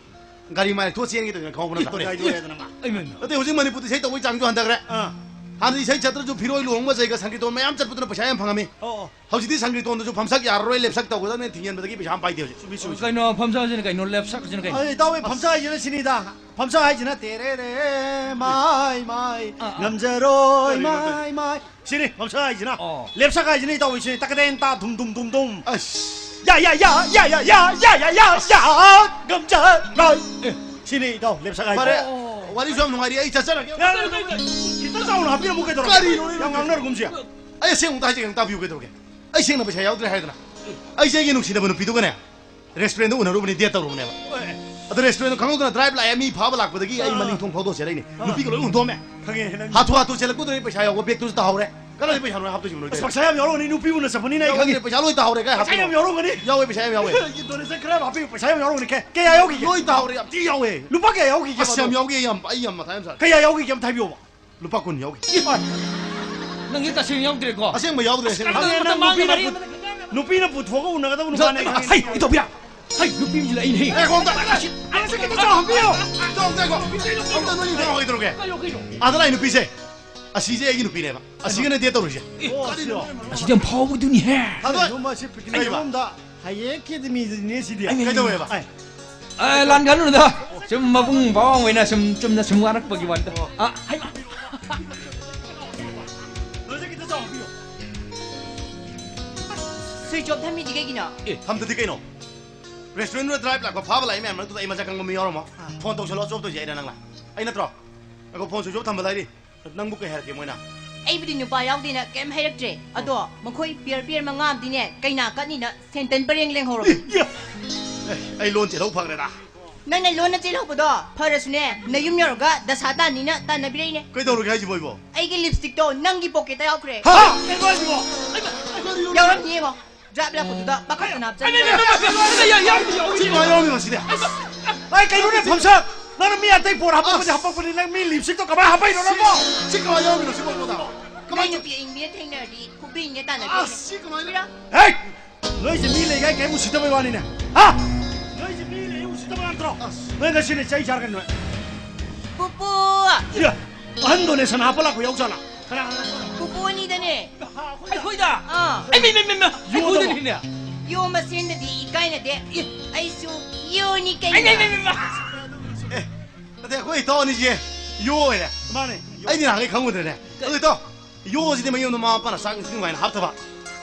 ꯒꯥꯔꯤ ꯃꯥꯏ ꯊꯣꯛꯑ ꯆꯦꯟꯒꯦ ꯇꯧꯗꯅ ꯈꯪꯍꯧꯕ ꯅꯠꯇ꯭ꯔꯣ? ꯒꯥꯔꯤ ꯊꯣꯛꯑꯦꯗꯅ ꯃꯥ꯫ ꯑꯩꯃ꯫ ꯅꯠꯇꯦ, ꯍꯧꯖꯤꯛ ꯃꯅꯤꯄꯨꯔꯗ ꯏꯁꯩ ꯇꯧꯕꯩ ꯆꯥꯡꯁꯨ ꯍꯟꯊꯈ꯭ꯔꯦ꯫ ꯑꯥ꯫ ꯍꯥꯟꯅꯗꯤ ꯏꯁꯩ ꯆꯠꯇ꯭ꯔꯁꯨ ꯐꯤꯔꯣꯏ ꯂꯨꯍꯣꯡꯕ ꯖꯩꯒ ꯁꯪꯀꯤꯔꯇꯣꯟ ꯃꯌꯥꯝ ꯆꯠꯄꯗꯨꯅ ꯄꯩꯁꯥ ꯌꯥꯝ ꯐꯪꯉꯝꯃꯤ꯫ ꯑꯣ, ꯑꯣ꯫ ꯍꯧꯖꯤꯛꯇꯤ ꯁꯪꯀꯤꯔꯇꯣꯟꯗꯁꯨ ꯐꯝꯁꯛ ꯌꯥꯔꯔꯣꯏ, ꯂꯦꯞꯁꯛ ꯇꯧꯒꯗꯕꯅꯦ ꯊꯤꯡꯖꯤꯟꯕꯗꯒꯤ ꯄꯩꯁꯥ ꯑꯃ ꯄꯥꯏꯗꯦ ꯍꯧꯖꯤꯛ꯫ ꯆꯨꯝꯃꯤ, ꯆꯨꯝꯃꯤ, ꯆꯨꯝꯃꯤ꯫ ꯀꯩꯅꯣ ꯐꯝꯁꯛ ꯍꯥꯏꯁꯤꯅ ꯀꯩꯅꯣ, ꯂꯦꯞꯁꯛ ꯍꯥꯏꯁꯤꯅ ꯀꯩꯅꯣ? ꯑꯩ ꯏꯇꯥꯎ, ꯑꯩ ꯐꯝꯁꯛ ꯍꯥꯏꯁꯤꯅ ꯁꯤꯅꯤꯗ꯫ ꯐꯝꯁꯛ ꯍꯥꯏꯁꯤꯅ ꯇꯦꯔꯦꯔꯦ, ꯃꯥꯏ, ꯃꯥꯏ, ꯑꯥ, ꯑꯥ꯫ ꯉꯝꯖꯔꯣꯏ, ꯀꯔꯤꯅꯣ ꯇꯧꯔꯤꯁꯦ? ꯃꯥꯏ, ꯃꯥꯏ꯫ ꯁꯤꯅꯤ ꯐꯝꯁꯛ ꯍꯥꯏꯁꯤꯅ꯫ ꯑꯣ꯫ ꯂꯦꯞꯁꯛ ꯍꯥꯏꯁꯤꯅ ꯏꯇꯥꯎ, ꯁꯤꯅꯤ ꯇꯀꯗꯦꯟ ꯇꯥ ꯙꯨꯝ ꯙꯨꯝ ꯙꯨꯝ ꯙꯨꯝ꯫ ꯑꯁ꯫ ꯌꯥ, ꯌꯥ, ꯌꯥ, ꯉꯝꯖꯔꯣꯏ꯫ ꯑꯦ꯫ ꯁꯤꯅꯤ ꯏꯇꯥꯎ, ꯂꯦꯞꯁꯛ ꯍꯥꯏꯁꯤꯅ꯫ ꯐꯔꯦ, ꯑꯣ꯫ ꯋꯥꯔꯤꯁꯨ ꯌꯥꯝ ꯅꯨꯡꯉꯥꯏꯔꯤ, ꯑꯩ ꯆꯠꯆꯔꯒꯦ꯫ ꯌꯥ, ꯌꯥ, ꯌꯥ, ꯌꯥ꯫ ꯈꯤꯇꯪ ꯆꯥꯎꯅ ꯍꯥꯞꯄꯤꯔꯝꯃꯨ ꯀꯩꯗꯧꯔꯒꯦ? ꯀꯔꯤꯅꯣ? ꯌꯥꯝ ꯉꯥꯡꯅꯔꯒꯨꯝꯁꯤ꯫ ꯑꯩ ꯑꯁꯦꯡꯕ ꯑꯝꯇ ꯍꯥꯏꯖꯒꯦ, ꯑꯝꯇ ꯇꯥꯕꯤꯌꯨ ꯀꯩꯗꯧꯔꯒꯦ? ꯑꯩ ꯁꯦꯡꯅ ꯄꯩꯁꯥ ꯌꯥꯎꯗ꯭ꯔꯦ ꯍꯥꯏꯗꯅ꯫ ꯑꯩꯁꯦ ꯑꯩꯒꯤ ꯅꯨꯡꯁꯤꯅꯕ ꯅꯨꯄꯤꯗꯨꯒꯅꯦ, restaurant ꯎꯅꯔꯨꯕꯅꯤ, date ꯇꯧꯔꯨꯕꯅꯦꯕ꯫ ꯍꯣꯏ꯫ ꯑꯗꯣ restaurant ꯈꯪꯍꯧꯗꯅ drive ꯂꯥꯛꯑꯦ, ꯃꯤ ꯐꯥꯕ ꯂꯥꯛꯄꯗꯒꯤ ꯑꯩ ꯑꯥ꯫ ꯃꯅꯤꯡ ꯊꯣꯡ ꯐꯥꯎꯗꯣꯛ ꯆꯦꯜꯂꯛꯏꯅꯦ꯫ ꯑꯥ꯫ ꯅꯨꯄꯤꯒ ꯂꯣꯏ ꯍꯨꯟꯗꯣꯛꯑꯝꯃꯦ꯫ ꯈꯪꯉꯦ, ꯅꯪ ꯍꯥꯊꯨ ꯍꯥꯊꯨ ꯆꯦꯜꯂꯛꯄꯗꯨꯗ ꯑꯩ ꯄꯩꯁꯥ ꯌꯥꯎꯕ bag ꯇꯨꯁꯨ ꯇꯥꯍꯧꯔꯦ꯫ ꯀꯗꯥꯏꯗ ꯄꯩꯁꯥꯅꯣ ꯍꯥꯞꯇꯣꯏꯁꯤꯕꯣ ꯅꯣꯏ? ꯑꯁ, ꯄꯩꯁꯥ ꯌꯥꯝ ꯌꯥꯎꯔꯝꯒꯅꯤ, ꯅꯨꯄꯤ ꯎꯅ ꯆꯠꯄꯅꯤꯅ ꯑꯩ ꯌꯥꯎꯔꯝꯒꯅꯤ, ꯈꯪꯉꯦ꯫ ꯄꯩꯁꯥ ꯂꯣꯏ ꯇꯥꯍꯧꯔꯦ, ꯀꯥꯏ ꯄꯩꯁꯥ ꯍꯥꯞꯇꯣꯏꯅꯣ? ꯌꯥꯝ ꯌꯥꯎꯔꯝꯒꯅꯤ꯫ ꯌꯥꯎꯋꯦ, ꯄꯩꯁꯥ ꯌꯥꯝ ꯌꯥꯎꯋꯦ꯫ Donation ꯈꯔ ꯌꯥꯝ ꯍꯥꯞꯄꯤꯌꯨ, ꯄꯩꯁꯥ ꯌꯥꯝ ꯌꯥꯎꯔꯝꯒꯅꯤ꯫ ꯀꯌꯥ, ꯀꯌꯥ ꯌꯥꯎꯈꯤꯒꯦ? ꯂꯣꯏ ꯇꯥꯍꯧꯔꯦ, ꯌꯥꯝ ꯊꯤ ꯌꯥꯎꯋꯦ꯫ ꯂꯨꯄꯥ ꯀꯌꯥ ꯌꯥꯎꯈꯤꯒꯦ? ꯑꯁ, ꯌꯥꯝ ꯌꯥꯎꯈꯤ, ꯑꯩ ꯌꯥꯝ, ꯑꯩ ꯌꯥꯝ ꯃꯊꯥ ꯌꯥꯝ ꯁꯥꯔꯦ꯫ ꯀꯌꯥ ꯌꯥꯎꯈꯤꯒꯦ ꯑꯝꯇ ꯍꯥꯏꯕꯤꯌꯣꯕ꯫ ꯂꯨꯄꯥ ꯀꯨꯟ ꯌꯥꯎꯈꯤ꯫ ꯅꯪꯒꯤ ꯇꯁꯦꯡꯅ ꯌꯥꯎꯗ꯭ꯔꯦꯀꯣ? ꯑꯁꯦꯡꯕ ꯌꯥꯎꯗ꯭ꯔꯦ, ꯑꯁꯦꯡꯕ꯫ ꯈꯪꯉꯦ, ꯃꯇꯝ ꯅꯪ ꯃꯥꯡꯉꯦ, ꯅꯨꯄꯤꯅ ꯃꯔꯤ ꯄꯨ-, ꯅꯨꯄꯤꯅ ꯄꯨꯊꯣꯛꯑꯒ ꯎꯅꯒꯗꯕ ꯅꯨꯄꯥꯅꯦ, ꯑꯩ ꯈꯪꯉꯦ꯫ ꯍꯩ, ꯏꯇꯣꯝꯕꯤꯌꯥ! ꯍꯩ, ꯅꯨꯄꯤ ꯑꯃꯁꯨ ꯂꯩꯅꯦ꯫ ꯑꯦ, ꯀꯣꯡꯇ-, ꯑꯁꯤ, ꯑꯁꯤ ꯈꯤꯇ ꯆꯥꯎꯍꯟꯕꯤꯌꯨ꯫ ꯀꯣꯡꯇ, ꯀꯣꯡꯇ, ꯀꯣꯡꯇ, ꯅꯣꯏ ꯅꯨꯄꯤ ꯍꯣꯏꯗ꯭ꯔꯣꯒꯦ? ꯀꯩꯅꯣ, ꯀꯩꯅꯣ? ꯑꯥꯗ ꯂꯥꯛꯏ ꯅꯨꯄꯤꯁꯦ, ꯑꯁꯤꯁꯦ ꯑꯩꯒꯤ ꯅꯨꯄꯤꯅꯦꯕ꯫ ꯑꯁꯤꯒꯅꯦ date ꯇꯧꯔꯤꯁꯦ꯫ ꯑꯣ, ꯑꯁꯤꯔꯣ? ꯑꯁꯤꯗꯤ ꯌꯥꯝ ꯐꯥꯎꯕꯗꯨꯅꯤꯍꯦ꯫ ꯊꯥꯗꯣꯏ꯫ ꯀꯩꯅꯣ ꯃꯁꯤ picnic ꯀꯩꯕ? ꯃꯐꯝꯗ ꯍꯌꯦꯡ academyꯗꯨꯅꯦ ꯁꯤꯗꯤ꯫ ꯑꯩ, ꯑꯩ, ꯀꯩꯗꯧꯋꯦꯕ? ꯑꯩ꯫ ꯑꯦ, ꯂꯥꯟꯒꯅꯨꯗ꯫ ꯁꯨꯝ ꯃꯕꯨꯡ ꯃꯧꯄ꯭ꯋꯥ ꯑꯣꯏꯅ ꯁꯨꯝ ꯆꯨꯝꯅ ꯁꯨꯝ ꯋꯥꯔꯛꯄꯒꯤ ꯋꯥꯅꯤꯗ꯫ ꯑꯣ꯫ ꯑꯥ, ꯍꯩꯃꯥ꯫ ꯂꯣꯏꯖ ꯈꯤꯇ ꯆꯥꯎꯍꯟꯕꯤꯌꯣ꯫ Switch off ꯊꯝꯃꯤꯗꯤ ꯀꯩꯒꯤꯅꯣ? ꯑꯦ, ꯊꯝꯗꯗꯤ ꯀꯩꯅꯣ? Restaurantꯗꯨꯗ drive ꯂꯥꯛꯄ ꯐꯥꯕ ꯂꯥꯛꯏ ꯃꯌꯥꯝ ꯃꯔꯛꯇꯨꯗ ꯑꯩ ꯃꯁꯛ ꯈꯪꯕ ꯃꯤ ꯌꯥꯎꯔꯝꯃꯣ꯫ ꯑꯥ꯫ Phone ꯇꯧꯁꯜꯂꯣ, off ꯇꯧꯁꯦ ꯍꯥꯏꯔ ꯅꯪꯅ꯫ ꯑꯩ ꯅꯠꯇ꯭ꯔꯣ? ꯉꯥꯏꯈꯣ, phone switch off ꯊꯝꯕ ꯂꯩꯔꯤ꯫ ꯅꯪꯕꯨ ꯀꯩ ꯍꯥꯏꯔꯛꯀꯦ ꯃꯣꯏꯅ? ꯑꯩꯕꯨꯗꯤ ꯅꯨꯄꯥ ꯌꯥꯎꯗꯦꯅ ꯀꯩꯝ ꯍꯥꯏꯔꯛꯇ꯭ꯔꯦ꯫ ꯑꯗꯣ ꯃꯈꯣꯏ pair pair ꯃꯉꯥ ꯑꯃꯗꯤꯅꯦ, ꯀꯩꯅꯥ ꯀꯠꯅꯤꯅ ꯁꯦꯟꯇꯟ ꯄꯔꯦꯡ ꯂꯦꯡꯍꯧꯔꯕꯅꯤ꯫ ꯏꯌꯥ! ꯑꯦ, ꯑꯩ ꯂꯣꯟ ꯆꯦꯜꯍꯧ ꯐꯈ꯭ꯔꯦꯗ꯫ ꯅꯪꯅ ꯂꯣꯟꯅ ꯆꯦꯜꯍꯧꯕꯗꯣ ꯐꯔꯁꯨꯅꯦ, ꯅꯌꯨꯝ ꯌꯧꯔꯒ ꯗꯁꯥ ꯇꯥꯅꯤꯅ ꯇꯥꯟꯅꯕꯤꯔꯛꯏꯅꯦ꯫ ꯀꯩꯗꯧꯔꯒꯦ ꯍꯥꯏꯁꯤꯕꯣ ꯑꯩꯕꯣ? ꯑꯩꯒꯤ lipstickꯇꯣ ꯅꯪꯒꯤ pocketꯇ ꯌꯥꯎꯈ꯭ꯔꯦ꯫ ꯍꯥ? ꯀꯩꯅꯣ ꯍꯥꯏꯁꯤꯕꯣ? ꯀꯔꯤꯅꯣ? ꯌꯥꯎꯔꯝꯅꯤ ꯌꯦꯡꯉꯣ꯫ Drive ꯂꯥꯛꯄꯗꯨꯗ ꯕꯥꯀꯠꯇꯅ ꯍꯥꯞꯆꯟꯕꯤꯔꯣ꯫ ꯁꯤ ꯀꯃꯥꯏ ꯌꯥꯎꯔꯝꯃꯤꯅꯣ ꯁꯤꯗꯤ? ꯑꯩ ꯀꯩꯅꯣꯅꯦ, ꯐꯝꯁꯛ? ꯅꯪꯅ ꯃꯤ ꯑꯇꯩ ꯄꯣꯠ ꯍꯥꯄꯛꯄꯗꯤ ꯑꯁ꯫ ꯍꯥꯄꯛꯄꯅꯤ, ꯅꯪ ꯃꯤ lipstickꯇꯣ ꯀꯃꯥꯏ ꯍꯥꯄꯛꯏꯅꯣ ꯅꯪꯕꯣ? ꯁꯤ ꯀꯃꯥꯏ ꯌꯥꯎꯔꯝꯃꯤꯅꯣ ꯁꯤꯕꯣ ꯑꯩꯉꯣꯟꯗ? ꯅꯣꯏ ꯀꯃꯥꯏ ꯅꯨꯄꯤ ꯑꯏꯪꯕꯤꯅ ꯊꯦꯡꯅꯔꯗꯤ ꯐꯨꯕꯤꯅꯦ ꯇꯥꯟꯅꯕꯤꯅꯦ꯫ ꯑꯁ, ꯁꯤ ꯀꯃꯥꯏꯅ? ꯍꯦ! ꯅꯣꯏꯁꯦ ꯃꯤ ꯂꯩꯒꯥꯏ ꯀꯩꯝ ꯎꯁꯤꯠꯇꯕꯩ ꯋꯥꯅꯤꯅꯦ꯫ ꯍꯥ? ꯅꯣꯏꯁꯦ ꯃꯤ ꯂꯩ ꯎꯁꯤꯠꯇꯕ ꯅꯠꯇ꯭ꯔꯣ? ꯑꯁ꯫ ꯅꯣꯏ ꯉꯁꯤꯗꯤ ꯆꯩ ꯆꯥꯔꯒꯅꯤ ꯅꯣꯏ꯫ ꯄꯨꯄꯨ! ꯏꯌꯥ! ꯑꯍꯟ donation ꯍꯥꯞꯄ ꯂꯥꯛꯄ ꯌꯥꯎꯖꯥꯠꯂꯥ? ꯄꯨꯄꯨ ꯑꯅꯤꯗꯅꯦ꯫ ꯑꯩꯈꯣꯏꯗ? ꯑꯥ꯫ ꯑꯩ, ꯃꯤ, ꯃꯤ, ꯃꯤ, ꯃꯤ, ꯑꯩꯈꯣꯏꯗꯅꯤꯅꯦ꯫ ꯌꯣ ꯃꯁꯦꯟꯗꯗꯤ ꯏꯀꯥꯏꯅꯗꯦ꯫ ꯑꯦ꯫ ꯑꯩꯁꯨ ꯌꯣꯅꯤ ꯀꯩꯅꯣ꯫ ꯑꯩ, ꯃꯤ, ꯃꯤ, ꯃꯤ, ꯃꯤ꯫ ꯑꯦ, ꯅꯠꯇꯦ, ꯑꯩꯈꯣꯏ ꯏꯇꯥꯎ ꯑꯅꯤꯁꯦ ꯌꯣ ꯑꯣꯏꯔꯦ꯫ ꯃꯥꯅꯦ꯫ ꯑꯩꯗꯤ ꯅꯍꯥꯟꯈꯩ ꯈꯪꯉꯨꯗ꯭ꯔꯦꯅꯦ꯫ ꯑꯗꯨ ꯏꯇꯥꯎ, ꯌꯣꯁꯤꯗꯤ ꯃꯌꯨꯝꯗ ꯃꯃꯥ ꯃꯄꯥꯅ ꯆꯥꯛ ꯏꯟꯁꯤꯟ ꯅꯨꯡꯉꯥꯏꯅ ꯍꯥꯞꯇꯕ,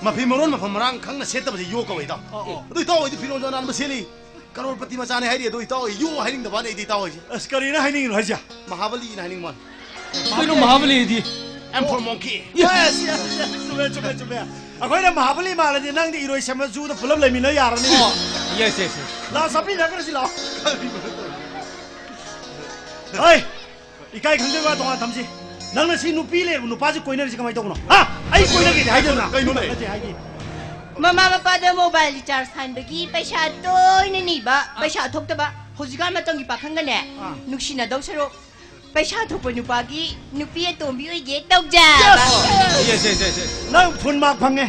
ꯃꯐꯤ ꯃꯔꯣꯟ ꯃꯐꯝ ꯃꯔꯥꯡ ꯈꯪꯅ ꯁꯦꯠꯇꯕꯁꯦ ꯌꯣ ꯀꯧꯋꯦ ꯏꯇꯥꯎ꯫ ꯑꯣ, ꯑꯣ꯫ ꯑꯗꯨ ꯏꯇꯥꯎ ꯍꯣꯏꯗꯤ ꯐꯤꯔꯣꯜꯁꯨ ꯑꯅꯥꯟꯕ ꯁꯦꯠꯂꯤ, ꯀꯔꯣꯔꯄꯇꯤ ꯃꯆꯥꯅꯦ ꯍꯥꯏꯔꯤ, ꯑꯗꯨ ꯏꯇꯥꯎ ꯍꯣꯏ ꯌꯣ ꯍꯥꯏꯅꯤꯡꯗꯕꯅꯦ ꯑꯩꯗꯤ ꯏꯇꯥꯎ ꯍꯣꯏꯁꯦ꯫ ꯑꯁ, ꯀꯔꯤꯅꯣ ꯍꯥꯏꯅꯤꯡꯉꯤꯅꯣ ꯍꯥꯏꯁꯦ? ꯃꯍꯥꯕꯂꯤꯅ ꯍꯥꯏꯅꯤꯡꯕ ꯋꯥꯅꯤ꯫ ꯀꯩꯅꯣ ꯃꯍꯥꯕꯂꯤꯗꯤ? M for monkey. Yes, yes, yes. ꯆꯨꯝꯃꯦ, ꯆꯨꯝꯃꯦ, ꯆꯨꯝꯃꯦ꯫ ꯑꯩꯈꯣꯏꯅ ꯃꯍꯥꯕꯂꯤ ꯃꯥꯜꯂꯗꯤ ꯅꯪꯗꯤ ꯏꯔꯣꯏꯁꯦꯝꯕ ꯖꯨꯗ ꯄꯨꯂꯞ ꯂꯩꯃꯤꯟꯅ ꯌꯥꯔꯅꯤ꯫ ꯑꯣ, yes, yes, yes. ꯂꯥꯛꯑꯣ, ꯆꯥꯄꯤ ꯊꯛꯈ꯭ꯔꯁꯤ ꯂꯥꯛꯑꯣ꯫ ꯍꯣꯏ, ꯏꯀꯥꯏ ꯈꯪꯗꯕ ꯋꯥ ꯇꯣꯉꯥꯟ ꯊꯝꯁꯤ꯫ ꯅꯪꯅ ꯁꯤ ꯅꯨꯄꯤ ꯂꯩꯔꯕ ꯅꯨꯄꯥꯁꯤ ꯀꯣꯏꯅꯔꯤꯁꯤ ꯀꯃꯥꯏꯅ ꯇꯧꯕꯅꯣ? ꯍꯥ? ꯑꯩ ꯀꯣꯏꯅꯒꯦꯗꯤ ꯍꯥꯏꯗꯅ꯫ ꯀꯩꯅꯣꯅꯦ? ꯅꯠꯇꯦ, ꯍꯥꯏꯗꯤ꯫ ꯃꯃꯥ ꯃꯄꯥꯗ mobile recharge ꯍꯥꯟꯕꯒꯤ ꯄꯩꯁꯥ ꯇꯣꯏꯅ ꯅꯤꯕ, ꯄꯩꯁꯥ ꯊꯣꯛꯇꯕ꯫ ꯍꯧꯖꯤꯛꯀꯥꯟ ꯃꯇꯝꯒꯤ ꯄꯥꯈꯪꯒꯅꯦ, ꯑꯥ꯫ ꯅꯨꯡꯁꯤꯅꯗꯧ ꯁꯔꯨꯛ ꯄꯩꯁꯥ ꯊꯣꯛꯄ ꯅꯨꯄꯥꯒꯤ ꯅꯨꯄꯤ ꯑꯇꯣꯝꯕꯤ ꯑꯣꯏꯒꯦ ꯇꯧꯖꯕ꯫ Yes, yes, yes, yes. ꯅꯪ full mark ꯐꯪꯉꯦ꯫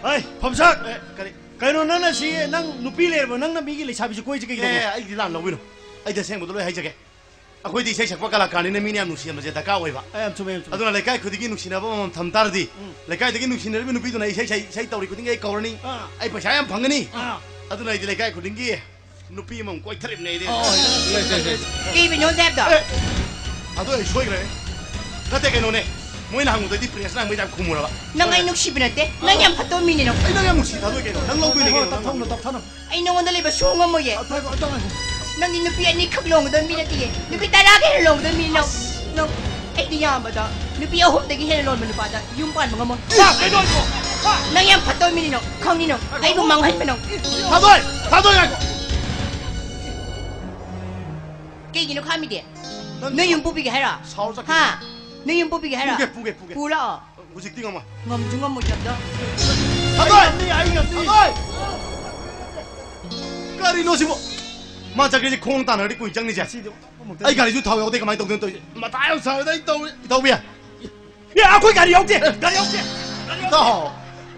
ꯍꯩ, ꯐꯝꯁꯥꯛ! ꯑꯦ, ꯀꯔꯤ? ꯀꯩꯅꯣ, ꯅꯪꯅ ꯁꯤ, ꯅꯪ ꯅꯨꯄꯤ ꯂꯩꯔꯕ, ꯅꯪꯅ ꯃꯤꯒꯤ ꯂꯩꯁꯥꯕꯤꯁꯤ ꯀꯣꯏꯁꯤ ꯀꯩꯒꯤꯅꯣ? ꯑꯦ, ꯑꯩꯗꯤ ꯂꯥꯟ ꯂꯧꯕꯤꯅꯣ꯫ ꯑꯩꯗꯤ ꯑꯁꯦꯡꯕꯗꯣ ꯂꯣꯏ ꯍꯥꯏꯖꯒꯦ꯫ ꯑꯩꯈꯣꯏꯗꯤ ꯏꯁꯩ ꯁꯛꯄ ꯀꯂꯥꯀꯥꯔꯅꯤꯅ ꯃꯤꯅ ꯌꯥꯝ ꯅꯨꯡꯁꯤꯍꯟꯕꯁꯦ ꯗꯔꯀꯥꯔ ꯑꯣꯏꯕ꯫ ꯑꯦ, ꯌꯥꯝ ꯆꯨꯝꯃꯦ, ꯌꯥꯝ ꯆꯨꯝꯃꯦ꯫ ꯑꯗꯨꯅ ꯂꯩꯀꯥꯏ ꯈꯨꯗꯤꯡꯒꯤ ꯅꯨꯡꯁꯤꯅꯕ ꯑꯃꯃꯝ ꯊꯝ ꯇꯥꯔꯗꯤ, ꯎꯝ꯫ ꯂꯩꯀꯥꯏꯗꯒꯤ ꯅꯨꯡꯁꯤꯅꯔꯤꯕ ꯅꯨꯄꯤꯗꯨꯅ ꯏꯁꯩ ꯁꯛ-, ꯏꯁꯩ ꯇꯧꯔꯤ ꯈꯨꯗꯤꯡꯒꯤ ꯑꯩ ꯀꯧꯔꯅꯤ꯫ ꯑꯥ꯫ ꯑꯩ ꯄꯩꯁꯥ ꯌꯥꯝ ꯐꯪꯒꯅꯤ꯫ ꯑꯥ꯫ ꯑꯗꯨꯅ ꯑꯩꯗꯤ ꯂꯩꯀꯥꯏ ꯈꯨꯗꯤꯡꯒꯤ ꯅꯨꯄꯤ ꯑꯃꯃꯝ ꯀꯣꯏꯊꯔꯤꯕꯅꯦ ꯑꯩꯗꯤ꯫ ꯑꯣ, ꯂꯩ, ꯂꯩ, ꯂꯩ꯫ ꯀꯩꯕꯨꯅꯣ ꯍꯥꯏꯕꯗꯣ? ꯑꯦ, ꯑꯗꯨ ꯑꯩ ꯁꯣꯏꯈ꯭ꯔꯦ꯫ ꯅꯠꯇꯦ, ꯀꯩꯅꯣꯅꯦ꯫ ꯃꯣꯏꯅ ꯍꯪꯕꯗꯗꯤ ꯄ꯭ꯔꯦꯁꯅ ꯍꯪꯕ ꯌꯥꯝ ꯈꯨꯝꯃꯨꯔꯕ꯫ ꯅꯪ ꯑꯩ ꯅꯨꯡꯁꯤꯕ ꯅꯠꯇꯦ꯫ ꯅꯪ ꯌꯥꯝ ꯐꯠꯇꯕ ꯃꯤꯅꯦ ꯅꯪ꯫ ꯑꯩ ꯅꯪ ꯌꯥꯝ ꯅꯨꯡꯁꯤ ꯊꯥꯗꯣꯛꯑꯦ ꯀꯩꯅꯣ꯫ ꯅꯪ ꯂꯧꯗꯣꯏꯅꯦ ꯀꯩꯅꯣ, ꯅꯪ ꯇꯞꯊꯧꯅꯣ, ꯂꯧꯗꯣꯏꯅꯦ꯫ ꯇꯞꯊꯧꯅꯣ꯫ ꯑꯩ ꯅꯉꯣꯟꯗ ꯂꯩꯕ ꯁꯨꯡꯉꯝ ꯉꯝꯃꯣꯏꯌꯦ꯫ ꯑ, ꯇꯞꯊꯧ, ꯇꯞꯊꯧ꯫ ꯅꯪꯗꯤ ꯅꯨꯄꯤ ꯑꯅꯤꯈꯛ ꯂꯣꯟꯒꯗꯕ ꯃꯤ ꯅꯠꯇꯤꯌꯦ꯫ ꯅꯨꯄꯤ ꯇꯔꯥꯒ ꯍꯦꯟꯅ ꯂꯣꯟꯒꯗꯕ ꯃꯤ ꯅꯪ꯫ ꯅꯪ, ꯑꯩꯗꯤ ꯌꯥꯝꯕꯗ ꯅꯨꯄꯤ ꯑꯍꯨꯝꯗꯒꯤ ꯍꯦꯟꯅ ꯂꯣꯟꯕ ꯅꯨꯄꯥꯗ ꯌꯨꯝ ꯄꯥꯟꯕ ꯉꯝꯃꯣꯏ꯫ ꯍꯥ, ꯀꯩꯅꯣ ꯍꯥꯏꯁꯤꯕꯣ? ꯍꯥ? ꯅꯪ ꯌꯥꯝ ꯐꯠꯇꯕ ꯃꯤꯅꯤ ꯅꯪ, ꯈꯪꯅꯤ ꯅꯪ꯫ ꯑꯩꯕꯨ ꯃꯥꯡꯍꯟꯕ ꯅꯪ꯫ ꯊꯥꯗꯣꯏ! ꯊꯥꯗꯣꯏ, ꯉꯥꯏꯈꯣ! ꯀꯩꯒꯤꯅꯣ ꯈꯥꯝꯃꯤꯗꯤ? ꯅꯪ ꯅꯣꯏ ꯌꯨꯝ ꯄꯨꯕꯤꯒꯦ ꯍꯥꯏꯔꯣ? ꯁꯥꯎꯔ ꯆꯠꯈꯤꯅꯤ꯫ ꯍꯥ? ꯅꯣꯏ ꯌꯨꯝ ꯄꯨꯕꯤꯒꯦ ꯍꯥꯏꯔꯣ? ꯄꯨꯒꯦ, ꯄꯨꯒꯦ, ꯄꯨꯒꯦ꯫ ꯄꯨꯔꯣ꯫ ꯍꯧꯖꯤꯛꯇꯤ ꯉꯝꯃꯣꯏ꯫ ꯉꯝꯁꯨ ꯉꯝꯃꯣꯏꯗꯕꯗ꯫ ꯊꯥꯗꯣꯏ! ꯑꯩ ꯉꯝꯅꯤ, ꯑꯩ ꯉꯝꯅꯤ꯫ ꯊꯥꯗꯣꯏ! ꯀꯔꯤꯅꯣ ꯁꯤꯕꯣ? ꯃꯥ ꯆꯠꯈ꯭ꯔꯤꯁꯦ ꯈꯣꯡ ꯇꯥꯟꯅꯔꯗꯤ ꯀꯨꯏ ꯆꯪꯅꯤꯁꯦ꯫ ꯁꯤꯗꯤ ꯑꯃꯨꯛꯇ ꯑꯩ ꯒꯥꯔꯤꯁꯨ ꯊꯥꯎ ꯌꯥꯎꯗꯦ, ꯀꯃꯥꯏꯅ ꯇꯧꯗꯣꯏꯅꯣ ꯇꯧꯔꯤꯁꯦ? ꯃꯇꯥ ꯌꯥꯝ ꯁꯥꯔꯦꯗ ꯑꯩ ꯇꯧꯔꯤ, ꯏꯇꯥꯎꯕꯤ꯫ ꯑꯦ, ꯑꯩꯈꯣꯏ ꯒꯥꯔꯤ ꯌꯥꯎꯗꯦ, ꯒꯥꯔꯤ ꯌꯥꯎꯗꯦ, ꯒꯥꯔꯤ ꯌꯥꯎꯗꯦ꯫ ꯏꯇꯥꯎ,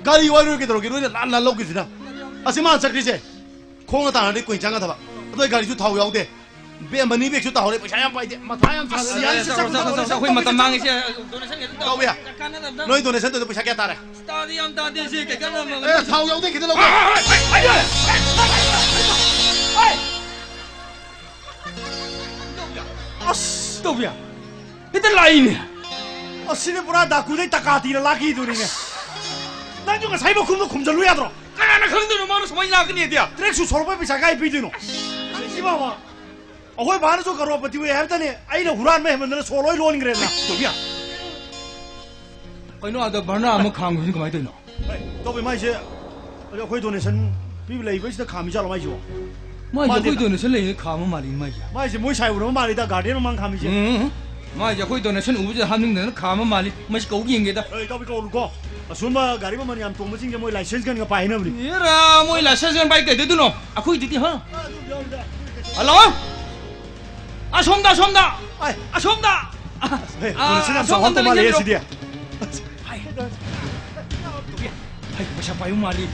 ꯒꯥꯔꯤ ꯋꯥꯏꯔꯨꯔ ꯀꯩꯗꯧꯔꯒꯦ? ꯅꯣꯏꯅ ꯂꯥꯟ ꯂꯥꯟ ꯂꯧꯈꯤꯁꯤꯅ꯫ ꯑꯁꯤ ꯃꯥ ꯆꯠꯈ꯭ꯔꯤꯁꯦ ꯈꯣꯡꯅ ꯇꯥꯟꯅꯔꯗꯤ ꯀꯨꯏ ꯆꯪꯒꯗꯕ꯫ ꯑꯗꯣ ꯑꯩ ꯒꯥꯔꯤꯁꯨ ꯊꯥꯎ ꯌꯥꯎꯗꯦ꯫ ꯕꯦꯛ, ꯃꯅꯤ ꯕꯦꯛꯁꯨ ꯇꯥꯍꯧꯔꯦ, ꯄꯩꯁꯥ ꯌꯥꯝ ꯄꯥꯏꯗꯦ, ꯃꯊꯥ ꯌꯥꯝ ꯁꯥꯔꯦ꯫ ꯑꯁ, ꯌꯥꯔꯦ, ꯆꯠꯈ꯭ꯔꯣ, ꯆꯠꯈ꯭ꯔꯣ, ꯆꯠꯈ꯭ꯔꯣ, ꯆꯠꯈ꯭ꯔꯣ, ꯑꯩꯈꯣꯏ ꯃꯇꯝ ꯃꯥꯡꯉꯤꯁꯦ꯫ ꯇꯧꯕ ꯌꯥ-, ꯀꯥꯟꯅꯗꯕꯗ꯫ ꯅꯣꯏ ꯗꯣꯅꯦꯁꯟ ꯇꯧꯗꯣ ꯄꯩꯁꯥ ꯀꯌꯥ ꯇꯥꯔꯦ? ꯇꯥꯗꯤ ꯌꯥꯝ ꯇꯥꯗꯦ, ꯁꯤ ꯀꯩ ꯀꯥꯟꯅꯕ? ꯑꯦ, ꯊꯥꯎ ꯌꯥꯎꯗꯦ, ꯈꯤꯇ ꯂꯧꯒꯦ꯫ ꯑꯁ! ꯇꯧꯕꯤꯌꯥ, ꯍꯦꯛꯇ ꯂꯥꯛꯏꯅꯦ꯫ ꯑꯁꯤꯅ ꯄꯨꯔꯥ ꯗꯥꯀꯨꯗꯩ ꯇꯀꯥꯇꯤꯔ ꯂꯥꯛꯈꯤꯗꯨꯅꯤꯅꯦ꯫ ꯅꯪꯁꯨ ꯉꯁꯥꯏ ꯃꯈꯨꯝꯗꯣ ꯈꯨꯝꯖꯜꯂꯨ ꯌꯥꯗ꯭ꯔꯣ? ꯀꯅꯥꯅ ꯈꯪꯗꯣꯏꯅꯣ ꯃꯥꯅ ꯁꯨꯃꯥꯏꯅ ꯂꯥꯛꯀꯅꯤꯗꯤ? ꯇ꯭ꯔꯦꯛ ꯁꯨ ꯁꯣꯔꯛꯄꯩ ꯄꯩꯁꯥ ꯀꯥꯏ ꯄꯤꯗꯣꯏꯅꯣ? ꯏꯃꯥ, ꯑꯩꯈꯣꯏ ꯕꯥꯅꯁꯨ ꯀꯔꯣꯔꯄꯇꯤ ꯑꯣꯏ ꯍꯥꯏꯕꯇꯅꯦ, ꯑꯩꯅ ꯍꯨꯔꯥꯟꯕ ꯍꯦꯟꯃꯟꯗꯅ ꯁꯣ ꯂꯣꯏ ꯂꯣꯟꯈ꯭ꯔꯦꯅ꯫ ꯇꯧꯕꯤꯌꯥ, ꯀꯩꯅꯣ ꯑꯗ ꯕꯔꯅꯥ ꯑꯃ ꯈꯥꯡꯕꯁꯤꯅ ꯀꯃꯥꯏꯅ ꯇꯧꯔꯤꯅꯣ? ꯍꯣꯏ, ꯇꯧꯕꯤ ꯃꯥꯏꯁꯦ, ꯑꯗꯣ ꯑꯩꯈꯣꯏ ꯗꯣꯅꯦꯁꯟ ꯄꯤꯕ ꯂꯩꯕꯁꯤꯗ ꯈꯥꯝꯃꯤ ꯖꯥꯠꯂꯣ ꯃꯥꯏꯁꯤꯕꯣ? ꯃꯥꯏꯁꯦ ꯃꯥꯟꯗꯦꯗ꯫ ꯑꯩꯈꯣꯏ ꯗꯣꯅꯦꯁꯟ ꯂꯩꯔꯤꯉꯩ ꯈꯥꯝꯕ ꯃꯥꯜꯂꯤ ꯃꯥꯏꯁꯦ꯫ ꯃꯥꯏꯁꯦ ꯃꯣꯏ ꯁꯥꯏ ꯎꯅꯕ ꯃꯥꯜꯂꯤꯗ, ꯒꯥꯔꯗꯦꯟ ꯃꯃꯥꯡ ꯈꯥꯝꯃꯤꯁꯦ꯫ ꯎꯝ, ꯃꯥꯏꯁꯦ ꯑꯩꯈꯣꯏ ꯗꯣꯅꯦꯁꯟ ꯎꯕꯁꯤꯗ ꯍꯥꯞꯅꯤꯡꯗꯅ ꯈꯥꯝꯕ ꯃꯥꯜꯂꯤ꯫ ꯃꯁꯤ ꯀꯧ ꯌꯦꯡꯒꯦꯗ꯫ ꯑꯦ, ꯏꯇꯥꯎꯕꯤ ꯀꯧꯔꯨꯀꯣ꯫ ꯑꯁꯨꯝꯕ ꯒꯥꯔꯤ ꯃꯃꯜ ꯌꯥꯝ ꯇꯣꯡꯕꯁꯤꯡꯁꯦ ꯃꯣꯏ ꯂꯥꯏꯁꯦꯟꯁ ꯀꯟꯒ ꯄꯥꯏ ꯍꯥꯏꯅꯕꯅꯤ꯫ ꯑꯦꯔꯥ, ꯃꯣꯏ ꯂꯥꯏꯁꯦꯟꯁ ꯀꯟ ꯄꯥꯏ ꯀꯩꯗꯧꯗꯣꯏꯅꯣ? ꯑꯩꯈꯣꯏꯗꯨꯗꯤ, ꯍꯥ? ꯍꯜꯂꯣ? ꯑꯁꯣꯝꯗ, ꯑꯁꯣꯝꯗ! ꯑꯥꯏ꯫ ꯑꯁꯣꯝꯗ! ꯑꯦ, ꯑꯥ, ꯗꯣꯅꯦꯁꯟ ꯌꯥꯝ ꯑꯁꯣꯝꯗ ꯆꯥꯎꯍꯟꯗꯧ ꯃꯥꯜꯂꯦ ꯂꯩꯅꯦ, ꯁꯤꯗꯤ꯫ ꯍꯥꯏ꯫ ꯍꯥꯏ, ꯄꯩꯁꯥ ꯄꯥꯏꯕ ꯃꯥꯜꯂꯤ꯫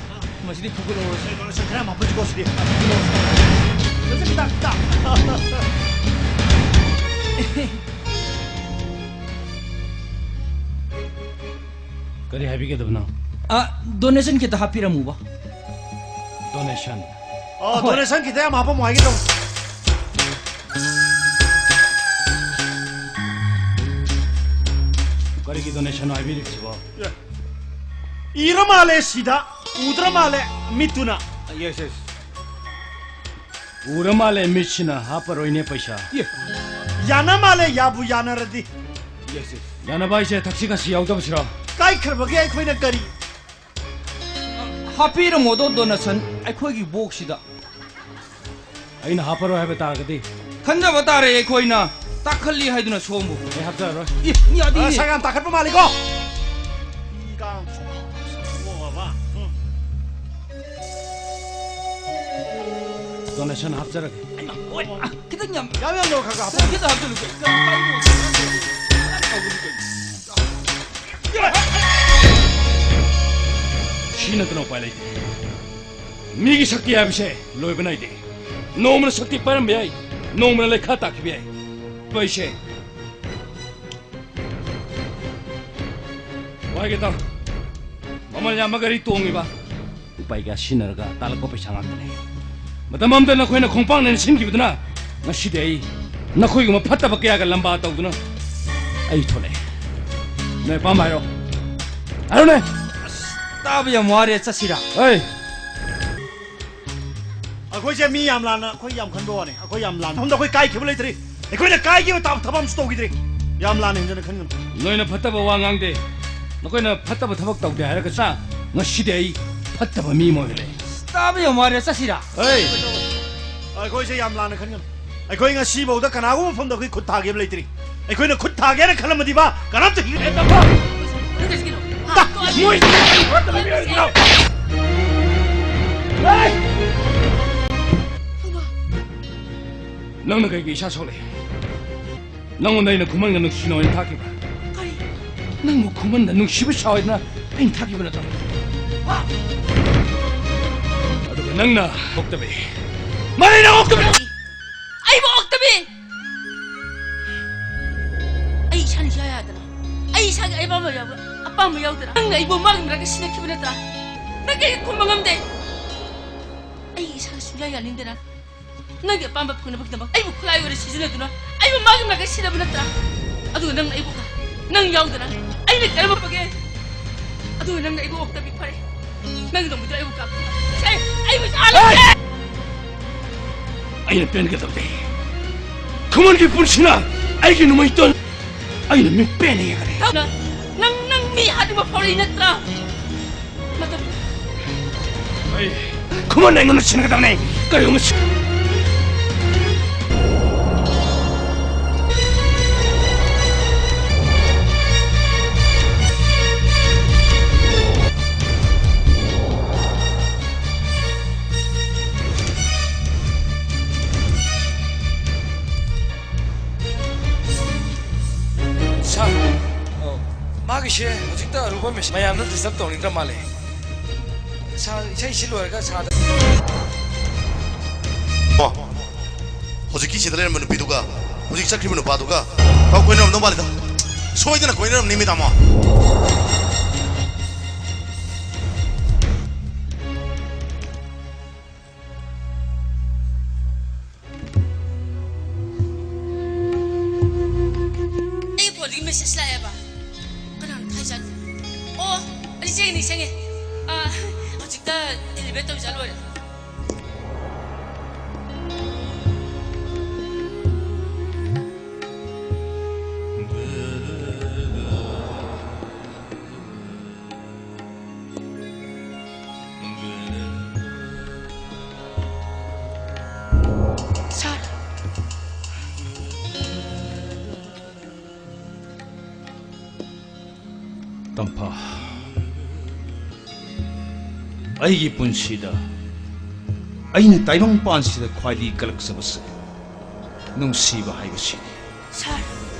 ꯃꯁꯤꯗꯤ ꯐꯨꯒꯠꯍꯧꯔꯁꯤ꯫ ꯗꯣꯅꯦꯁꯟ ꯈꯔ ꯌꯥꯝ ꯍꯥꯞꯄꯁꯤꯀꯣ, ꯁꯤꯗꯤ꯫ ꯗꯣꯅꯦꯁꯟ ꯈꯤꯇꯪ, ꯈꯤꯇꯪ꯫ ꯀꯔꯤ ꯍꯥꯏꯕꯤꯒꯗꯕꯅꯣ? ꯑ, ꯗꯣꯅꯦꯁꯟ ꯈꯤꯇ ꯍꯥꯞꯄꯤꯔꯝꯃꯨꯕ꯫ ꯗꯣꯅꯦꯁꯟ? ꯑ, ꯍꯣꯏ꯫ ꯗꯣꯅꯦꯁꯟ ꯈꯤꯇ ꯌꯥꯝ ꯍꯥꯞꯄꯝꯃꯣ ꯍꯥꯏꯒꯦ ꯇꯧꯕ꯫ ꯀꯔꯤꯒꯤ ꯗꯣꯅꯦꯁꯟꯅꯣ ꯍꯥꯏꯕꯤꯔꯤꯕꯁꯤꯕꯣ? ꯑꯦ, ꯏꯔ ꯃꯥꯜꯂꯦ ꯁꯤꯗ, ꯎꯗ꯭ꯔ ꯃꯥꯜꯂꯦ ꯃꯤꯠꯇꯨꯅ꯫ Yes, yes. ꯎꯔ ꯃꯥꯜꯂꯦ ꯃꯤꯠꯁꯤꯅ, ꯍꯥꯞꯄꯔꯣꯏꯅꯦ ꯄꯩꯁꯥ꯫ ꯑꯦ, ꯌꯥꯅ ꯃꯥꯜꯂꯦ, ꯌꯥꯕꯨ ꯌꯥꯅꯔꯗꯤ꯫ Yes, yes. ꯌꯥꯅꯕ ꯍꯥꯏꯁꯦ ꯊꯛꯁꯤ ꯈꯥꯁꯤ ꯌꯥꯎꯗꯕꯁꯤꯔꯣ? ꯀꯥꯏꯈ꯭ꯔꯕꯒꯦ ꯑꯩꯈꯣꯏꯅ ꯀꯔꯤ? ꯍꯥꯞꯄꯤꯔꯝꯃꯣꯗꯣ ꯗꯣꯅꯦꯁꯟ ꯑꯩꯈꯣꯏꯒꯤ ꯕꯣꯛꯁꯁꯤꯗ꯫ ꯑꯩꯅ ꯍꯥꯞꯄꯔꯣꯏ ꯍꯥꯏꯕ ꯇꯥꯔꯒꯗꯤ? ꯈꯟꯖꯕ ꯇꯥꯔꯦ ꯑꯩꯈꯣꯏꯅ꯫ ꯇꯥꯈꯠꯂꯤ ꯍꯥꯏꯗꯨꯅ ꯁꯣꯝꯕꯨ꯫ ꯑꯩ ꯍꯥꯞꯆꯔꯔꯣꯏ꯫ ꯏ, ꯃꯤ ꯑꯗꯤ ꯑ, ꯁꯛ ꯌꯥꯝ ꯇꯥꯈꯠꯄ ꯃꯥꯜꯂꯤꯀꯣ? ꯏ ꯀꯥꯡ ꯁꯣꯛꯑꯕ꯫ ꯎꯝ꯫ ꯗꯣꯅꯦꯁꯟ ꯍꯥꯞꯆꯔꯒꯦ꯫ ꯑꯩꯃ, ꯑꯣꯏ, ꯑ, ꯈꯤꯇꯪ ꯌꯥꯝ, ꯌꯥꯝ ꯌꯥꯝ ꯌꯧꯔꯛꯈ꯭ꯔꯒ ꯍꯥꯞꯄꯣ꯫ ꯈꯤꯇꯪ ꯍꯥꯞꯆꯜꯂꯨ ꯀꯩꯅꯣ꯫ ꯀꯩꯅꯣ, ꯀꯩꯅꯣ, ꯀꯩꯅꯣ, ꯀꯩꯅꯣ꯫ ꯁꯤ ꯅꯠꯇꯅ ꯎꯄꯥꯏ ꯂꯩꯇꯦ꯫ ꯃꯤꯒꯤ ꯁꯛꯇꯤ ꯍꯥꯏꯕꯁꯦ ꯂꯣꯏꯕ ꯅꯥꯏꯗꯦ꯫ ꯅꯣꯡꯃꯅ ꯁꯛꯇꯤ ꯄꯥꯏꯔꯝꯕ ꯌꯥꯏ, ꯅꯣꯡꯃꯅ ꯂꯩꯈꯥ ꯇꯥꯈꯤꯕ ꯌꯥꯏ꯫ ꯄꯩꯁꯦ꯫ ꯋꯥꯏꯒꯦ ꯇꯧ꯫ ꯃꯃꯜ ꯌꯥꯝꯕ ꯒꯥꯔꯤ ꯇꯣꯡꯉꯤꯕ꯫ ꯎꯄꯥꯏ ꯀꯌꯥ ꯁꯤꯖꯤꯟꯅꯔꯒ ꯇꯥꯜꯂꯛꯄ ꯄꯩꯁꯥ ꯉꯥꯛꯇꯅꯦ꯫ ꯃꯇꯝ ꯑꯃꯗ ꯅꯈꯣꯏꯅ ꯈꯣꯡꯄꯥꯛ ꯅꯥꯏꯅ ꯁꯤꯟꯈꯤꯕꯗꯨꯅ ꯉꯁꯤꯗꯤ ꯑꯩ ꯅꯈꯣꯏꯒꯨꯝꯕ ꯐꯠꯇꯕ ꯀꯌꯥꯒ ꯂꯝꯕꯥ ꯇꯧꯗꯨꯅ ꯑꯩ ꯊꯣꯛꯂꯛꯑꯦ꯫ ꯅꯣꯏ ꯑꯄꯥꯝꯕ ꯍꯥꯏꯔꯣ꯫ ꯍꯥꯏꯔꯣꯅꯦ꯫ ꯑꯁ, ꯇꯥꯕ ꯌꯥꯝ ꯋꯥꯔꯦ, ꯆꯠꯁꯤꯔꯥ? ꯍꯣꯏ꯫ ꯑꯩꯈꯣꯏꯁꯦ ꯃꯤ ꯌꯥꯝ ꯂꯥꯟꯅ, ꯑꯩꯈꯣꯏ ꯌꯥꯝ ꯈꯟꯕ ꯋꯥꯅꯤ꯫ ꯑꯩꯈꯣꯏ ꯌꯥꯝ ꯂꯥꯟꯅ ꯃꯐꯝꯗ ꯑꯩꯈꯣꯏ ꯀꯥꯏꯈꯤꯕ ꯂꯩꯇ꯭ꯔꯤ꯫ ꯑꯩꯈꯣꯏꯅ ꯀꯥꯏꯈꯤꯕ ꯊꯕꯛ ꯑꯃꯁꯨ ꯇꯧꯈꯤꯗ꯭ꯔꯤ꯫ ꯌꯥꯝ ꯂꯥꯟꯅ ꯍꯦꯟꯖꯟꯅ ꯈꯟꯒꯅꯨ꯫ ꯅꯣꯏꯅ ꯐꯠꯇꯕ ꯋꯥ ꯉꯥꯡꯗꯦ꯫ ꯅꯈꯣꯏꯅ ꯐꯠꯇꯕ ꯊꯕꯛ ꯇꯧꯗꯦ ꯍꯥꯏꯔꯒ ꯆꯥ, ꯉꯁꯤꯗꯤ ꯑꯩ ꯐꯠꯇꯕ ꯃꯤ ꯑꯃ ꯑꯣꯏꯍꯜꯂꯦ꯫ ꯇꯥꯕ ꯌꯥꯝ ꯋꯥꯔꯦ, ꯆꯠꯁꯤꯔꯥ? ꯍꯩ! ꯑꯩꯈꯣꯏꯁꯦ ꯌꯥꯝ ꯂꯥꯟꯅ ꯈꯟꯒꯅꯨ꯫ ꯑꯩꯈꯣꯏ ꯉꯁꯤꯐꯥꯎꯗ ꯀꯅꯥꯒꯨꯝꯕ ꯃꯐꯝꯗ ꯑꯩꯈꯣꯏ ꯈꯨꯠ ꯊꯥꯒꯦꯕ ꯂꯩꯇ꯭ꯔꯤ꯫ ꯑꯩꯈꯣꯏꯅ ꯈꯨꯠ ꯊꯥꯒꯦꯅ ꯈꯜꯂꯝꯃꯗꯤꯕ ꯀꯅꯥꯝꯇ ꯍꯤꯡ-꯫ ꯅꯪ ꯀꯩꯁꯨ ꯀꯩꯅꯣ? ꯍꯥ? ꯇꯥ-, ꯃꯣꯏ ꯐꯠꯇꯕ ꯃꯤ ꯑꯣꯏꯔꯝꯒꯅꯣ꯫ ꯍꯩ! ꯅꯪꯅ ꯀꯩꯒꯤ ꯏꯁꯥ ꯁꯣꯛꯂꯛꯏ? ꯅꯪꯉꯣꯟꯗ ꯑꯩꯅ ꯈꯨꯃꯟꯒ ꯅꯨꯡꯁꯤꯅꯧ ꯍꯥꯏꯅ ꯊꯥꯈꯤꯕ꯭ꯔꯥ? ꯀꯔꯤ? ꯅꯪꯕꯨ ꯈꯨꯃꯟꯗ ꯅꯨꯡꯁꯤꯕ ꯁꯥꯎ ꯍꯥꯏꯗꯅ ꯑꯩꯅ ꯊꯥꯈꯤꯕ ꯅꯠꯇ꯭ꯔꯣ? ꯍꯥ? ꯑꯗꯨꯒ ꯅꯪꯅ ꯑꯣꯛꯇꯕꯤ꯫ ꯃꯥꯅꯦ, ꯅꯪ ꯑꯣꯛꯇꯕꯤ! ꯑꯩꯕꯨ ꯑꯣꯛꯇꯕꯤ! ꯑꯩ ꯏꯁꯥꯅ ꯏꯌꯥ ꯌꯥꯗꯅ, ꯑꯩ ꯏꯁꯥꯒꯤ ꯑꯄꯥꯝꯕ ꯌꯥꯎꯕ, ꯑꯄꯥꯝꯕ ꯌꯥꯎꯗꯅ ꯅꯪꯅ ꯑꯩꯕꯨ ꯃꯥꯒꯤ ꯃꯅꯥꯛꯇ ꯁꯤꯟꯅꯈꯤꯕ ꯅꯠꯇ꯭ꯔꯥ? ꯅꯪ ꯀꯩꯒꯤ ꯈꯨꯝꯕ ꯉꯝꯗꯦ? ꯑꯩ ꯏꯁꯥꯅ ꯁꯨꯡꯌꯥ ꯌꯥꯅꯤꯡꯗꯅ ꯅꯪꯒꯤ ꯑꯄꯥꯝꯕ ꯐꯪꯅꯕꯒꯤꯗꯃꯛ ꯑꯩꯕꯨ ꯈꯨꯠꯂꯥꯏ ꯑꯣꯏꯅ ꯁꯤꯖꯤꯟꯅꯗꯨꯅ ꯑꯩꯕꯨ ꯃꯥꯒꯤ ꯃꯅꯥꯛꯇ ꯁꯤꯟꯅꯕ ꯅꯠꯇ꯭ꯔꯥ? ꯑꯗꯨꯒ ꯅꯪꯅ ꯑꯩꯕꯨ, ꯅꯪ ꯌꯥꯎꯗꯅ ꯑꯩꯅ ꯀꯔꯝꯕ ꯐꯒꯦ? ꯑꯗꯨꯒ ꯅꯪꯅ ꯑꯩꯕꯨ ꯑꯣꯛꯇꯕꯤ ꯐꯔꯦ꯫ ꯅꯪꯒꯤ ꯅꯣꯡꯃꯗꯤ ꯑꯩꯕꯨ ꯀꯥꯞꯄꯨ꯫ ꯁꯦ, ꯑꯩꯕꯨ ꯆꯥꯍꯜꯂꯣ꯫ ꯑꯩꯅ ꯄꯦꯟꯒꯗꯕꯗꯤ ꯈꯨꯃꯟꯒꯤ ꯄꯨꯟꯁꯤꯅ ꯑꯩꯒꯤ ꯅꯨꯃꯤꯠꯇꯣ ꯑꯩꯅ ꯃꯤꯠ ꯄꯦꯟꯅ ꯌꯦꯡꯒꯅꯤ꯫ ꯅꯪ, ꯅꯪ ꯃꯤ ꯍꯥꯠꯅꯤꯡꯕ ꯐꯥꯎꯔꯛꯏ ꯅꯠꯇ꯭ꯔꯥ? ꯃꯇꯝ ꯑꯩ ꯈꯨꯃꯟ ꯑꯩꯉꯣꯟꯗ ꯁꯤꯟꯅꯒꯗꯕꯅꯦ꯫ ꯀꯔꯤꯒꯨꯝꯕ ꯁꯤ- ꯁꯥꯔ, ꯑꯣ, ꯃꯥꯒꯤꯁꯦ ꯍꯧꯖꯤꯛꯇ ꯑꯔꯨꯕ ꯃꯦꯁꯦꯖ, ꯃꯌꯥꯝꯅ ꯗꯤꯁꯇꯔꯕ ꯇꯧꯅꯤꯡꯗ꯭ꯔ ꯃꯥꯜꯂꯦ꯫ ꯁꯥꯔ, ꯏꯁꯩꯁꯤ ꯂꯣꯏꯔꯒ ꯁꯥꯔꯗ ꯑꯣ꯫ ꯍꯧꯖꯤꯛꯀꯤ ꯁꯤꯗ ꯂꯩꯔꯝꯕ ꯅꯨꯄꯤꯗꯨꯒ ꯍꯧꯖꯤꯛ ꯆꯠꯈ꯭ꯔꯤꯕ ꯅꯨꯄꯥꯗꯨꯒ ꯄꯥꯎ ꯀꯣꯏꯅꯔꯝꯗꯧ ꯃꯥꯜꯂꯤꯗ꯫ ꯁꯣꯏꯗꯅ ꯀꯣꯏꯅꯔꯝꯅꯤ, ꯃꯦꯗꯥꯝ꯫ ꯑꯩ ꯐꯣꯟꯗꯒꯤ ꯃꯦꯁꯦꯖ ꯂꯥꯛꯑꯦꯕ꯫ ꯀꯅꯥꯅꯣ ꯊꯥꯏꯖꯥꯠꯅꯣ? ꯑꯣ, ꯑꯩ ꯅꯤꯡꯁꯤꯡꯉꯦ, ꯅꯤꯡꯁꯤꯡꯉꯦ꯫ ꯑꯥ, ꯍꯧꯖꯤꯛꯇ ꯗꯤꯂꯤꯚꯔ ꯇꯧꯖ ꯂꯣꯏꯔꯦ꯫ ꯁꯥꯔ꯫ ꯇꯝꯐꯥ, ꯑꯩꯒꯤ ꯄꯨꯟꯁꯤꯗ ꯑꯩꯅ ꯇꯥꯏꯕꯪꯄꯥꯟꯁꯤꯗ ꯈ꯭ꯋꯥꯏꯗꯒꯤ ꯀꯜꯂꯛꯆꯕꯁꯦ ꯅꯨꯡꯁꯤꯕ ꯍꯥꯏꯕꯁꯤꯅꯤ꯫ ꯁꯥꯔ꯫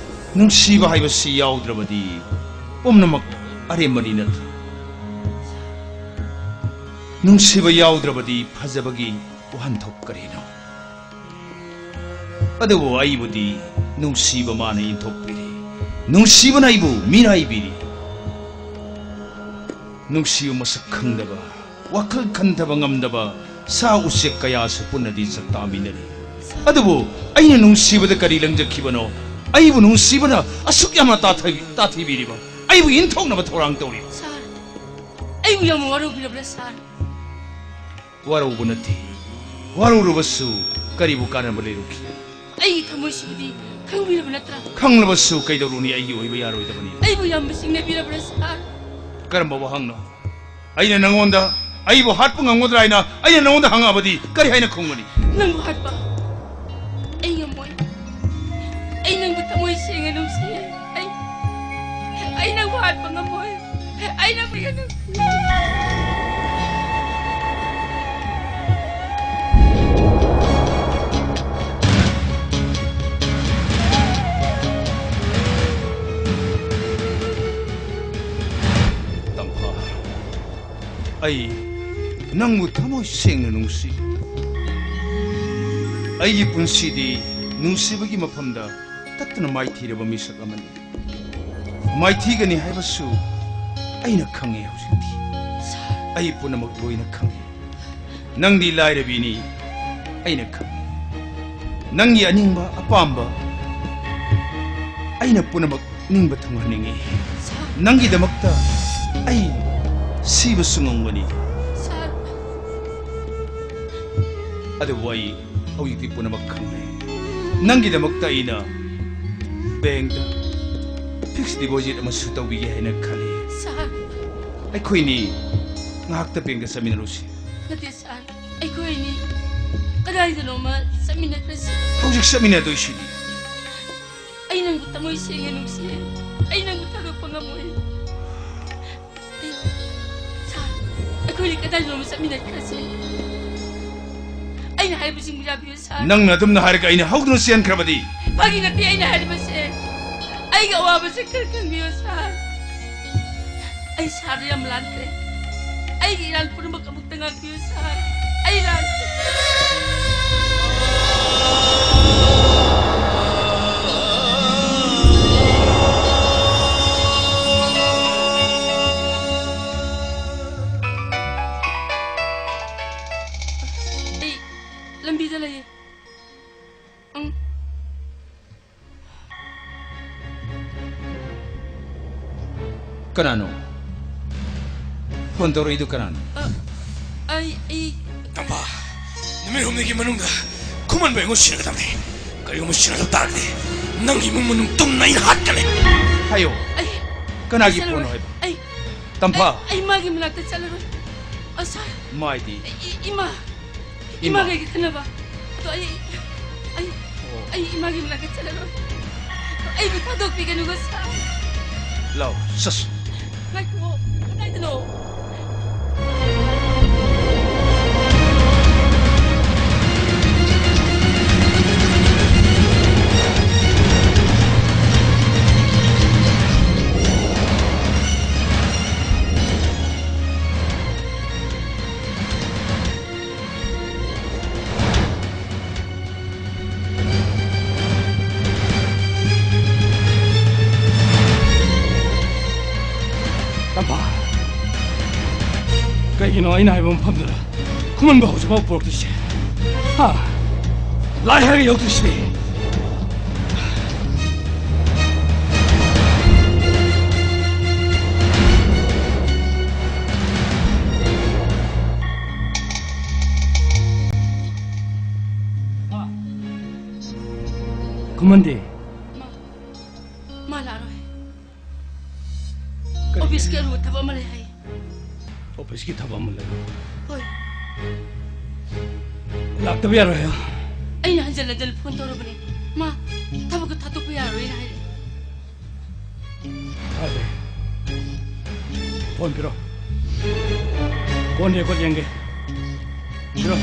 ꯅꯨꯡꯁꯤꯕ ꯍꯥꯏꯕꯁꯤ ꯌꯥꯎꯗ꯭ꯔꯕꯗꯤ ꯄꯨꯝꯅꯃꯛ ꯑꯔꯦꯝꯕꯅꯤ ꯅꯠꯇ꯭ꯔꯥ? ꯅꯨꯡꯁꯤꯕ ꯌꯥꯎꯗ꯭ꯔꯕꯗꯤ ꯐꯖꯕꯒꯤ ꯋꯥꯍꯟꯊꯣꯛ ꯀꯔꯤꯅꯣ? ꯑꯗꯨꯕꯨ ꯑꯩꯕꯨꯗꯤ ꯅꯨꯡꯁꯤꯕ ꯃꯥꯅ ꯏꯟꯊꯣꯛꯄꯤꯔꯤ꯫ ꯅꯨꯡꯁꯤꯕꯅ ꯑꯩꯕꯨ ꯃꯤꯔꯥꯏꯕꯤꯔꯤ꯫ ꯅꯨꯡꯁꯤꯕ ꯃꯁꯛ ꯈꯪꯗꯕ, ꯋꯥꯈꯜ ꯈꯟꯊꯕ ꯉꯝꯗꯕ ꯁꯥ ꯎꯆꯦꯛ ꯀꯌꯥꯁꯨ ꯄꯨꯟꯅꯗꯤ ꯆꯥꯛꯇꯥꯃꯤꯟꯅꯔꯤ꯫ ꯑꯗꯨꯕꯨ ꯑꯩꯅ ꯅꯨꯡꯁꯤꯕꯗ ꯀꯔꯤ ꯂꯪꯖꯈꯤꯕꯅꯣ? ꯑꯩꯕꯨ ꯅꯨꯡꯁꯤꯕꯅ ꯑꯁꯨꯛ ꯌꯥꯝꯅ ꯇꯥꯊ-, ꯇꯥꯊꯤꯕꯤꯔꯤꯕ, ꯑꯩꯕꯨ ꯏꯟꯊꯣꯛꯅꯕ ꯊꯧꯔꯥꯡ ꯇꯧꯔꯤꯕ꯫ ꯁꯥꯔ, ꯑꯩꯕꯨ ꯌꯥꯝꯅ ꯋꯥꯔꯧꯕꯤꯔꯕ꯭ꯔꯥ, ꯁꯥꯔ? ꯋꯥꯔꯧꯕ ꯅꯠꯇꯦ꯫ ꯋꯥꯔꯧꯔꯕꯁꯨ ꯀꯔꯤꯕꯨ ꯀꯥꯟꯅꯕ ꯂꯩꯔꯨꯈꯤ? ꯑꯩꯒꯤ ꯊꯃꯣꯏꯁꯤꯕꯨꯗꯤ ꯈꯪꯕꯤꯔꯕ ꯅꯠꯇ꯭ꯔꯥ? ꯈꯪꯂꯕꯁꯨ ꯀꯩꯗꯧꯔꯨꯅꯤ, ꯑꯩꯒꯤ ꯑꯣꯏꯕ ꯌꯥꯔꯣꯏꯗꯕꯅꯤ꯫ ꯑꯩꯕꯨ ꯌꯥꯝꯅ ꯆꯤꯡꯅꯕꯤꯔꯕ꯭ꯔꯥ, ꯁꯥꯔ? ꯀꯔꯝꯕ ꯋꯥꯍꯪꯅꯣ? ꯑꯩꯅ ꯅꯪꯉꯣꯟꯗ ꯑꯩꯕꯨ ꯍꯥꯠꯄ ꯉꯝꯒꯗ꯭ꯔꯥ ꯍꯥꯏꯅ ꯑꯩꯅ ꯅꯪꯉꯣꯟꯗ ꯍꯪꯉꯛꯑꯕꯗꯤ ꯀꯔꯤ ꯍꯥꯏꯅ ꯈꯨꯝꯒꯅꯤ? ꯅꯪꯕꯨ ꯍꯥꯠꯄ? ꯑꯩ ꯉꯝꯃꯣꯏ꯫ ꯑꯩ ꯅꯪꯕꯨ ꯊꯃꯣꯏ ꯁꯦꯡꯅ ꯅꯨꯡꯁꯤꯌꯦ꯫ ꯑꯩ, ꯑꯩ ꯅꯪꯕꯨ ꯍꯥꯠꯄ ꯉꯝꯃꯣꯏ꯫ ꯑꯩ ꯅꯪꯕꯨ ꯌꯥꯝ ꯅꯨꯡꯁꯤ꯫ ꯇꯝꯐꯥ, ꯑꯩ ꯅꯪꯕꯨ ꯊꯃꯣꯏ ꯁꯦꯡꯅ ꯅꯨꯡꯁꯤ꯫ ꯑꯩꯒꯤ ꯄꯨꯟꯁꯤꯗꯤ ꯅꯨꯡꯁꯤꯕꯒꯤ ꯃꯐꯝꯗ ꯇꯠꯇꯅ ꯃꯥꯏꯊꯤꯔꯕ ꯃꯤꯁꯛ ꯑꯃꯅꯤ꯫ ꯃꯥꯏꯊꯤꯒꯅꯤ ꯍꯥꯏꯕꯁꯨ ꯑꯩꯅ ꯈꯪꯉꯤ ꯍꯧꯖꯤꯛꯇꯤ꯫ ꯁꯥꯔ꯫ ꯑꯩ ꯄꯨꯝꯅꯃꯛ ꯂꯣꯏꯅ ꯈꯪꯉꯤ꯫ ꯅꯪꯗꯤ ꯂꯥꯏꯔꯕꯤꯅꯤ, ꯑꯩꯅ ꯈꯪꯉꯤ꯫ ꯅꯪꯒꯤ ꯑꯅꯤꯡꯕ ꯑꯄꯥꯝꯕ ꯑꯩꯅ ꯄꯨꯝꯅꯃꯛ ꯅꯤꯡꯕ ꯊꯨꯡꯍꯟꯅꯤꯡꯉꯤ꯫ ꯁꯥꯔ꯫ ꯅꯪꯒꯤꯗꯃꯛꯇ ꯑꯩ ꯁꯤꯕꯁꯨ ꯉꯝꯒꯅꯤ꯫ ꯁꯥꯔ꯫ ꯑꯗꯨꯕꯨ ꯑꯩ ꯍꯧꯖꯤꯛꯇꯤ ꯄꯨꯝꯅꯃꯛ ꯈꯪꯂꯦ꯫ ꯅꯪꯒꯤꯗꯃꯛꯇ ꯑꯩꯅ ꯕꯦꯡꯛꯇ ꯐꯤꯛꯁ ꯗꯤꯄꯣꯖꯤꯠ ꯑꯃꯁꯨ ꯇꯧꯕꯤꯒꯦ ꯍꯥꯏꯅ ꯈꯜꯂꯤ꯫ ꯁꯥꯔ꯫ ꯑꯩꯈꯣꯏꯅꯤ ꯉꯥꯏꯍꯥꯛꯇ ꯕꯦꯡꯛꯇ ꯆꯠꯃꯤꯟꯅꯔꯨꯁꯤ꯫ ꯅꯠꯇꯦ ꯁꯥꯔ, ꯑꯩꯈꯣꯏ ꯑꯅꯤ ꯀꯗꯥꯏꯗꯅꯣꯃ ꯆꯠꯃꯤꯟꯅꯈ꯭ꯔꯁꯤ꯫ ꯍꯧꯖꯤꯛ ꯆꯠꯃꯤꯟꯅꯗꯣꯏꯁꯤꯗꯤ꯫ ꯑꯩ ꯅꯪꯕꯨ ꯊꯃꯣꯏ ꯁꯦꯡꯅ ꯅꯨꯡꯁꯤꯌꯦ꯫ ꯑꯩ ꯅꯪꯕꯨ ꯊꯥꯗꯣꯛꯄ ꯉꯝꯃꯣꯏ꯫ ꯑꯩ, ꯁꯥꯔ, ꯑꯩꯈꯣꯏꯅꯤ ꯀꯗꯥꯏꯗꯅꯣꯃ ꯆꯠꯃꯤꯟꯅꯈ꯭ꯔꯁꯦ꯫ ꯑꯩꯅ ꯍꯥꯏꯕꯁꯤꯡꯕꯨ ꯌꯥꯕꯤꯌꯨ, ꯁꯥꯔ꯫ ꯅꯪꯅ ꯑꯗꯨꯝꯅ ꯍꯥꯏꯔꯒ ꯑꯩꯅ ꯍꯧꯗꯨꯅ ꯆꯦꯟꯈ꯭ꯔꯕꯗꯤ? ꯐꯥꯒꯤ ꯅꯠꯇꯦ ꯑꯩꯅ ꯍꯥꯏꯔꯤꯕꯁꯦ꯫ ꯑꯩꯒꯤ ꯑꯋꯥꯕꯁꯦ ꯈꯔ ꯈꯪꯕꯤꯌꯨ, ꯁꯥꯔ꯫ ꯑꯩ ꯁꯥꯔꯗ ꯌꯥꯝ ꯂꯥꯟꯈ꯭ꯔꯦ꯫ ꯑꯩꯒꯤ ꯏꯔꯥꯟ ꯄꯨꯝꯅꯃꯛ ꯑꯃꯨꯛꯇ ꯉꯥꯛꯄꯤꯌꯨ, ꯁꯥꯔ꯫ ꯑꯩ ꯂꯥꯟꯈ꯭ꯔꯦ꯫ ꯑꯩ ꯂꯝꯕꯤꯗ ꯂꯩꯌꯦ꯫ ꯎꯝ꯫ ꯀꯅꯥꯅꯣ? ꯐꯣꯟ ꯇꯧꯔꯛꯏꯗꯨ ꯀꯅꯥꯅꯣ? ꯑ, ꯑꯩ, ꯑꯩ ꯇꯝꯐꯥ, ꯅꯨꯃꯤꯠ ꯍꯨꯝꯅꯤꯒꯤ ꯃꯅꯨꯡꯗ ꯈꯨꯃꯟꯕ ꯑꯩꯉꯣꯟꯗ ꯁꯤꯟꯅꯒꯗꯕꯅꯤ꯫ ꯀꯔꯤꯒꯨꯝꯕ ꯁꯤꯟꯅꯗꯕ ꯇꯥꯔꯒꯗꯤ ꯅꯪꯒꯤ ꯏꯃꯨꯡ ꯃꯅꯨꯡ ꯇꯨꯝꯅ ꯑꯩꯅ ꯍꯥꯠꯀꯅꯤ꯫ ꯍꯥꯏꯌꯣ꯫ ꯑꯩ ꯀꯅꯥꯒꯤ ꯆꯠꯂꯔꯣꯏ꯫ ꯐꯣꯟꯅꯣ ꯍꯥꯏꯕ? ꯑꯩ, ꯇꯝꯐꯥ꯫ ꯑꯩ, ꯑꯩ ꯃꯥꯒꯤ ꯃꯅꯥꯛꯇ ꯆꯠꯂꯔꯣꯏ꯫ ꯑꯁ, ꯃꯥꯏꯗꯤ? ꯏ-, ꯏꯃꯥ꯫ ꯏꯃꯥ꯫ ꯏꯃꯥꯒ ꯑꯩꯒ ꯈꯟꯅꯕ꯫ ꯑꯗꯣ ꯑꯩ, ꯑꯩ, ꯑꯣ꯫ ꯑꯩ ꯏꯃꯥꯒꯤ ꯃꯅꯥꯛꯇ ꯆꯠꯂꯔꯣꯏ꯫ ꯑꯩꯕꯨ ꯊꯥꯗꯣꯛꯄꯤꯒꯅꯨꯀꯣ, ꯁꯥꯔ꯫ ꯂꯥꯎ, ꯁꯁ꯫ ꯉꯥꯏꯈꯨꯑꯣ, ꯀꯗꯥꯏꯗꯅꯣ? ꯀꯩꯅꯣ ꯑꯩꯅ ꯍꯥꯏꯕ ꯃꯐꯝꯗꯨꯗ ꯈꯨꯃꯟꯕꯨ ꯍꯧꯖꯤꯛꯐꯥꯎ ꯄꯨꯔꯛꯇ꯭ꯔꯤꯁꯦ? ꯍꯥ? ꯂꯥꯛꯑꯦ ꯍꯥꯏꯔꯒ ꯌꯧꯗ꯭ꯔꯤꯁꯤꯗꯤ? ꯈꯨꯃꯟꯗꯤ? ꯃꯥ, ꯃꯥ ꯂꯥꯛꯑꯔꯣꯏ꯫ ꯀꯔꯤꯒꯤ? ꯑꯣꯐꯤꯁꯀꯤ ꯑꯔꯨꯕ ꯊꯕꯛ ꯑꯃ ꯂꯩ ꯍꯥꯏ꯫ ꯑꯣꯐꯤꯁꯀꯤ ꯊꯕꯛ ꯑꯃ ꯂꯩ? ꯍꯣꯏ꯫ ꯂꯥꯛꯇꯕ ꯌꯥꯔꯣꯏ ꯍꯥꯏꯌꯣ꯫ ꯑꯩꯅ ꯍꯟꯖꯤꯟ ꯍꯟꯖꯤꯟ ꯐꯣꯟ ꯇꯧꯔꯕꯅꯦ꯫ ꯃꯥ ꯊꯕꯛꯇꯣ ꯊꯥꯗꯣꯛꯄ ꯌꯥꯔꯣꯏꯅ ꯍꯥꯏꯔꯛꯑꯦ꯫ ꯐꯔꯦ꯫ ꯐꯣꯟ ꯄꯤꯔꯣ꯫ ꯀꯣꯟ ꯔꯦꯀꯣꯔꯗ ꯌꯦꯡꯒꯦ꯫ ꯄꯤꯔꯣ꯫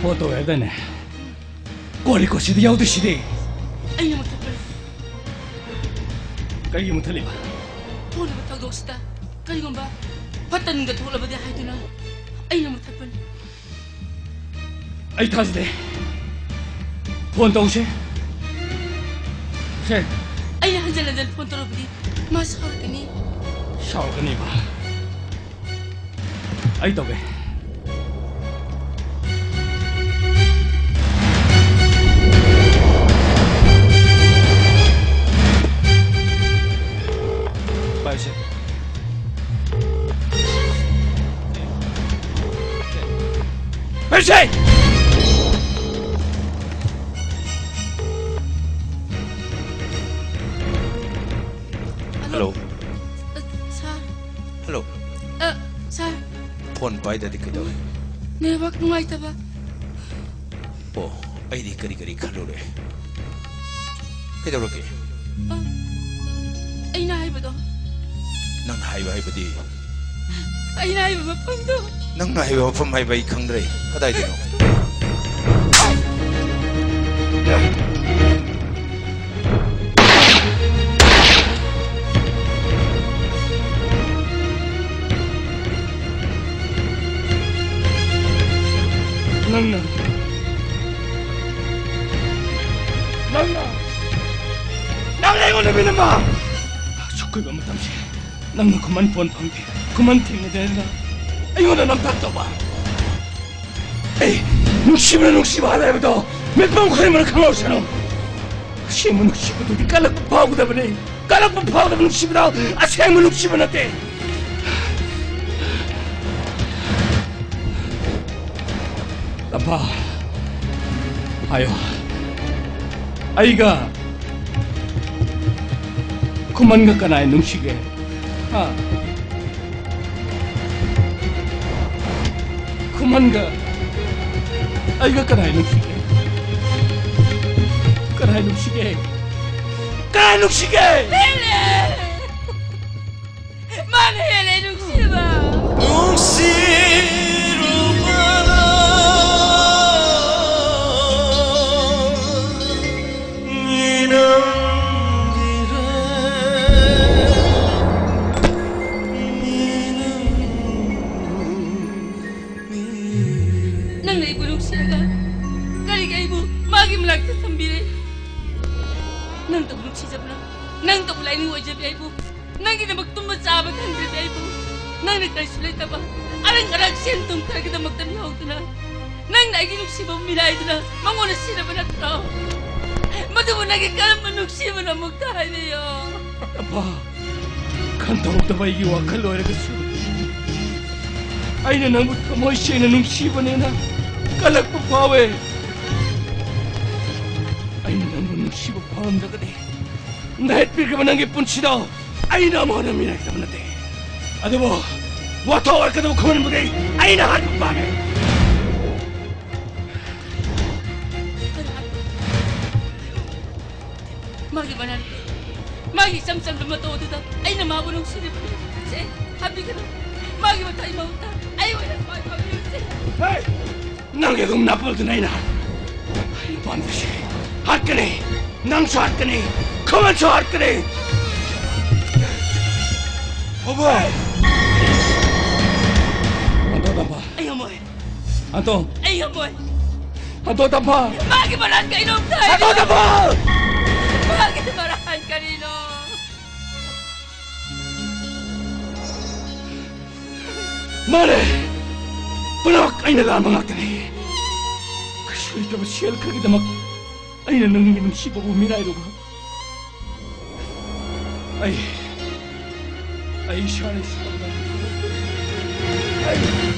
ꯐꯣꯟ ꯇꯧꯔꯦ ꯍꯥꯏꯗꯥꯏꯅꯦ? ꯀꯣꯟ ꯔꯦꯀꯣꯔꯗꯁꯤꯗ ꯌꯥꯎꯗꯣꯏꯁꯤꯗꯤ꯫ ꯑꯩꯅ ꯃꯨꯊꯠꯄꯅꯤ꯫ ꯀꯔꯤꯒꯤ ꯃꯨꯊꯠꯂꯤꯕ? ꯊꯣꯛꯂꯤꯕ ꯊꯧꯗꯣꯛꯁꯤꯗ ꯀꯔꯤꯒꯨꯝꯕ ꯐꯠꯇ ꯅꯨꯡꯗ ꯊꯣꯛꯂꯕꯗꯤ ꯍꯥꯏꯗꯨꯅ ꯑꯩꯅ ꯃꯨꯊꯠꯄꯅꯤ꯫ ꯑꯩ ꯊꯥꯖꯗꯦ꯫ ꯐꯣꯟ ꯇꯧꯁꯦ꯫ ꯁꯦ꯫ ꯑꯩꯅ ꯍꯟꯖꯤꯟ ꯍꯟꯖꯤꯟ ꯐꯣꯟ ꯇꯧꯔꯕꯗꯤ ꯃꯥ ꯁꯥꯎꯔꯛꯀꯅꯤ꯫ ꯁꯥꯎꯔꯛꯀꯅꯤꯕ? ꯑꯩ ꯇꯧꯒꯦ꯫ ꯄꯥꯏꯁꯦ꯫ ꯄꯥꯏꯁꯦ! ꯍꯜꯂꯣ꯫ ꯍꯜꯂꯣ꯫ ꯑ, ꯁꯥꯔ꯫ ꯍꯜꯂꯣ꯫ ꯑ, ꯁꯥꯔ꯫ ꯐꯣꯟ ꯄꯥꯏꯗꯗꯤ ꯀꯩꯗꯧꯔꯦ? ꯅꯦꯠꯋꯥꯛ ꯅꯨꯡꯉꯥꯏꯇꯕ꯫ ꯑꯣ, ꯑꯩꯗꯤ ꯀꯔꯤ ꯀꯔꯤ ꯈꯜꯂꯨꯔꯦ꯫ ꯀꯩꯗꯧꯔꯒꯦ? ꯑ, ꯑꯩꯅ ꯍꯥꯏꯕꯗꯣ꯫ ꯅꯪꯅ ꯍꯥꯏꯕ ꯍꯥꯏꯕꯗꯤ? ꯑꯩꯅ ꯍꯥꯏꯕ ꯃꯐꯝꯗꯣ꯫ ꯅꯪꯅ ꯍꯥꯏꯕ ꯃꯐꯝ ꯍꯥꯏꯕ ꯑꯩ ꯈꯪꯗ꯭ꯔꯦ꯫ ꯀꯗꯥꯏꯗꯅꯣ? ꯑꯀꯣꯏꯕ ꯃꯇꯝꯁꯦ ꯅꯪꯅ ꯈꯨꯃꯟ ꯐꯣꯟ ꯐꯪꯗꯦ, ꯈꯨꯃꯟ ꯊꯦꯡꯅꯗꯦꯅ ꯑꯩꯉꯣꯟꯗ ꯅꯝꯊꯥꯛ ꯇꯧꯕ꯫ ꯑꯩ ꯅꯨꯡꯁꯤꯕꯅ ꯅꯨꯡꯁꯤꯕ ꯍꯥꯏꯕ ꯍꯥꯏꯕꯗꯣ ꯃꯤꯠꯃꯝ ꯈꯨꯗꯤꯡꯃꯛꯅ ꯈꯪꯍꯧꯁꯅꯨ꯫ ꯑꯁꯦꯡꯕ ꯅꯨꯡꯁꯤꯕꯗꯨꯗꯤ ꯀꯜꯂꯛꯄ ꯐꯥꯎꯒꯗꯕꯅꯤ꯫ ꯀꯜꯂꯛꯄ ꯐꯥꯎꯗꯕ ꯅꯨꯡꯁꯤꯕꯗꯣ ꯑꯁꯦꯡꯕ ꯅꯨꯡꯁꯤꯕ ꯅꯠꯇꯦ꯫ ꯇꯝꯐꯥ, ꯍꯥꯏꯌꯣ, ꯑꯩꯒ ꯈꯨꯃꯟꯒ ꯀꯅꯥꯏ ꯅꯨꯡꯁꯤꯒꯦ? ꯍꯥ? ꯈꯨꯃꯟꯒ ꯑꯩꯒ ꯀꯅꯥꯏ ꯅꯨꯡꯁꯤꯒꯦ? ꯀꯅꯥꯏ ꯅꯨꯡꯁꯤꯒꯦ? ꯀꯅꯥꯏ ꯅꯨꯡꯁꯤꯒꯦ? ꯍꯦꯜꯂꯦ! ꯃꯥꯅ ꯍꯦꯜꯂꯦ ꯅꯨꯡꯁꯤꯕ! ꯅꯨꯡꯁꯤꯔꯨꯕꯅ ꯃꯤꯅꯝꯒꯤꯔꯦ꯫ ꯅꯪꯅ ꯑꯩꯕꯨ ꯅꯨꯡꯁꯤꯔꯒ ꯀꯔꯤꯒꯤ ꯑꯩꯕꯨ ꯃꯥꯒꯤ ꯃꯅꯥꯛꯇ ꯊꯝꯕꯤꯔꯦ? ꯅꯪꯇꯕꯨ ꯅꯨꯡꯁꯤꯖꯕꯅ, ꯅꯪꯇꯕꯨ ꯂꯥꯏꯅꯤꯡ ꯑꯣꯏꯖꯕꯤ ꯑꯩꯕꯨ, ꯅꯪꯒꯤꯗꯃꯛ ꯇꯨꯝꯕ ꯆꯥꯕ ꯈꯪꯗ꯭ꯔꯕꯤ ꯑꯩꯕꯨ, ꯅꯪꯅ ꯀꯔꯤꯁꯨ ꯂꯩꯇꯕ, ꯑꯔꯪ ꯑꯔꯥꯛ ꯁꯦꯟ ꯊꯨꯝ ꯈꯔꯒꯤꯗꯃꯛꯇ ꯃꯤꯍꯧꯗꯨꯅ, ꯅꯪꯅ ꯑꯩꯒꯤ ꯅꯨꯡꯁꯤꯕ ꯃꯤꯔꯥꯏꯗꯨꯅ ꯃꯉꯣꯟꯗ ꯁꯤꯔꯕ ꯅꯠꯇ꯭ꯔꯣ? ꯃꯗꯨꯕꯨ ꯅꯪꯒꯤ ꯀꯔꯝꯕ ꯅꯨꯡꯁꯤꯕꯅꯣ ꯑꯃꯨꯛꯇ ꯍꯥꯏꯕꯤꯌꯣ꯫ ꯑꯄꯥ, ꯈꯟꯊꯣꯛꯇꯕ ꯑꯩꯒꯤ ꯋꯥꯈꯜ ꯑꯣꯏꯔꯒꯁꯨ, ꯑꯩꯅ ꯅꯪꯕꯨ ꯊꯃꯣꯏ ꯁꯦꯡꯅ ꯅꯨꯡꯁꯤꯕꯅꯦꯅ ꯀꯜꯂꯛꯄ ꯐꯥꯎꯋꯦ꯫ ꯑꯩꯅ ꯅꯪꯕꯨ ꯅꯨꯡꯁꯤꯕ ꯐꯥꯎꯔꯝꯗ꯭ꯔꯒꯗꯤ, ꯅꯍꯦꯠꯄꯤꯈ꯭ꯔꯕ ꯅꯪꯒꯤ ꯄꯨꯟꯁꯤꯗꯣ ꯑꯩꯅ ꯑꯃꯨꯛ ꯍꯟꯅ ꯃꯤꯔꯥꯏꯒꯗꯕ ꯅꯠꯇꯦ꯫ ꯑꯗꯨꯕꯨ ꯋꯥꯊꯣꯛ ꯑꯣꯏꯔꯛꯀꯗꯕ ꯈꯨꯃꯟꯕꯨꯗꯤ ꯑꯩꯅ ꯍꯥꯠꯄ ꯄꯥꯝꯃꯦ꯫ ꯃꯥꯒꯤ ꯃꯅꯥꯛꯇ, ꯃꯥꯒꯤ ꯏꯆꯝ ꯆꯝꯕ ꯃꯇꯧ ꯑꯗꯨꯗ ꯑꯩꯅ ꯃꯥꯕꯨ ꯅꯨꯡꯁꯤꯔꯤꯕꯅꯤ꯫ ꯁꯦ, ꯍꯥꯠꯄꯤꯒꯅꯨ꯫ ꯃꯥꯒꯤ ꯃꯊꯥꯏ ꯃꯍꯨꯠꯇ ꯑꯩ ꯑꯣꯏꯅ ꯃꯥꯏ ꯄꯥꯛꯄꯤꯔꯁꯦ꯫ ꯍꯦ! ꯅꯪꯒꯤ ꯑꯗꯨꯝ ꯅꯥꯄꯜꯗꯨꯅ ꯑꯩꯅ ꯑꯩꯅ ꯄꯥꯝꯖꯩꯁꯦ꯫ ꯍꯥꯠꯀꯅꯤ! ꯅꯪꯁꯨ ꯍꯥꯠꯀꯅꯤ! ꯈꯨꯃꯟꯁꯨ ꯍꯥꯠꯀꯅꯤ! ꯍꯣꯕꯣ! ꯑꯟꯇꯣ ꯇꯝꯐꯥ! ꯑꯩ ꯉꯝꯃꯣꯏ꯫ ꯑꯟꯇꯣ! ꯑꯩ ꯉꯝꯃꯣꯏ꯫ ꯑꯟꯇꯣ ꯇꯝꯐꯥ! ꯃꯥꯒꯤ ꯃꯔꯥꯟ ꯀꯩꯅꯣ ꯑꯝꯇ ꯍꯥꯏꯕꯤꯌꯨ꯫ ꯑꯟꯇꯣ ꯇꯝꯐꯥ! ꯃꯥꯒꯤ ꯃꯔꯥꯟ ꯀꯔꯤꯅꯣ? ꯃꯥꯅꯦ, ꯄꯨꯝꯅꯃꯛ ꯑꯩꯅ ꯂꯥꯟꯕ ꯉꯥꯛꯇꯅꯤ꯫ ꯀꯩꯁꯨ ꯂꯩꯇ꯭ꯔꯕ ꯁꯦꯜ ꯈꯔꯒꯤꯗꯃꯛ ꯑꯩꯅ ꯅꯪꯒꯤ ꯅꯨꯡꯁꯤꯕꯕꯨ ꯃꯤꯔꯥꯏꯔꯨꯕ꯫ ꯑꯩ, ꯑꯩ ꯏꯁꯥꯅ ꯏꯁꯥꯕꯨ, ꯑꯩ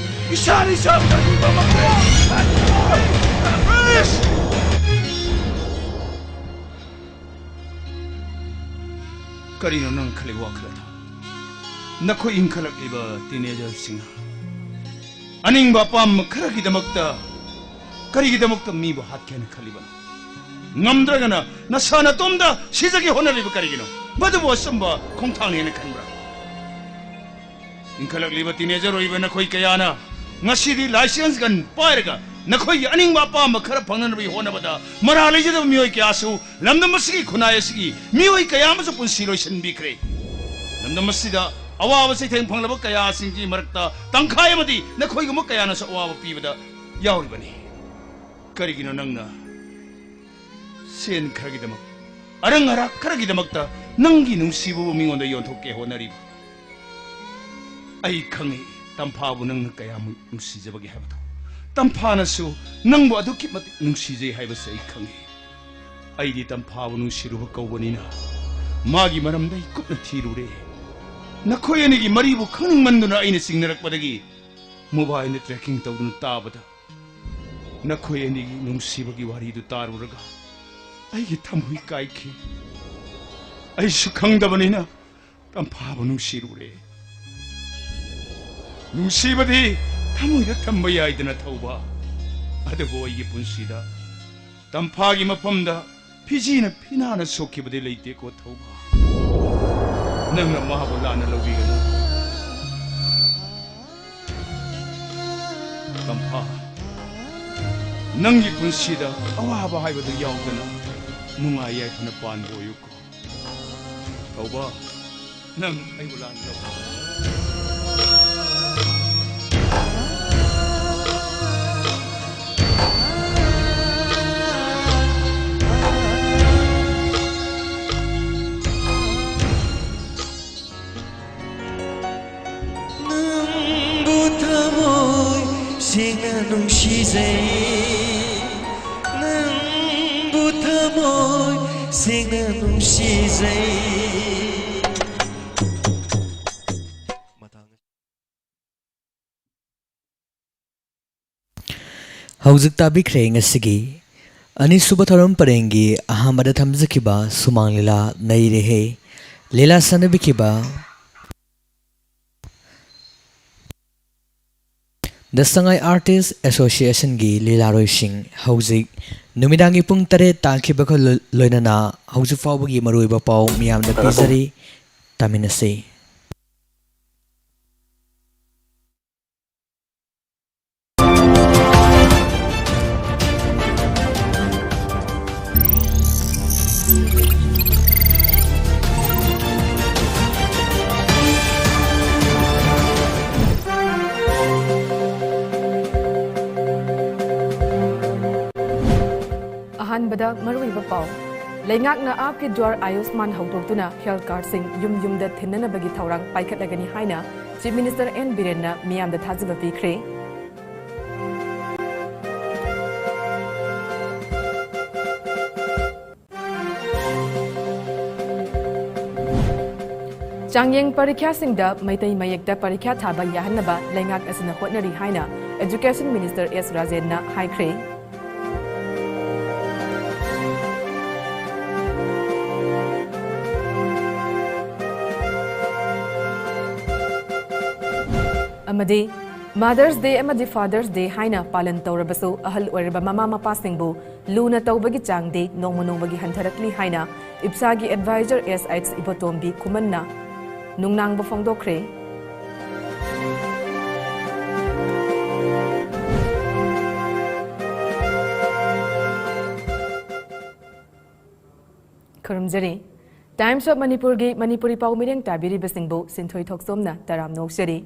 ꯏꯁꯥꯅ ꯏꯁꯥꯕꯨ ꯊꯥꯖꯕ ꯉꯝꯗ꯭ꯔꯦ꯫ ꯀꯔꯤꯅꯣ ꯅꯪ ꯈꯜꯂꯤ ꯋꯥꯈꯜ ꯑꯗꯣ? ꯅꯈꯣꯏ ꯏꯟꯈꯠꯂꯛꯂꯤꯕ teenagerꯁꯤꯡꯅ ꯑꯅꯤꯡꯕ ꯑꯄꯥꯝꯕ ꯈꯔꯒꯤꯗꯃꯛꯇ ꯀꯔꯤꯒꯤꯗꯃꯛꯇ ꯃꯤꯕꯨ ꯍꯥꯠꯀꯦ ꯍꯥꯏꯅ ꯈꯜꯂꯤꯕꯅꯣ? ꯉꯝꯗ꯭ꯔꯒꯅ ꯅꯁꯥ ꯅꯇꯣꯝꯗ ꯁꯤꯖꯒꯦ ꯍꯣꯠꯅꯔꯤꯕ ꯀꯔꯤꯒꯤꯅꯣ? ꯃꯗꯨꯕꯨ ꯑꯆꯨꯝꯕ ꯈꯣꯡꯊꯥꯡꯅꯤ ꯍꯥꯏꯅ ꯈꯟꯕ꯭ꯔꯥ? ꯏꯟꯈꯠꯂꯛꯂꯤꯕ teenager ꯑꯣꯏꯔꯤꯕ ꯅꯈꯣꯏ ꯀꯌꯥꯅ ꯉꯁꯤꯗꯤ license gun ꯄꯥꯏꯔꯒ ꯅꯈꯣꯏꯒꯤ ꯑꯅꯤꯡꯕ ꯑꯄꯥꯝꯕ ꯈꯔ ꯐꯪꯅꯅꯕꯒꯤ ꯍꯣꯠꯅꯕꯗ ꯃꯔꯥ ꯂꯩꯖꯗꯕ ꯃꯤꯑꯣꯏ ꯀꯌꯥꯁꯨ ꯂꯝꯗꯝ ꯑꯁꯤꯒꯤ ꯈꯨꯟꯅꯥꯏ ꯑꯁꯤꯒꯤ ꯃꯤꯑꯣꯏ ꯀꯌꯥ ꯑꯃꯁꯨ ꯄꯨꯟꯁꯤ ꯂꯣꯏꯁꯤꯟꯕꯤꯈ꯭ꯔꯦ꯫ ꯂꯝꯗꯝ ꯑꯁꯤꯗ ꯑꯋꯥꯕ ꯆꯩꯊꯦꯡ ꯐꯪꯂꯕ ꯀꯌꯥꯁꯤꯡꯒꯤ ꯃꯔꯛꯇ ꯇꯪꯈꯥꯏ ꯑꯃꯗꯤ ꯅꯈꯣꯏꯒꯨꯝꯕ ꯀꯌꯥꯅꯁꯨ ꯑꯋꯥꯕ ꯄꯤꯕꯗ ꯌꯥꯎꯔꯤꯕꯅꯤ꯫ ꯀꯔꯤꯒꯤꯅꯣ ꯅꯪꯅ ꯁꯦꯟ ꯈꯔꯒꯤꯗꯃꯛ, ꯑꯔꯪ ꯑꯔꯥꯛ ꯈꯔꯒꯤꯗꯃꯛꯇ ꯅꯪꯒꯤ ꯅꯨꯡꯁꯤꯕꯕꯨ ꯃꯤꯉꯣꯟꯗ ꯌꯣꯟꯊꯣꯛꯀꯦ ꯍꯣꯠꯅꯔꯤꯕ? ꯑꯩ ꯈꯪꯏ, ꯇꯝꯐꯥꯕꯨ ꯅꯪꯅ ꯀꯌꯥꯃꯨꯛ ꯅꯨꯡꯁꯤꯖꯕꯒꯦ ꯍꯥꯏꯕꯗꯣ꯫ ꯇꯝꯐꯥꯅꯁꯨ ꯅꯪꯕꯨ ꯑꯗꯨꯛꯀꯤ ꯃꯇꯤꯛ ꯅꯨꯡꯁꯤꯖꯩ ꯍꯥꯏꯕꯁꯤ ꯑꯩ ꯈꯪꯏ꯫ ꯑꯩꯗꯤ ꯇꯝꯐꯥꯕꯨ ꯅꯨꯡꯁꯤꯔꯨꯕ ꯀꯧꯕꯅꯤꯅ ꯃꯥꯒꯤ ꯃꯔꯝꯗ ꯑꯩ ꯀꯨꯞꯅ ꯊꯤꯔꯨꯔꯦ꯫ ꯅꯈꯣꯏ ꯑꯅꯤꯒꯤ ꯃꯔꯤꯕꯨ ꯈꯪꯅꯤꯡꯃꯟꯗꯨꯅ ꯑꯩꯅ ꯆꯤꯡꯅꯔꯛꯄꯗꯒꯤ mobile ꯗ tracking ꯇꯧꯗꯨꯅ ꯇꯥꯕꯗ ꯅꯈꯣꯏ ꯑꯅꯤꯒꯤ ꯅꯨꯡꯁꯤꯕꯒꯤ ꯋꯥꯔꯤꯗꯨ ꯇꯥꯔꯨꯔꯒ ꯑꯩꯒꯤ ꯊꯃꯣꯏ ꯀꯥꯏꯈꯤ꯫ ꯑꯩꯁꯨ ꯈꯪꯗꯕꯅꯤꯅ ꯇꯝꯐꯥꯕꯨ ꯅꯨꯡꯁꯤꯔꯨꯔꯦ꯫ ꯅꯨꯡꯁꯤꯕꯗꯤ ꯊꯃꯣꯏꯗ ꯊꯝꯕ ꯌꯥꯏꯗꯅ ꯊꯧꯕ, ꯑꯗꯨꯕꯨ ꯑꯩꯒꯤ ꯄꯨꯟꯁꯤꯗ ꯇꯝꯐꯥꯒꯤ ꯃꯐꯝꯗ ꯐꯤꯖꯤꯅ ꯐꯤꯅꯥꯅ ꯁꯣꯛꯈꯤꯕꯗꯤ ꯂꯩꯇꯦꯀꯣ ꯊꯧꯕ꯫ ꯅꯪꯅ ꯃꯥꯕꯨ ꯂꯥꯟꯅ ꯂꯧꯕꯤꯒꯅꯨ꯫ ꯇꯝꯐꯥ, ꯅꯪꯒꯤ ꯄꯨꯟꯁꯤꯗ ꯑꯋꯥꯕ ꯍꯥꯏꯕꯗꯨ ꯌꯥꯎꯗꯅ ꯅꯨꯡꯉꯥꯏ ꯌꯥꯏꯐꯅ ꯄꯥꯟꯕ ꯑꯣꯏꯌꯨꯀꯣ꯫ ꯊꯧꯕ, ꯅꯪ ꯑꯩꯕꯨ ꯂꯥꯟꯅ ꯂꯧꯕ꯫ ꯁꯦꯡꯅ ꯅꯨꯡꯁꯤꯖꯩ, ꯅꯪꯕꯨ ꯊꯃꯣꯏ ꯁꯦꯡꯅ ꯅꯨꯡꯁꯤꯖꯩ꯫ ꯍꯧꯖꯤꯛ ꯇꯥꯕꯤꯈ꯭ꯔꯦ ꯉꯁꯤꯒꯤ ꯑꯅꯤꯁꯨꯕ ꯊꯧꯔꯝ ꯄꯔꯦꯡꯒꯤ ꯑꯍꯥꯟꯕꯗ ꯊꯝꯖꯈꯤꯕ ꯁꯨꯃꯥꯡ ꯂꯤꯂꯥ ꯅꯩꯔꯦꯍꯦ꯫ ꯂꯤꯂꯥ ꯁꯥꯟꯅꯕꯤꯈꯤꯕ The Sangai Artist Associationꯒꯤ ꯂꯤꯂꯥꯔꯣꯏꯁꯤꯡ ꯍꯧꯖꯤꯛ ꯅꯨꯃꯤꯗꯥꯡꯒꯤ ꯄꯨꯡ ꯇꯔꯦꯠ ꯇꯥꯈꯤꯕꯒ ꯂꯣ-, ꯂꯣꯏꯅꯅ ꯍꯧꯖꯤꯛ ꯐꯥꯎꯕꯒꯤ ꯃꯔꯨꯑꯣꯏꯕ ꯄꯥꯎ ꯃꯤꯌꯥꯝꯗ ꯄꯤꯖꯔꯤ꯫ ꯇꯥꯃꯤꯟꯅꯁꯤ꯫ ꯑꯍꯥꯟꯕꯗ ꯃꯔꯨꯑꯣꯏꯕ ꯄꯥꯎ꯫ ꯂꯩꯉꯥꯛꯅ ꯑꯥꯞꯀꯤ ꯗ꯭ꯋꯥꯔ ꯑꯥꯌꯨꯁꯃꯥꯟ ꯍꯧꯗꯣꯛꯇꯨꯅ ꯍꯦꯜꯊ ꯀꯥꯔꯗꯁꯤꯡ ꯌꯨꯝ ꯌꯨꯝꯗ ꯊꯤꯟꯅꯅꯕꯒꯤ ꯊꯧꯔꯥꯡ ꯄꯥꯏꯈꯠꯂꯒꯅꯤ ꯍꯥꯏꯅ ꯆꯤꯐ ꯃꯤꯅꯤꯁꯇꯔ ꯑꯦꯟ ꯕꯤꯔꯦꯟꯅ ꯃꯤꯌꯥꯝꯗ ꯊꯥꯖꯕ ꯄꯤꯈ꯭ꯔꯦ꯫ ꯆꯥꯡꯌꯦꯡ ꯄꯔꯤꯈ꯭ꯌꯥꯁꯤꯡꯗ ꯃꯩꯇꯩ ꯃꯌꯦꯛꯇ ꯄꯔꯤꯈ꯭ꯌꯥ ꯊꯥꯕ ꯌꯥꯍꯟꯅꯕ ꯂꯩꯉꯥꯛ ꯑꯁꯤꯅ ꯍꯣꯠꯅꯔꯤ ꯍꯥꯏꯅ ꯑꯦꯖꯨꯀꯦꯁꯟ ꯃꯤꯅꯤꯁꯇꯔ ꯑꯦꯁ ꯔꯥꯖꯦꯟꯅ ꯍꯥꯏꯈ꯭ꯔꯦ꯫ ꯑꯃꯗꯤ Mother's Day ꯑꯃꯗꯤ Father's Day ꯍꯥꯏꯅ ꯄꯥꯂꯟ ꯇꯧꯔꯕꯁꯨ, ꯑꯍꯜ ꯑꯣꯏꯔꯕ ꯃꯃꯥ ꯃꯄꯥꯁꯤꯡꯕꯨ ꯂꯨꯅ ꯇꯧꯕꯒꯤ ꯆꯥꯡꯗꯤ ꯅꯣꯡꯃ ꯅꯣꯡꯃꯒꯤ ꯍꯟꯊꯔꯛꯂꯤ ꯍꯥꯏꯅ ꯏꯞꯁꯥꯒꯤ ꯑꯦꯗꯚꯥꯏꯖꯔ ꯑꯦꯁ ꯑꯩꯆ ꯏꯕꯣꯇꯣꯝꯕꯤ ꯈꯨꯃꯟꯅ ꯅꯨꯡꯅꯥꯡꯕ ꯐꯣꯡꯗꯣꯛꯈ꯭ꯔꯦ꯫ ꯈꯨꯔꯨꯝꯖꯔꯤ꯫ Times of ꯃꯅꯤꯄꯨꯔꯒꯤ ꯃꯅꯤꯄꯨꯔꯤ ꯄꯥꯎ ꯃꯤꯔꯦꯡ ꯇꯥꯕꯤꯔꯤꯕꯁꯤꯡꯕꯨ ꯁꯤꯟꯊꯣꯏ ꯊꯣꯛꯆꯣꯝꯅ ꯇꯔꯥꯝꯅ ꯑꯣꯛꯆꯔꯤ꯫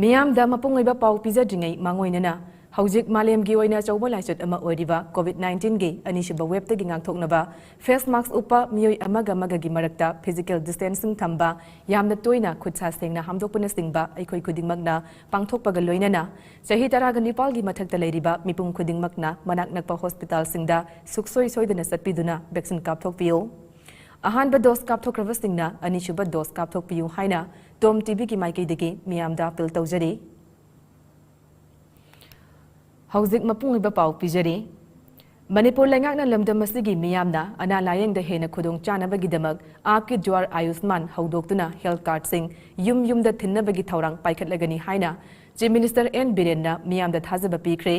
ꯃꯤꯌꯥꯝꯗ ꯃꯄꯨꯡ ꯑꯣꯏꯕ ꯄꯥꯎ ꯄꯤꯖꯗ꯭ꯔꯤꯉꯩ ꯃꯥꯡꯑꯣꯏꯅꯅ ꯍꯧꯖꯤꯛ ꯃꯥꯂꯦꯝꯒꯤ ꯑꯣꯏꯅ ꯑꯆꯧꯕ ꯂꯥꯏꯆꯠ ꯑꯃ ꯑꯣꯏꯔꯤꯕ COVID nineteen ꯒꯤ ꯑꯅꯤꯁꯨꯕ wave ꯇꯒꯤ ꯉꯥꯛꯊꯣꯛꯅꯕ face mask ꯎꯞꯄ, ꯃꯤꯑꯣꯏ ꯑꯃꯒ ꯑꯃꯒꯒꯤ ꯃꯔꯛꯇ physical distancing ꯊꯝꯕ, ꯌꯥꯝꯅ ꯇꯣꯏꯅ ꯈꯨꯠ ꯁꯥ ꯁꯦꯡꯅ ꯍꯥꯝꯗꯣꯛꯄꯅꯆꯤꯡꯕ ꯑꯩꯈꯣꯏ ꯈꯨꯗꯤꯡꯃꯛꯅ ꯄꯥꯡꯊꯣꯛꯄꯒ ꯂꯣꯏꯅꯅ ꯆꯍꯤ ꯇꯔꯥꯒ ꯅꯤꯄꯥꯜꯒꯤ ꯃꯊꯛꯇ ꯂꯩꯔꯤꯕ ꯃꯤꯄꯨꯝ ꯈꯨꯗꯤꯡꯃꯛꯅ ꯃꯅꯥꯛ ꯅꯛꯄ hospital ꯁꯤꯡꯗ ꯁꯨꯛꯁꯣꯏ ꯁꯣꯏꯗꯅ ꯆꯠꯄꯤꯗꯨꯅ vaccine ꯀꯥꯞꯊꯣꯛꯄꯤꯌꯨ꯫ ꯑꯍꯥꯟꯕ dose ꯀꯥꯞꯊꯣꯛꯈ꯭ꯔꯕꯁꯤꯡꯅ ꯑꯅꯤꯁꯨꯕ dose ꯀꯥꯞꯊꯣꯛꯄꯤꯌꯨ ꯍꯥꯏꯅ TOM TV ꯒꯤ ꯃꯥꯏꯀꯩꯗꯒꯤ ꯃꯤꯌꯥꯝꯗ appeal ꯇꯧꯖꯔꯤ꯫ ꯍꯧꯖꯤꯛ ꯃꯄꯨꯡ ꯑꯣꯏꯕ ꯄꯥꯎ ꯄꯤꯖꯔꯤ꯫ ꯃꯅꯤꯄꯨꯔ ꯂꯩꯉꯥꯛꯅ ꯂꯝꯗꯝ ꯑꯁꯤꯒꯤ ꯃꯤꯌꯥꯝꯅ ꯑꯅꯥ ꯂꯥꯌꯦꯡꯗ ꯍꯦꯟꯅ ꯈꯨꯗꯣꯡ ꯆꯥꯅꯕꯒꯤꯗꯃꯛ ꯑꯥꯞꯀꯤ ꯗ꯭ꯋꯥꯔ ꯑꯥꯌꯨꯁꯃꯥꯟ ꯍꯧꯗꯣꯛꯇꯨꯅ health card ꯁꯤꯡ ꯌꯨꯝ ꯌꯨꯝꯗ ꯊꯤꯟꯅꯕꯒꯤ ꯊꯧꯔꯥꯡ ꯄꯥꯏꯈꯠꯂꯒꯅꯤ ꯍꯥꯏꯅ Chief Minister N ꯕꯤꯔꯦꯟꯅ ꯃꯤꯌꯥꯝꯗ ꯊꯥꯖꯕ ꯄꯤꯈ꯭ꯔꯦ꯫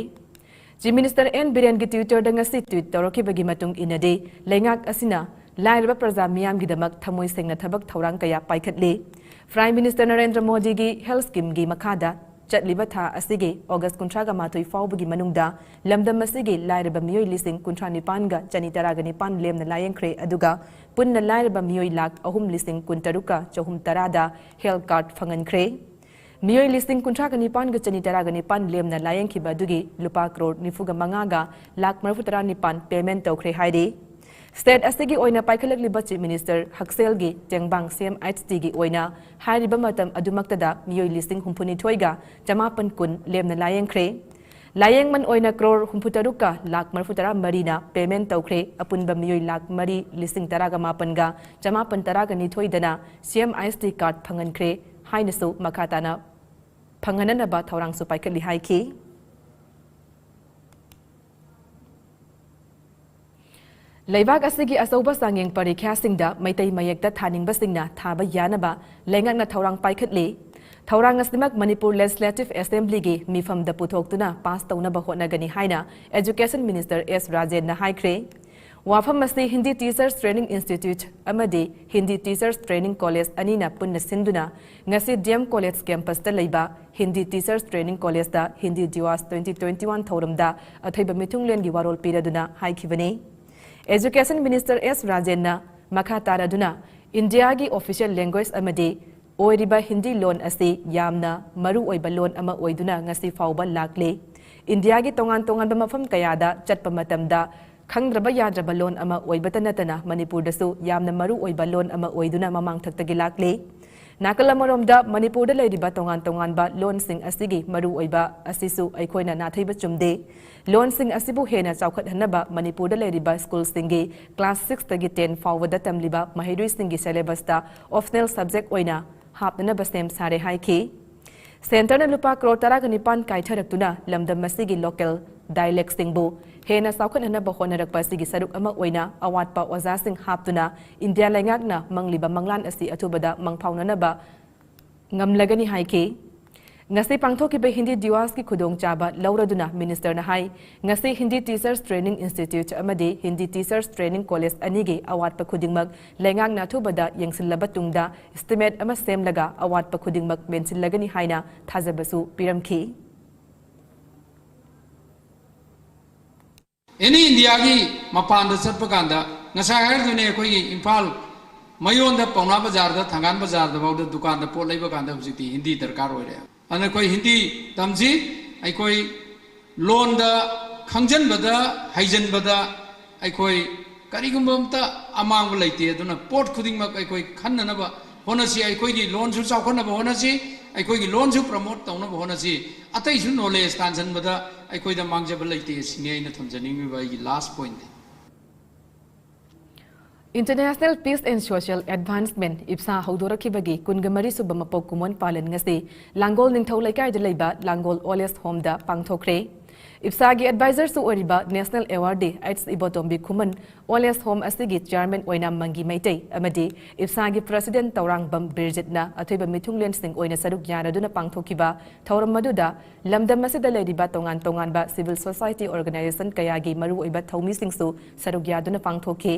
Chief Minister N ꯕꯤꯔꯦꯟꯒꯤ Twitter ꯗ ꯉꯁꯤ tweet ꯇꯧꯔꯛꯈꯤꯕꯒꯤ ꯃꯇꯨꯡ ꯏꯟꯅꯗꯤ, ꯂꯩꯉꯥꯛ ꯑꯁꯤꯅ ꯂꯥꯏꯔꯕ ꯄ꯭ꯔꯖꯥ ꯃꯤꯌꯥꯝꯒꯤꯗꯃꯛ ꯊꯃꯣꯏ ꯁꯦꯡꯅ ꯊꯕꯛ ꯊꯧꯔꯥꯡ ꯀꯌꯥ ꯄꯥꯏꯈꯠꯂꯤ꯫ Prime Minister ꯅꯔꯦꯟꯗ꯭ꯔ ꯃꯣꯗꯤꯒꯤ health scheme ꯒꯤ ꯃꯈꯥꯗ ꯆꯠꯂꯤꯕ ꯊꯥ ꯑꯁꯤꯒꯤ August ꯀꯨꯟꯊ꯭ꯔꯥꯒ ꯃꯥꯊꯣꯏ ꯐꯥꯎꯕꯒꯤ ꯃꯅꯨꯡꯗ ꯂꯝꯗꯝ ꯑꯁꯤꯒꯤ ꯂꯥꯏꯔꯕ ꯃꯤꯑꯣꯏ ꯂꯤꯁꯤꯡ ꯀꯨꯟꯊ꯭ꯔꯥ ꯅꯤꯄꯥꯟꯒ ꯆꯅꯤ ꯇꯔꯥꯒ ꯅꯤꯄꯥꯟ ꯂꯦꯝꯅ ꯂꯥꯌꯦꯡꯈ꯭ꯔꯦ, ꯑꯗꯨꯒ ꯄꯨꯟꯅ ꯂꯥꯏꯔꯕ ꯃꯤꯑꯣꯏ ꯂꯥꯈ ꯑꯍꯨꯝ ꯂꯤꯁꯤꯡ ꯀꯨꯟ ꯇꯔꯨꯛꯀ ꯆꯍꯨꯝ ꯇꯔꯥꯗ health card ꯐꯪꯍꯟꯈ꯭ꯔꯦ꯫ ꯃꯤꯑꯣꯏ ꯂꯤꯁꯤꯡ ꯀꯨꯟꯊ꯭ꯔꯥꯒ ꯅꯤꯄꯥꯟꯒ ꯆꯅꯤ ꯇꯔꯥꯒ ꯅꯤꯄꯥꯟ ꯂꯦꯝꯅ ꯂꯥꯌꯦꯡꯈꯤꯕ ꯑꯗꯨꯒꯤ ꯂꯨꯄꯥ ꯀ꯭ꯔꯣꯔ ꯅꯤꯐꯨꯒ ꯃꯉꯥꯒ ꯂꯥꯈ ꯃꯔꯤꯐꯨ ꯇꯔꯥ ꯅꯤꯄꯥꯟ payment ꯇꯧꯈ꯭ꯔꯦ ꯍꯥꯏꯔꯤ꯫ State ꯑꯁꯤꯒꯤ ꯑꯣꯏꯅ ꯄꯥꯏꯈꯠꯂꯛꯂꯤꯕ Chief Minister ꯍꯛꯁꯦꯜꯒꯤ ꯇꯦꯡꯕꯥꯡ CMHT ꯒꯤ ꯑꯣꯏꯅ ꯍꯥꯏꯔꯤꯕ ꯃꯇꯝ ꯑꯗꯨꯃꯛꯇꯗ ꯃꯤꯑꯣꯏ ꯂꯤꯁꯤꯡ ꯍꯨꯝꯐꯨꯅꯤꯊꯣꯏꯒ ꯆꯃꯥꯄꯟ ꯀꯨꯟ ꯂꯦꯝꯅ ꯂꯥꯌꯦꯡꯈ꯭ꯔꯦ꯫ ꯂꯥꯌꯦꯡꯃꯟ ꯑꯣꯏꯅ ꯀ꯭ꯔꯣꯔ ꯍꯨꯝꯐꯨ ꯇꯔꯨꯛꯀ ꯂꯥꯈ ꯃꯔꯤꯐꯨ ꯇꯔꯥ ꯃꯔꯤꯅ payment ꯇꯧꯈ꯭ꯔꯦ꯫ ꯑꯄꯨꯟꯕ ꯃꯤꯑꯣꯏ ꯂꯥꯈ ꯃꯔꯤ ꯂꯤꯁꯤꯡ ꯇꯔꯥꯒ ꯃꯥꯄꯟꯒ ꯆꯃꯥꯄꯟ ꯇꯔꯥꯒ ꯅꯤꯊꯣꯏꯗꯅ CMHT card ꯐꯪꯍꯟꯈ꯭ꯔꯦ ꯍꯥꯏꯅꯁꯨ ꯃꯈꯥ ꯇꯥꯅ ꯐꯪꯍꯟꯅꯅꯕ ꯊꯧꯔꯥꯡꯁꯨ ꯄꯥꯏꯈꯠꯂꯤ ꯍꯥꯏꯈꯤ꯫ ꯂꯩꯕꯥꯛ ꯑꯁꯤꯒꯤ ꯑꯆꯧꯕ ꯆꯥꯡꯌꯦꯡ ꯄꯔꯤꯈ꯭ꯌꯥꯁꯤꯡꯗ ꯃꯩꯇꯩ ꯃꯌꯦꯛꯇ ꯊꯥꯅꯤꯡꯕꯁꯤꯡꯅ ꯊꯥꯕ ꯌꯥꯅꯕ ꯂꯩꯉꯥꯛꯅ ꯊꯧꯔꯥꯡ ꯄꯥꯏꯈꯠꯂꯤ꯫ ꯊꯧꯔꯥꯡ ꯑꯁꯤꯃꯛ ꯃꯅꯤꯄꯨꯔ Legislative Assembly ꯒꯤ ꯃꯤꯐꯝꯗ ꯄꯨꯊꯣꯛꯇꯨꯅ pass ꯇꯧꯅꯕ ꯍꯣꯠꯅꯒꯅꯤ ꯍꯥꯏꯅ Education Minister S ꯔꯥꯖꯦꯟꯅ ꯍꯥꯏꯈ꯭ꯔꯦ꯫ ꯋꯥꯐꯝ ꯑꯁꯤ Hindi Teachers Training Institute ꯑꯃꯗꯤ Hindi Teachers Training College ꯑꯅꯤꯅ ꯄꯨꯟꯅ ꯁꯤꯟꯗꯨꯅ ꯉꯁꯤ D M College campus ꯇ ꯂꯩꯕ Hindi Teachers Training College ꯇ Hindi Diwas twenty twenty one ꯊꯧꯔꯝꯗ ꯑꯊꯣꯏꯕ ꯃꯤꯊꯨꯡꯂꯦꯟꯒꯤ ꯋꯥꯔꯣꯜ ꯄꯤꯔꯗꯨꯅ ꯍꯥꯏꯈꯤꯕꯅꯤ꯫ Education Minister S ꯔꯥꯖꯦꯟꯅ ꯃꯈꯥ ꯇꯥꯔꯗꯨꯅ, ꯏꯟꯗꯤꯌꯥꯒꯤ official language ꯑꯃꯗꯤ ꯑꯣꯏꯔꯤꯕ ꯍꯤꯟꯗꯤ ꯂꯣꯟ ꯑꯁꯤ ꯌꯥꯝꯅ ꯃꯔꯨ ꯑꯣꯏꯕ ꯂꯣꯟ ꯑꯃ ꯑꯣꯏꯗꯨꯅ ꯉꯁꯤ ꯐꯥꯎꯕ ꯂꯥꯛꯂꯤ꯫ ꯏꯟꯗꯤꯌꯥꯒꯤ ꯇꯣꯉꯥꯟ ꯇꯣꯉꯥꯟꯕ ꯃꯐꯝ ꯀꯌꯥꯗ ꯆꯠꯄ ꯃꯇꯝꯗ ꯈꯪꯗ꯭ꯔꯕ ꯌꯥꯗ꯭ꯔꯕ ꯂꯣꯟ ꯑꯃ ꯑꯣꯏꯕꯇ ꯅꯠꯇꯅ ꯃꯅꯤꯄꯨꯔꯗꯁꯨ ꯌꯥꯝꯅ ꯃꯔꯨ ꯑꯣꯏꯕ ꯂꯣꯟ ꯑꯃ ꯑꯣꯏꯗꯨꯅ ꯃꯃꯥꯡ ꯊꯛꯇꯒꯤ ꯂꯥꯛꯂꯤ꯫ ꯅꯥꯀꯜ ꯑꯃꯔꯣꯝꯗ ꯃꯅꯤꯄꯨꯔꯗ ꯂꯩꯔꯤꯕ ꯇꯣꯉꯥꯟ ꯇꯣꯉꯥꯟꯕ ꯂꯣꯟꯁꯤꯡ ꯑꯁꯤꯒꯤ ꯃꯔꯨ ꯑꯣꯏꯕ ꯑꯁꯤꯁꯨ ꯑꯩꯈꯣꯏꯅ ꯅꯥꯊꯩꯕ ꯆꯨꯝꯗꯦ꯫ ꯂꯣꯟꯁꯤꯡ ꯑꯁꯤꯕꯨ ꯍꯦꯟꯅ ꯆꯥꯎꯈꯠꯍꯟꯅꯕ ꯃꯅꯤꯄꯨꯔꯗ ꯂꯩꯔꯤꯕ ꯁ꯭ꯀꯨꯜꯁꯤꯡꯒꯤ class six ꯇꯒꯤ ten ꯐꯥꯎꯕꯗ ꯇꯝꯂꯤꯕ ꯃꯍꯩꯔꯣꯏꯁꯤꯡꯒꯤ syllabus ꯇ optional subject ꯑꯣꯏꯅ ꯍꯥꯞꯅꯅꯕ ꯁꯦꯝ ꯁꯥꯔꯦ ꯍꯥꯏꯈꯤ꯫ ꯁꯦꯟꯇꯔꯅ ꯂꯨꯄꯥ ꯀ꯭ꯔꯣꯔ ꯇꯔꯥꯒ ꯅꯤꯄꯥꯟ ꯀꯥꯏꯊꯔꯛꯇꯨꯅ ꯂꯝꯗꯝ ꯑꯁꯤꯒꯤ local dialect ꯁꯤꯡꯕꯨ ꯍꯦꯟꯅ ꯆꯥꯎꯈꯠꯍꯟꯅꯕ ꯍꯣꯠꯅꯔꯛꯄ ꯑꯁꯤꯒꯤ ꯁꯔꯨꯛ ꯑꯃ ꯑꯣꯏꯅ ꯑꯋꯥꯠꯄ ꯑꯣꯖꯥꯁꯤꯡ ꯍꯥꯞꯇꯨꯅ ꯏꯟꯗꯤꯌꯥ ꯂꯩꯉꯥꯛꯅ ꯃꯪꯂꯤꯕ ꯃꯪꯂꯥꯟ ꯑꯁꯤ ꯑꯊꯨꯕꯗ ꯃꯪꯐꯥꯎꯅꯅꯕ ꯉꯝꯂꯒꯅꯤ ꯍꯥꯏꯈꯤ꯫ ꯉꯁꯤ ꯄꯥꯡꯊꯣꯛꯈꯤꯕ ꯍꯤꯟꯗꯤ ꯗꯤꯋꯥꯁꯀꯤ ꯈꯨꯗꯣꯡꯆꯥꯕ ꯂꯧꯔꯗꯨꯅ ꯃꯤꯅꯤꯁꯇꯔꯅ ꯍꯥꯏ, ꯉꯁꯤ ꯍꯤꯟꯗꯤ Teachers Training Institute ꯑꯃꯗꯤ ꯍꯤꯟꯗꯤ Teachers Training College ꯑꯅꯤꯒꯤ ꯑꯋꯥꯠꯄ ꯈꯨꯗꯤꯡꯃꯛ ꯂꯩꯉꯥꯛꯅ ꯑꯊꯨꯕꯗ ꯌꯦꯡꯁꯤꯜꯂꯕ ꯇꯨꯡꯗ estimate ꯑꯃ ꯁꯦꯝꯂꯒ ꯑꯋꯥꯠꯄ ꯈꯨꯗꯤꯡꯃꯛ ꯃꯦꯟꯁꯤꯜꯂꯒꯅꯤ ꯍꯥꯏꯅ ꯊꯥꯖꯕꯁꯨ ꯄꯤꯔꯝꯈꯤ꯫ ꯑꯦꯅꯤ ꯏꯟꯗꯤꯌꯥꯒꯤ ꯃꯄꯥꯟꯗ ꯆꯠꯄ ꯀꯥꯟꯗ ꯉꯁꯥꯏ ꯍꯥꯏꯔꯗꯨꯅꯦ, ꯑꯩꯈꯣꯏꯒꯤ ꯏꯝꯐꯥꯜ ꯃꯌꯣꯟꯗ ꯄꯥꯎꯅꯥ ꯕꯖꯥꯔꯗ, ꯊꯪꯒꯥꯜ ꯕꯖꯥꯔꯗ ꯐꯥꯎꯗ ꯗꯨꯀꯥꯟꯗ ꯄꯣꯠ ꯂꯩꯕ ꯀꯥꯟꯗ ꯍꯧꯖꯤꯛꯇꯤ ꯍꯤꯟꯗꯤ ꯗꯔꯀꯥꯔ ꯑꯣꯏꯔꯦ꯫ ꯑꯗꯨꯅ ꯑꯩꯈꯣꯏ ꯍꯤꯟꯗꯤ ꯇꯝꯁꯤ, ꯑꯩꯈꯣꯏ ꯂꯣꯟꯗ ꯈꯪꯖꯟꯕꯗ, ꯍꯩꯖꯟꯕꯗ ꯑꯩꯈꯣꯏ ꯀꯔꯤꯒꯨꯝꯕ ꯑꯝꯇ ꯑꯃꯥꯡꯕ ꯂꯩꯇꯦ꯫ ꯑꯗꯨꯅ ꯄꯣꯠ ꯈꯨꯗꯤꯡꯃꯛ ꯑꯩꯈꯣꯏ ꯈꯟꯅꯅꯕ ꯍꯣꯠꯅꯁꯤ, ꯑꯩꯈꯣꯏꯒꯤ ꯂꯣꯟꯁꯨ ꯆꯥꯎꯈꯠꯅꯕ ꯍꯣꯠꯅꯁꯤ, ꯑꯩꯈꯣꯏꯒꯤ ꯂꯣꯟꯁꯨ promote ꯇꯧꯅꯕ ꯍꯣꯠꯅꯁꯤ, ꯑꯇꯩꯁꯨ knowledge ꯇꯥꯟꯁꯤꯟꯕꯗ ꯑꯩꯈꯣꯏꯗ ꯃꯥꯡꯖꯕ ꯂꯩꯇꯦ꯫ ꯁꯤꯅꯤ ꯑꯩꯅ ꯊꯝꯖꯅꯤꯡꯉꯤꯕ ꯑꯩꯒꯤ last point T. International Peace and Social Advancement, ꯏꯞꯁꯥ, ꯍꯧꯗꯣꯔꯛꯈꯤꯕꯒꯤ ꯀꯨꯟꯒ ꯃꯔꯤ ꯁꯨꯕ ꯃꯄꯣꯛ ꯀꯨꯝꯑꯣꯟ ꯄꯥꯂꯟ ꯉꯁꯤ ꯂꯥꯡꯒꯣꯜ ꯅꯤꯡꯊꯧ ꯂꯩꯀꯥꯏꯗ ꯂꯩꯕ ꯂꯥꯡꯒꯣꯜ Old Age Home ꯗ ꯄꯥꯡꯊꯣꯛꯈ꯭ꯔꯦ꯫ ꯏꯞꯁꯥꯒꯤ advisor ꯁꯨ ꯑꯣꯏꯔꯤꯕ national awardee ꯑꯩꯆ ꯏꯕꯣꯇꯣꯝꯕꯤ ꯈꯨꯃꯟ Old Age Home ꯑꯁꯤꯒꯤ chairman ꯑꯣꯏꯅ ꯃꯪꯒꯤ ꯃꯩꯇꯩ ꯑꯃꯗꯤ ꯏꯞꯁꯥꯒꯤ president ꯇꯧꯔꯥꯡꯕꯝ ꯕꯤꯔꯖꯤꯠꯅ ꯑꯊꯣꯏꯕ ꯃꯤꯊꯨꯡꯂꯦꯟꯁꯤꯡ ꯑꯣꯏꯅ ꯁꯔꯨꯛ ꯌꯥꯅꯗꯨꯅ ꯄꯥꯡꯊꯣꯛꯈꯤꯕ ꯊꯧꯔꯝ ꯑꯗꯨꯗ ꯂꯝꯗꯝ ꯑꯁꯤꯗ ꯂꯩꯔꯤꯕ ꯇꯣꯉꯥꯟ ꯇꯣꯉꯥꯟꯕ civil society organization ꯀꯌꯥꯒꯤ ꯃꯔꯨꯑꯣꯏꯕ ꯊꯧꯃꯤꯁꯤꯡꯁꯨ ꯁꯔꯨꯛ ꯌꯥꯗꯨꯅ ꯄꯥꯡꯊꯣꯛꯈꯤ꯫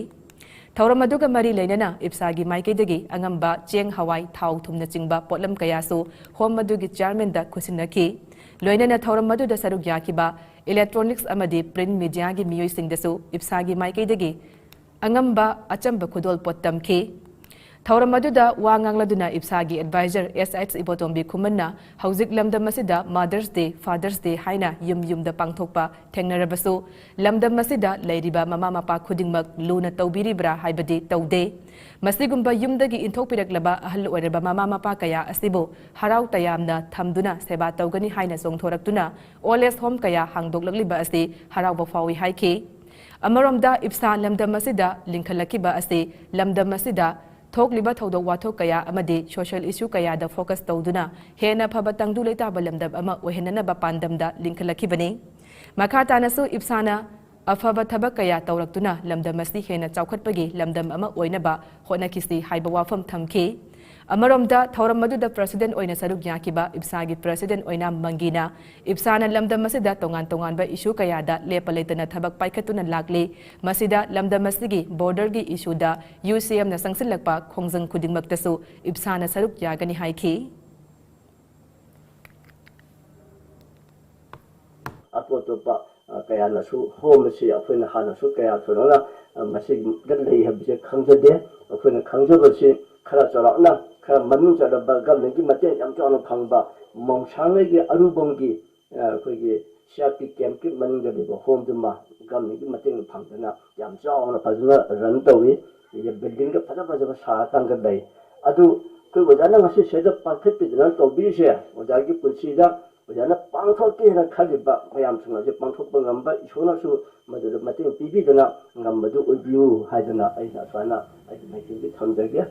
ꯊꯧꯔꯝ ꯑꯗꯨꯒ ꯃꯔꯤ ꯂꯩꯅꯅ ꯏꯞꯁꯥꯒꯤ ꯃꯥꯏꯀꯩꯗꯒꯤ ꯑꯉꯝꯕ ꯆꯦꯡ, ꯍꯋꯥꯏ, ꯊꯥꯎ, ꯊꯨꯝꯅꯆꯤꯡꯕ ꯄꯣꯠꯂꯝ ꯀꯌꯥꯁꯨ home ꯑꯗꯨꯒꯤ chairman ꯗ ꯈꯨꯠꯁꯤꯟꯅꯈꯤ꯫ ꯂꯣꯏꯅꯅ ꯊꯧꯔꯝ ꯑꯗꯨꯗ ꯁꯔꯨꯛ ꯌꯥꯈꯤꯕ electronics ꯑꯃꯗꯤ print media ꯒꯤ ꯃꯤꯑꯣꯏꯁꯤꯡꯗꯁꯨ ꯏꯞꯁꯥꯒꯤ ꯃꯥꯏꯀꯩꯗꯒꯤ ꯑꯉꯝꯕ ꯑꯆꯝꯕ ꯈꯨꯗꯣꯜꯄꯣꯠ ꯇꯝꯈꯤ꯫ ꯊꯧꯔꯝ ꯑꯗꯨꯗ ꯋꯥ ꯉꯥꯡꯂꯗꯨꯅ ꯏꯞꯁꯥꯒꯤ ꯑꯦꯗꯚꯥꯏꯖꯔ ꯑꯦꯁ ꯑꯩꯆ ꯏꯕꯣꯇꯣꯝꯕꯤ ꯈꯨꯃꯟꯅ ꯍꯧꯖꯤꯛ ꯂꯝꯗꯝ ꯑꯁꯤꯗ Mother's Day, Father's Day ꯍꯥꯏꯅ ꯌꯨꯝ ꯌꯨꯝꯗ ꯄꯥꯡꯊꯣꯛꯄ ꯊꯦꯡꯅꯔꯕꯁꯨ, ꯂꯝꯗꯝ ꯑꯁꯤꯗ ꯂꯩꯔꯤꯕ ꯃꯃꯥ ꯃꯄꯥ ꯈꯨꯗꯤꯡꯃꯛ ꯂꯨꯅ ꯇꯧꯕꯤꯔꯤꯕ꯭ꯔꯥ ꯍꯥꯏꯕꯗꯤ ꯇꯧꯗꯦ꯫ ꯃꯁꯤꯒꯨꯝꯕ ꯌꯨꯝꯗꯒꯤ ꯏꯟꯊꯣꯛꯄꯤꯔꯛꯂꯕ ꯑꯍꯜ ꯑꯣꯏꯔꯕ ꯃꯃꯥ ꯃꯄꯥ ꯀꯌꯥ ꯑꯁꯤꯕꯨ ꯍꯔꯥꯎ ꯇꯌꯥꯝꯅ ꯊꯝꯗꯨꯅ ꯁꯦꯕꯥ ꯇꯧꯒꯅꯤ ꯍꯥꯏꯅ ꯆꯣꯡꯊꯣꯔꯛꯇꯨꯅ old age home ꯀꯌꯥ ꯍꯥꯡꯗꯣꯛꯂꯛꯂꯤꯕ ꯑꯁꯤ ꯍꯔꯥꯎꯕ ꯐꯥꯎꯏ ꯍꯥꯏꯈꯤ꯫ ꯑꯃꯔꯣꯝꯗ ꯏꯞꯁꯥ ꯂꯝꯗꯝ ꯑꯁꯤꯗ ꯂꯤꯡꯈꯠꯂꯛꯈꯤꯕ ꯑꯁꯤ ꯂꯝꯗꯝ ꯑꯁꯤꯗ ꯊꯣꯛꯂꯤꯕ ꯊꯧꯗꯣꯛ ꯋꯥꯊꯣꯛ ꯀꯌꯥ ꯑꯃꯗꯤ social issue ꯀꯌꯥꯗ focus ꯇꯧꯗꯨꯅ ꯍꯦꯟꯅ ꯐꯕ ꯇꯪꯗꯨ ꯂꯩꯇꯥꯕ ꯂꯝꯗꯝ ꯑꯃ ꯑꯣꯏꯍꯟꯅꯅꯕ ꯄꯥꯟꯗꯝꯗ ꯂꯤꯡꯈꯠꯂꯛꯈꯤꯕꯅꯤ꯫ ꯃꯈꯥ ꯇꯥꯅꯁꯨ ꯏꯞꯁꯥꯅ ꯑꯐꯕ ꯊꯕꯛ ꯀꯌꯥ ꯇꯧꯔꯛꯇꯨꯅ ꯂꯝꯗꯝ ꯑꯁꯤ ꯍꯦꯟꯅ ꯆꯥꯎꯈꯠꯄꯒꯤ ꯂꯝꯗꯝ ꯑꯃ ꯑꯣꯏꯅꯕ ꯍꯣꯠꯅꯈꯤꯁꯤ ꯍꯥꯏꯕ ꯋꯥꯐꯝ ꯊꯝꯈꯤ꯫ ꯑꯃꯔꯣꯝꯗ ꯊꯧꯔꯝ ꯑꯗꯨꯗ president ꯑꯣꯏꯅ ꯁꯔꯨꯛ ꯌꯥꯈꯤꯕ ꯏꯞꯁꯥꯒꯤ president ꯑꯣꯏꯅꯥꯝ ꯃꯪꯒꯤꯅ ꯏꯞꯁꯥꯅ ꯂꯝꯗꯝ ꯑꯁꯤꯗ ꯇꯣꯉꯥꯟ ꯇꯣꯉꯥꯟꯕ issue ꯀꯌꯥꯗ ꯂꯦꯞꯄ ꯂꯩꯇꯅ ꯊꯕꯛ ꯄꯥꯏꯈꯠꯇꯨꯅ ꯂꯥꯛꯂꯤ꯫ ꯃꯁꯤꯗ ꯂꯝꯗꯝ ꯑꯁꯤꯒꯤ borderꯒꯤ issueꯗ ꯌꯨ ꯁꯤ ꯑꯦꯝꯅ ꯆꯪꯁꯤꯜꯂꯛꯄ ꯈꯣꯡꯖꯪ ꯈꯨꯗꯤꯡꯃꯛꯇꯁꯨ ꯏꯞꯁꯥꯅ ꯁꯔꯨꯛ ꯌꯥꯒꯅꯤ ꯍꯥꯏꯈꯤ꯫ ꯑꯇꯣꯞ ꯑꯇꯣꯞꯄ, ꯑ, ꯀꯌꯥꯅꯁꯨ ꯍꯣꯝꯕꯁꯤ ꯑꯩꯈꯣꯏꯅ ꯍꯥꯟꯅꯁꯨ ꯀꯌꯥ ꯊꯣꯏꯗꯣꯛꯅ, ꯑ, ꯃꯁꯤꯗ ꯂꯩ ꯍꯥꯏꯕꯁꯦ ꯈꯪꯖꯗꯦ꯫ ꯑꯩꯈꯣꯏꯅ ꯈꯪꯖꯕꯁꯤ ꯈꯔ ꯆꯥꯎꯔꯥꯛꯅ, ꯈꯔ ꯃꯅꯨꯡ ꯆꯜꯂꯕ governmentꯀꯤ ꯃꯇꯦꯡ ꯌꯥꯝ ꯆꯥꯎꯅ ꯐꯪꯕ ꯃꯣꯡꯁꯥꯡꯂꯩꯒꯤ ꯑꯔꯨꯕꯝꯒꯤ, ꯑ, ꯑꯩꯈꯣꯏꯒꯤ ꯁꯤ ꯑꯥꯔ ꯄꯤ campꯀꯤ ꯃꯅꯤꯡꯗ ꯂꯩꯕ ꯍꯣꯝꯗꯨꯃ governmentꯀꯤ ꯃꯇꯦꯡ ꯐꯪꯗꯅ ꯌꯥꯝ ꯆꯥꯎꯅ ꯐꯖꯅ run ꯇꯧꯏ꯫ ꯑꯗꯒꯤ buildingꯒ ꯐꯖ ꯐꯖꯕ ꯁꯥꯔꯀꯥꯟꯗ ꯂꯩ꯫ ꯑꯗꯨ ꯑꯩꯈꯣꯏ ꯑꯣꯖꯥꯅ ꯉꯁꯤ ꯁꯤꯗ ꯄꯥꯡꯊꯣꯛꯄꯤꯗꯅ ꯇꯧꯕꯤꯔꯤꯁꯦ, ꯑꯣꯖꯥꯒꯤ ꯄꯨꯟꯁꯤꯗ ꯑꯣꯖꯥꯅ ꯄꯥꯡꯊꯣꯛꯀꯦꯅ ꯈꯜꯂꯤꯕ ꯃꯌꯥꯝꯁꯤꯡ ꯑꯁꯤ ꯄꯥꯡꯊꯣꯛꯄ ꯉꯝꯕ, ꯏꯁꯣꯔꯅꯁꯨ ꯃꯗꯨꯗ ꯃꯇꯦꯡ ꯄꯤꯕꯤꯗꯅ ꯉꯝꯕꯗꯨ ꯑꯣꯏꯕꯤꯌꯨ ꯍꯥꯏꯗꯅ ꯑꯩꯅ ꯑꯁꯨꯃꯥꯏꯅ ꯑꯩꯒꯤ ꯃꯥꯏꯀꯩꯗꯒꯤ ꯊꯝꯖꯒꯦ꯫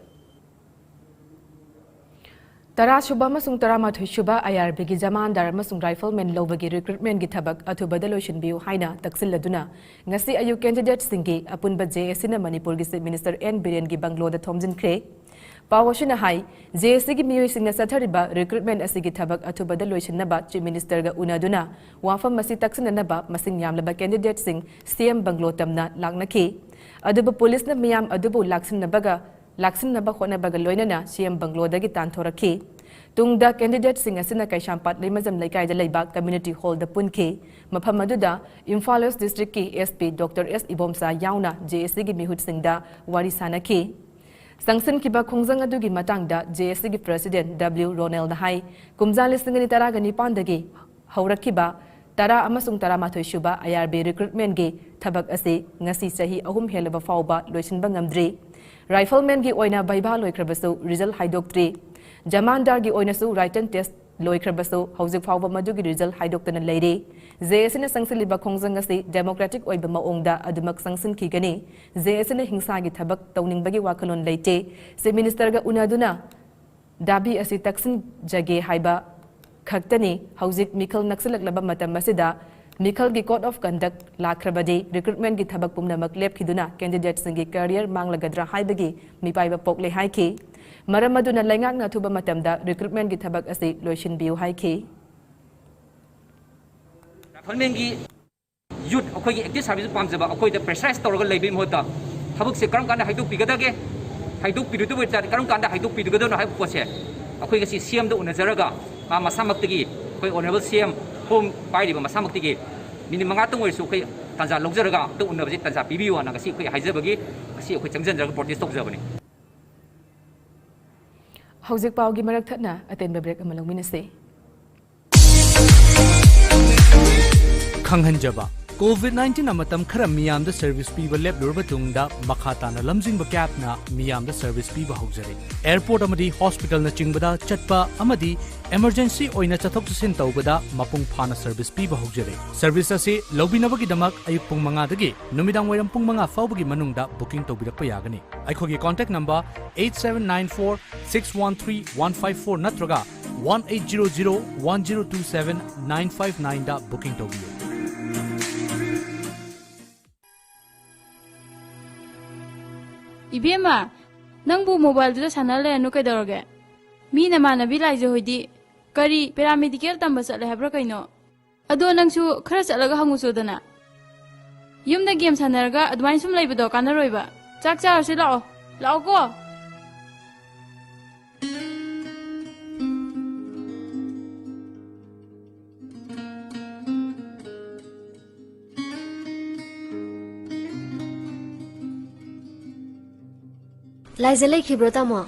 ꯇꯔꯥꯁꯨꯕ ꯑꯃꯁꯨꯡ ꯇꯔꯥꯃꯥꯊꯣꯏꯁꯨꯕ ꯑꯥꯏ ꯑꯥꯔ ꯕꯤꯒꯤ ꯖꯃꯥꯟꯗꯥꯔ ꯑꯃꯁꯨꯡ rifleman ꯂꯧꯕꯒꯤ recruitmentꯀꯤ ꯊꯕꯛ ꯑꯊꯨꯕꯗ ꯂꯣꯏꯁꯤꯟꯕꯤꯌꯨ ꯍꯥꯏꯅ ꯇꯛꯁꯤꯜꯂꯗꯨꯅ ꯉꯁꯤ ꯑꯌꯨꯛ candidateꯁꯤꯡꯒꯤ ꯑꯄꯨꯟꯕ ꯖꯦ ꯑꯦ ꯁꯤꯅ ꯃꯅꯤꯄꯨꯔꯒꯤ Chief Minister ꯑꯦꯟ ꯕꯤꯔꯦꯟꯒꯤ bungalow ꯗ ꯊꯣꯝꯖꯤꯟꯈ꯭ꯔꯦ꯫ ꯄꯥꯎ ꯑꯁꯤꯅ ꯍꯥꯏ, ꯖꯦ ꯑꯦ ꯁꯤꯒꯤ ꯃꯤꯑꯣꯏꯁꯤꯡꯅ ꯆꯠꯊꯔꯤꯕ recruitment ꯑꯁꯤꯒꯤ ꯊꯕꯛ ꯑꯊꯨꯕꯗ ꯂꯣꯏꯁꯤꯟꯅꯕ Chief Ministerꯒ ꯎꯅꯗꯨꯅ ꯋꯥꯐꯝ ꯑꯁꯤ ꯇꯛꯁꯤꯟꯅꯅꯕ ꯃꯁꯤꯡ ꯌꯥꯝꯂꯕ candidateꯁꯤꯡ ꯁꯤ ꯑꯦꯝ bungalow ꯇꯝꯅ ꯂꯥꯛꯅꯈꯤ꯫ ꯑꯗꯨꯕꯨ ꯄꯨꯂꯤꯁꯅ ꯃꯤꯌꯥꯝ ꯑꯗꯨꯕꯨ ꯂꯥꯛꯁꯤꯟꯅꯕꯒ ꯂꯥꯛꯁꯤꯟꯅꯕ ꯍꯣꯠꯅꯕꯒ ꯂꯣꯏꯅꯅ ꯁꯤ ꯑꯦꯝ bungalow ꯗꯒꯤ ꯇꯥꯟꯊꯣꯔꯛꯈꯤ꯫ ꯇꯨꯡꯗ candidateꯁꯤꯡ ꯑꯁꯤꯅ ꯀꯩꯁꯥꯝꯄꯥꯠ ꯂꯩꯃꯖꯝ ꯂꯩꯀꯥꯏꯗ ꯂꯩꯕ community hall ꯗ ꯄꯨꯟꯈꯤ꯫ ꯃꯐꯝ ꯑꯗꯨꯗ ꯏꯝꯐꯥꯜ West Districtꯀꯤ S P doctor S Ibomcha ꯌꯥꯎꯅ ꯖꯦ ꯑꯦ ꯁꯤꯒꯤ ꯃꯤꯍꯨꯠꯁꯤꯡꯗ ꯋꯥꯔꯤ ꯁꯥꯅꯈꯤ꯫ ꯆꯪꯁꯤꯟꯈꯤꯕ ꯈꯣꯡꯖꯪ ꯑꯗꯨꯒꯤ ꯃꯇꯥꯡꯗ ꯖꯦ ꯑꯦꯁ ꯁꯤꯒꯤ ꯄ꯭ꯔꯦꯁꯤꯗꯦꯟꯠ ꯗꯕ꯭ꯂꯤꯎ ꯔꯣꯅꯦꯜꯅ ꯍꯥꯏ, ꯀꯨꯝꯖꯥ ꯂꯤꯁꯤꯡ ꯑꯅꯤ ꯇꯔꯥꯒ ꯅꯤꯄꯥꯟꯗꯒꯤ ꯍꯧꯔꯛꯈꯤꯕ ꯇꯔꯥ ꯑꯃꯁꯨꯡ ꯇꯔꯥꯃꯥꯊꯣꯏ ꯁꯨꯕ ꯑꯥꯏ ꯑꯥꯔ ꯕꯤ ꯔꯤꯀ꯭ꯔꯨꯠꯃꯦꯟꯒꯤ ꯊꯕꯛ ꯑꯁꯤ ꯉꯁꯤ ꯆꯍꯤ ꯑꯍꯨꯝ ꯍꯦꯜꯂꯕ ꯐꯥꯎꯕ ꯂꯣꯏꯁꯤꯟꯕ ꯉꯝꯗ꯭ꯔꯤ꯫ ꯔꯥꯏꯐꯜꯃꯦꯟꯒꯤ ꯑꯣꯏꯅ ꯚꯩꯚꯥ ꯂꯣꯏꯈ꯭ꯔꯕꯁꯨ ꯔꯤꯖꯜ ꯍꯥꯏꯗꯣꯛꯇ꯭ꯔꯤ꯫ ꯖꯃꯥꯟꯗꯥꯔꯒꯤ ꯑꯣꯏꯅꯁꯨ ꯔꯥꯏꯇꯟ ꯇꯦꯁ ꯂꯣꯏꯈ꯭ꯔꯕꯁꯨ ꯍꯧꯖꯤꯛ ꯐꯥꯎꯕ ꯃꯗꯨꯒꯤ ꯔꯤꯖꯜ ꯍꯥꯏꯗꯣꯛꯇꯅ ꯂꯩꯔꯤ꯫ ꯖꯦ ꯑꯦꯁ ꯁꯤꯅ ꯆꯪꯁꯤꯜꯂꯤꯕ ꯈꯣꯡꯖꯪ ꯑꯁꯤ ꯗꯦꯃꯣꯀ꯭ꯔꯦꯇꯤꯛ ꯑꯣꯏꯕ ꯃꯑꯣꯡꯗ ꯑꯗꯨꯃꯛ ꯆꯪꯁꯤꯟꯈꯤꯒꯅꯤ꯫ ꯖꯦ ꯑꯦꯁ ꯁꯤꯅ ꯍꯤꯡꯁꯥꯒꯤ ꯊꯕꯛ ꯇꯧꯅꯤꯡꯕꯒꯤ ꯋꯥꯈꯜꯂꯣꯟ ꯂꯩꯇꯦ꯫ ꯆꯤꯐ ꯃꯤꯅꯤꯁꯇꯔꯒ ꯎꯅꯗꯨꯅ ꯗꯥꯕꯤ ꯑꯁꯤ ꯇꯛꯁꯤꯟꯖꯒꯦ ꯍꯥꯏꯕ ꯈꯛꯇꯅꯤ꯫ ꯍꯧꯖꯤꯛ ꯃꯤꯈꯜ ꯅꯛꯁꯤꯜꯂꯛꯂꯕ ꯃꯇꯝ ꯑꯁꯤꯗ ꯃꯤꯈꯜꯒꯤ code of conduct ꯂꯥꯛꯈ꯭ꯔꯕꯗꯤ ꯔꯤꯀ꯭ꯔꯨꯠꯃꯦꯟꯒꯤ ꯊꯕꯛ ꯄꯨꯝꯅꯃꯛ ꯂꯦꯞꯈꯤꯗꯨꯅ ꯀꯦꯟꯗꯤꯗꯦꯠꯁꯤꯡꯒꯤ ꯀꯦꯔꯤꯌꯔ ꯃꯥꯡꯂꯒꯗ꯭ꯔꯥ ꯍꯥꯏꯕꯒꯤ ꯃꯤꯄꯥꯏꯕ ꯄꯣꯛꯂꯦ ꯍꯥꯏꯈꯤ꯫ ꯃꯔꯝ ꯑꯗꯨꯅ ꯂꯩꯉꯥꯛꯅ ꯑꯊꯨꯕ ꯃꯇꯝꯗ ꯔꯤꯀ꯭ꯔꯨꯠꯃꯦꯟꯒꯤ ꯊꯕꯛ ꯑꯁꯤ ꯂꯣꯏꯁꯤꯟꯕꯤꯌꯨ ꯍꯥꯏꯈꯤ꯫ ꯔꯥꯏꯐꯜꯃꯦꯟꯒꯤ ꯌꯨꯠ ꯑꯩꯈꯣꯏꯒꯤ ꯑꯦꯛꯇꯤꯚ ꯁꯥꯔꯚꯤꯁ ꯄꯥꯝꯖꯕ ꯑꯩꯈꯣꯏꯗ ꯄ꯭ꯔꯦꯁꯔꯥꯏꯁ ꯇꯧꯔꯒ ꯂꯩꯕꯒꯤ ꯃꯍꯨꯠꯇ ꯊꯕꯛꯁꯦ ꯀꯔꯝ ꯀꯥꯟꯗ ꯍꯥꯏꯗꯣꯛꯄꯤꯒꯗꯒꯦ, ꯍꯥꯏꯗꯣꯛꯄꯤꯔꯣꯏꯗꯕ ꯑꯣꯏꯇꯥꯔꯗꯤ ꯀꯔꯝ ꯀꯥꯟꯗ ꯍꯥꯏꯗꯣꯛꯄꯤꯒꯗꯣꯏꯅꯣ ꯍꯥꯏꯕ ꯄꯣꯠꯁꯦ ꯑꯩꯈꯣꯏ ꯉꯁꯤ ꯁꯤ ꯑꯦꯝꯗ ꯎꯅꯖꯔꯒ ꯃꯥ ꯃꯁꯥꯃꯛꯇꯒꯤ, ꯑꯩꯈꯣꯏ ꯑꯣꯅꯔꯦꯕꯜ ꯁꯤ ꯑꯦꯝ ꯐꯣꯝ ꯄꯥꯏꯔꯤꯕ ꯃꯁꯥꯃꯛꯇꯒꯤ ꯃꯤꯅꯤꯠ ꯃꯉꯥꯇꯪ ꯑꯣꯏꯔꯁꯨ ꯑꯩꯈꯣꯏ ꯇꯥꯟꯖꯥ ꯂꯧꯖꯔꯒ ꯑꯝꯇ ꯎꯅꯕꯁꯤ ꯇꯥꯟꯖꯥ ꯄꯤꯕꯤꯌꯨ ꯍꯥꯏꯅ ꯉꯁꯤ ꯑꯩꯈꯣꯏ ꯍꯥꯏꯖꯕꯒꯤ ꯉꯁꯤ ꯑꯩꯈꯣꯏ ꯆꯪꯁꯤꯟꯖꯔꯒ ꯄ꯭ꯔꯣꯇꯦꯁ ꯇꯧꯖꯕꯅꯤ꯫ ꯍꯧꯖꯤꯛ ꯄꯥꯎꯒꯤ ꯃꯔꯛ ꯊꯠꯅ ꯑꯇꯦꯟꯕ ꯕ꯭ꯔꯦꯛ ꯑꯃ ꯂꯧꯃꯤꯟꯅꯁꯤ꯫ ꯈꯪꯍꯟꯖꯕ, ꯀꯣꯚꯤꯗ ꯅꯥꯏꯟꯇꯤꯟꯅ ꯃꯇꯝ ꯈꯔ ꯃꯤꯌꯥꯝꯗ ꯁꯔꯚꯤꯁ ꯄꯤꯕ ꯂꯦꯞꯂꯨꯔꯕ ꯇꯨꯡꯗ ꯃꯈꯥ ꯇꯥꯅ ꯂꯝꯖꯤꯡꯕ ꯀꯦꯞꯅ ꯃꯤꯌꯥꯝꯗ ꯁꯔꯚꯤꯁ ꯄꯤꯕ ꯍꯧꯖꯔꯦ꯫ ꯑꯦꯌꯔꯄꯣꯔꯠ ꯑꯃꯗꯤ ꯍꯣꯁꯄꯤꯇꯥꯜꯅꯆꯤꯡꯕꯗ ꯆꯠꯄ ꯑꯃꯗꯤ ꯏꯃꯔꯖꯦꯟꯁꯤ ꯑꯣꯏꯅ ꯆꯠꯊꯣꯛ ꯆꯠꯁꯤꯟ ꯇꯧꯕꯗ ꯃꯄꯨꯡ ꯐꯥꯅ ꯁꯔꯚꯤꯁ ꯄꯤꯕ ꯍꯧꯖꯔꯦ꯫ ꯁꯔꯚꯤꯁ ꯑꯁꯤ ꯂꯧꯕꯤꯅꯕꯒꯤꯗꯃꯛ ꯑꯌꯨꯛ ꯄꯨꯡ ꯃꯉꯥꯗꯒꯤ ꯅꯨꯃꯤꯗꯥꯡ ꯋꯥꯏꯔꯝ ꯄꯨꯡ ꯃꯉꯥ ꯐꯥꯎꯕꯒꯤ ꯃꯅꯨꯡꯗ ꯕꯨꯀꯤꯡ ꯇꯧꯕꯤꯔꯛꯄ ꯌꯥꯒꯅꯤ꯫ ꯑꯩꯈꯣꯏꯒꯤ contact number eight seven nine four six one three one five four ꯅꯠꯇ꯭ꯔꯒ one eight zero zero one zero two seven nine five nineꯗ ꯕꯨꯀꯤꯡ ꯇꯧꯕꯤꯌꯨ꯫ ꯏꯕꯦꯝꯃ, ꯅꯪꯕꯨ ꯃꯣꯕꯥꯏꯜꯗꯨꯗ ꯁꯥꯟꯅ ꯂꯩꯔꯅꯨ ꯀꯩꯗꯧꯔꯒꯦ? ꯃꯤ ꯅꯃꯥꯟꯅꯕꯤ ꯂꯥꯏꯖ ꯍꯣꯏꯗꯤ ꯀꯔꯤ ꯄꯦꯔꯥꯃꯦꯗꯤꯀꯦꯜ ꯇꯝꯕ ꯆꯠꯂꯦ ꯍꯥꯏꯕ꯭ꯔꯥ ꯀꯩꯅꯣ? ꯑꯗꯣ ꯅꯪꯁꯨ ꯈꯔ ꯆꯠꯂꯒ ꯍꯪꯉꯨꯆꯣꯗꯅ꯫ ꯌꯨꯝꯗ ꯒꯦꯝ ꯁꯥꯟꯅꯔꯒ ꯑꯗꯨꯃꯥꯏꯅ ꯁꯨꯝ ꯂꯩꯕꯗꯣ ꯀꯥꯟꯅꯔꯣꯏꯕ꯫ ꯆꯥꯛ ꯆꯥꯔꯨꯁꯤ ꯂꯥꯛꯑꯣ꯫ ꯂꯥꯛꯑꯣꯀꯣ꯫ ꯂꯥꯏꯖ ꯂꯩꯈꯤꯕ꯭ꯔꯣ, ꯇꯥꯃꯣ?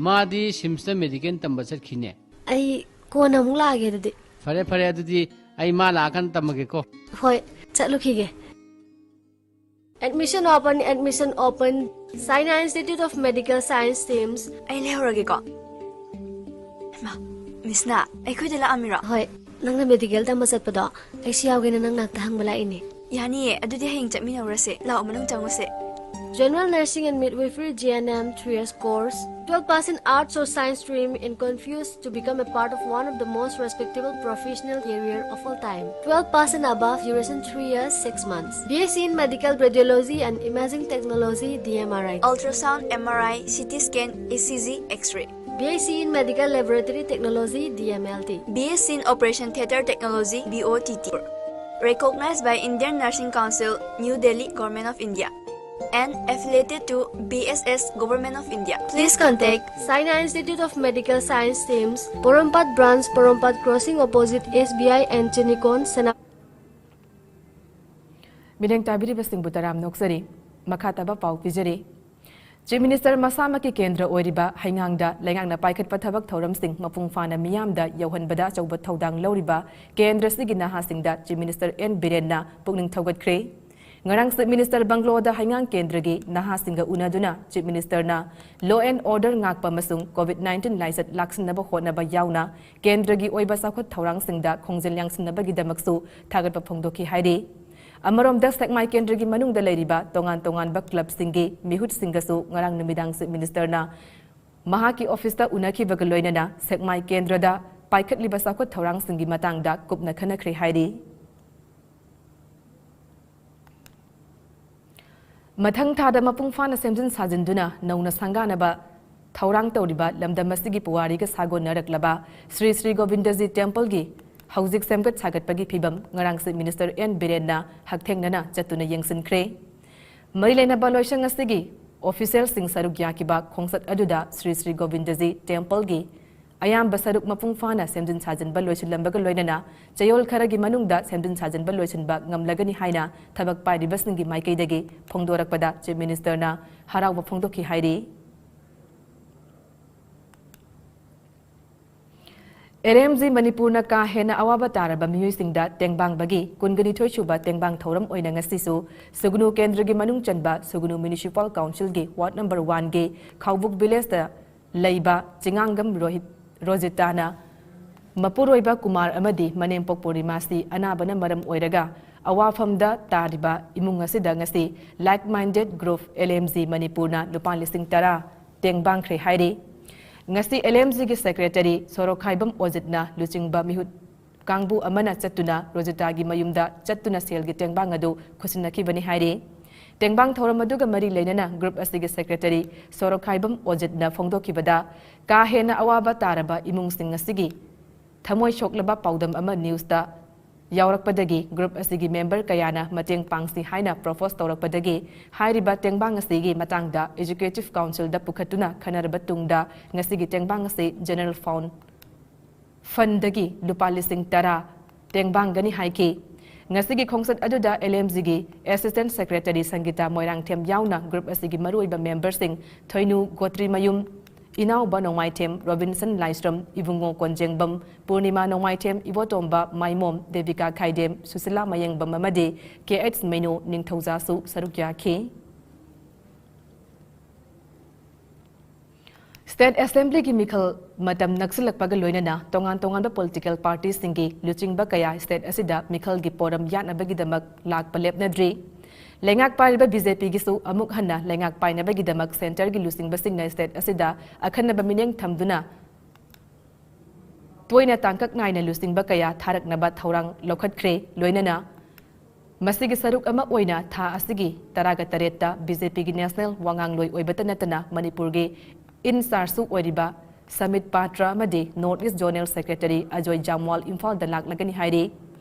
ꯃꯥꯗꯤ ꯁꯤꯝꯁꯇ ꯃꯦꯗꯤꯀꯦꯜ ꯇꯝꯕ ꯆꯠꯈꯤꯅꯦ꯫ ꯑꯩ ꯀꯣꯟꯅ ꯑꯃꯨꯛ ꯂꯥꯛꯑꯒꯦ ꯑꯗꯨꯗꯤ꯫ ꯐꯔꯦ ꯐꯔꯦ, ꯑꯗꯨꯗꯤ ꯑꯩ ꯃꯥ ꯂꯥꯛꯑꯀꯥꯟꯗ ꯇꯝꯃꯒꯦꯀꯣ꯫ ꯍꯣꯏ, ꯆꯠꯂꯨꯈꯤꯒꯦ꯫ Admission open, admission open. Saina Institute of Medical Science teams. ꯑꯩ ꯂꯩꯍꯧꯔꯒꯦꯀꯣ꯫ ꯍꯩꯃꯥ, ꯃꯤꯁꯅ ꯑꯩꯈꯣꯏꯗ ꯂꯥꯛꯑꯝꯃꯤꯔꯣ? ꯍꯣꯏ, ꯅꯪꯅ ꯃꯦꯗꯤꯀꯦꯜ ꯇꯝꯕ ꯆꯠꯄꯗꯣ ꯑꯩꯁꯨ ꯌꯥꯎꯒꯦꯅ ꯅꯪ ꯅꯥꯛꯇ ꯍꯪꯕ ꯂꯥꯛꯏꯅꯦ꯫ ꯌꯥꯅꯤꯌꯦ, ꯑꯗꯨꯗꯤ ꯍꯌꯦꯡ ꯆꯠꯃꯤꯟꯅꯧꯔꯁꯦ꯫ ꯂꯥꯛꯑꯣ, ꯃꯅꯨꯡ ꯆꯪꯉꯨꯁꯦ꯫ General Nursing and Midwifery, G N M, three years course. Twelve percent arts or science stream in confused to become a part of one of the most respectable professional career of all time. Twelve percent above, duration three years, six months. B S c in Medical Radiology and Imaging Technology, D M R I. Ultrasound, M R I, C T scan, E C G, X-ray. B S c in Medical Laboratory Technology, D M L T. B S c in Operation Theatre Technology, B O T T. Recognized by Indian Nursing Council, New Delhi, Government of India. And affiliated to B S S, Government of India. Please contact. Saina Institute of Medical Science teams, Porompat Branch, Porompat Crossing opposite S B I and Chinikon, Sena. ꯃꯤꯠꯌꯦꯡ ꯇꯥꯕꯤꯔꯤꯕꯁꯤꯡꯕꯨ ꯇꯔꯥꯝꯅ ꯑꯣꯛꯆꯔꯤ꯫ ꯃꯈꯥ ꯇꯥꯕ ꯄꯥꯎ ꯄꯤꯖꯔꯤ꯫ Chief Minister ꯃꯁꯥꯃꯛꯀꯤ ꯀꯦꯟꯗ꯭ꯔ ꯑꯣꯏꯔꯤꯕ ꯍꯩꯉꯥꯡꯗ ꯂꯩꯉꯥꯛꯅ ꯄꯥꯏꯈꯠꯄ ꯊꯕꯛ ꯊꯧꯔꯝꯁꯤꯡ ꯃꯄꯨꯡ ꯐꯥꯅ ꯃꯤꯌꯥꯝꯗ ꯌꯧꯍꯟꯕꯗ ꯑꯆꯧꯕ ꯊꯧꯗꯥꯡ ꯂꯧꯔꯤꯕ ꯀꯦꯟꯗ꯭ꯔꯁꯤꯒꯤ ꯅꯍꯥꯁꯤꯡꯗ Chief Minister N ꯕꯤꯔꯦꯟꯅ ꯄꯨꯛꯅꯤꯡ ꯊꯧꯒꯠꯈ꯭ꯔꯦ꯫ ꯉꯔꯥꯡ Chief Minister ꯕꯪꯒ꯭ꯂꯣꯗ ꯍꯩꯉꯥꯡ ꯀꯦꯟꯗ꯭ꯔꯒꯤ ꯅꯍꯥꯁꯤꯡꯒ ꯎꯅꯗꯨꯅ Chief Ministerꯅ law and order ꯉꯥꯛꯄ ꯑꯃꯁꯨꯡ COVID nineteen ꯂꯥꯏꯆꯠ ꯂꯥꯛꯁꯤꯟꯅꯕ ꯍꯣꯠꯅꯕ ꯌꯥꯎꯅ ꯀꯦꯟꯗ꯭ꯔꯒꯤ ꯑꯣꯏꯕ ꯆꯥꯎꯈꯠ ꯊꯧꯔꯥꯡꯁꯤꯡꯗ ꯈꯣꯡꯖꯦꯜ ꯌꯥꯡꯁꯤꯟꯅꯕꯒꯤꯗꯃꯛꯁꯨ ꯊꯥꯒꯠꯄ ꯐꯣꯡꯗꯣꯛꯈꯤ ꯍꯥꯏꯔꯤ꯫ ꯑꯃꯔꯣꯝꯗ ꯁꯦꯛꯃꯥꯏ ꯀꯦꯟꯗ꯭ꯔꯒꯤ ꯃꯅꯨꯡꯗ ꯂꯩꯔꯤꯕ ꯇꯣꯉꯥꯟ ꯇꯣꯉꯥꯟꯕ clubꯁꯤꯡꯒꯤ ꯃꯤꯍꯨꯠꯁꯤꯡꯒꯁꯨ ꯉꯔꯥꯡ ꯅꯨꯃꯤꯗꯥꯡ Chief Ministerꯅ ꯃꯍꯥꯛꯀꯤ officeꯇ ꯎꯅꯈꯤꯕꯒ ꯂꯣꯏꯅꯅ ꯁꯦꯛꯃꯥꯏ ꯀꯦꯟꯗ꯭ꯔꯗ ꯄꯥꯏꯈꯠꯂꯤꯕ ꯆꯥꯎꯈꯠ ꯊꯧꯔꯥꯡꯁꯤꯡꯒꯤ ꯃꯇꯥꯡꯗ ꯀꯨꯞꯅ ꯈꯟꯅꯈ꯭ꯔꯦ ꯍꯥꯏꯔꯤ꯫ ꯃꯊꯪ ꯊꯥꯗ ꯃꯄꯨꯡ ꯐꯥꯅ ꯁꯦꯝꯖꯤꯟ ꯁꯥꯖꯤꯟꯗꯨꯅ ꯅꯧꯅ ꯁꯪꯒꯥꯅꯕ ꯊꯧꯔꯥꯡ ꯇꯧꯔꯤꯕ ꯂꯝꯗꯝ ꯑꯁꯤꯒꯤ ꯄꯨꯋꯥꯔꯤꯒ ꯁꯥꯒꯣꯟꯅꯔꯛꯂꯕ ꯁ꯭ꯔꯤ ꯁ꯭ꯔꯤ ꯒꯣꯕꯤꯟꯗꯖꯤ temple ꯒꯤ ꯍꯧꯖꯤꯛ ꯁꯦꯝꯒꯠ ꯁꯥꯒꯠꯄꯒꯤ ꯐꯤꯕꯝ ꯉꯔꯥꯡ Chief Minister N ꯕꯤꯔꯦꯟꯅ ꯍꯛꯊꯦꯡꯅꯅ ꯆꯠꯇꯨꯅ ꯌꯦꯡꯁꯤꯟꯈ꯭ꯔꯦ꯫ ꯃꯔꯤ ꯂꯩꯅꯕ ꯂꯣꯏꯁꯪ ꯑꯁꯤꯒꯤ officialꯁꯤꯡ ꯁꯔꯨꯛ ꯌꯥꯈꯤꯕ ꯈꯣꯡꯆꯠ ꯑꯗꯨꯗ ꯁ꯭ꯔꯤ ꯁ꯭ꯔꯤ ꯒꯣꯕꯤꯟꯗꯖꯤ temple ꯒꯤ ꯑꯌꯥꯝꯕ ꯁꯔꯨꯛ ꯃꯄꯨꯡ ꯐꯥꯅ ꯁꯦꯝꯖꯤꯟ ꯁꯥꯖꯤꯟꯕ ꯂꯣꯏꯁꯤꯜꯂꯝꯕꯒ ꯂꯣꯏꯅꯅ ꯆꯌꯣꯜ ꯈꯔꯒꯤ ꯃꯅꯨꯡꯗ ꯁꯦꯝꯖꯤꯟ ꯁꯥꯖꯤꯟꯕ ꯂꯣꯏꯁꯤꯟꯕ ꯉꯝꯂꯒꯅꯤ ꯍꯥꯏꯅ ꯊꯕꯛ ꯄꯥꯏꯔꯤꯕꯁꯤꯡꯒꯤ ꯃꯥꯏꯀꯩꯗꯒꯤ ꯐꯣꯡꯗꯣꯔꯛꯄꯗ Chief Ministerꯅ ꯍꯔꯥꯎꯕ ꯐꯣꯡꯗꯣꯛꯈꯤ ꯍꯥꯏꯔꯤ꯫ ꯑꯦꯜ ꯑꯦꯝ ꯖꯤ ꯃꯅꯤꯄꯨꯔꯅ ꯀꯥ ꯍꯦꯟꯅ ꯑꯋꯥꯕ ꯇꯥꯔꯕ ꯃꯤꯑꯣꯏꯁꯤꯡꯗ ꯇꯦꯡꯕꯥꯡꯕꯒꯤ ꯀꯨꯟꯒꯅꯤꯊꯣꯏ ꯁꯨꯕ ꯇꯦꯡꯕꯥꯡ ꯊꯧꯔꯝ ꯑꯣꯏꯅ ꯉꯁꯤꯁꯨ ꯁꯨꯒꯅꯨ ꯀꯦꯟꯗ꯭ꯔꯒꯤ ꯃꯅꯨꯡ ꯆꯟꯕ ꯁꯨꯒꯅꯨ Municipal Councilꯒꯤ Ward number oneꯒꯤ ꯈꯥꯎꯕꯨꯛ villageꯇ ꯂꯩꯕ ꯆꯤꯉꯥꯡꯒꯝ ꯔꯣꯍꯤꯠ, ꯔꯣꯖꯤꯇꯥꯅ ꯃꯄꯨꯔꯣꯏꯕ ꯀꯨꯃꯥꯔ ꯑꯃꯗꯤ ꯃꯅꯦꯝꯄꯣꯛ ꯄꯨꯔꯅꯤꯃꯥꯁꯤ ꯑꯅꯥꯕꯅ ꯃꯔꯝ ꯑꯣꯏꯔꯒ ꯑꯋꯥꯐꯝꯗ ꯇꯥꯔꯤꯕ ꯏꯃꯨꯡ ꯑꯁꯤꯗ ꯉꯁꯤ Like Minded Group L M G ꯃꯅꯤꯄꯨꯔꯅ ꯂꯨꯄꯥ ꯂꯤꯁꯤꯡ ꯇꯔꯥ ꯇꯦꯡꯕꯥꯡꯈ꯭ꯔꯦ ꯍꯥꯏꯔꯤ꯫ ꯉꯁꯤ L M Gꯒꯤ Secretary ꯁꯣꯔꯣꯛꯈꯥꯏꯕꯝ ꯑꯣꯖꯤꯠꯅ ꯂꯨꯆꯤꯡꯕ ꯃꯤꯍꯨꯠ ꯀꯥꯡꯕꯨ ꯑꯃꯅ ꯆꯠꯇꯨꯅ ꯔꯣꯖꯤꯇꯥꯒꯤ ꯃꯌꯨꯝꯗ ꯆꯠꯇꯨꯅ ꯁꯦꯜꯒꯤ ꯇꯦꯡꯕꯥꯡ ꯑꯗꯨ ꯈꯨꯠꯁꯤꯟꯅꯈꯤꯕꯅꯤ ꯍꯥꯏꯔꯤ꯫ ꯇꯦꯡꯕꯥꯡ ꯊꯧꯔꯝ ꯑꯗꯨꯒ ꯃꯔꯤ ꯂꯩꯅꯅ group ꯑꯁꯤꯒꯤ Secretary ꯁꯣꯔꯣꯛꯈꯥꯏꯕꯝ ꯑꯣꯖꯤꯠꯅ ꯐꯣꯡꯗꯣꯛꯈꯤꯕꯗ, ꯀꯥ ꯍꯦꯟꯅ ꯑꯋꯥꯕ ꯇꯥꯔꯕ ꯏꯃꯨꯡꯁꯤꯡ ꯑꯁꯤꯒꯤ ꯊꯃꯣꯏ ꯁꯣꯛꯂꯕ ꯄꯥꯎꯗꯝ ꯑꯃ newsꯇ ꯌꯥꯎꯔꯛꯄꯗꯒꯤ group ꯑꯁꯤꯒꯤ member ꯀꯌꯥꯅ ꯃꯇꯦꯡ ꯄꯥꯡꯁꯤ ꯍꯥꯏꯅ propose ꯇꯧꯔꯛꯄꯗꯒꯤ ꯍꯥꯏꯔꯤꯕ ꯇꯦꯡꯕꯥꯡ ꯑꯁꯤꯒꯤ ꯃꯇꯥꯡꯗ Executive Councilꯗ ꯄꯨꯈꯠꯇꯨꯅ ꯈꯟꯅꯔꯕ ꯇꯨꯡꯗ ꯉꯁꯤꯒꯤ ꯇꯦꯡꯕꯥꯡ ꯑꯁꯤ General Fund fundꯗꯒꯤ ꯂꯨꯄꯥ ꯂꯤꯁꯤꯡ ꯇꯔꯥ ꯇꯦꯡꯕꯥꯡꯒꯅꯤ ꯍꯥꯏꯈꯤ꯫ ꯉꯁꯤꯒꯤ ꯈꯣꯡꯆꯠ ꯑꯗꯨꯗ L M Gꯒꯤ Assistant Secretary ꯁꯪꯒꯤꯇꯥ Moirangthem ꯌꯥꯎꯅ group ꯑꯁꯤꯒꯤ ꯃꯔꯨꯑꯣꯏꯕ memberꯁꯤꯡ ꯊꯣꯏꯅꯨ ꯒꯣꯇ꯭ꯔꯤꯃꯌꯨꯝ, ꯏꯅꯥꯎꯕ ꯅꯣꯡꯃꯥꯏꯊꯦꯝ, ꯔꯣꯕꯤꯟꯁꯟ ꯂꯥꯏꯁ꯭ꯔꯝ, ꯏꯕꯨꯡꯉꯣ ꯀꯣꯟꯖꯦꯡꯕꯝ, ꯄꯨꯔꯅꯤꯃꯥ ꯅꯣꯡꯃꯥꯏꯊꯦꯝ, ꯏꯕꯣꯇꯣꯝꯕ ꯃꯥꯏꯃꯣꯝ, ꯗꯦꯕꯤꯀꯥ ꯈꯥꯏꯗꯦꯝ, ꯁꯨꯁꯤꯂꯥ ꯃꯌꯦꯡꯕꯝ ꯑꯃꯗꯤ K H ꯃꯩꯅꯣ ꯅꯤꯡꯊꯧꯖꯥꯁꯨ ꯁꯔꯨꯛ ꯌꯥꯈꯤ꯫ State Assemblyꯒꯤ ꯃꯤꯈꯜ ꯃꯇꯝ ꯅꯛꯁꯤꯜꯂꯛꯄꯒ ꯂꯣꯏꯅꯅ ꯇꯣꯉꯥꯟ ꯇꯣꯉꯥꯟꯕ political partyꯁꯤꯡꯒꯤ ꯂꯨꯆꯤꯡꯕ ꯀꯌꯥ state ꯑꯁꯤꯗ ꯃꯤꯈꯜꯒꯤ ꯄꯣꯔꯝ ꯌꯥꯠꯅꯕꯒꯤꯗꯃꯛ ꯂꯥꯛꯄ ꯂꯦꯞꯅꯗ꯭ꯔꯤ꯫ ꯂꯩꯉꯥꯛ ꯄꯥꯏꯔꯤꯕ BJPꯒꯤꯁꯨ ꯑꯃꯨꯛ ꯍꯟꯅ ꯂꯩꯉꯥꯛ ꯄꯥꯏꯅꯕꯒꯤꯗꯃꯛ centreꯒꯤ ꯂꯨꯆꯤꯡꯕꯁꯤꯡꯅ state ꯑꯁꯤꯗ ꯑꯈꯟꯅꯕ ꯃꯤꯠꯌꯦꯡ ꯊꯝꯗꯨꯅ ꯇꯣꯏꯅ ꯇꯥꯡꯀꯛ ꯅꯥꯏꯅ ꯂꯨꯆꯤꯡꯕ ꯀꯌꯥ ꯊꯥꯔꯛꯅꯕ ꯊꯧꯔꯥꯡ ꯂꯧꯈꯠꯈ꯭ꯔꯦ꯫ ꯂꯣꯏꯅꯅ ꯃꯁꯤꯒꯤ ꯁꯔꯨꯛ ꯑꯃ ꯑꯣꯏꯅ ꯊꯥ ꯑꯁꯤꯒꯤ ꯇꯔꯥꯒ ꯇꯔꯦꯠꯇ BJPꯒꯤ national ꯋꯥꯉꯥꯡꯂꯣꯏ ꯑꯣꯏꯕꯇ ꯅꯠꯇꯅ ꯃꯅꯤꯄꯨꯔꯒꯤ in chargeꯁꯨ ꯑꯣꯏꯔꯤꯕ ꯁꯃꯤꯠ ꯄꯥꯇ꯭ꯔ ꯑꯃꯗꯤ North East Zonal Secretary Ajoy ꯖꯥꯝꯋꯥꯜ ꯏꯝꯐꯥꯜꯗ ꯂꯥꯛꯂꯒꯅꯤ ꯍꯥꯏꯔꯤ꯫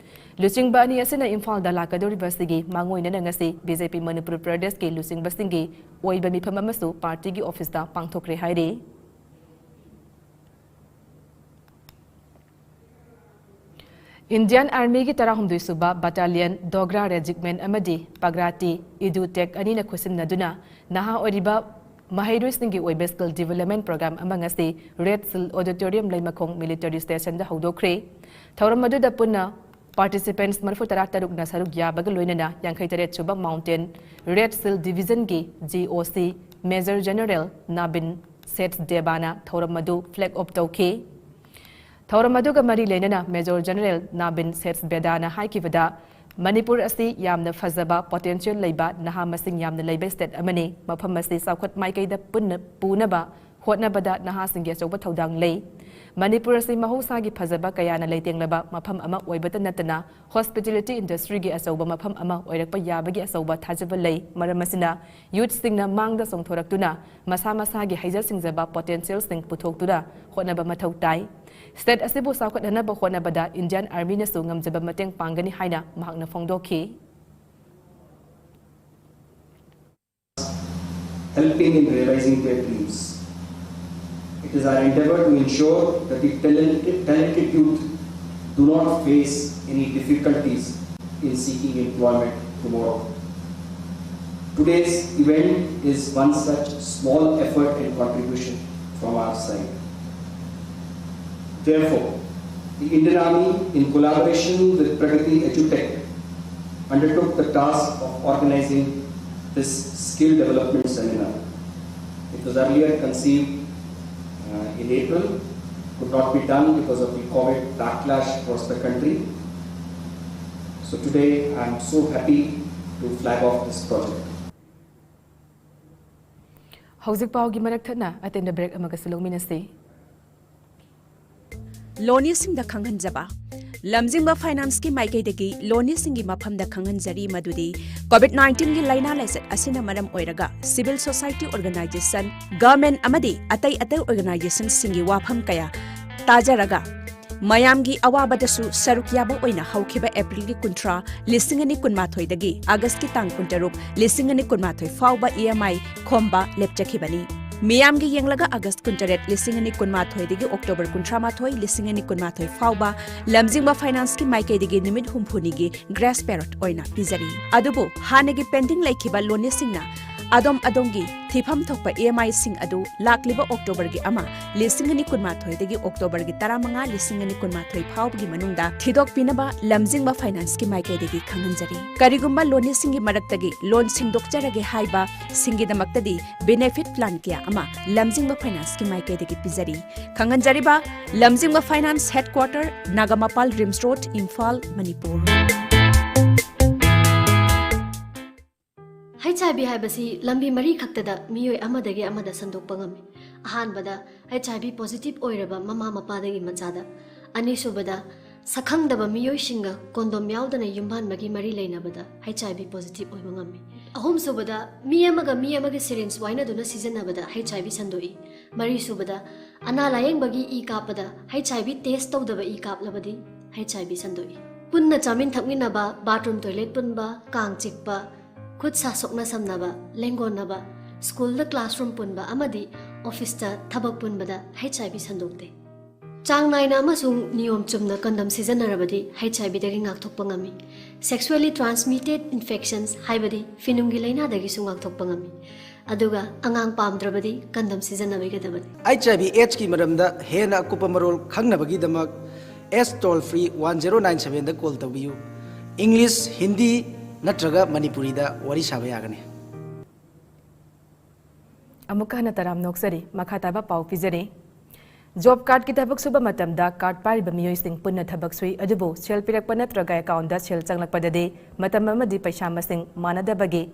ꯂꯨꯆꯤꯡꯕ ꯑꯅꯤ ꯑꯁꯤꯅ ꯏꯝꯐꯥꯜꯗ ꯂꯥꯛꯀꯗꯧꯔꯤꯕ ꯑꯁꯤꯒꯤ ꯃꯥꯡꯑꯣꯏꯅꯅ ꯉꯁꯤ BJP ꯃꯅꯤꯄꯨꯔ ꯄ꯭ꯔꯗꯦꯁꯀꯤ ꯂꯨꯆꯤꯡꯕꯁꯤꯡꯒꯤ ꯑꯣꯏꯕ ꯃꯤꯐꯝ ꯑꯃꯁꯨ partyꯒꯤ officeꯇ ꯄꯥꯡꯊꯣꯛꯈ꯭ꯔꯦ ꯍꯥꯏꯔꯤ꯫ Indian Armyꯒꯤ ꯇꯔꯥꯍꯨꯝꯗꯣꯏ ꯁꯨꯕ Battalion, Dogra Regiment ꯑꯃꯗꯤ Pagrati Edutech ꯑꯅꯤꯅ ꯈꯨꯠꯁꯤꯟꯅꯗꯨꯅ ꯅꯍꯥ ꯑꯣꯏꯔꯤꯕ ꯃꯍꯩꯔꯣꯏꯁꯤꯡꯒꯤ ꯑꯣꯏꯕ Skill Development Program ꯑꯃ ꯉꯁꯤ Red Shield Auditorium, ꯂꯩꯃꯈꯣꯡ Military Stationꯗ ꯍꯧꯗꯣꯛꯈ꯭ꯔꯦ꯫ ꯊꯧꯔꯝ ꯑꯗꯨꯗ ꯄꯨꯟꯅ participants ꯃꯔꯤꯐꯨ ꯇꯔꯥ ꯇꯔꯨꯛꯅ ꯁꯔꯨꯛ ꯌꯥꯕꯒ ꯂꯣꯏꯅꯅ ꯌꯥꯡꯈꯩ ꯇꯔꯦꯠ ꯁꯨꯕ Mountain Red Shield Divisionꯒꯤ G O C Major General Nabin Sachdebaꯅ ꯊꯧꯔꯝ ꯑꯗꯨ flag off ꯇꯧꯈꯤ꯫ ꯊꯧꯔꯝ ꯑꯗꯨꯒ ꯃꯔꯤ ꯂꯩꯅꯅ Major General Nabin Sachdebaꯅ ꯍꯥꯏꯈꯤꯕꯗ, ꯃꯅꯤꯄꯨꯔ ꯑꯁꯤ ꯌꯥꯝꯅ ꯐꯖꯕ potential ꯂꯩꯕ ꯅꯍꯥ ꯃꯁꯤꯡ ꯌꯥꯝꯅ ꯂꯩꯕ state ꯑꯃꯅꯤ꯫ ꯃꯐꯝ ꯑꯁꯤ ꯆꯥꯎꯈꯠ ꯃꯥꯏꯀꯩꯗ ꯄꯨꯟꯅ ꯄꯨꯅꯕ ꯍꯣꯠꯅꯕꯗ ꯅꯍꯥꯁꯤꯡꯒꯤ ꯑꯆꯧꯕ ꯊꯧꯗꯥꯡ ꯂꯩ꯫ ꯃꯅꯤꯄꯨꯔ ꯑꯁꯤ ꯃꯍꯧꯁꯥꯒꯤ ꯐꯖꯕ ꯀꯌꯥꯅ ꯂꯩꯇꯦꯡꯂꯕ ꯃꯐꯝ ꯑꯃ ꯑꯣꯏꯕꯇ ꯅꯠꯇꯅ, hospitality industryꯒꯤ ꯑꯆꯧꯕ ꯃꯐꯝ ꯑꯃ ꯑꯣꯏꯔꯛꯄ ꯌꯥꯕꯒꯤ ꯑꯆꯧꯕ ꯊꯥꯖꯕ ꯂꯩ꯫ ꯃꯔꯝ ꯑꯁꯤꯅ, youthꯁꯤꯡꯅ ꯃꯥꯡꯗ ꯆꯣꯡꯊꯣꯔꯛꯇꯨꯅ ꯃꯁꯥ ꯃꯁꯥꯒꯤ ꯍꯩꯖ ꯁꯤꯡꯖꯕ potentialꯁꯤꯡ ꯄꯨꯊꯣꯛꯇꯨꯅ ꯍꯣꯠꯅꯕ ꯃꯊꯧ ꯇꯥꯏ꯫ State ꯑꯁꯤꯕꯨ ꯆꯥꯎꯈꯠꯍꯟꯅꯕ ꯍꯣꯠꯅꯕꯗ Indian Armyꯅꯁꯨ ꯉꯝꯖꯕ ꯃꯇꯦꯡ ꯄꯥꯡꯒꯅꯤ ꯍꯥꯏꯅ ꯃꯍꯥꯛꯅ ꯐꯣꯡꯗꯣꯛꯈꯤ꯫ Helping in realizing their dreams. It is our endeavor to ensure that the talented, talented youth do not face any difficulties in seeking employment tomorrow. Today's event is one such small effort and contribution from our side. Therefore, the Indian Army, in collaboration with Pragati Edutech, undertook the task of organizing this skill development seminar. It was earlier conceived uh, in April, could not be done because of the COVID backlash across the country. So today, I'm so happy to flag off this project. ꯍꯧꯖꯤꯛ ꯄꯥꯎꯒꯤ ꯃꯔꯛ ꯊꯠꯅ ꯑꯇꯦꯟꯕ break ꯑꯃꯒꯁꯨ ꯂꯧꯃꯤꯟꯅꯁꯤ꯫ ꯂꯣꯅꯤꯁꯤꯡꯗ ꯈꯪꯍꯟꯖꯕ꯫ ꯂꯝꯖꯤꯡꯕ Financeꯀꯤ ꯃꯥꯏꯀꯩꯗꯒꯤ ꯂꯣꯅꯤꯁꯤꯡꯒꯤ ꯃꯐꯝꯗ ꯈꯪꯍꯟꯖꯔꯤ ꯃꯗꯨꯗꯤ COVID nineteenꯒꯤ ꯂꯥꯏꯅꯥ ꯂꯥꯏꯆꯠ ꯑꯁꯤꯅ ꯃꯔꯝ ꯑꯣꯏꯔꯒ civil society organization, government ꯑꯃꯗꯤ ꯑꯇꯩ ꯑꯇꯩ organizationꯁꯤꯡꯒꯤ ꯋꯥꯐꯝ ꯀꯌꯥ ꯇꯥꯖꯔꯒ ꯃꯌꯥꯝꯒꯤ ꯑꯋꯥꯕꯗꯁꯨ ꯁꯔꯨꯛ ꯌꯥꯕ ꯑꯣꯏꯅ ꯍꯧꯈꯤꯕ Aprilꯒꯤ ꯀꯨꯟꯊ꯭ꯔꯥ, ꯂꯤꯁꯤꯡ ꯑꯅꯤ ꯀꯨꯟꯃꯥꯊꯣꯏꯗꯒꯤ Augustꯀꯤ ꯇꯥꯡ ꯀꯨꯟꯇꯔꯨꯛ, ꯂꯤꯁꯤꯡ ꯑꯅꯤ ꯀꯨꯟꯃꯥꯊꯣꯏ ꯐꯥꯎꯕ EMI ꯈꯣꯝꯕ ꯂꯦꯞꯆꯈꯤꯕꯅꯤ꯫ ꯃꯤꯌꯥꯝꯒꯤ ꯌꯦꯡꯂꯒ ꯑꯥꯒꯁ ꯀꯨꯟꯇꯔꯦꯠ, ꯂꯤꯁꯤꯡ ꯑꯅꯤ ꯀꯨꯟꯃꯥꯊꯣꯏꯗꯒꯤ ꯑꯣꯛꯇꯣꯕꯔ ꯀꯨꯟꯊ꯭ꯔꯥ ꯃꯥꯊꯣꯏ, ꯂꯤꯁꯤꯡ ꯑꯅꯤ ꯀꯨꯟꯃꯥꯊꯣꯏ ꯐꯥꯎꯕ ꯂꯝꯖꯤꯡꯕ ꯐꯥꯏꯅꯥꯟꯁꯀꯤ ꯃꯥꯏꯀꯩꯗꯒꯤ ꯅꯨꯃꯤꯠ ꯍꯨꯝꯐꯨꯅꯤꯒꯤ ꯒ꯭ꯔꯦꯁ ꯄꯦꯔꯣꯠ ꯑꯣꯏꯅ ꯄꯤꯖꯔꯤ꯫ ꯑꯗꯨꯕꯨ ꯍꯥꯟꯅꯒꯤ ꯄꯦꯟꯗꯤꯡ ꯂꯩꯈꯤꯕ ꯂꯣꯟꯅꯤꯁꯤꯡꯅ ꯑꯗꯣꯝ ꯑꯗꯣꯝꯒꯤ ꯊꯤꯐꯝ ꯊꯣꯛꯄ ꯏ ꯑꯦꯝ ꯑꯥꯏꯁꯤꯡ ꯑꯗꯨ ꯂꯥꯛꯂꯤꯕ ꯑꯣꯛꯇꯣꯕꯔꯒꯤ ꯑꯃ, ꯂꯤꯁꯤꯡ ꯑꯅꯤ ꯀꯨꯟꯃꯥꯊꯣꯏꯗꯒꯤ ꯑꯣꯛꯇꯣꯕꯔꯒꯤ ꯇꯔꯥꯃꯉꯥ, ꯂꯤꯁꯤꯡ ꯑꯅꯤ ꯀꯨꯟꯃꯥꯊꯣꯏ ꯐꯥꯎꯕꯒꯤ ꯃꯅꯨꯡꯗ ꯊꯤꯗꯣꯛꯄꯤꯅꯕ ꯂꯝꯖꯤꯡꯕ ꯐꯥꯏꯅꯥꯟꯁꯀꯤ ꯃꯥꯏꯀꯩꯗꯒꯤ ꯈꯪꯍꯟꯖꯔꯤ꯫ ꯀꯔꯤꯒꯨꯝꯕ ꯂꯣꯟꯅꯤꯁꯤꯡꯒꯤ ꯃꯔꯛꯇꯒꯤ ꯂꯣꯟ ꯁꯤꯡꯗꯣꯛꯆꯔꯒꯦ ꯍꯥꯏꯕ ꯁꯤꯡꯒꯤꯗꯃꯛꯇꯗꯤ ꯕꯦꯅꯦꯐꯤꯠ ꯄ꯭ꯂꯥꯟ ꯀꯌꯥ ꯑꯃ ꯂꯝꯖꯤꯡꯕ ꯐꯥꯏꯅꯥꯟꯁꯀꯤ ꯃꯥꯏꯀꯩꯗꯒꯤ ꯄꯤꯖꯔꯤ꯫ ꯈꯪꯍꯟꯖꯔꯤꯕ, ꯂꯝꯖꯤꯡꯕ finance headquarter, Nagamapal RIMS road, Imphal, Manipur. H I V ꯍꯥꯏꯕꯁꯤ ꯂꯝꯕꯤ ꯃꯔꯤ ꯈꯛꯇꯗ ꯃꯤꯑꯣꯏ ꯑꯃꯗꯒꯤ ꯑꯃꯗ ꯁꯟꯗꯣꯛꯄ ꯉꯝꯃꯤ꯫ ꯑꯍꯥꯟꯕꯗ, ꯍꯩꯆ ꯑꯥꯏ ꯚꯤ ꯄꯣꯖꯤꯇꯤꯚ ꯑꯣꯏꯔꯕ ꯃꯃꯥ ꯃꯄꯥꯗꯒꯤ ꯃꯆꯥꯗ꯫ ꯑꯅꯤꯁꯨꯕꯗ, ꯁꯛꯈꯪꯗꯕ ꯃꯤꯑꯣꯏꯁꯤꯡꯒ ꯀꯣꯟꯗꯣꯝ ꯌꯥꯎꯗꯅ ꯌꯨꯝꯕꯥꯟꯕꯒꯤ ꯃꯔꯤ ꯂꯩꯅꯕꯗ ꯍꯩꯆ ꯑꯥꯏ ꯚꯤ ꯄꯣꯖꯤꯇꯤꯚ ꯑꯣꯏꯕ ꯉꯝꯃꯤ꯫ ꯑꯍꯨꯝꯁꯨꯕꯗ, ꯃꯤ ꯑꯃꯒ ꯃꯤ ꯑꯃꯒꯤ ꯁꯤꯔꯤꯟꯖ ꯋꯥꯏꯅꯗꯨꯅ ꯁꯤꯖꯤꯟꯅꯕꯗ ꯍꯩꯆ ꯑꯥꯏ ꯚꯤ ꯁꯟꯗꯣꯛꯏ꯫ ꯃꯔꯤꯁꯨꯕꯗ, ꯑꯅꯥ ꯂꯥꯌꯦꯡꯕꯒꯤ ꯏ ꯀꯥꯞꯄꯗ ꯍꯩꯆ ꯑꯥꯏ ꯚꯤ ꯇꯦꯁ ꯇꯧꯗꯕ ꯏ ꯀꯥꯞꯂꯕꯗꯤ ꯍꯩꯆ ꯑꯥꯏ ꯚꯤ ꯁꯟꯗꯣꯛꯏ꯫ ꯄꯨꯟꯅ ꯆꯥꯃꯤꯟ ꯊꯛꯃꯤꯟꯅꯕ, ꯕꯥꯊꯔꯨꯝ ꯇꯣꯏꯂꯦꯠ ꯄꯨꯟꯕ, ꯀꯥꯡ ꯆꯤꯛꯄ, ꯈꯨꯠ ꯁꯥ ꯁꯣꯛꯅ ꯁꯝꯅꯕ, ꯂꯦꯡꯒꯣꯟꯅꯕ, ꯁ꯭ꯀꯨꯜꯗ ꯀ꯭ꯂꯥꯁꯔꯨꯝ ꯄꯨꯟꯕ ꯑꯃꯗꯤ ꯑꯣꯐꯤꯁꯇ ꯊꯕꯛ ꯄꯨꯟꯕꯗ ꯍꯩꯆ ꯑꯥꯏ ꯚꯤ ꯁꯟꯗꯣꯛꯇꯦ꯫ ꯆꯥꯡ ꯅꯥꯏꯅ ꯑꯃꯁꯨꯡ ꯅꯤꯌꯣꯝ ꯆꯨꯝꯅ ꯀꯟꯗꯝ ꯁꯤꯖꯤꯟꯅꯔꯕꯗꯤ ꯍꯩꯆ ꯑꯥꯏ ꯚꯤꯗꯒꯤ ꯉꯥꯛꯊꯣꯛꯄ ꯉꯝꯃꯤ꯫ Sexually transmitted infections ꯍꯥꯏꯕꯗꯤ ꯐꯤꯅꯨꯡꯒꯤ ꯂꯥꯏꯅꯥꯗꯒꯤꯁꯨ ꯉꯥꯛꯊꯣꯛꯄ ꯉꯝꯃꯤ꯫ ꯑꯗꯨꯒ ꯑꯉꯥꯡ ꯄꯥꯝꯗ꯭ꯔꯕꯗꯤ ꯀꯟꯗꯝ ꯁꯤꯖꯤꯟꯅꯕꯤꯒꯗꯕꯅꯤ꯫ ꯑꯩꯆ ꯑꯥꯏ ꯚꯤ ꯑꯦꯗꯁꯀꯤ ꯃꯔꯝꯗ ꯍꯦꯟꯅ ꯑꯀꯨꯞꯄ ꯃꯔꯣꯜ ꯈꯪꯅꯕꯒꯤꯗꯃꯛ S toll free one zero nine ꯁꯚꯦꯟꯗ ꯀꯣꯜ ꯇꯧꯕꯤꯌꯨ꯫ ꯏꯪꯂꯤꯁ, ꯍꯤꯟꯗꯤ ꯅꯠꯇ꯭ꯔꯒ ꯃꯅꯤꯄꯨꯔꯤꯗ ꯋꯥꯔꯤ ꯁꯥꯕ ꯌꯥꯒꯅꯤ꯫ ꯑꯃꯨꯛꯀ ꯍꯟꯅ ꯇꯔꯥꯝꯅ ꯑꯣꯛꯆꯔꯤ꯫ ꯃꯈꯥ ꯇꯥꯕ ꯄꯥꯎ ꯄꯤꯖꯔꯤ꯫ ꯖꯣꯕ ꯀꯥꯔꯗꯀꯤ ꯊꯕꯛ ꯁꯨꯕ ꯃꯇꯝꯗ ꯀꯥꯔꯗ ꯄꯥꯏꯔꯤꯕ ꯃꯤꯑꯣꯏꯁꯤꯡ ꯄꯨꯟꯅ ꯊꯕꯛ ꯁꯨꯏ, ꯑꯗꯨꯕꯨ ꯁꯦꯜ ꯄꯤꯔꯛꯄ ꯅꯠꯇ꯭ꯔꯒ ꯑꯦꯀꯥꯎꯟꯗ ꯁꯦꯜ ꯆꯪꯂꯛꯄꯗꯗꯤ ꯃꯇꯝ ꯑꯃꯗꯤ ꯄꯩꯁꯥ ꯃꯁꯤꯡ ꯃꯥꯟꯅꯗꯕꯒꯤ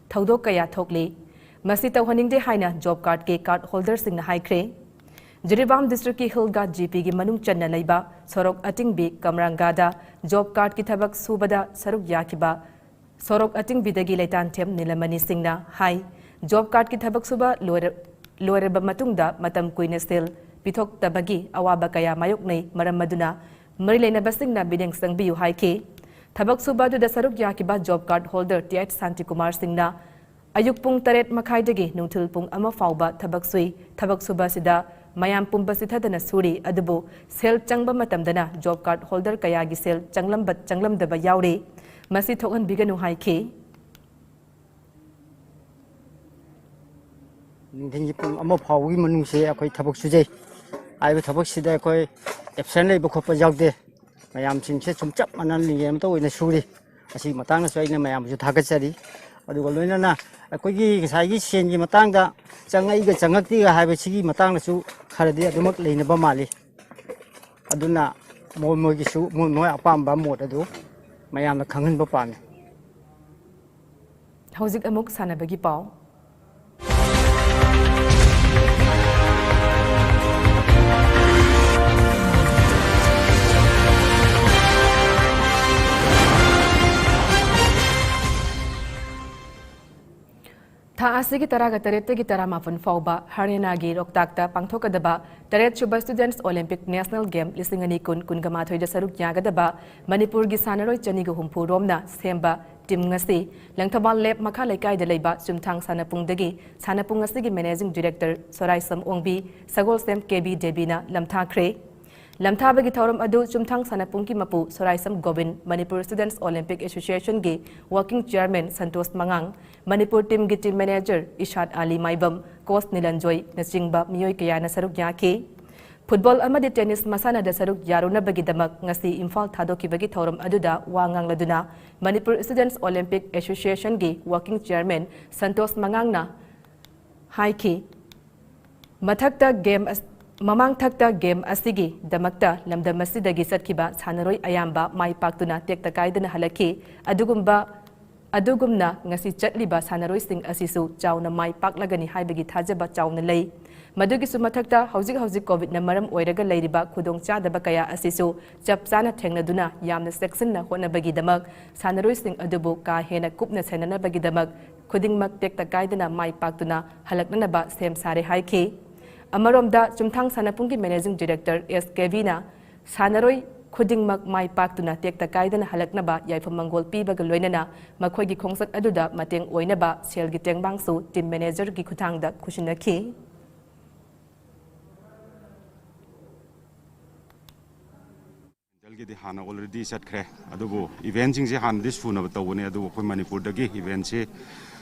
ꯊꯧꯗꯣꯛ ꯀꯌꯥ ꯊꯣꯛꯂꯤ꯫ ꯃꯁꯤ ꯇꯧꯍꯟꯅꯤꯡꯗꯦ ꯍꯥꯏꯅ ꯖꯣꯕ ꯀꯥꯔꯗꯀꯤ ꯀꯥꯔꯗ ꯍꯣꯜꯗꯔꯁꯤꯡꯅ ꯍꯥꯏꯈ꯭ꯔꯦ꯫ ꯖꯤꯔꯤꯕꯥꯝ ꯗꯤꯁꯇ꯭ꯔꯤꯛꯀꯤ ꯍꯤꯜꯒꯥ ꯖꯤ ꯄꯤꯒꯤ ꯃꯅꯨꯡ ꯆꯟꯅ ꯂꯩꯕ ꯁꯣꯔꯣꯛ ꯑꯇꯤꯡꯕꯤ ꯀꯝꯔꯥꯡꯒꯥꯗ ꯖꯣꯕ ꯀꯥꯔꯗꯀꯤ ꯊꯕꯛ ꯁꯨꯕꯗ ꯁꯔꯨꯛ ꯌꯥꯈꯤꯕ ꯁꯣꯔꯣꯛ ꯑꯇꯤꯡꯕꯤꯗꯒꯤ ꯂꯩꯇꯥꯟꯊꯦꯝ ꯅꯤꯂꯃꯅꯤ ꯁꯤꯡꯅ ꯍꯥꯏ, ꯖꯣꯕ ꯀꯥꯔꯗꯀꯤ ꯊꯕꯛ ꯁꯨꯕ ꯂꯣꯏꯔ-, ꯂꯣꯏꯔꯕ ꯃꯇꯨꯡꯗ ꯃꯇꯝ ꯀꯨꯏꯅ ꯁꯦꯜ ꯄꯤꯊꯣꯛꯇꯕꯒꯤ ꯑꯋꯥꯕ ꯀꯌꯥ ꯃꯥꯌꯣꯛꯅꯩ꯫ ꯃꯔꯝ ꯑꯗꯨꯅ ꯃꯔꯤ ꯂꯩꯅꯕꯁꯤꯡꯅ ꯃꯤꯠꯌꯦꯡ ꯆꯪꯕꯤꯌꯨ ꯍꯥꯏꯈꯤ꯫ ꯊꯕꯛ ꯁꯨꯕ ꯑꯗꯨꯗ ꯁꯔꯨꯛ ꯌꯥꯈꯤꯕ job card holder T H Shantikumar ꯁꯤꯡꯅ ꯑꯌꯨꯛ ꯄꯨꯡ ꯇꯔꯦꯠ ꯃꯈꯥꯏꯗꯒꯤ ꯅꯨꯡꯊꯤꯜ ꯄꯨꯡ ꯑꯃ ꯐꯥꯎꯕ ꯊꯕꯛ ꯁꯨꯏ꯫ ꯊꯕꯛ ꯁꯨꯕ ꯑꯁꯤꯗ ꯃꯌꯥꯝ ꯄꯨꯝꯕ ꯆꯤꯊꯗꯅ ꯁꯨꯔꯤ, ꯑꯗꯨꯕꯨ ꯁꯦꯜ ꯆꯪꯕ ꯃꯇꯝꯗꯅ ꯖꯣꯕ ꯀꯥꯔꯗ ꯍꯣꯜꯗꯔ ꯀꯌꯥꯒꯤ ꯁꯦꯜ ꯆꯪꯂꯝꯕ ꯆꯪꯂꯝꯗꯕ ꯌꯥꯎꯔꯤ꯫ ꯃꯁꯤ ꯊꯣꯛꯍꯟꯕꯤꯒꯅꯨ ꯍꯥꯏꯈꯤ꯫ ꯅꯨꯡꯊꯤꯜꯒꯤ ꯄꯨꯡ ꯑꯃ ꯐꯥꯎꯕꯒꯤ ꯃꯅꯨꯡꯁꯦ ꯑꯩꯈꯣꯏ ꯊꯕꯛ ꯁꯨꯖꯩ꯫ ꯍꯥꯏꯔꯤꯕ ꯊꯕꯛꯁꯤꯗ ꯑꯩꯈꯣꯏ ꯑꯦꯕꯁꯦꯟ ꯂꯩꯕ ꯈꯣꯠꯄ ꯌꯥꯎꯗꯦ꯫ ꯃꯌꯥꯝꯁꯤꯡꯁꯦ ꯁꯨꯝ ꯆꯞ ꯃꯥꯟꯅꯅ ꯂꯤꯡꯖꯦꯜ ꯑꯃꯇ ꯑꯣꯏꯅ ꯁꯨꯔꯤ꯫ ꯑꯁꯤꯒꯤ ꯃꯇꯥꯡꯗꯁꯨ ꯑꯩꯅ ꯃꯌꯥꯝꯕꯨꯁꯨ ꯊꯥꯒꯠꯆꯔꯤ꯫ ꯑꯗꯨꯒ ꯂꯣꯏꯅꯅ ꯑꯩꯈꯣꯏꯒꯤ ꯉꯁꯥꯏꯒꯤ ꯁꯦꯟꯒꯤ ꯃꯇꯥꯡꯗ ꯆꯪꯉꯛꯏꯒ ꯆꯪꯉꯛꯇꯦꯒ ꯍꯥꯏꯕꯁꯤꯒꯤ ꯃꯇꯥꯡꯗꯁꯨ ꯈꯔꯗꯤ ꯑꯗꯨꯃꯛ ꯂꯩꯅꯕ ꯃꯥꯜꯂꯤ꯫ ꯑꯗꯨꯅ ꯃꯣꯏ ꯃꯣꯏꯒꯤꯁꯨ ꯃꯣꯏ ꯃꯣꯏ ꯑꯄꯥꯝꯕ ꯃꯣꯠ ꯑꯗꯨ ꯃꯌꯥꯝꯅ ꯈꯪꯍꯟꯕ ꯄꯥꯝꯃꯤ꯫ ꯍꯧꯖꯤꯛ ꯑꯃꯨꯛ ꯁꯥꯟꯅꯕꯒꯤ ꯄꯥꯎ꯫ ꯊꯥ ꯑꯁꯤꯒꯤ ꯇꯔꯥꯒ ꯇꯔꯦꯠꯇꯒꯤ ꯇꯔꯥꯃꯥꯄꯟ ꯐꯥꯎꯕ ꯍꯔꯤꯌꯥꯅꯥꯒꯤ ꯂꯣꯛꯇꯥꯛꯇ ꯄꯥꯡꯊꯣꯛꯀꯗꯕ ꯇꯔꯦꯠꯁꯨꯕ Students Olympic National Game ꯂꯤꯁꯤꯡ ꯑꯅꯤ ꯀꯨꯟ ꯀꯨꯟꯒ ꯃꯥꯊꯣꯏꯗ ꯁꯔꯨꯛ ꯌꯥꯒꯗꯕ ꯃꯅꯤꯄꯨꯔꯒꯤ ꯁꯥꯟꯅꯔꯣꯏ ꯆꯅꯤꯒ ꯍꯨꯝꯐꯨ ꯔꯣꯝꯅ ꯁꯦꯝꯕ ꯇꯤꯝ ꯉꯁꯤ ꯂꯪꯊꯕꯥꯜ ꯂꯦꯞ ꯃꯈꯥ ꯂꯩꯀꯥꯏꯗ ꯂꯩꯕ ꯆꯨꯝꯊꯥꯡ ꯁꯥꯟꯅꯄꯨꯡꯗꯒꯤ ꯁꯥꯟꯅꯄꯨꯡ ꯑꯁꯤꯒꯤ Managing Director ꯁꯣꯔꯥꯏꯁꯝ ꯑꯣꯡꯕꯤ, ꯁꯒꯣꯜꯁꯦꯝ ꯀꯦ ꯕꯤ ꯗꯦꯕꯤꯅ ꯂꯝꯊꯥꯈ꯭ꯔꯦ꯫ ꯂꯝꯊꯥꯕꯒꯤ ꯊꯧꯔꯝ ꯑꯗꯨ ꯆꯨꯝꯊꯥꯡ ꯁꯥꯟꯅꯄꯨꯡꯒꯤ ꯃꯄꯨ ꯁꯣꯔꯥꯏꯁꯝ Gobin, Manipur Students Olympic Association ꯒꯤ Working Chairman ꯁꯟꯇꯣꯁ ꯃꯉꯥꯡ, ꯃꯅꯤꯄꯨꯔ ꯇꯤꯝꯒꯤ Team Manager ꯏꯁꯥꯠ ꯑꯂꯤ ꯃꯥꯏꯕꯝ, Coach ꯅꯤꯂꯟꯖꯣꯏꯅꯆꯤꯡꯕ ꯃꯤꯑꯣꯏ ꯀꯌꯥꯅ ꯁꯔꯨꯛ ꯌꯥꯈꯤ꯫ ꯐꯨꯠꯕꯣꯜ ꯑꯃꯗꯤ ꯇꯦꯅꯤꯁ ꯃꯁꯥꯟꯅꯗ ꯁꯔꯨꯛ ꯌꯥꯔꯨꯅꯕꯒꯤꯗꯃꯛ ꯉꯁꯤ ꯏꯝꯐꯥꯜ ꯊꯥꯗꯣꯛꯈꯤꯕꯒꯤ ꯊꯧꯔꯝ ꯑꯗꯨꯗ ꯋꯥ ꯉꯥꯡꯂꯗꯨꯅ ꯃꯅꯤꯄꯨꯔ Students Olympic Association ꯒꯤ Working Chairman ꯁꯟꯇꯣꯁ ꯃꯉꯥꯡꯅ ꯍꯥꯏꯈꯤ, ꯃꯊꯛꯇ game ꯑꯁ-, ꯃꯃꯥꯡ ꯊꯛꯇ game ꯑꯁꯤꯒꯤꯗꯃꯛꯇ ꯂꯝꯗꯝ ꯑꯁꯤꯗꯒꯤ ꯆꯠꯈꯤꯕ ꯁꯥꯟꯅꯔꯣꯏ ꯑꯌꯥꯝꯕ ꯃꯥꯏ ꯄꯥꯛꯇꯨꯅ ꯇꯦꯛꯇ ꯀꯥꯏꯗꯅ ꯍꯜꯂꯛꯈꯤ꯫ ꯑꯗꯨꯒꯨꯝꯕ, ꯑꯗꯨꯒꯨꯝꯅ ꯉꯁꯤ ꯆꯠꯂꯤꯕ ꯁꯥꯟꯅꯔꯣꯏꯁꯤꯡ ꯑꯁꯤꯁꯨ ꯆꯥꯎꯅ ꯃꯥꯏ ꯄꯥꯛꯂꯒꯅꯤ ꯍꯥꯏꯕꯒꯤ ꯊꯥꯖꯕ ꯆꯥꯎꯅ ꯂꯩ꯫ ꯃꯗꯨꯒꯤꯁꯨ ꯃꯊꯛꯇ ꯍꯧꯖꯤꯛ ꯍꯧꯖꯤꯛ ꯀꯣꯚꯤꯗꯅ ꯃꯔꯝ ꯑꯣꯏꯔꯒ ꯂꯩꯔꯤꯕ ꯈꯨꯗꯣꯡꯆꯥꯗꯕ ꯀꯌꯥ ꯑꯁꯤꯁꯨ ꯆꯞ ꯆꯥꯅ ꯊꯦꯡꯅꯗꯨꯅ ꯌꯥꯝꯅ ꯆꯦꯛꯁꯤꯟꯅ ꯍꯣꯠꯅꯕꯒꯤꯗꯃꯛ ꯁꯥꯟꯅꯔꯣꯏꯁꯤꯡ ꯑꯗꯨꯕꯨ ꯀꯥ ꯍꯦꯟꯅ ꯀꯨꯞꯅ ꯁꯦꯟꯅꯅꯕꯒꯤꯗꯃꯛ ꯈꯨꯗꯤꯡꯃꯛ ꯇꯦꯛꯇ ꯀꯥꯏꯗꯅ ꯃꯥꯏ ꯄꯥꯛꯇꯨꯅ ꯍꯜꯂꯛꯅꯅꯕ ꯁꯦꯝ ꯁꯥꯔꯦ ꯍꯥꯏꯈꯤ꯫ ꯑꯃꯔꯣꯝꯗ ꯆꯨꯝꯊꯥꯡ ꯁꯥꯟꯅꯄꯨꯡꯒꯤ Managing Director ꯑꯦꯁ ꯀꯦꯕꯤꯅ ꯁꯥꯟꯅꯔꯣꯏ ꯈꯨꯗꯤꯡꯃꯛ ꯃꯥꯏ ꯄꯥꯛꯇꯨꯅ ꯇꯦꯛꯇ ꯀꯥꯏꯗꯅ ꯍꯜꯂꯛꯅꯕ ꯌꯥꯏꯐ ꯃꯪꯒꯣꯜ ꯄꯤꯕꯒ ꯂꯣꯏꯅꯅ ꯃꯈꯣꯏꯒꯤ ꯈꯣꯡꯆꯠ ꯑꯗꯨꯗ ꯃꯇꯦꯡ ꯑꯣꯏꯅꯕ ꯁꯦꯜꯒꯤ ꯇꯦꯡꯕꯥꯡꯁꯨ ꯇꯤꯝ ꯃꯦꯅꯦꯖꯔꯒꯤ ꯈꯨꯠꯊꯥꯡꯗ ꯈꯨꯠꯁꯤꯟꯅꯈꯤ꯫ ꯒꯤꯗꯤ ꯍꯥꯟꯅ already ꯆꯠꯈ꯭ꯔꯦ, ꯑꯗꯨꯕꯨ ꯏꯚꯦꯟꯁꯤꯡꯁꯦ ꯍꯥꯟꯅꯗꯤ ꯁꯨꯅꯕ ꯇꯧꯕꯅꯦ, ꯑꯗꯨꯕꯨ ꯑꯩꯈꯣꯏ ꯃꯅꯤꯄꯨꯔꯗꯒꯤ ꯏꯚꯦꯟꯁꯤ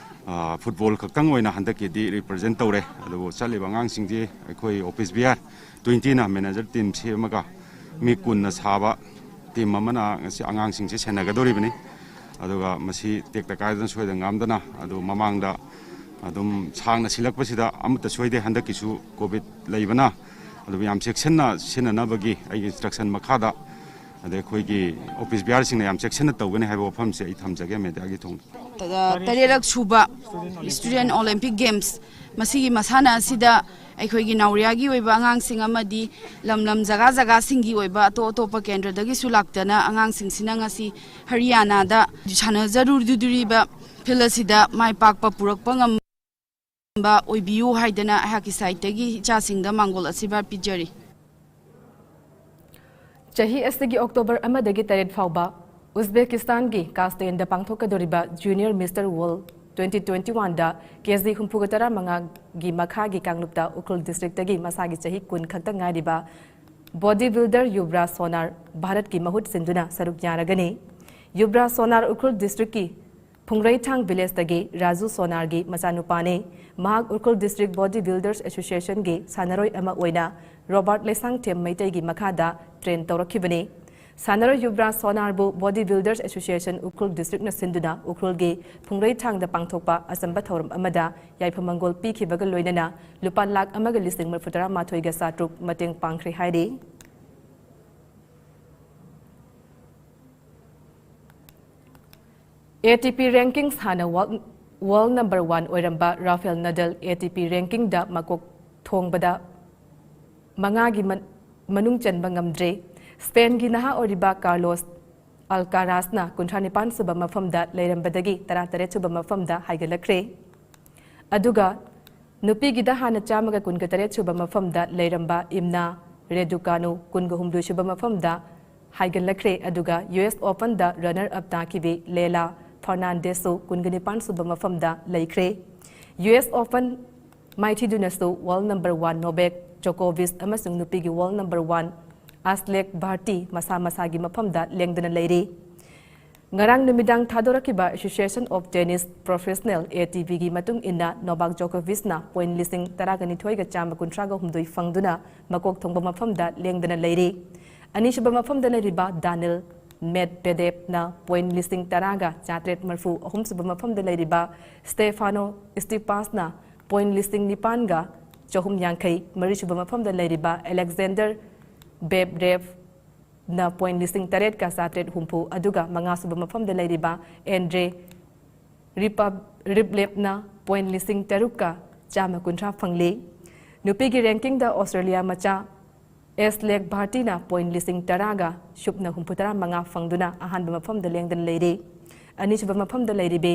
ꯐꯨꯠꯕꯣꯜ ꯈꯛꯇꯪ ꯑꯣꯏꯅ ꯍꯟꯗꯛꯀꯤꯗꯤ ꯔꯤꯄ꯭ꯔꯖꯦꯟ ꯇꯧꯔꯦ꯫ ꯑꯗꯨꯕꯨ ꯆꯠꯂꯤꯕ ꯑꯉꯥꯡꯁꯤꯡꯁꯤ ꯑꯩꯈꯣꯏ ꯑꯣꯐꯤꯁ ꯕꯤꯌꯥꯔ ꯇ꯭ꯋꯦꯟꯇꯤꯅ ꯃꯦꯅꯦꯖꯔ ꯇꯤꯝ ꯁꯦꯝꯃꯒ ꯃꯤ ꯀꯨꯟꯅ ꯁꯥꯕ ꯇꯤꯝ ꯑꯃꯅ ꯉꯁꯤ ꯑꯉꯥꯡꯁꯤꯡꯁꯦ ꯁꯦꯟꯅꯒꯗꯧꯔꯤꯕꯅꯤ꯫ ꯑꯗꯨꯒ ꯃꯁꯤ ꯇꯦꯛꯇ ꯀꯥꯏꯗꯅ ꯁꯣꯏꯗ ꯉꯥꯝꯗꯅ ꯑꯗꯨ ꯃꯃꯥꯡꯗ ꯑꯗꯨꯝ ꯁꯥꯡꯅ ꯁꯤꯜꯂꯛꯄꯁꯤꯗ ꯑꯃꯠꯇ ꯁꯣꯏꯗꯦ꯫ ꯍꯟꯗꯛꯀꯤꯁꯨ ꯀꯣꯚꯤꯗ ꯂꯩꯕꯅ ꯑꯗꯨꯕꯨ ꯌꯥꯝ ꯆꯦꯛꯁꯤꯟꯅ ꯁꯤꯖꯤꯟꯅꯅꯕꯒꯤ ꯑꯩꯒꯤ ꯏꯟꯁꯇ꯭ꯔꯛꯁꯟ ꯃꯈꯥꯗ ꯑꯗꯩ ꯑꯩꯈꯣꯏꯒꯤ ꯑꯣꯐꯤꯁ ꯕꯤꯌꯥꯔꯁꯤꯡꯅ ꯌꯥꯝ ꯆꯦꯛꯁꯤꯟꯅ ꯇꯧꯒꯅꯤ ꯍꯥꯏꯕ ꯋꯥꯐꯝꯁꯦ ꯑꯩ ꯊꯝꯖꯒꯦ ꯃꯦꯗꯤꯌꯥꯒꯤ ꯊꯣꯡꯗ꯫ ꯇꯔꯦꯠꯂꯛ ꯁꯨꯕ Student Olympic Games, ꯃꯁꯤꯒꯤ ꯃꯁꯥꯟꯅ ꯑꯁꯤꯗ ꯑꯩꯈꯣꯏꯒꯤ ꯅꯥꯎꯔꯤꯌꯥꯒꯤ ꯑꯣꯏꯕ ꯑꯉꯥꯡꯁꯤꯡ ꯑꯃꯗꯤ ꯂꯝ ꯂꯝ ꯖꯒꯥ ꯖꯒꯥꯁꯤꯡꯒꯤ ꯑꯣꯏꯕ ꯑꯇꯣꯞ ꯑꯇꯣꯞꯄ ꯀꯦꯟꯗ꯭ꯔꯗꯒꯤꯁꯨ ꯂꯥꯛꯇꯅ ꯑꯉꯥꯡꯁꯤꯡꯁꯤꯅ ꯉꯁꯤ ꯍꯔꯤꯌꯥꯅꯥꯗ ꯁꯥꯟꯅꯖꯔꯨꯗꯣꯔꯤꯕ ꯐꯤꯜ ꯑꯁꯤꯗ ꯃꯥꯏ ꯄꯥꯛꯄ ꯄꯨꯔꯛꯄ ꯉꯝꯕ ꯑꯣꯏꯕꯤꯌꯨ ꯍꯥꯏꯗꯅ ꯑꯩꯍꯥꯛꯀꯤ ꯁꯥꯏꯠꯇꯒꯤ ꯏꯆꯥꯁꯤꯡꯗ ꯃꯥꯡꯒꯣꯜ ꯑꯁꯤꯔꯕꯥꯗ ꯄꯤꯖꯔꯤ꯫ ꯆꯍꯤ ꯑꯁꯤꯒꯤ ꯑꯣꯛꯇꯣꯕꯔ ꯑꯃꯗꯒꯤ ꯇꯔꯦꯠ ꯐꯥꯎꯕ ꯎꯖꯕꯦꯀꯤꯁꯇꯥꯟꯒꯤ ꯀꯥꯁꯇꯦꯟꯗ ꯄꯥꯡꯊꯣꯛꯀꯗꯧꯔꯤꯕ Junior Mister World twenty twenty one ꯗ ꯀꯦ ꯖꯤ ꯍꯨꯝꯐꯨꯒ ꯇꯔꯥ ꯃꯉꯥꯒꯤ ꯃꯈꯥꯒꯤ ꯀꯥꯡꯂꯨꯞꯇ ꯎꯈ꯭ꯔꯨꯜ ꯗꯤꯁꯇ꯭ꯔꯤꯛꯇꯒꯤ ꯃꯁꯥꯒꯤ ꯆꯍꯤ ꯀꯨꯟ ꯈꯛꯇ ꯉꯥꯏꯔꯤꯕ ꯕꯣꯗꯤ ꯕꯤꯜꯗꯔ ꯌꯨꯕ꯭ꯔꯥꯖ ꯁꯣꯅꯥꯔ ꯚꯥꯔꯠꯀꯤ ꯃꯍꯨꯠ ꯁꯤꯟꯗꯨꯅ ꯁꯔꯨꯛ ꯌꯥꯔꯒꯅꯤ꯫ ꯌꯨꯕ꯭ꯔꯥꯖ ꯁꯣꯅꯥꯔ ꯎꯈ꯭ꯔꯨꯜ ꯗꯤꯁꯇ꯭ꯔꯤꯛꯀꯤ ꯐꯨꯡꯔꯩꯊꯥꯡ ꯚꯤꯂꯦꯖꯇꯒꯤ ꯔꯥꯖꯨ ꯁꯣꯅꯥꯔꯒꯤ ꯃꯆꯥꯅꯨꯄꯥꯅꯤ꯫ ꯃꯍꯥꯛ ꯎꯈ꯭ꯔꯨꯜ ꯗꯤꯁꯇ꯭ꯔꯤꯛ ꯕꯣꯗꯤ ꯕꯤꯜꯗꯔꯁ ꯑꯦꯁꯣꯁꯤꯌꯦꯁꯟꯒꯤ ꯁꯥꯟꯅꯔꯣꯏ ꯑꯃ ꯑꯣꯏꯅ ꯔꯣꯕꯥꯔꯠ ꯂꯩꯁꯥꯡꯊꯦꯝ ꯃꯩꯇꯩꯒꯤ ꯃꯈꯥꯗ ꯇ꯭ꯔꯦꯟ ꯇꯧꯔꯛꯈꯤꯕꯅꯤ꯫ ꯁꯥꯟꯅꯔꯣꯏ ꯌꯨꯕ꯭ꯔꯥꯖ ꯁꯣꯅꯥꯔꯕꯨ ꯕꯣꯗꯤ ꯕꯤꯜꯗꯔꯁ ꯑꯦꯁꯣꯁꯤꯌꯦꯁꯟ ꯎꯈ꯭ꯔꯨꯜ ꯗꯤꯁꯇ꯭ꯔꯤꯛꯅ ꯁꯤꯟꯗꯨꯅ ꯎꯈ꯭ꯔꯨꯜꯒꯤ ꯐꯨꯡꯔꯩꯊꯥꯡꯗ ꯄꯥꯡꯊꯣꯛꯄ ꯑꯆꯝꯕ ꯊꯧꯔꯝ ꯑꯃꯗ ꯌꯥꯏꯐ ꯃꯪꯒꯣꯜ ꯄꯤꯈꯤꯕꯒ ꯂꯣꯏꯅꯅ ꯂꯨꯄꯥ ꯂꯥꯈ ꯑꯃꯒ ꯂꯤꯁꯤꯡ ꯃꯔꯤꯐꯨ ꯇꯔꯥ ꯃꯥꯊꯣꯏꯒ ꯆꯥꯇ꯭ꯔꯨꯛ ꯃꯇꯦꯡ ꯄꯥꯡꯈ꯭ꯔꯦ ꯍꯥꯏꯔꯤ꯫ A T P rankings ꯍꯥꯟꯅ world, world number one ꯑꯣꯏꯔꯝꯕ ꯔꯥꯐꯦꯜ ꯅꯗꯜ A T P rankingꯗ ꯃꯀꯣꯛ ꯊꯣꯡꯕꯗ ꯃꯉꯥꯒꯤ ꯃꯅꯨꯡ ꯆꯟꯕ ꯉꯝꯗ꯭ꯔꯦ꯫ ꯁ꯭ꯄꯦꯟꯒꯤ ꯅꯍꯥ ꯑꯣꯏꯔꯤꯕ ꯀꯥꯔꯂꯣꯁ ꯑꯜꯀꯥꯔꯥꯁꯅ ꯀꯨꯟꯊ꯭ꯔꯥ ꯅꯤꯄꯥꯟ ꯁꯨꯕ ꯃꯐꯝꯗ ꯂꯩꯔꯝꯕꯗꯒꯤ ꯇꯔꯥ ꯇꯔꯦꯠ ꯁꯨꯕ ꯃꯐꯝꯗ ꯍꯥꯏꯒꯠꯂꯛꯈ꯭ꯔꯦ꯫ ꯑꯗꯨꯒ ꯅꯨꯄꯤꯒꯤꯗ ꯍꯥꯟꯅ ꯆꯥꯝꯃꯒ ꯀꯨꯟꯒ ꯇꯔꯦꯠ ꯁꯨꯕ ꯃꯐꯝꯗ ꯂꯩꯔꯝꯕ ꯏꯝꯅꯥ ꯔꯦꯗꯨꯀꯥꯅꯨ ꯀꯨꯟꯒ ꯍꯨꯝꯗꯣꯏ ꯁꯨꯕ ꯃꯐꯝꯗ ꯍꯥꯏꯒꯠꯂꯛꯈ꯭ꯔꯦ꯫ ꯑꯗꯨꯒ ꯌꯨ ꯑꯦꯁ ꯑꯣꯄꯟꯗ ꯔꯅꯔ ꯑꯞ ꯇꯥꯈꯤꯕꯤ ꯂꯦꯂꯥ ꯐꯔꯅꯥꯟꯗꯦꯁꯁꯨ ꯀꯨꯟꯒ ꯅꯤꯄꯥꯟ ꯁꯨꯕ ꯃꯐꯝꯗ ꯂꯩꯈ꯭ꯔꯦ꯫ ꯌꯨ ꯑꯦꯁ ꯑꯣꯄꯟ ꯃꯥꯏꯊꯤꯗꯨꯅꯁꯨ ꯋꯥꯔꯜ ꯅꯝꯕꯔ ꯋꯥꯟ ꯅꯣꯕꯦꯛ ꯖꯣꯀꯣꯚꯤꯆ ꯑꯃꯁꯨꯡ ꯅꯨꯄꯤꯒꯤ world number one Ashleigh Barty ꯃꯁꯥ ꯃꯁꯥꯒꯤ ꯃꯐꯝꯗ ꯂꯦꯡꯗꯅ ꯂꯩꯔꯤ꯫ ꯉꯔꯥꯡ ꯅꯨꯃꯤꯗꯥꯡ ꯊꯥꯗꯣꯔꯛꯈꯤꯕ Association of Tennis Professional, A T P ꯒꯤ ꯃꯇꯨꯡ ꯏꯟꯅ, ꯅꯣꯚꯥꯛ ꯖꯣꯀꯣꯚꯤꯆꯅ ꯄꯣꯏꯟꯠ ꯂꯤꯁꯤꯡ ꯇꯔꯥꯒ ꯅꯤꯊꯣꯏꯒ ꯆꯥꯝꯃ ꯀꯨꯟꯊ꯭ꯔꯥꯒ ꯍꯨꯝꯗꯣꯏ ꯐꯪꯗꯨꯅ ꯃꯀꯣꯛ ꯊꯣꯡꯕ ꯃꯐꯝꯗ ꯂꯦꯡꯗꯅ ꯂꯩꯔꯤ꯫ ꯑꯅꯤꯁꯨꯕ ꯃꯐꯝꯗ ꯂꯩꯔꯤꯕ ꯗꯥꯅꯤꯜ ꯃꯦꯗꯚꯦꯗꯦꯚꯅ ꯄꯣꯏꯟꯠ ꯂꯤꯁꯤꯡ ꯇꯔꯥꯒ ꯆꯥꯇ꯭ꯔꯦꯠ ꯃꯔꯐꯨ, ꯑꯍꯨꯝꯁꯨꯕ ꯃꯐꯝꯗ ꯂꯩꯔꯤꯕ ꯁ꯭ꯇꯦꯐꯥꯅꯣ ꯁ꯭ꯇꯤꯄꯥꯁꯅ ꯄꯣꯏꯟꯠ ꯂꯤꯁꯤꯡ ꯅꯤꯄꯥꯟꯒ ꯆꯍꯨꯝ ꯌꯥꯡꯈꯩ, ꯃꯔꯤꯁꯨꯕ ꯃꯐꯝꯗ ꯂꯩꯔꯤꯕ ꯑꯂꯦꯛꯖꯦꯟꯗꯔ ꯕꯦꯕ꯭ꯔꯦꯚꯅ ꯄꯣꯏꯟꯠ ꯂꯤꯁꯤꯡ ꯇꯔꯦꯠꯀ ꯆꯥꯇ꯭ꯔꯦꯠ ꯍꯨꯝꯐꯨ, ꯑꯗꯨꯒ ꯃꯉꯥꯁꯨꯕ ꯃꯐꯝꯗ ꯂꯩꯔꯤꯕ ꯑꯦꯟꯗ꯭ꯔꯦ ꯔꯤꯄ-, ꯔꯤꯕ꯭ꯂꯦꯚꯅ ꯄꯣꯏꯟꯠ ꯂꯤꯁꯤꯡ ꯇꯔꯨꯛꯀ ꯆꯥꯝꯃ ꯀꯨꯟꯊ꯭ꯔꯥ ꯐꯪꯂꯤ꯫ ꯅꯨꯄꯤꯒꯤ ꯔꯦꯡꯀꯤꯡꯗ ꯑꯣꯁꯇ꯭ꯔꯦꯂꯤꯌꯥ ꯃꯆꯥ ꯑꯦꯁꯂꯦꯛ ꯚꯥꯔꯇꯤꯅ ꯄꯣꯏꯟꯠ ꯂꯤꯁꯤꯡ ꯇꯔꯥꯒ ꯁꯨꯞꯅ ꯍꯨꯝꯐꯨꯇꯔꯥ ꯃꯉꯥ ꯐꯪꯗꯨꯅ ꯑꯍꯥꯟꯕ ꯃꯐꯝꯗ ꯂꯦꯡꯗꯅ ꯂꯩꯔꯤ꯫ ꯑꯅꯤꯁꯨꯕ ꯃꯐꯝꯗ ꯂꯩꯔꯤꯕꯤ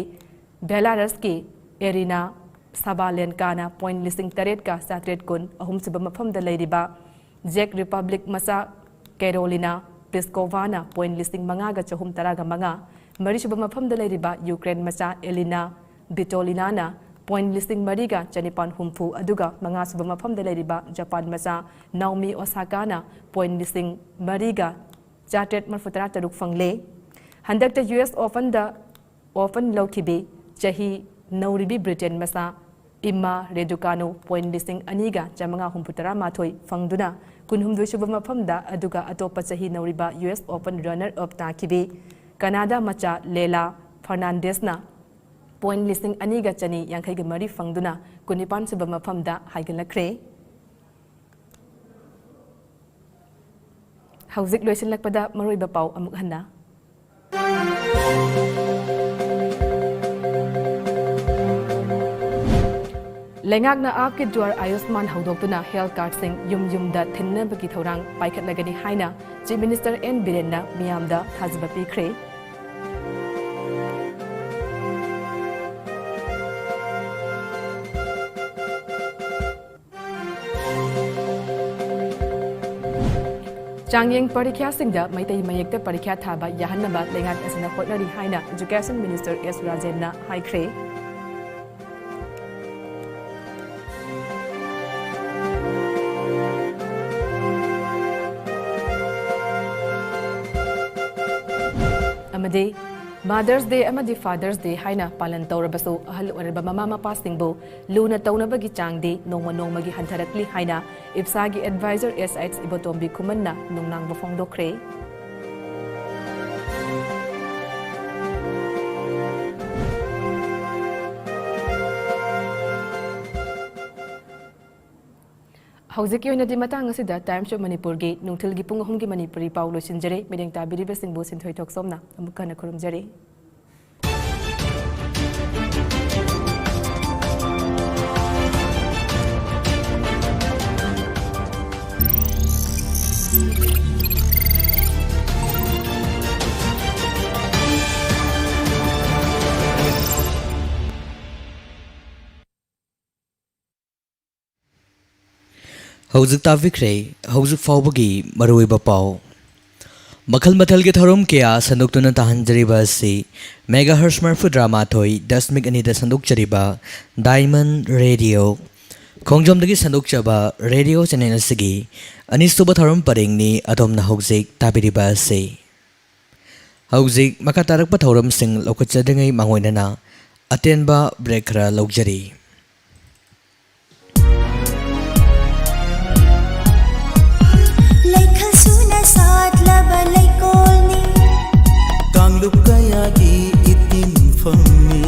ꯕꯦꯂꯥꯔꯁꯀꯤ ꯑꯦꯔꯤꯅꯥ ꯁꯥꯕꯥꯂꯦꯟꯀꯥꯅ ꯄꯣꯏꯟꯠ ꯂꯤꯁꯤꯡ ꯇꯔꯦꯠꯀ ꯆꯥꯇ꯭ꯔꯦꯠ ꯀꯨꯟ, ꯑꯍꯨꯝꯁꯨꯕ ꯃꯐꯝꯗ ꯂꯩꯔꯤꯕ ꯖꯦꯛ ꯔꯤꯄꯕ꯭ꯂꯤꯛ ꯃꯆꯥ ꯀꯦꯔꯣꯂꯤꯅꯥ ꯄ꯭ꯂꯤꯁꯀꯣꯚꯥꯅ ꯄꯣꯏꯟꯠ ꯂꯤꯁꯤꯡ ꯃꯉꯥꯒ ꯆꯍꯨꯝ ꯇꯔꯥꯒ ꯃꯉꯥ, ꯃꯔꯤꯁꯨꯕ ꯃꯐꯝꯗ ꯂꯩꯔꯤꯕ ꯌꯨꯀ꯭ꯔꯦꯟ ꯃꯆꯥ ꯑꯦꯂꯤꯅꯥ ꯕꯤꯇꯣꯂꯤꯅꯥꯅ ꯄꯣꯏꯟꯠ ꯂꯤꯁꯤꯡ ꯃꯔꯤꯒ ꯆꯅꯤꯄꯥꯟ ꯍꯨꯝꯐꯨ, ꯑꯗꯨꯒ ꯃꯉꯥꯁꯨꯕ ꯃꯐꯝꯗ ꯂꯩꯔꯤꯕ ꯖꯄꯥꯟ ꯃꯆꯥ ꯅꯥꯎꯃꯤ ꯑꯣꯁꯥꯀꯥꯅ ꯄꯣꯏꯟꯠ ꯂꯤꯁꯤꯡ ꯃꯔꯤꯒ ꯆꯥꯇ꯭ꯔꯦꯠ ꯃꯔꯐꯨꯇꯔꯥ ꯇꯔꯨꯛ ꯐꯪꯂꯦ꯫ ꯍꯟꯗꯛꯇ ꯌꯨ ꯑꯦꯁ ꯑꯣꯄꯟꯗ ꯑꯣꯄꯟ ꯂꯧꯈꯤꯕꯤ ꯆꯍꯤ ꯅꯧꯔꯤꯕꯤ ꯕ꯭ꯔꯤꯇꯦꯟ ꯃꯆꯥ ꯏꯝꯃꯥ ꯔꯦꯗꯨꯀꯥꯅꯨ ꯄꯣꯏꯟꯠ ꯂꯤꯁꯤꯡ ꯑꯅꯤꯒ ꯆꯥꯃꯉꯥ ꯍꯨꯝꯐꯨꯇꯔꯥ ꯃꯥꯊꯣꯏ ꯐꯪꯗꯨꯅ ꯀꯨꯟꯍꯨꯝꯗꯣꯏꯁꯨꯕ ꯃꯐꯝꯗ, ꯑꯗꯨꯒ ꯑꯇꯣꯞꯄ ꯆꯍꯤ ꯅꯧꯔꯤꯕ U S open runner up ꯇꯥꯈꯤꯕꯤ ꯀꯅꯥꯗꯥ ꯃꯆꯥ ꯂꯦꯂꯥ ꯐꯔꯅꯥꯟꯗꯦꯁꯅ ꯄꯣꯏꯟꯠ ꯂꯤꯁꯤꯡ ꯑꯅꯤꯒ ꯆꯅꯤ ꯌꯥꯡꯈꯩꯒ ꯃꯔꯤ ꯐꯪꯗꯨꯅ ꯀꯨꯟꯅꯤꯄꯥꯟꯁꯨꯕ ꯃꯐꯝꯗ ꯍꯥꯏꯒꯠꯂꯛꯈ꯭ꯔꯦ꯫ ꯍꯧꯖꯤꯛ ꯂꯣꯏꯁꯤꯜꯂꯛꯄꯗ ꯃꯔꯨꯑꯣꯏꯕ ꯄꯥꯎ ꯑꯃꯨꯛ ꯍꯟꯅ꯫ ꯂꯩꯉꯥꯛꯅ ꯑꯥꯞꯀꯤ ꯗ꯭ꯋꯥꯔ ꯑꯌꯨꯁꯃꯥꯟ ꯍꯧꯗꯣꯛꯇꯨꯅ ꯍꯦꯜꯊ ꯀꯥꯔꯗꯁꯤꯡ ꯌꯨꯝ ꯌꯨꯝꯗ ꯊꯤꯟꯅꯕꯒꯤ ꯊꯧꯔꯥꯡ ꯄꯥꯏꯈꯠꯂꯒꯅꯤ ꯍꯥꯏꯅ ꯆꯤꯐ ꯃꯤꯅꯤꯁꯇꯔ ꯑꯦꯟ ꯕꯤꯔꯦꯟꯅ ꯃꯤꯌꯥꯝꯗ ꯊꯥꯖꯕ ꯄꯤꯈ꯭ꯔꯦ꯫ ꯆꯥꯡꯌꯦꯡ ꯄꯔꯤꯈ꯭ꯌꯥꯁꯤꯡꯗ ꯃꯩꯇꯩ ꯃꯌꯦꯛꯇ ꯄꯔꯤꯈ꯭ꯌꯥ ꯊꯥꯕ ꯌꯥꯍꯟꯅꯕ ꯂꯩꯉꯥꯛ ꯑꯁꯤꯅ ꯍꯣꯠꯅꯔꯤ ꯍꯥꯏꯅ Education Minister S ꯔꯥꯖꯦꯟꯅ ꯍꯥꯏꯈ꯭ꯔꯦ꯫ ꯑꯃꯗꯤ Mother's Day ꯑꯃꯗꯤ Father's Day ꯍꯥꯏꯅ ꯄꯥꯂꯟ ꯇꯧꯔꯕꯁꯨ, ꯑꯍꯜ ꯑꯣꯏꯔꯕ ꯃꯃꯥ ꯃꯄꯥꯁꯤꯡꯕꯨ ꯂꯨꯅ ꯇꯧꯅꯕꯒꯤ ꯆꯥꯡꯗꯤ ꯅꯣꯡꯃ ꯅꯣꯡꯃꯒꯤ ꯍꯟꯊꯔꯛꯂꯤ ꯍꯥꯏꯅ ꯏꯞꯁꯥꯒꯤ advisor S H ꯏꯕꯣꯇꯣꯝꯕꯤ ꯈꯨꯃꯟꯅ ꯅꯨꯡꯅꯥꯡꯕ ꯐꯣꯡꯗꯣꯛꯈ꯭ꯔꯦ꯫ ꯍꯧꯖꯤꯛꯀꯤ ꯑꯣꯏꯅꯗꯤ ꯃꯇꯥꯡ ꯑꯁꯤꯗ Times of ꯃꯅꯤꯄꯨꯔꯒꯤ ꯅꯨꯡꯊꯤꯜꯒꯤ ꯄꯨꯡ ꯑꯍꯨꯝꯒꯤ ꯃꯅꯤꯄꯨꯔꯤ ꯄꯥꯎ ꯂꯣꯏꯁꯤꯟꯖꯔꯦ꯫ ꯃꯤꯠꯌꯦꯡ ꯇꯥꯕꯤꯔꯤꯕꯁꯤꯡꯕꯨ ꯁꯤꯟꯊꯣꯏ ꯊꯣꯛꯆꯣꯝꯅ ꯑꯃꯨꯛ ꯍꯟꯅ ꯈꯨꯔꯨꯝꯖꯔꯤ꯫ ꯍꯧꯖꯤꯛ ꯇꯥꯕꯤꯈ꯭ꯔꯦ ꯍꯧꯖꯤꯛ ꯐꯥꯎꯕꯒꯤ ꯃꯔꯨꯑꯣꯏꯕ ꯄꯥꯎ꯫ ꯃꯈꯜ ꯃꯊꯦꯜꯒꯤ ꯊꯧꯔꯝ ꯀꯌꯥ ꯁꯟꯗꯣꯛꯇꯨꯅ ꯇꯥꯍꯟꯖꯔꯤꯕ ꯑꯁꯤ megahertz ꯃꯔꯤꯐꯨꯇꯔꯥ ꯃꯥꯊꯣꯏ ꯗꯁꯃꯤꯛ ꯑꯅꯤꯗ ꯁꯟꯗꯣꯛꯆꯔꯤꯕ Diamond Radio, ꯈꯣꯡꯖꯣꯝꯗꯒꯤ ꯁꯟꯗꯣꯛꯆꯕ radio channel ꯑꯁꯤꯒꯤ ꯑꯅꯤꯁꯨꯕ ꯊꯧꯔꯝ ꯄꯔꯦꯡꯅꯤ ꯑꯗꯣꯝꯅ ꯍꯧꯖꯤꯛ ꯇꯥꯕꯤꯔꯤꯕ ꯑꯁꯤ꯫ ꯍꯧꯖꯤꯛ ꯃꯈꯥ ꯇꯥꯔꯛꯄ ꯊꯧꯔꯝꯁꯤꯡ ꯂꯧꯈꯠꯆꯗ꯭ꯔꯤꯉꯩ ꯃꯥꯡꯑꯣꯏꯅꯅ ꯑꯇꯦꯟꯕ break ꯈꯔ ꯂꯧꯖꯔꯤ꯫ ꯂꯩꯈꯜ ꯁꯨꯅ ꯁꯥꯠꯂꯕ ꯂꯩꯀꯣꯜꯅꯤ꯫ ꯀꯥꯡꯂꯨꯞ ꯀꯌꯥꯒꯤ ꯏꯇꯤꯟꯐꯝꯅꯤ꯫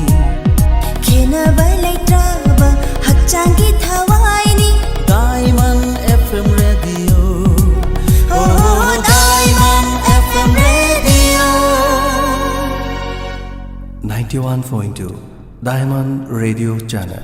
ꯈꯦꯟꯅꯕ ꯂꯩꯇ꯭ꯔꯕ ꯍꯛꯆꯥꯡꯒꯤ ꯊꯋꯥꯏꯅꯤ꯫ Diamond F M Radio. Oh, Diamond F M Radio. Ninety-one point two Diamond Radio Channel.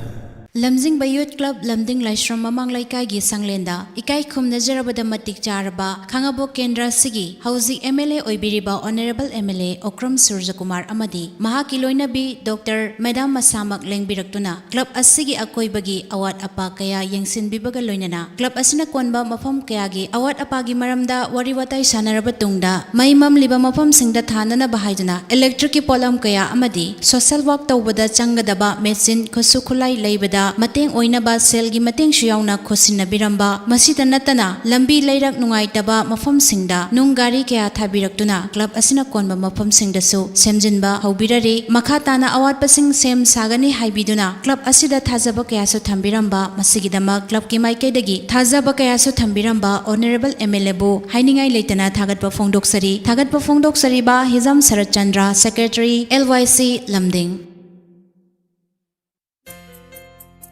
ꯂꯝꯖꯤꯡꯕ ꯌꯨꯠ ꯀ꯭ꯂꯕ ꯂꯝꯗꯤꯡ ꯂꯥꯏꯁ꯭ꯔꯝ ꯃꯃꯥꯡ ꯂꯩꯀꯥꯏꯒꯤ ꯁꯪꯂꯦꯟꯗ ꯏꯀꯥꯏ ꯈꯨꯝꯅꯖꯔꯕꯗ ꯃꯇꯤꯛ ꯆꯥꯔꯕ ꯈꯥꯉꯕꯣꯛ ꯀꯦꯟꯗ꯭ꯔ ꯑꯁꯤꯒꯤ ꯍꯧꯖꯤꯛ ꯑꯦꯝ ꯑꯦꯜ ꯑꯦ ꯑꯣꯏꯕꯤꯔꯤꯕ honourable M L A Okram Surjakumar ꯑꯃꯗꯤ ꯃꯍꯥꯛꯀꯤ ꯂꯣꯏꯅꯕꯤ ꯗꯣꯛꯇꯔ ꯃꯦꯗꯥꯝ ꯃꯁꯥꯃꯛ ꯂꯦꯡꯕꯤꯔꯛꯇꯨꯅ ꯀ꯭ꯂꯕ ꯑꯁꯤꯒꯤ ꯑꯀꯣꯏꯕꯒꯤ ꯑꯋꯥꯠ ꯑꯄꯥ ꯀꯌꯥ ꯌꯦꯡꯁꯤꯟꯕꯤꯕꯒ ꯂꯣꯏꯅꯅ ꯀ꯭ꯂꯕ ꯑꯁꯤꯅ ꯀꯣꯟꯕ ꯃꯐꯝ ꯀꯌꯥꯒꯤ ꯑꯋꯥꯠ ꯑꯄꯥꯒꯤ ꯃꯔꯝꯗ ꯋꯥꯔꯤ ꯋꯥꯇꯥꯏ ꯁꯥꯟꯅꯔꯕ ꯇꯨꯡꯗ ꯃꯩ ꯃꯝꯂꯤꯕ ꯃꯐꯝꯁꯤꯡꯗ ꯊꯥꯅꯅꯕ ꯍꯥꯏꯗꯨꯅ ꯏꯂꯦꯛꯇ꯭ꯔꯤꯛꯀꯤ ꯄꯣꯠꯂꯝ ꯀꯌꯥ ꯑꯃꯗꯤ ꯁꯣꯁꯦꯜ ꯋꯥꯔꯛ ꯇꯧꯕꯗ ꯆꯪꯒꯗꯕ ꯃꯦꯆꯤꯟ ꯈꯨꯠꯁꯨ ꯈꯨꯠꯂꯥꯏ ꯂꯩꯕꯗ ꯃꯇꯦꯡ ꯑꯣꯏꯅꯕ ꯁꯦꯜꯒꯤ ꯃꯇꯦꯡꯁꯨ ꯌꯥꯎꯅ ꯈꯨꯠꯁꯤꯟꯅꯕꯤꯔꯝꯕ, ꯃꯁꯤꯗ ꯅꯠꯇꯅ ꯂꯝꯕꯤ ꯂꯩꯔꯛ ꯅꯨꯡꯉꯥꯏꯇꯕ ꯃꯐꯝꯁꯤꯡꯗ ꯅꯨꯡ ꯒꯥꯔꯤ ꯀꯌꯥ ꯊꯥꯕꯤꯔꯛꯇꯨꯅ ꯀ꯭ꯂꯕ ꯑꯁꯤꯅ ꯀꯣꯟꯕ ꯃꯐꯝꯁꯤꯡꯗꯁꯨ ꯁꯦꯝꯖꯤꯟꯕ ꯍꯧꯕꯤꯔꯔꯦ꯫ ꯃꯈꯥ ꯇꯥꯅ ꯑꯋꯥꯠꯄꯁꯤꯡ ꯁꯦꯝ ꯁꯥꯒꯅꯤ ꯍꯥꯏꯕꯤꯗꯨꯅ ꯀ꯭ꯂꯕ ꯑꯁꯤꯗ ꯊꯥꯖꯕ ꯀꯌꯥꯁꯨ ꯊꯝꯕꯤꯔꯝꯕ, ꯃꯁꯤꯒꯤꯗꯃꯛ ꯀ꯭ꯂꯕꯀꯤ ꯃꯥꯏꯀꯩꯗꯒꯤ ꯊꯥꯖꯕ ꯀꯌꯥꯁꯨ ꯊꯝꯕꯤꯔꯝꯕ ꯑꯣꯅꯔꯦꯕꯜ ꯑꯦꯝ ꯑꯦꯜ ꯑꯦꯕꯨ ꯍꯥꯏꯅꯤꯡꯉꯥꯏ ꯂꯩꯇꯅ ꯊꯥꯒꯠꯄ ꯐꯣꯡꯗꯣꯛꯆꯔꯤ꯫ ꯊꯥꯒꯠꯄ ꯐꯣꯡꯗꯣꯛꯆꯔꯤꯕ ꯍꯤꯖꯝ ꯁꯔꯠ ꯆꯟꯗ꯭ꯔ, ꯁꯦꯀ꯭ꯔꯦꯇꯔꯤ, ꯑꯦꯜ ꯋꯥꯏ ꯁꯤ, ꯂꯝꯗꯤꯡ꯫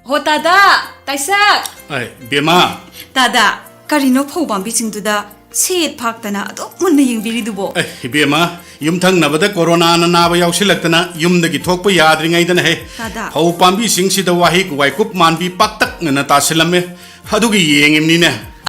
ꯍꯣ ꯇꯥꯗꯥ, ꯇꯥꯏꯁꯛ! ꯑꯩ, ꯕꯦꯝꯃ! ꯇꯥꯗꯥ, ꯀꯔꯤꯅꯣ ꯐꯧ ꯄꯥꯝꯕꯤꯁꯤꯡꯗꯨꯗ ꯁꯦꯠ ꯐꯥꯛꯇꯅ ꯑꯗꯨꯛ ꯃꯨꯟꯅ ꯌꯦꯡꯕꯤꯔꯤꯗꯨꯕꯣ? ꯑꯦ, ꯏꯕꯦꯝꯃ, ꯌꯨꯝꯊꯪꯅꯕꯗ ꯀꯣꯔꯣꯅꯥꯅ ꯅꯥꯕ ꯌꯥꯎꯁꯤꯜꯂꯛꯇꯅ ꯌꯨꯝꯗꯒꯤ ꯊꯣꯛꯄ ꯌꯥꯗ꯭ꯔꯤꯉꯩꯗꯅ ꯍꯦ, ꯇꯥꯗꯥ꯫ ꯐꯧ ꯄꯥꯝꯕꯤꯁꯤꯡꯁꯤꯗ ꯋꯥꯍꯤꯛ ꯋꯥꯏꯀꯨꯞ ꯃꯥꯟꯕꯤ ꯄꯥꯛꯇꯛꯅꯅ ꯇꯥꯁꯤꯜꯂꯝꯃꯦ꯫ ꯑꯗꯨꯒꯤ ꯌꯦꯡꯉꯤꯕꯅꯤꯅꯦ꯫